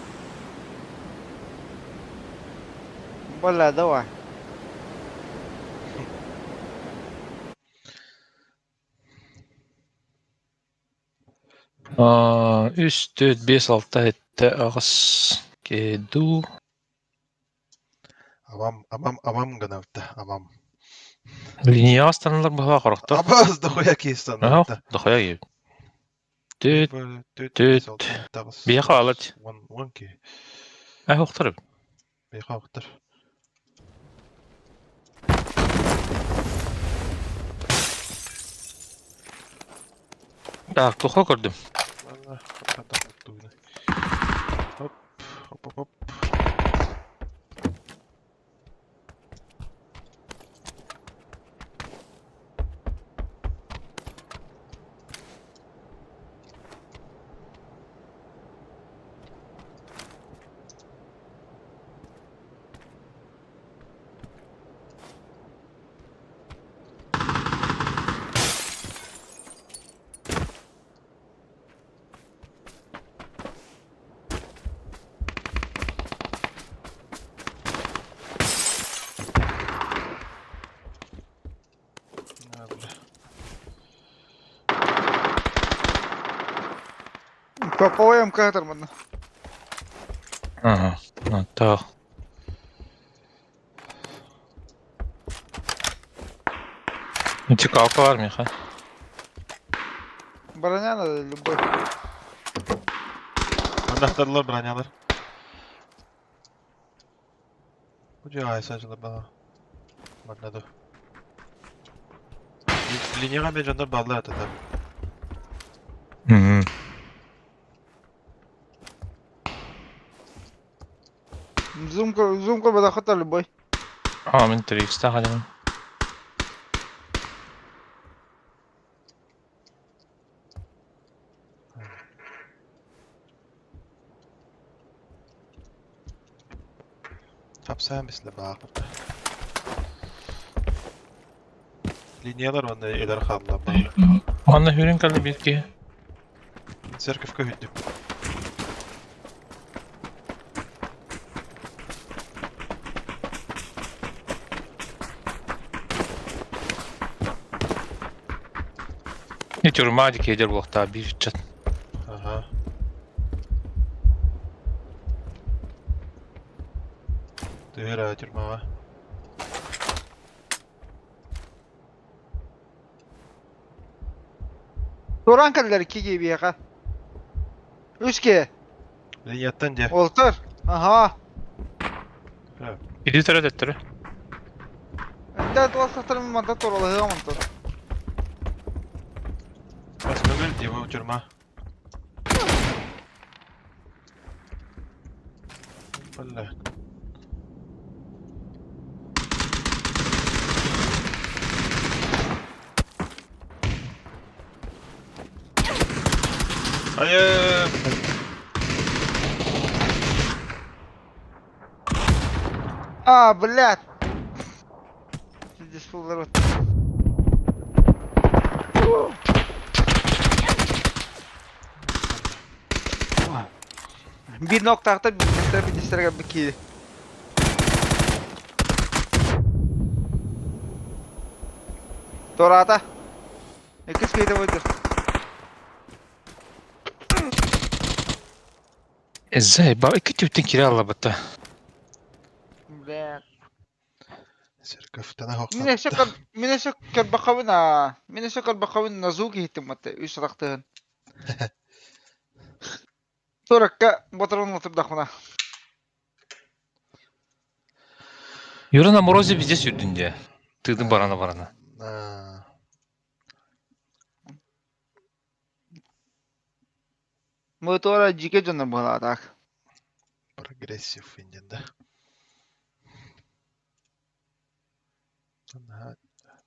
Бля, давай. Үс, төрт, биэс, алта, сэттэ, аҕыс, кеду. Амам, амам, амам гынабыта, амам. Линияҕа ыстаналлар быһалаах орохтор. Абаас дохуя киһи Дохуя киһи. Түт, түт. Биэхэ алат. Уон киһи. Э, охтор. Биэхэ охтор. Так, туха көрдүм. Хоп, хоп, хоп, хоп. А, бля. Какой МК манна? Ага, ну так. Утекалка бар миха. Броня надо любой. Анахтарлар бронялар. Бу айсажылар бала. Манна ду. Линияга мен жондар баллар атата. Зумка, зумка бадахата любой. А, мен 3x-та халым. Тапсаан бисле баақпыт. Линиялар онна элер хаалла баар. Манна хүрен калды бир киһи. Церковка хүддүм. Не тюрьма дикейдер буолуохтаах биир чат. Ага. Тыыра тюрьмаҕа. Туран кэллэр икки киһи биһиэхэ. Үс киһи. Линияттан дьэ. Уолтар. Ага. Иди төрө төттөрү. Интэ туох сахтарым манта туралаһыам онтон. Бас көмөл дии бу тюрьма. Бля. Айы! А, блядь. Здесь поворот. Биир ноктаахтар биирдэстэрэ биирдэстэрэ киири. Туораата. Иккис киһитэ буйдур. Эзэй, ба икки түптен кире аллабыта. Бля. Церковь-тана Мин өссө көр мин өссө көрбөххөбүн аа. Мин өссө көрбөххөбүн Назуки иһиттим матта үс атахтыһын. Туракка ботурун отурдахпына. Юра на морозе везде сүрдүн дии. Тыдын барана барана. Мы туора дьике дьоно быһалаатаак. Прогрессив индин да.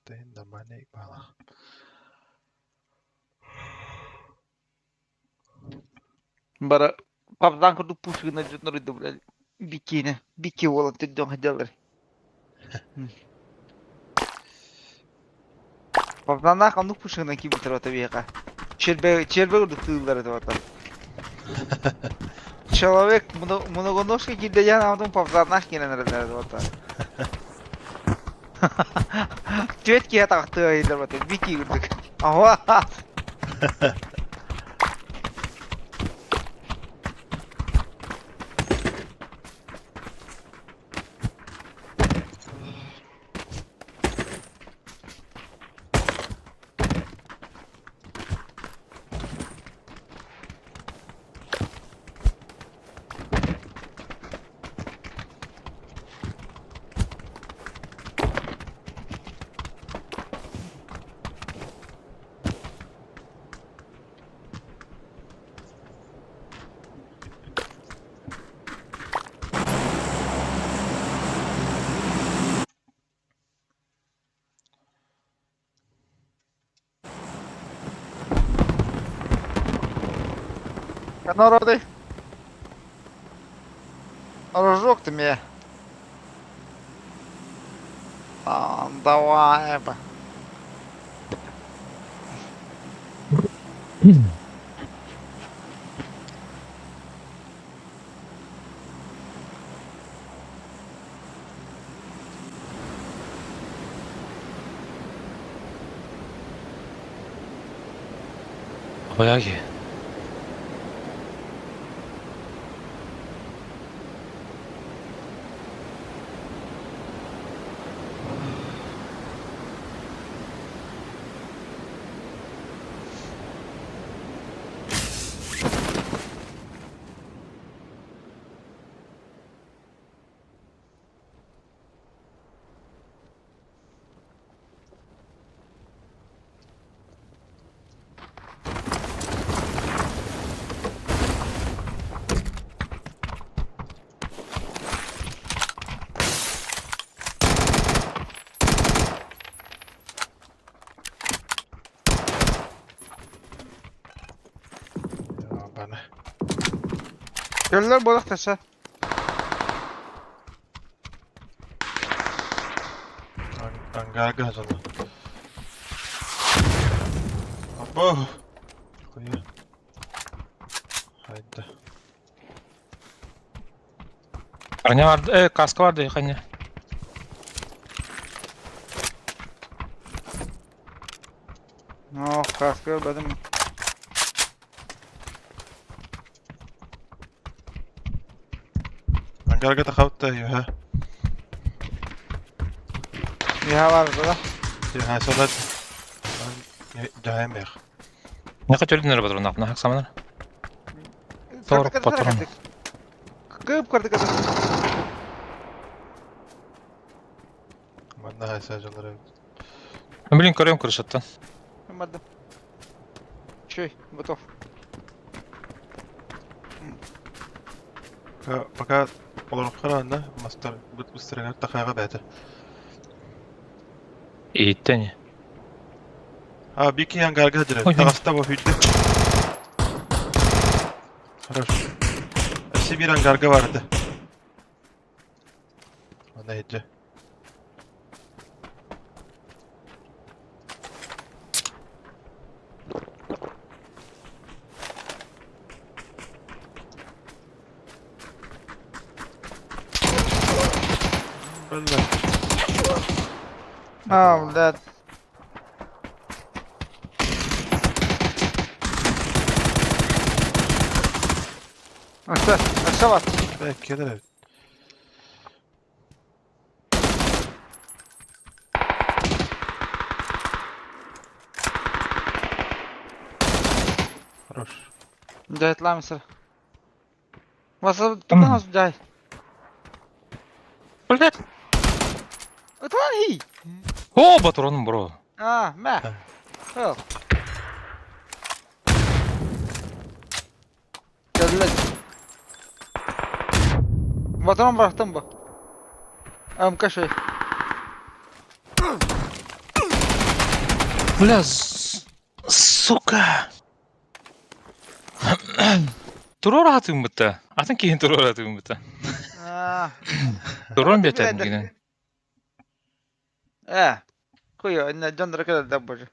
Тыын нормальный балах. Бара папдан курдук пушкина дьоннор ыйда блядь. Бикини. Бики уолан түрдөн хадялар. Папданах оннук пушкина киирбитэр ото биһиэхэ. Чербэ чербэ курдук тыыллар этэ ото. Человек многоножка киирдэ диэн аҕатын папданах киирэн эрэллэр этэ ото. Түөрт киһи атаҕастыы ыйыллар ото бики курдук. Аһа. Народы. Рожок ты мне. А, давай бы. Баяги. Баны. Көллөр буолах таса. Ангарга хазана. Або. Хуя. Хайда. Броня бар, каска бар хайне. Ох, каска бадым. Ангарга тахавта юха. Иха бар да. Юха солат. Жаһайм бэх. Нека төлүнөр батыр нак нак саманар. Торп патрон. Кып кырдык ата. Манна хайса дьоннор эбит. Блин, көрөм крышаттан. Барды. Чөй, готов. Пока олороххор анна мастар быстырыгар тахаға бәтер. Ииттен. А, бики ангарга дирет. Ой, Таҕыста бу хүйтэ. Хорош. Өссө биир ангарга бар этэ. Ана иһирдьэ. Бля. А, блядь. Өссө, өссө бар. Бля, кэлэр эбит. Хорош. Дьайытламысыр. Васа тукан дьай. Блядь. Ытан хи. О, патроном, бро. А, мә. Хыл. Кэллэ. Патрон бырахтым бу. МК шей. Бля, сука. Туруора хатыым бытта. Атын киһин туруора хатыым бытта. А, Туруон биэтэ гинен. Э. Хуй, инна дьон кэлэр боже.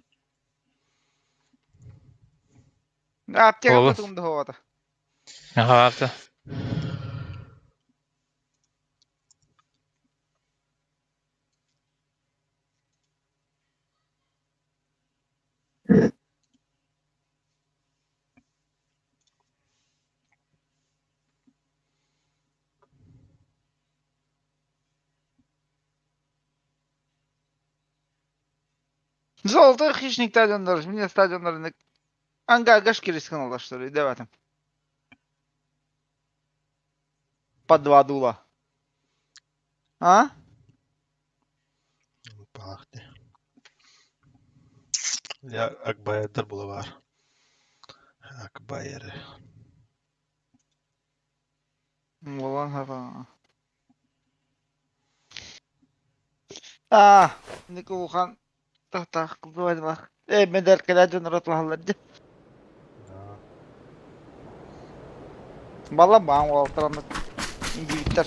Аптека Ола. тутум да Аха, апта. Золотой хищник стадиондар, мне стадиондар Анга гашки рискнул, что ли, давай там. По два дула. А? Пахне. Я Акбайрдар булавар. Акбайры. Булан хапа. А, Николухан. Тах кылдыбайдылах. Э, медаль кэлэ дьон ратылаһаллар Бала баан уолтараны индивидтер.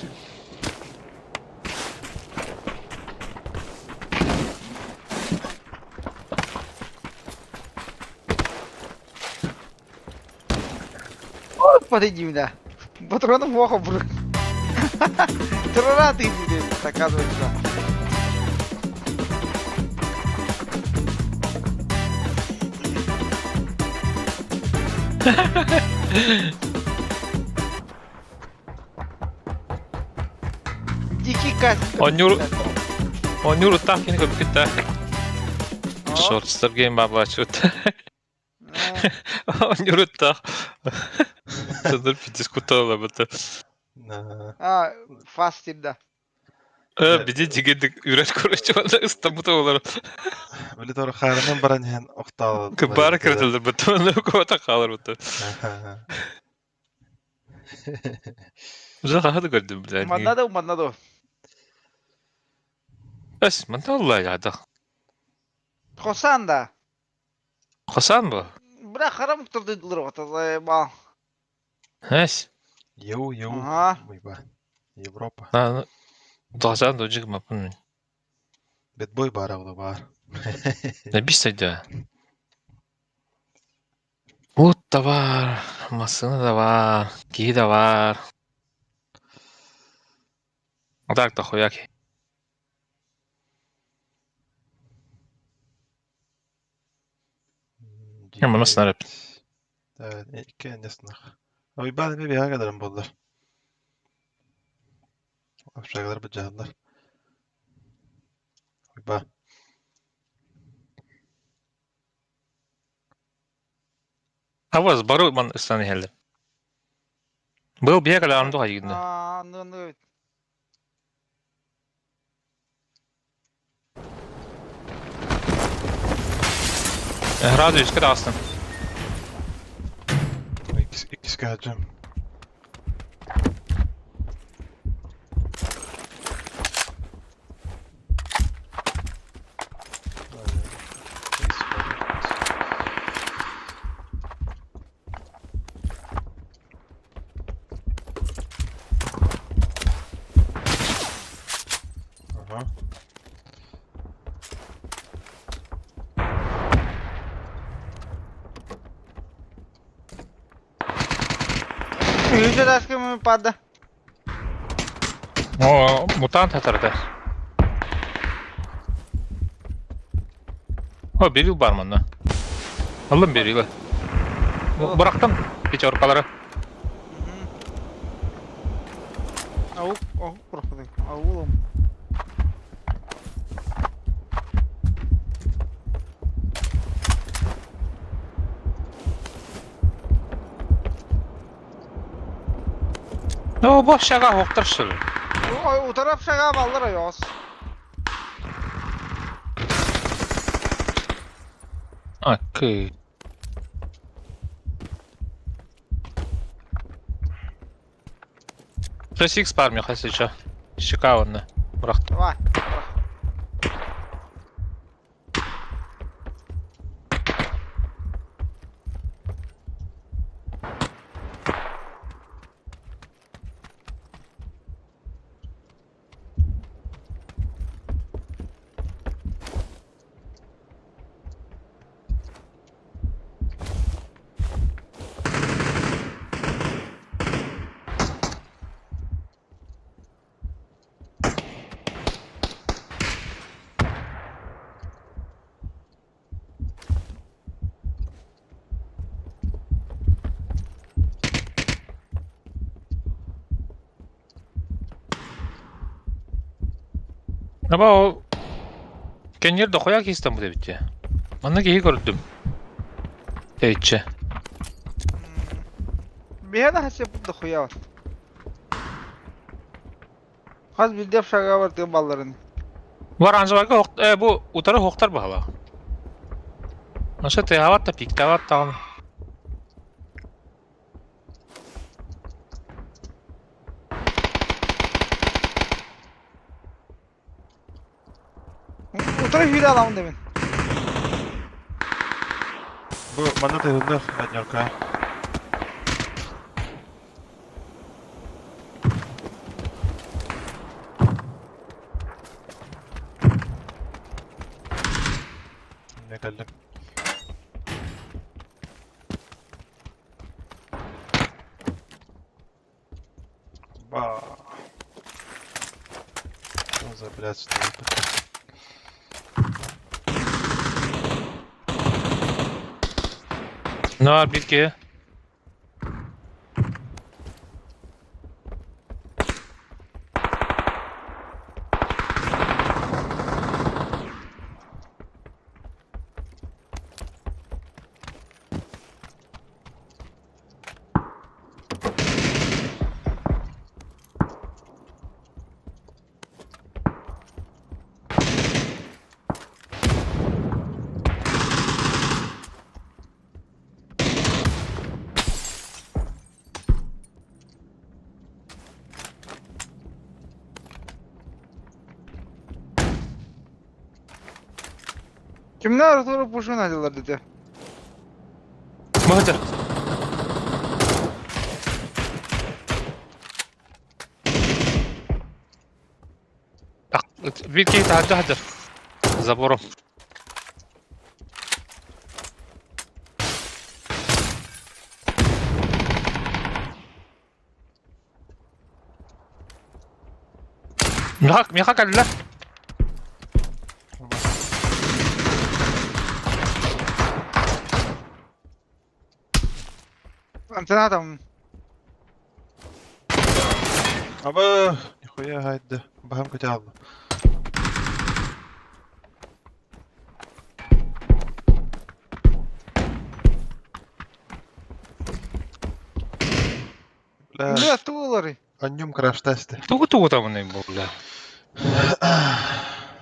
Подойди меня. Патроном плохо брык. Трора ты оказывается. Дикий кайф. Онньуур уттаах кини көрбүккүт Шортстар гейм баблачут. Онньуур уттаах. Сыныр дискутала быта. А, фастер, да. Биди дигендик үрәт короче анда ыстамыта олар. Били тор харынан баран иһэн охтаал. Бары кирдилер быта. Онно кота калар быта. Уже хахады көрдүм блядь. Манна да, манна да. Эс, манна алла яда. Хосан да. Хасан бу. Бра харам турдылар вата ба. Эс. Еу, еу. Ага. Европа. А, Дасан дожиг мапын. Бэтбой бар аула бар. Написать да. Вот товар, масына да бар, киһи да бар. Так та хуяки. Манас нарып. Икки эннеснах. Ой, бааны би биһагадарым боллар. Общагалар быдьаһаллар. Ойба. Аваз бару ман ыстан хелде. Был бие кэлэҕин дуо хайыгын? Аа, анны анны эбит. Сразу үскэ таҕыстым. Иккискэ сылдьам. Ага. Үһүс этааска падда. О, мутант хатарда. О, берил бар манна. Аллым берилы. Бырахтым пятеркалары. Аук, аук бырахтым. Аулым. Ну, бу шага хоқтар шыл. Утарап шага баллар айос. Окей. 6x бар меха сейчас. Шикарно. Бырахтым. Давай. Аба ол кэннир дохуя киистэн бу эбит Манна киһи көрдүм. Тэйче. Биһиэнэ хасеп дохуя бар. Хас билдеп шага бар тыгын балларын. Бар анжабайга бу утары хоқтар баһала. Аша тыһават та пиктават тагын. Утары hüyle alamın demin. Бу манна тыһыннар однерка. Не кэллим. Ба. Что за блядство это? На битке. Kimler Arturo пушун aldılar dedi. Бахатыр. Битке таһырдьа хатыр. Забором. Миха миха кэллэ. Антена там. Аба, нихуя гайда. Бахам котялба. Бля, Бля, тулары. Анньым краш-тесты. Тугу тугутабыный бу, бля?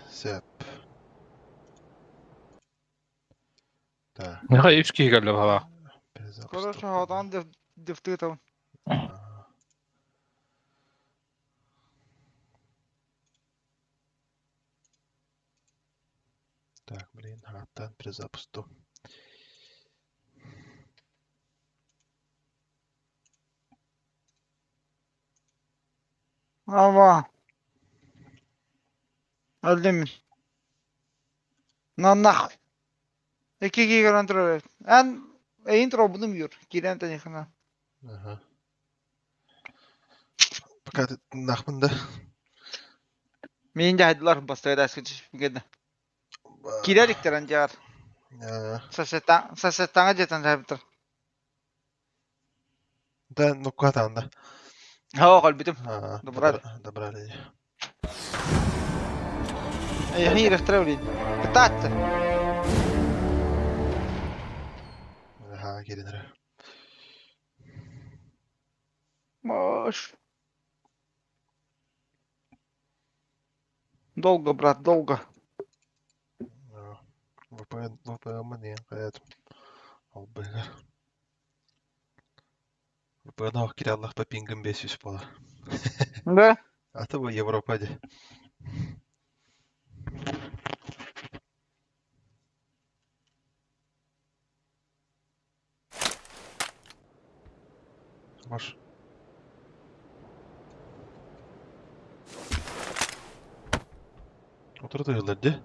Сөп. Так, Нехай үс киһи кэллэ баҕалаах. перезапуск. Короче, хотон дефты там. Так, блин, аттан перезапуск. Ава. Өлдүм. На нахуй. Iki iki kontrol. En intro bunu mu yur? Giren tanıkına. Ага. Пока ты нахмын да. Мен де айдылар бастайды әскіч бүгеді. Кирер иктер анжар. Сасеттаңа жетен жайбытыр. Да, ну куда там, да. Хаа қалбитим. А, Добрали. Добрали. Эй, рехтер Кытаатты. Ага, келинер. Маш. Долго, брат, долго. VPN, VPN не, каят. Албыгар. VPN ох кираллах по пингам 500 пола. Да? А то в Европаде. Маш. Отырды де.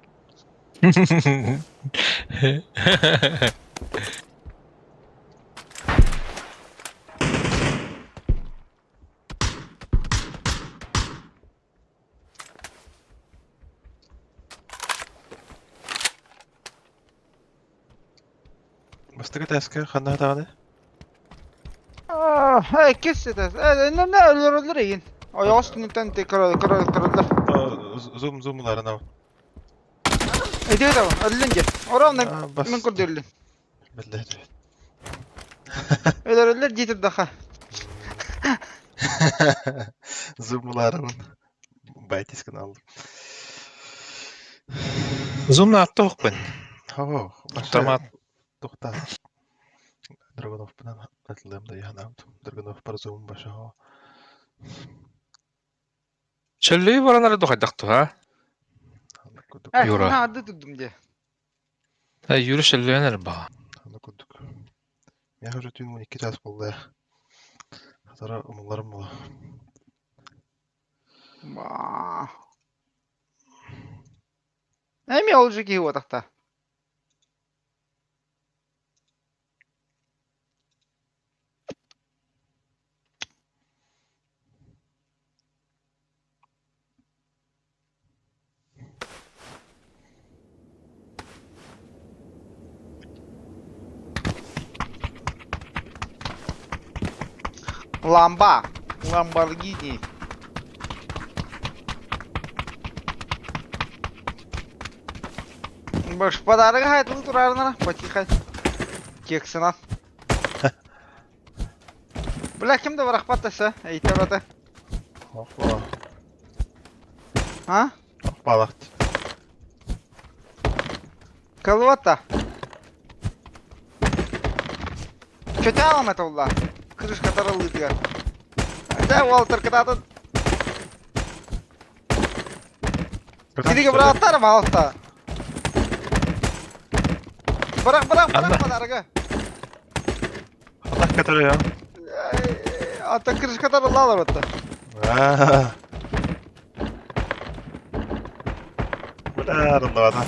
Бастыгы тәске ханна тағаны? Эй, кес это. Не, не, өлөр өлөр еген. Аяғы үстінен те кырылыр кырылыр. Зум зумларын ау. Эде да, өллен же. Орам мен көрдүрлүн. Билде. Өлөр өлөр жетип даха. Зумларын. Байтискін алдым. Зумна атты оқпын. Хо, Автомат. Тоқта. Драгунов пынан атылым да яханам. Драгунов бар зум баша хо. Чөллөй баранары духайдақту, ha? Юра. Ады тудум де. Юра шөллөйнер ба. Аны кудук. Я уже түн 12 час болды. Хатара умуларым бола. Ба. Эми ол жеке отақта. Ламба. Ламборгини. Баш подарок хайтыл турарына потихо. Кексина. Бля, ким да барахпаттаса? Эйте брата. Опа. А? Балакт. Калвата. Чё это улла? Крышка таралытыга. Да, Уолтер, когда тут... Кириге браттар, балта. Бырақ, бырақ, бырақ подарога. Аллах который я. Ата крышка таралалар отта. Бля, рандовата.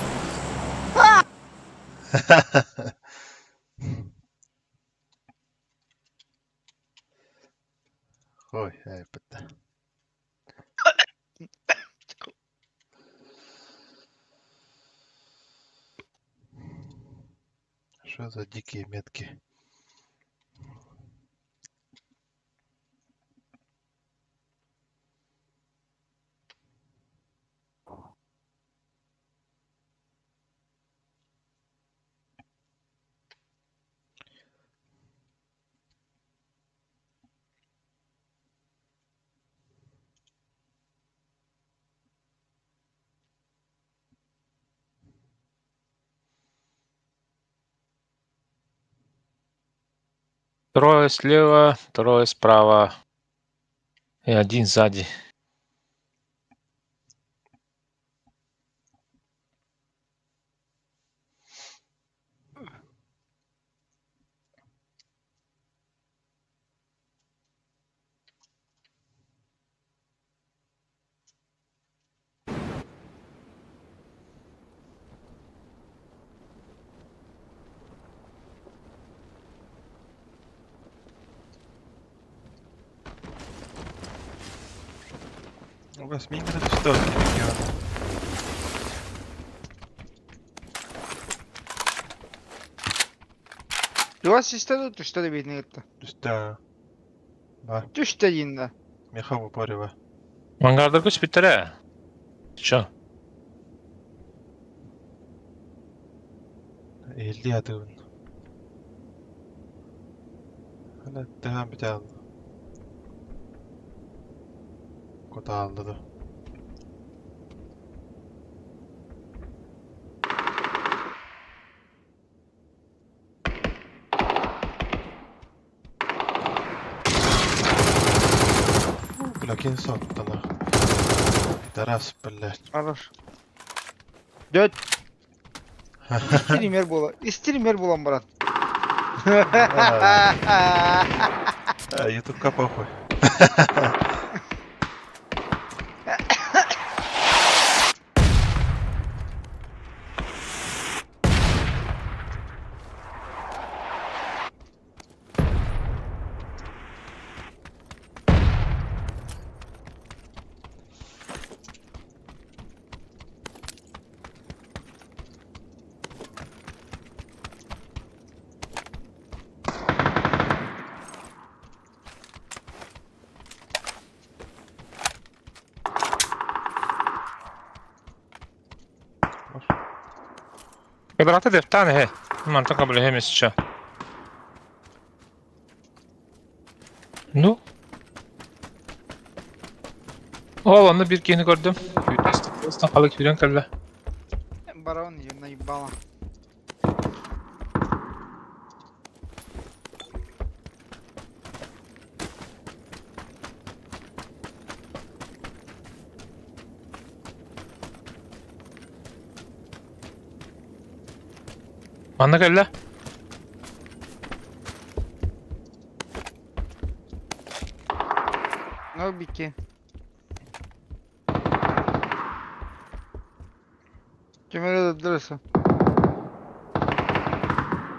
Ой, ай, бітті. Что за дикие метки? Трое слева, трое справа. И один сзади. У вас минька что? Дуас исте түстэ да бейдин кетті. Түстэ. Бар. Түстэ дейін да. Меха в упоре ба. Ангарда көс биттер Чё? Элди атыгын. Ана тәһәм битә Кота алды да. Бля, кин сотта нахуй. Пидорас, блядь. Хорош. Дөт. Стример бола. Стример болам, брат. Ютубка похуй. Квадраты дефтан, he. Мантан кабыл хемес чё. Ну? О, аны бир кихини көрдүм. Күтестен калык хүрен кэллэ. Барон ее наебала. Манна кэллэ. Ну, бики. Кемере дырысы.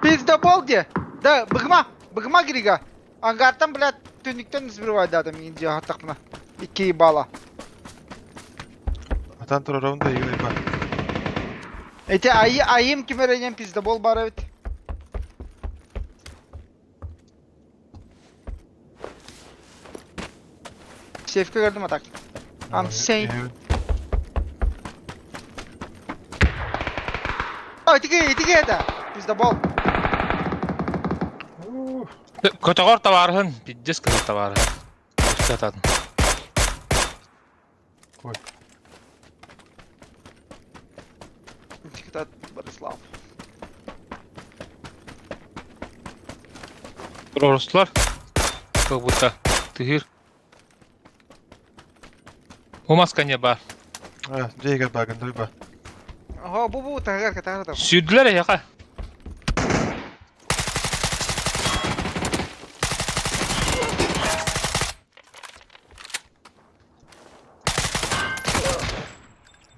Пиздобол где? Да, быгма, быгма грига. Ангартан, блядь, түнниктен сбривай да, там индия хаттақна. Икки ебала. Атан турарым да юлай ба. Эти айы, айым кемеренен пиздобол бар ведь. Сейфке көрдүм атак. I'm safe. А, итиге, итиге это. Пиздобол. Көтөгөр табарыһын, пиздец көтөр табарыһын. Өстө ататын. Ой. Итиге Борислав. Ростулар. Как будто тыгыр. У маска не бар. А, жейгер багын ба. Ага, бу бу тагар тагар там. Сүйдүлөр яка.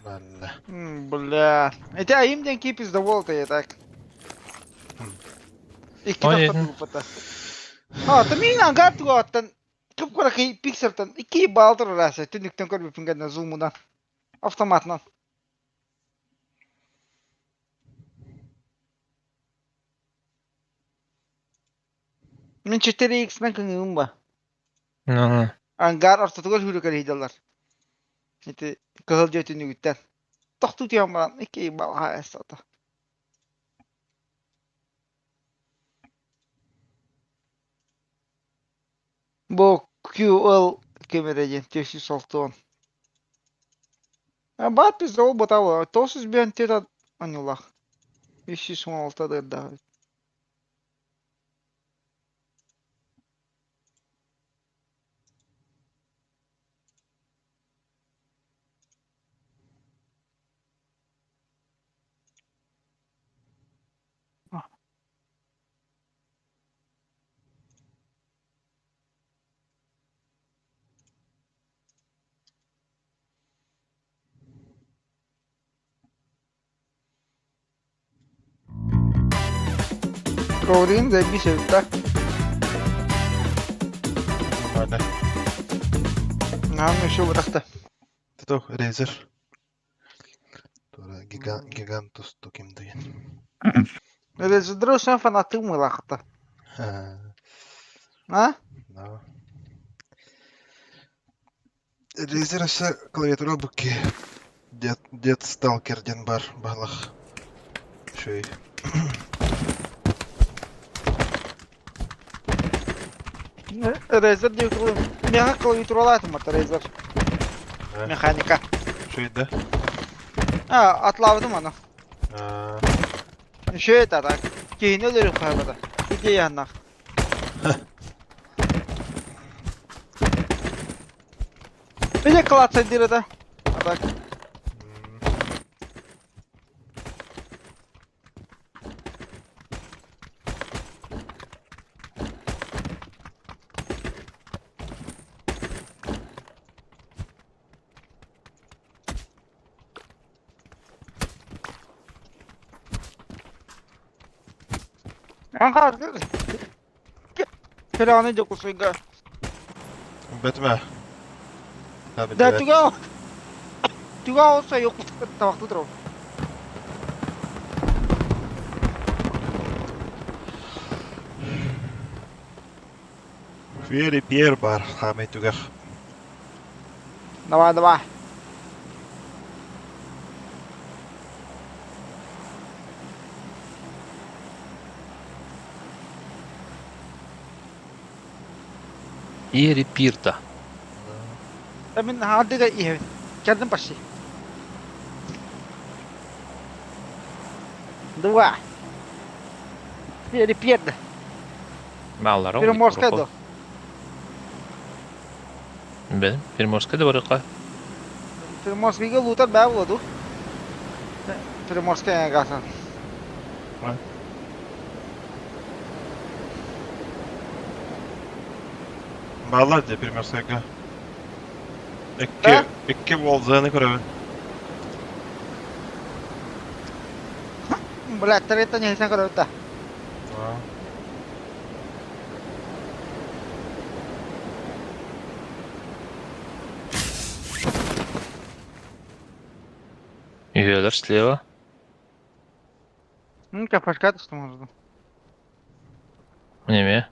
Балла. Бля. Эти айым ден ки пиздобол-то я так. Икки Ой, тохтоту буппата. А, та мин ангар тугаттан кып куракый пиксертан икки балтыр раса түнүктен көрбүпүн гана зумунан. Автоматынан. Мин 4x нан кыңым ба. Ну. Ангар ортотугар хүрүкөр хидалар. Ити кыһыл жөтүнүгүттен. Тохту тиям баран икки бал хаэсата. Бу QL кемереден төсү солтуон. А бат биз ол баталы. Тосуз бен тета анюлах. 316 дырда. Коврин заебись эбит да. Нормально. Нам еще бырахта. Тото Razer. Тура Гигантус туким деген. Razer sen фанаты мылахта. А? Да. Razer өссө клавиатура букки. Дед, дед сталкер ден бар балах. Шөй. Razer диye Меха клавиатуралаатым это Razer. Механика. Шөй да? А, атлабыдым аны. Еще это так. Кейин өлөрүп кайбада. Идея нах. Бile класса дирада. А так. Анха. Фераны докусуйга. Бетме. Да туга. Туга olsa yok табакты туруп. Фери Пьер бар, хамай түгэх. Давай, давай. Иери пирта. Да мен хадыга ihe. Келдим почти. Два. Перепед. Маллар. Приморская до. Бен, Приморская да барыка. Приморскийге лутар бә булды. Приморская гасан. Баллар де Приморская. Икки, икки болзаны көрөбүн. Бля, трета не сан көрөбүт. Үйелер слева. Ну, кафашка что можно. Неме.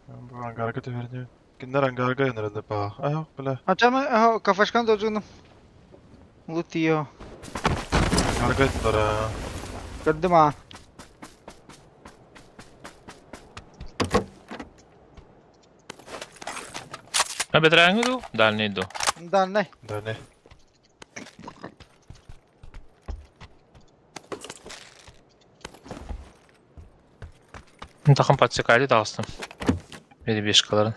Бу ангарга төбөрдү. Киндер ангарга өнөрөндө ба. Ай, бля. Ачамы кафашкан дожуну. Лутио. Ангарга өтөрө. Көрдүм а. А бедраңы ду? Дальний ду. Дальний. Дальний. Takım подсекали дағыстым. Бери бешкаларын.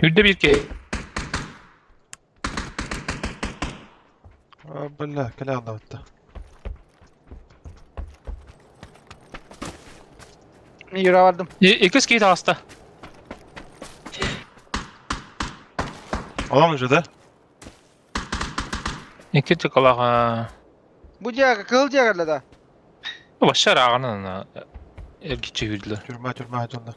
Yüzde bir ki. Бля, кэлэ аннабытта. Юра бардым. Икс кей дағысты. Алам уже, да? Икки тыкалаға. Бу жага кыл жага да. Башар ағынан эргиче жүрділер. Тюрьма, тюрьма, жонда.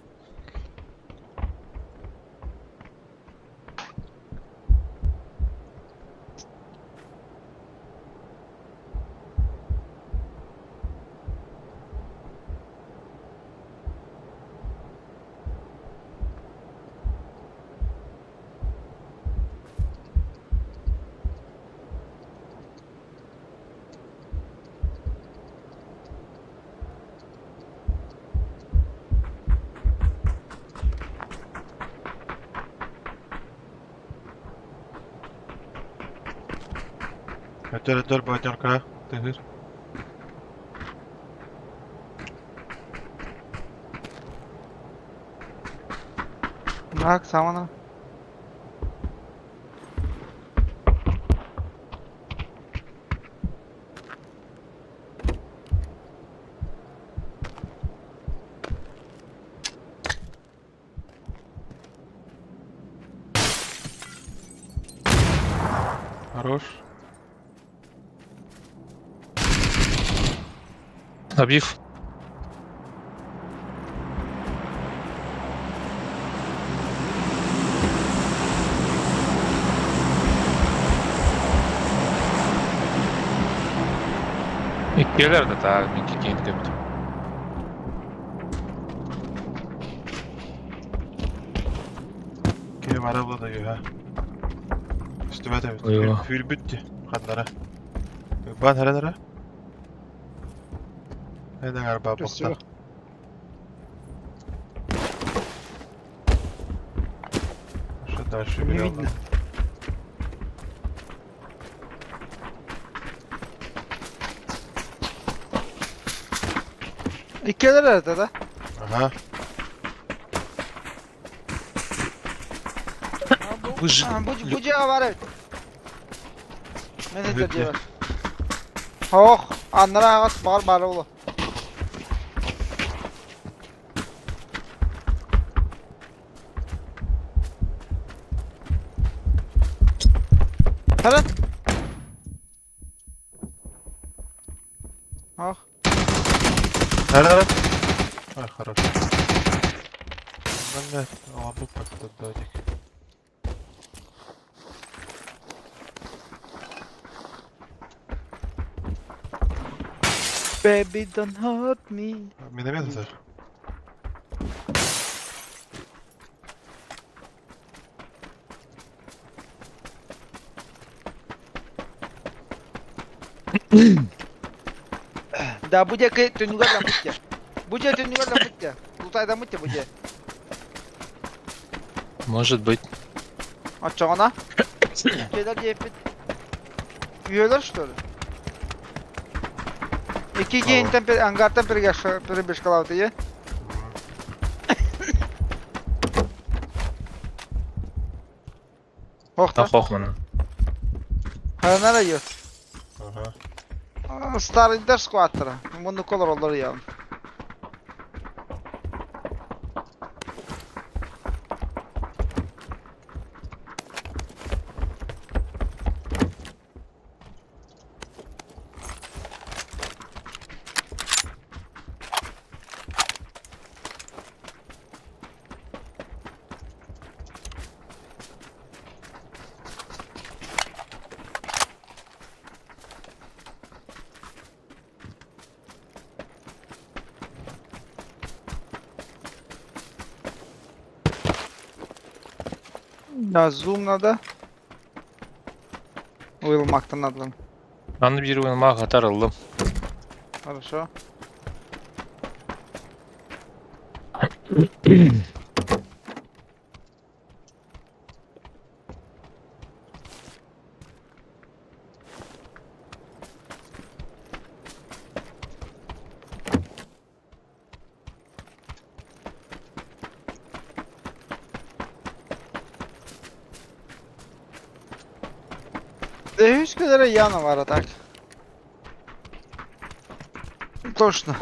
Өтөр өтөр батерка. Тыгыр. Bak samana. Хорош. Набив. Иккиэлэр да таах мин кикиин көбүтүм. Киһи бара була да үһэ. Үстүбэт эбит. Ойоо. Хүрбүт ди. Ханнара. Бан хара нара. Эн аңар Спасибо. бабахта. Что дальше Не берем? видно. Иккиэлэр эрэ да? Ага. Вы же- Бу бу дьиэҕэ баар эбит. Мен этэр Бүттэ. дьиэбэр. Ох, аннара аҕас баҕар баара буолуо. Хара. Ох. Хара хара. Ай, хорош. Манна лампу поддадик. Baby don't hurt me. Миномет это? Да, бу диэки түннүгэр лампыт дьэ. Бу дьиэ түннүгэр лампыт дьэ. Лутайдаммыт дьэ бу дьиэ. Может быть. Оччоҕуна? Дьиэлэр диэппит. Үһүөлэр что ли? Икки киһинтэн ангартан перебежкалаабыт ийэ. Охта. Ох, манан. Харанара идет. Ага. Старыйдар скваттара. Муннукка олороллор ийэҕин. Да, зум надо. Уйулмактан надо. Аны биир уйулмаах хатар ыллым. Хорошо. Үс күнэрэ Яна бара так. Точно.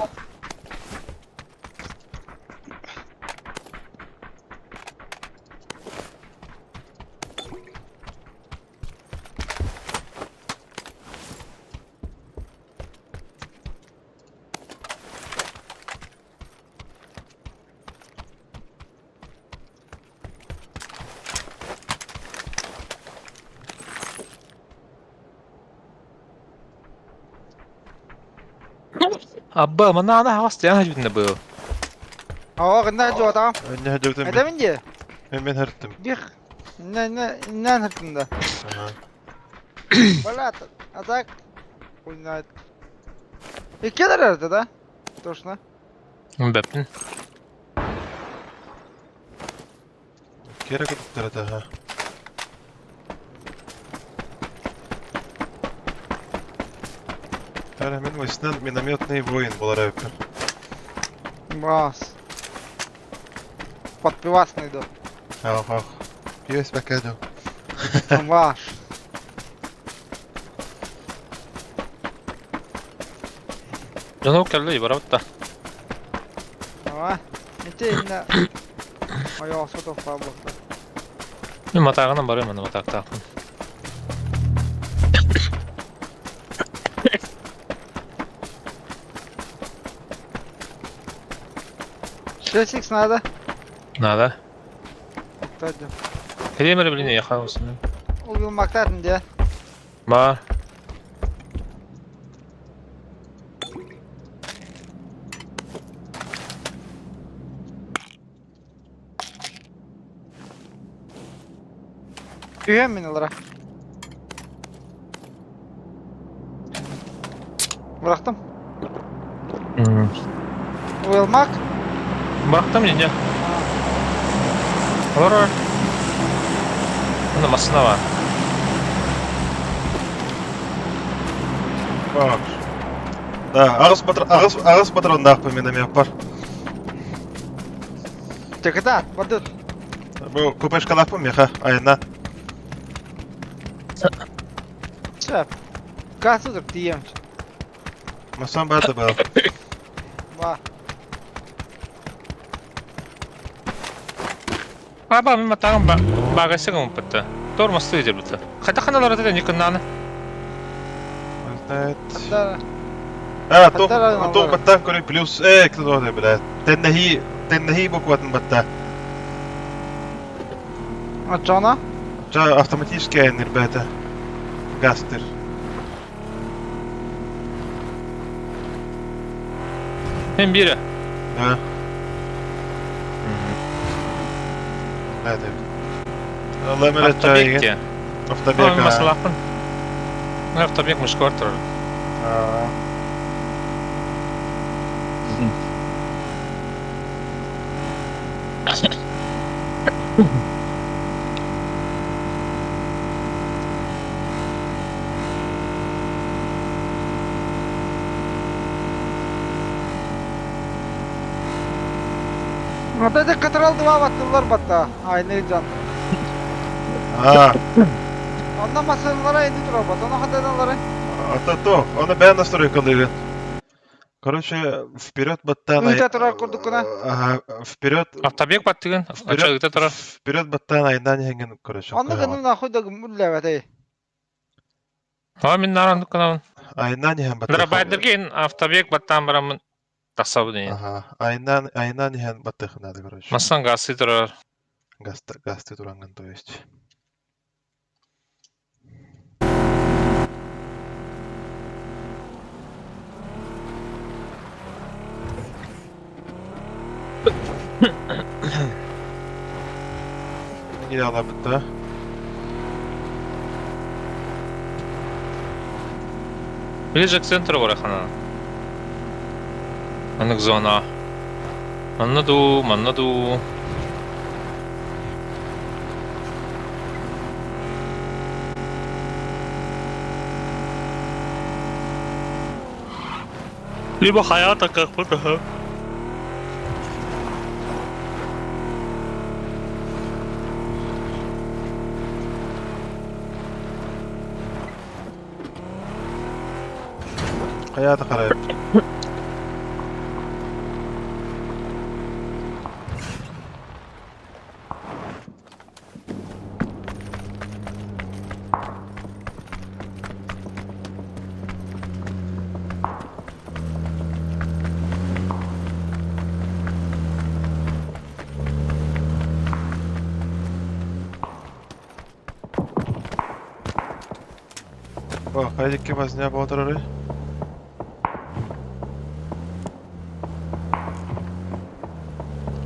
Абба, манна ана хаҕас тиэн хажбитинэ быыл. Оо, гынна жуатаҕам. Önne hödögdüm. Этэбин дии. Мен мен hırttım. Бих. Не не не хыртым да. Ага. Бала, а так хуй знает. Иккилэр эрэ да? Точно. Бэппин. Kere kututtara daha. Тара мен весна минометный воин был рэпер. Бас. Под пивас найду. Ах, ах. Пьес бакаду. Ваш. Дьону кэллэ барабыт да. Ава. Ити инна. Ой, сото фаблок. Мин матааҕынан барыам аны матаактаахпын. 6x надо. Надо. Тадым. Кэлиэм эрэ билин эйиэхэ осуну. Убил мактатын дии. Баар. Түһүөм мин ылара. Бырахтым. Уилмак. Бырахтым дьэ. Олорор. Онно массыына баар. Да, аҕыс патрон, аҕыс, аҕыс патроннаахпын мин эмиэ бар. Чеката, бардыт. Бу ППшкалаахпын миэхэ, айаннаан. Сөп. Газ тиийэм. Массам баар да баар. Ба. Аба мин матаҕым ба багайса гыммыппыт. Тормозтуу дьэрбитэ. Хайдах ханалар этэ никыннааны? Да. А, туох туох баттаан көрүй плюс э кто блядь. Теннехи теннехи букватын батта. Оччоҕуна? Ча автоматически айанныр бэйэтэ. Гастыр. Мен биирэ. Да. Да, да. Алла Автобек диэн. Автобек. Масалаахпын. Автобек мышкор турар. Ата да катарал два баттылар батта. Айны жан. А. Онно масыналара инди турар бат. Ону хатаналары. Ата то, оны бэйэн настройкалыгын. Короче, вперед баттаан... Ыыта турар курдуккуна. Ага, вперед... Автобег баттыгын, ача ыыта турар. Вперед баттаан айнаан иһэҥҥин, короче. Онну гынын нахуй да үллэбэтэй. А мин наран дукканабын. Айнаан иһэн баттаан. Драбайдерген автобег баттаан бараммын тахсабын иһин. Ага, айнаан айнаан иһэн баттыахын надо, короче. Массан газы турар. Газ, газты турангын, то есть. Кире да? Ближе к центру барахана. Анык зона. Манна дуу, манна дуу. Либо хаята как будто. Хайата харайып. О, хайдикки возня боотурары.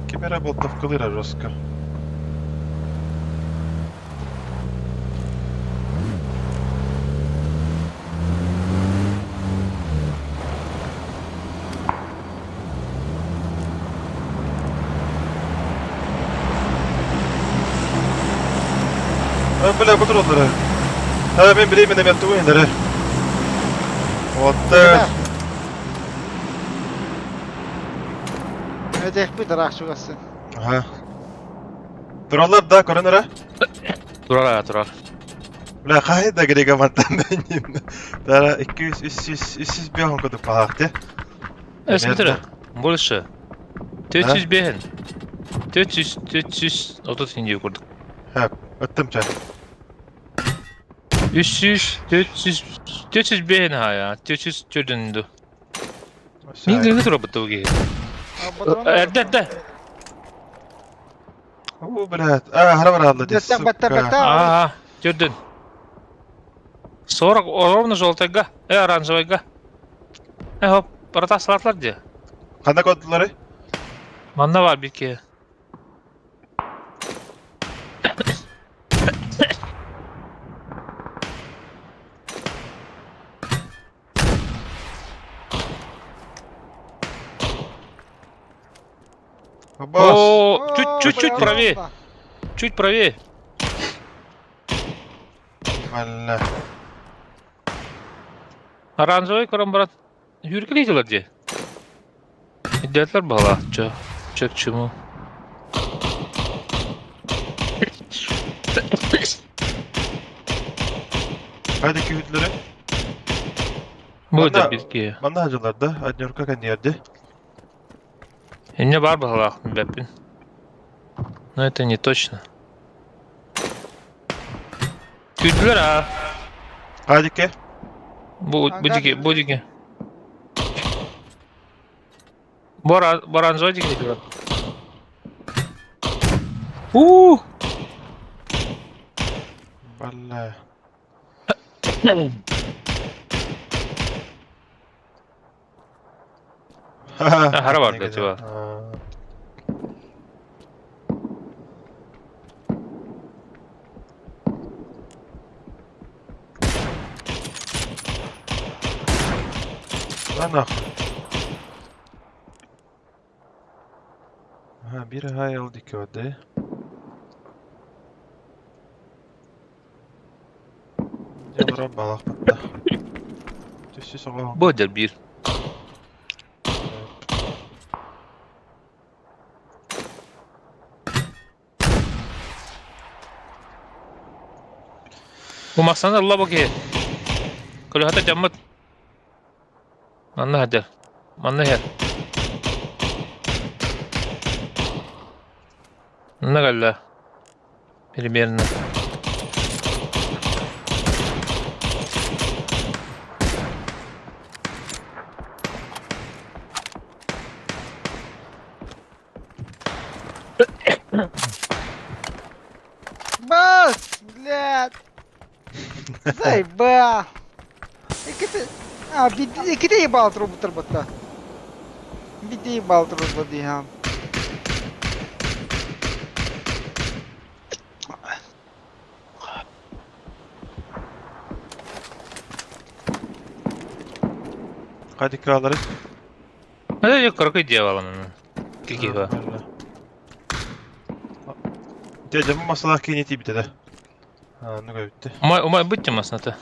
Кемера болтовкалыра жестко. А, бля, патроннары. А, мен билеймин эме тугуйнары. Вот так. Этехпит ыраах чугассын. Ага. Тураллар да, көрөнөрө? Турар, турар. Бля, хайда грега мантан беним. Тара 200 300 305 кодук палаакты. Эсмитер, больше. 405. 400 430 инди курдук. Ха, өттүм ча. 300 400 405 хая, 404 инди. Мин гыгы тура бутты буги. Эрдэ, эрдэ. О, блядь. А, хара баралла дии, Бэттэх, бэттэх, сука. бэттэх. Аа, түрдүн. 40 ровно желтыйга, оранжевыйга. Хоп, барата салатлар дии. Ханна көрдүлэри? Манна бар bir киһи. Босс. О, чуть, чуть-чуть правее, чуть правее. Бля. Оранжевый көрөн баран. Хүркэлиитилэр дии. Идетлер бала, чё, чё к чему. Хайда күүтлэри? Бу да Манна bir киһи. манна хажылар да, однерка кэнниэрди. Инне бар баһалаах бэппин. Но это не точно. Күүтүлэр аа. Хайдикке? Бу бу Ангар диги, бу диги. Бора оранжевый диги диги. У! Бля. Хара бар да типа. Да нахуй. Ага, бир хай алдык öde. Ялара балах батта. Төсі соға. Бу дер бир. Бу махсана алла бу киһи. Көлөһөтө дьаммыт. Манна хадыр. Манна хер. Манна кэллэ. Примерно. Бас, блядь. Заебал. Иккитэ а бидди иккитэ ебал трубу турбутта. Бидди ебал трубу диһам. Хайди кралары. Это кыракый дьявол. Кики ба. Дядя, bu masalar kini tibide de. Ha, ne bitti. Умай умай будьте масната.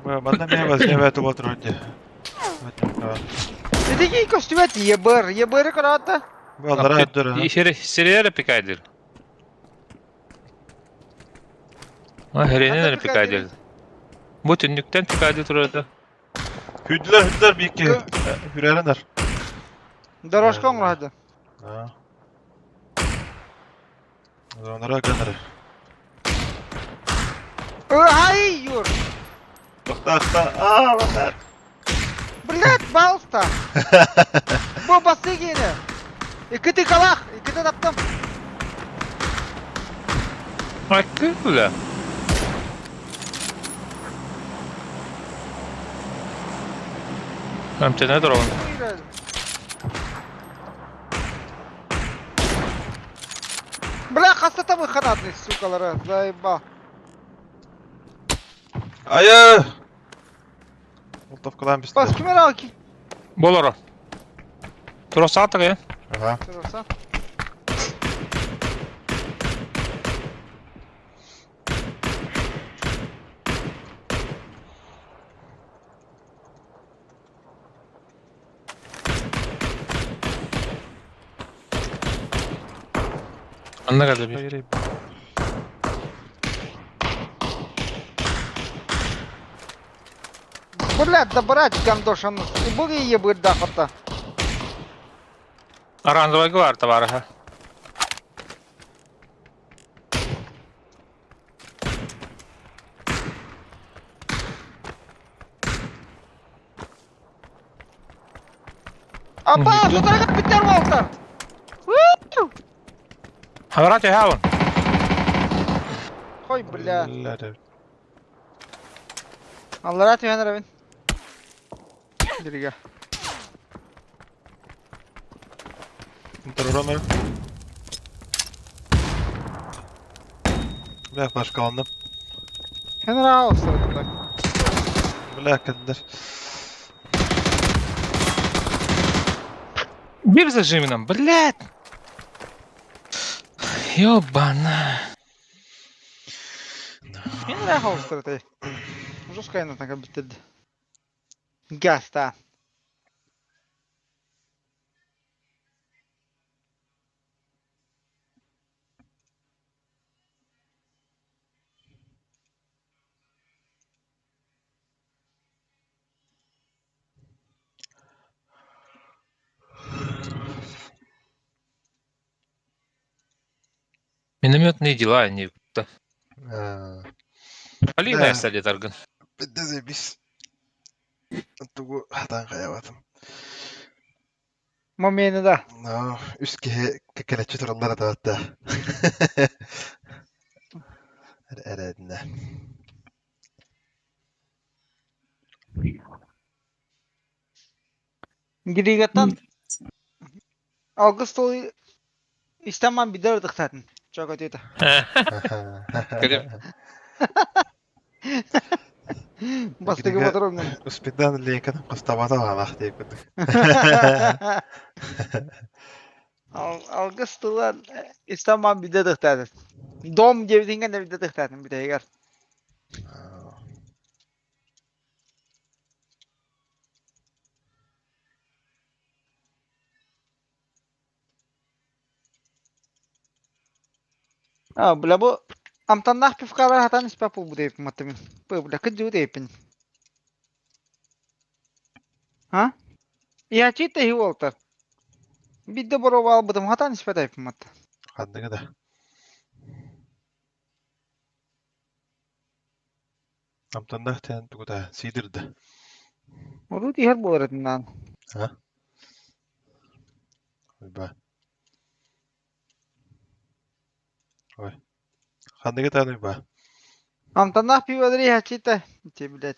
Манна мен возьмем эту вот вроде. Ити көстүбэт ебыр, ебыры көрөөтө. Баллара өттөр. Серияле пикайдыр. А херенен пикайдыр. Бу түннүктен пикайдыр турады. Hüdüler hüdüler bir iki. Hürerler. Дорожка оҥорду. Ha. Onlara gönderir. Ай, Юр! Тохта, тохта. Аа, батар. Блядь, балста! Бу басы гене! Иккити калах, иккити таптым. Аккы бля. Амтена дрон. Бля, хаста там выходные, сукалары, заебал. Айы! Молотовкалаан бистэ. Бас ким эрэ ки? Болоро. Туросаатык э. Ага. Турса. Анна кэллэ биир. Блядь, добрать гандошаны. Был ебырдахата. Оранжевый гвар товараха. Апа, сотара капиттер уолтар. Хабара төһәбын. Хой, бля. Аллара түһэн эрэбин. Диригэ. Турурам Бля, флешкаланным. Хенра остырдым. Бля, кендер. Бир зажимином, блядь. Ёбана. Хенра остырды. Жестко я на биттерди. Гаста. Минометные дела, они... Полина Да. стали тарган. Бідді заебись. Тугу хатан хаябатым. Момени да. Но, үс киһи кэкэлэччи тураллар атаатта. Эрэдинэ. Григаттан алгыс тол истаман бидер дыхтатын. Чого деді. Кэлим. Бастыгы батырым. Успедан леканам кыстабата балах деп күндүк. Алгыс тылан истаман бидер дыхтатын. Дом дебдинген де бидер дыхтатын бидегер. А, бля, бу амтаннах пивкалар хатан испә пул бу деп маттымын. Бу бля кыджу депин. А? Я чита хи болтар. Бидде боро албыдым хатан испә деп матты. Хандыгы да. Амтаннах тен тугута сидирди. Ору дихер болар этиннан. А? Ойба. Ой. Хандыгы тан ойба. Амтаннах пивалар я чита. Те, блядь.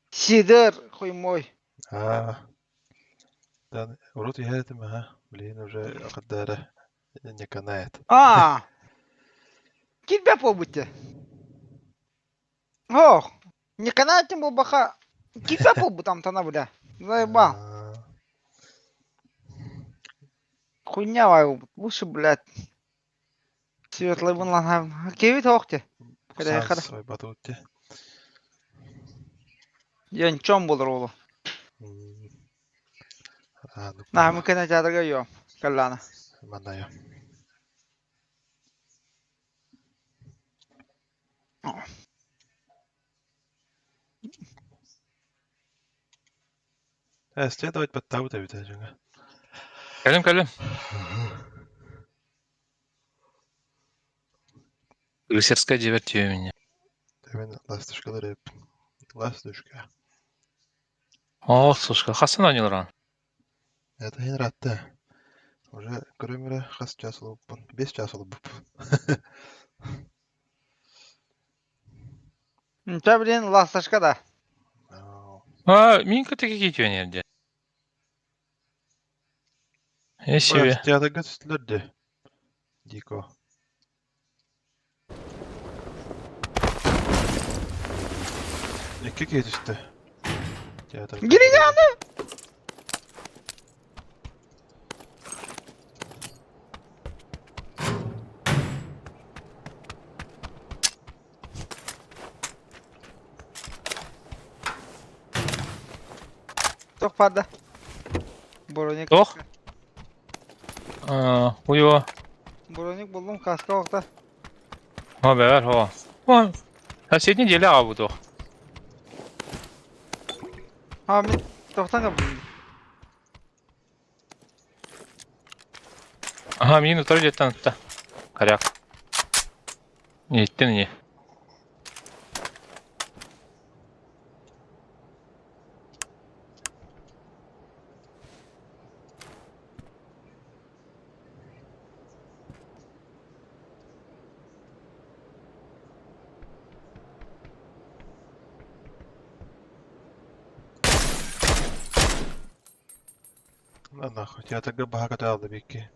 Сидер, хуй мой. А. Да, урут иһэтим, ага. Блин, уже каддара не канает. А! Килбә пол бутте. Ох, не канает был баха. Килбә пол бу там тана бля. Заебал. Хуйня вай, лучше, блядь. Светлый вон лан. Кеви тохте. Када хара. Свой батутте. Я ничем был ролу. На, мы кена театрга йо. Каллана. Манна йо. Следовать под табу табит. Кэлим, кэлим. Рысерская девятью меня. Мен ласточкалар Ласточка. О, слушай, хасан анилран. Это хин ратта. Уже көрөмөрө хас час олуппун. 5 час олуппун. Та, блин, ласточка да. А, минка таки китюнерде. Я себе. Театрга түстүлөрдү. Дико. Эки кей түстү. Театр. Гириганы! Тох пада. Броник. Тох? Уйо. Броник булдум, каска окта. О, бәбәр, о. О, соседний деле абу тох. А, мен тохтан кабын. Ага, мин утар жеттен атта. Коряк. Не, не. На нахуй, театрга баһа көтө алды бикки.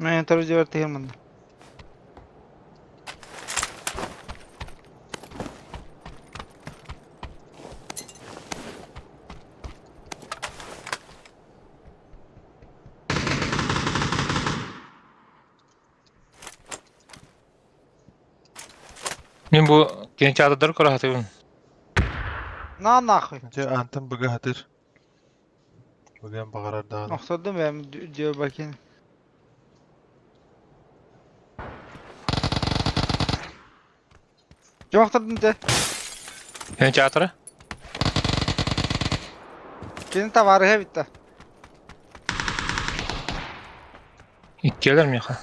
Мен тору дьиэбэр тиһэн манна. Мин бу кинотеатрдары көрө сатыыбын. На нахуй. Дьэ антан быга хатыр. Быган баҕарар даҕаны. Охсордум бэйэм дьиэбэр киин. Дьэ охтордум дьэ. Кинотеатры? Кини табаарыһа эбит да. Иккиэлэр миэхэ.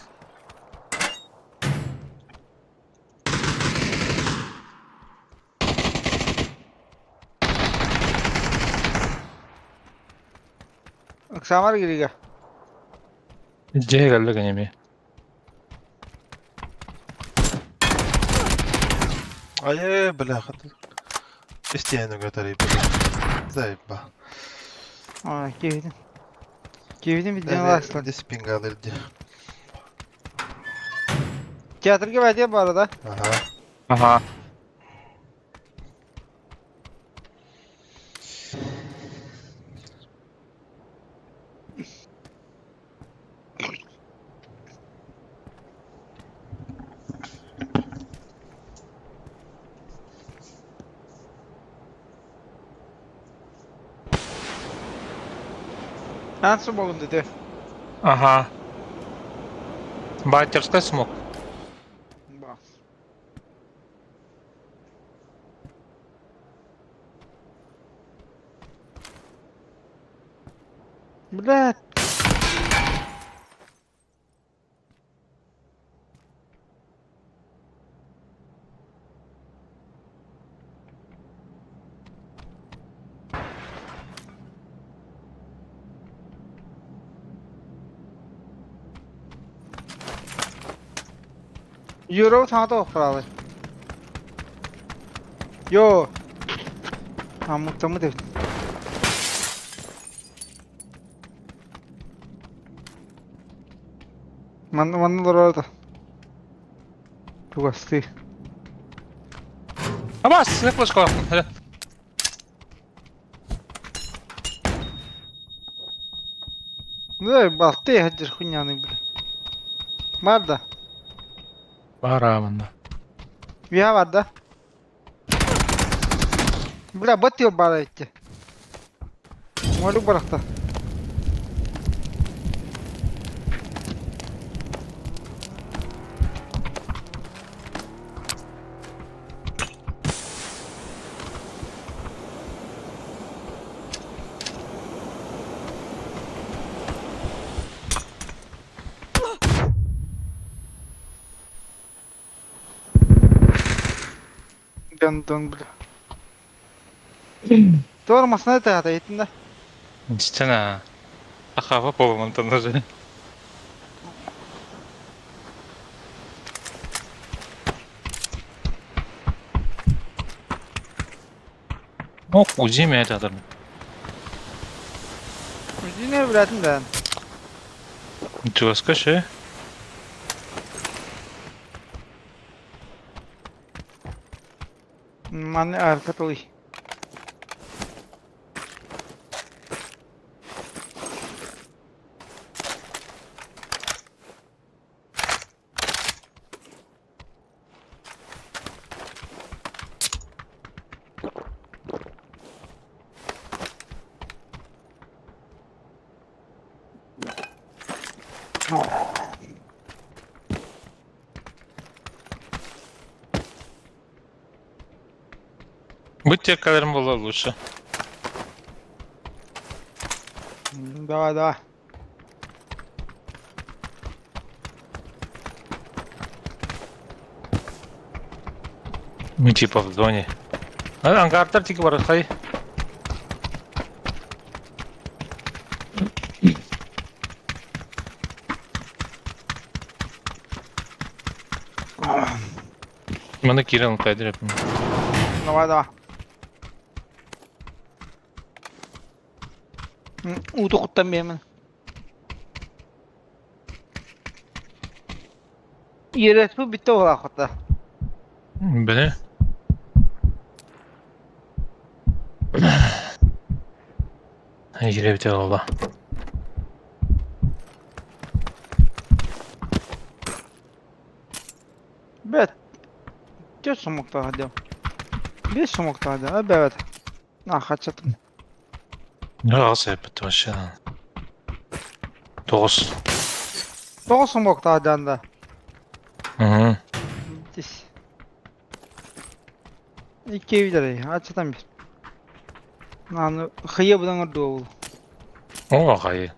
Ыксаамар киригэ. Дьиэ кэллэ кини эмиэ. Айыы, бляха. Истиэни көтөрүйбүт. Заебал. Ой, киһитин. Киһитин билдиэн аласлар. Диспингалыр ди. Театрга бәдиэ баара да. Ага. Аха. Ан смогун dedi. Ага. Байтерская смог. Бас. Блядь. Euro саҥата охтораалай. Йоо. Аммыттаммыт эбит. Манна манна олорор да. Чугастыы. Абас, сык башка. Ну, балты хадыр хуйняны, бля. Бар да. Бара манна. Виа бар да. Бля, бат бара итти. Молю барахта. Гандон, бля. Туор масына таата итинде. Истина. Ахава полумантан уже. О, узи меня это. Үдүнэ билэтин да. Чугаска ше. Маны арка тылый. Будь калерм было лучше. Давай, давай. Мы типа в зоне. А, Ангартар тики бар, хай. Маны кирен кайдырып. Давай, давай. Ууту куттан биэмин. Иэрэтпи бүттэ буолааххыта. Бene. Кире бите ола. Бэт. Түөрт сомоктоох диэм. Биэс сомоктоох диэм. Эбэбэт. На, хачатым. Аҕыс эппит вообще. Тоҕус. Тоҕус сомоктоох диэн да. Мгм. Дис. Икки эбитэр аччатан бир. Аны хыйа будан ордуо О, хайы.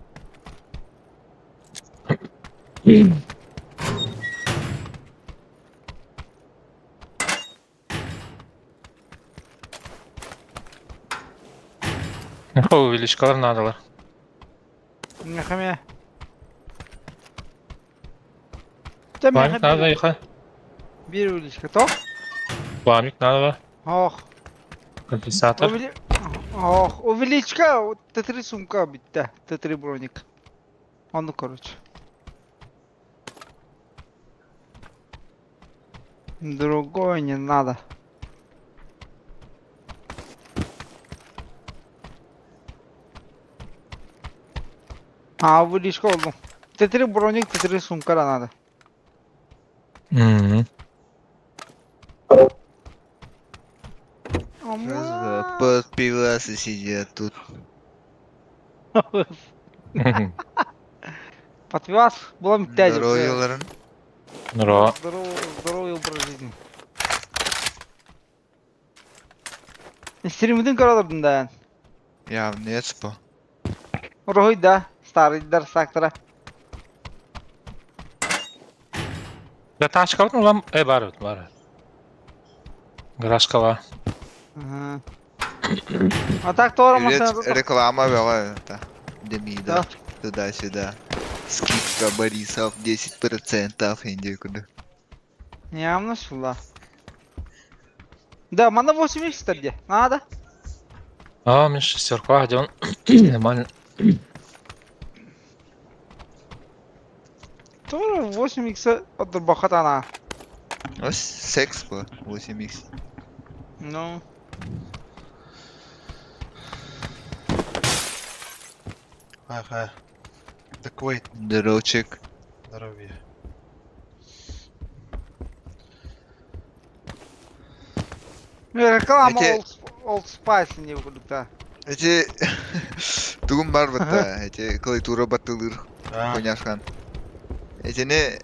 О, увеличкалар надалар. Мехаме. Бамик надо иха. Бир увеличка. То? Бамик надо. Ох. Компенсатор. Ох, увеличка Т3 сумка битте. Т3 броник. Ону короче. Другое не надо. А, увеличка oldu. Т3 броник, Т3 сумка да надо. Мгм. Ама. Под пивасы сидят тут. Подвяз, была мтязь. Здоровье, Здорово. Здоровый, здоровый образ жизни. Стримдин карадырдын да. Я в Нецпо. Рой да, старый дар сактара. Да тачка ну лам э бар бар. Гаражкала. Ага. А так тора машина. Реклама вела это. Демида. Да. Туда-сюда. Скидка Борисов 10% индия куда. Явно шла. Да, мана 8 х где? Надо. А, мен шестерка, где он? Нормально. Тора 8 х от бахатана. Ось секс по 8х. Ну. Ага. Такой Здоровчик. здоровье. Реклама Эти- Old, Old Spice не выглядит. Эти... Тугум бар бата, эти клавиатура батылыр, А, коняшкан. Этини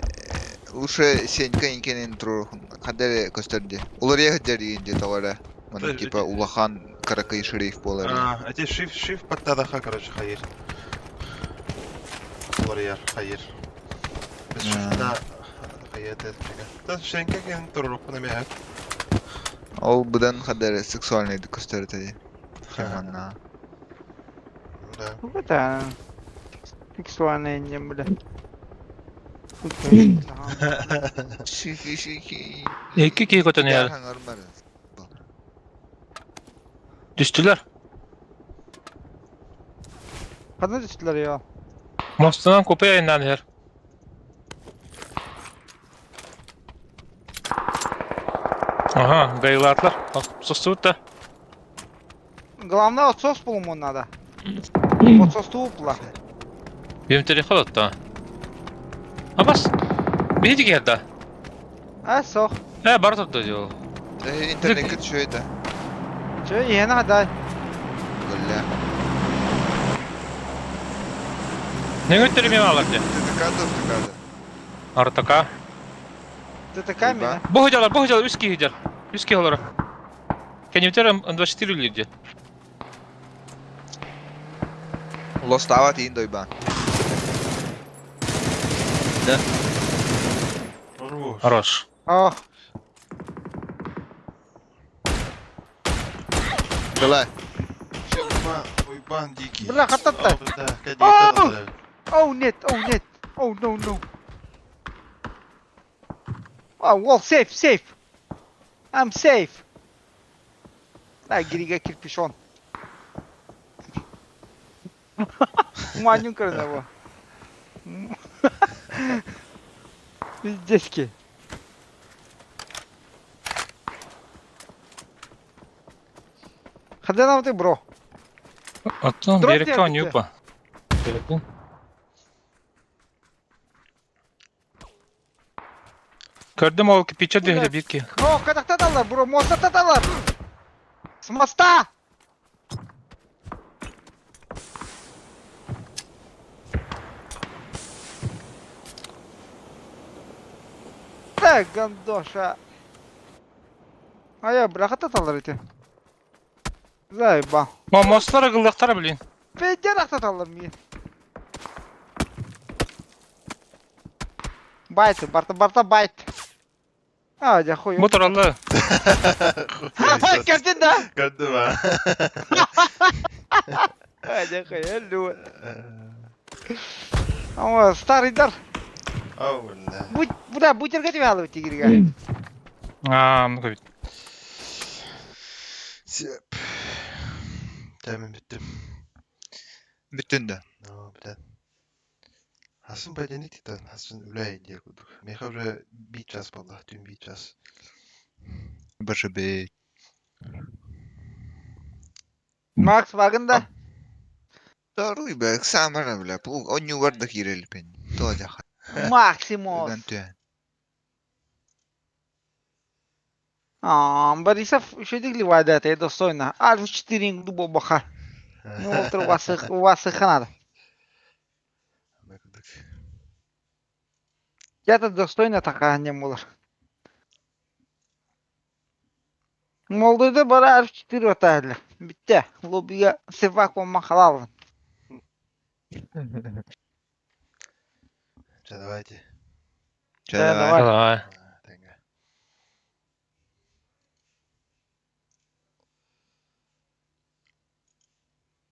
лучше сенька инкенин туру хадере көстөрдү. Улар ехадер инде товара. Мана типа улахан каракай шериф болар. а, эти шиф шиф паттадаха, короче, хайыр. Warrior, хайыр. Без шифта хайыр тетчеге. Та шенке кен туру куна мех. Ол будан хадере сексуальный көстөрдү. Хеманна. Да. Ну это сексуальная не бля. Ши-ши-ши. Эки кей көтөн яр. Түстүлөр. Kadın düştüler ya. Мостунан купе айнан хер. Ага, гайлатлар. Состут да. Главное отсос по-моему надо. Отсос тупла. Бим телефон да. Абас. Биһиги кэрда. А сох. Э, бар турда жол. Интернет что это? Че, я надо. Бля. Не көттөрү мен алар де. ТТК да ТТК Артака. Ты такая меня. Бу хыдьалар, бу хыдьалар, үс киһи хыдьар. Үс киһи олоро. Кеневтер М24 үллирде. Лостава тиин дойба. Хорош. Хорош. Ох. Давай. Уйбан дикий. Бля, хататта. О! Оу, нет, оу, нет. Оу, no, no. Oh, wall safe, safe. I'm safe. Да, гирига кирпичон. Манюн его. Пиздецки. Хадена ты, бро. Оттон Дроп берекке диэбитэ. онньуупа. Берекке. Көрдүм ол кирпиче түһэрэ биир киһи. О, катахтаталлар, бро, мостататаллар. С моста! Так, гандоша. А я, бля, хататаллар эти. Заебал. Мо мостлара гыллахтара блин. Пиздец ахтаталлар миин. Байт, барта, барта, байт. А, я хуй. Бу тураллар. Көрдүн да? Көрдүм а. А, я хуй, алло. О, старый дар. Ау, бля. Будь, бля, бутерга тебе алып тигирге. Аа, ну көбүт. Сеп. Тәмин бүттүм. Бүтүн да. Но, бля. Хасын байденик титан, хасын үләй диye кудук. Меха уже бит час болла, түн бит час. Башы бей. Макс Вагында. Даруй, бля, самара, бля. Онню варда кирел пен. То жаха. Максимус. А, Борисов еще дигли вайда, это достойно. Альфа 4 дуба баха. Ну, вот у вас их надо. Я-то достойно такая не мулар. Молдойда бара Альфа 4 отайлы. Битте, лоббига севак махалалын. Давайте. Давай. Давай.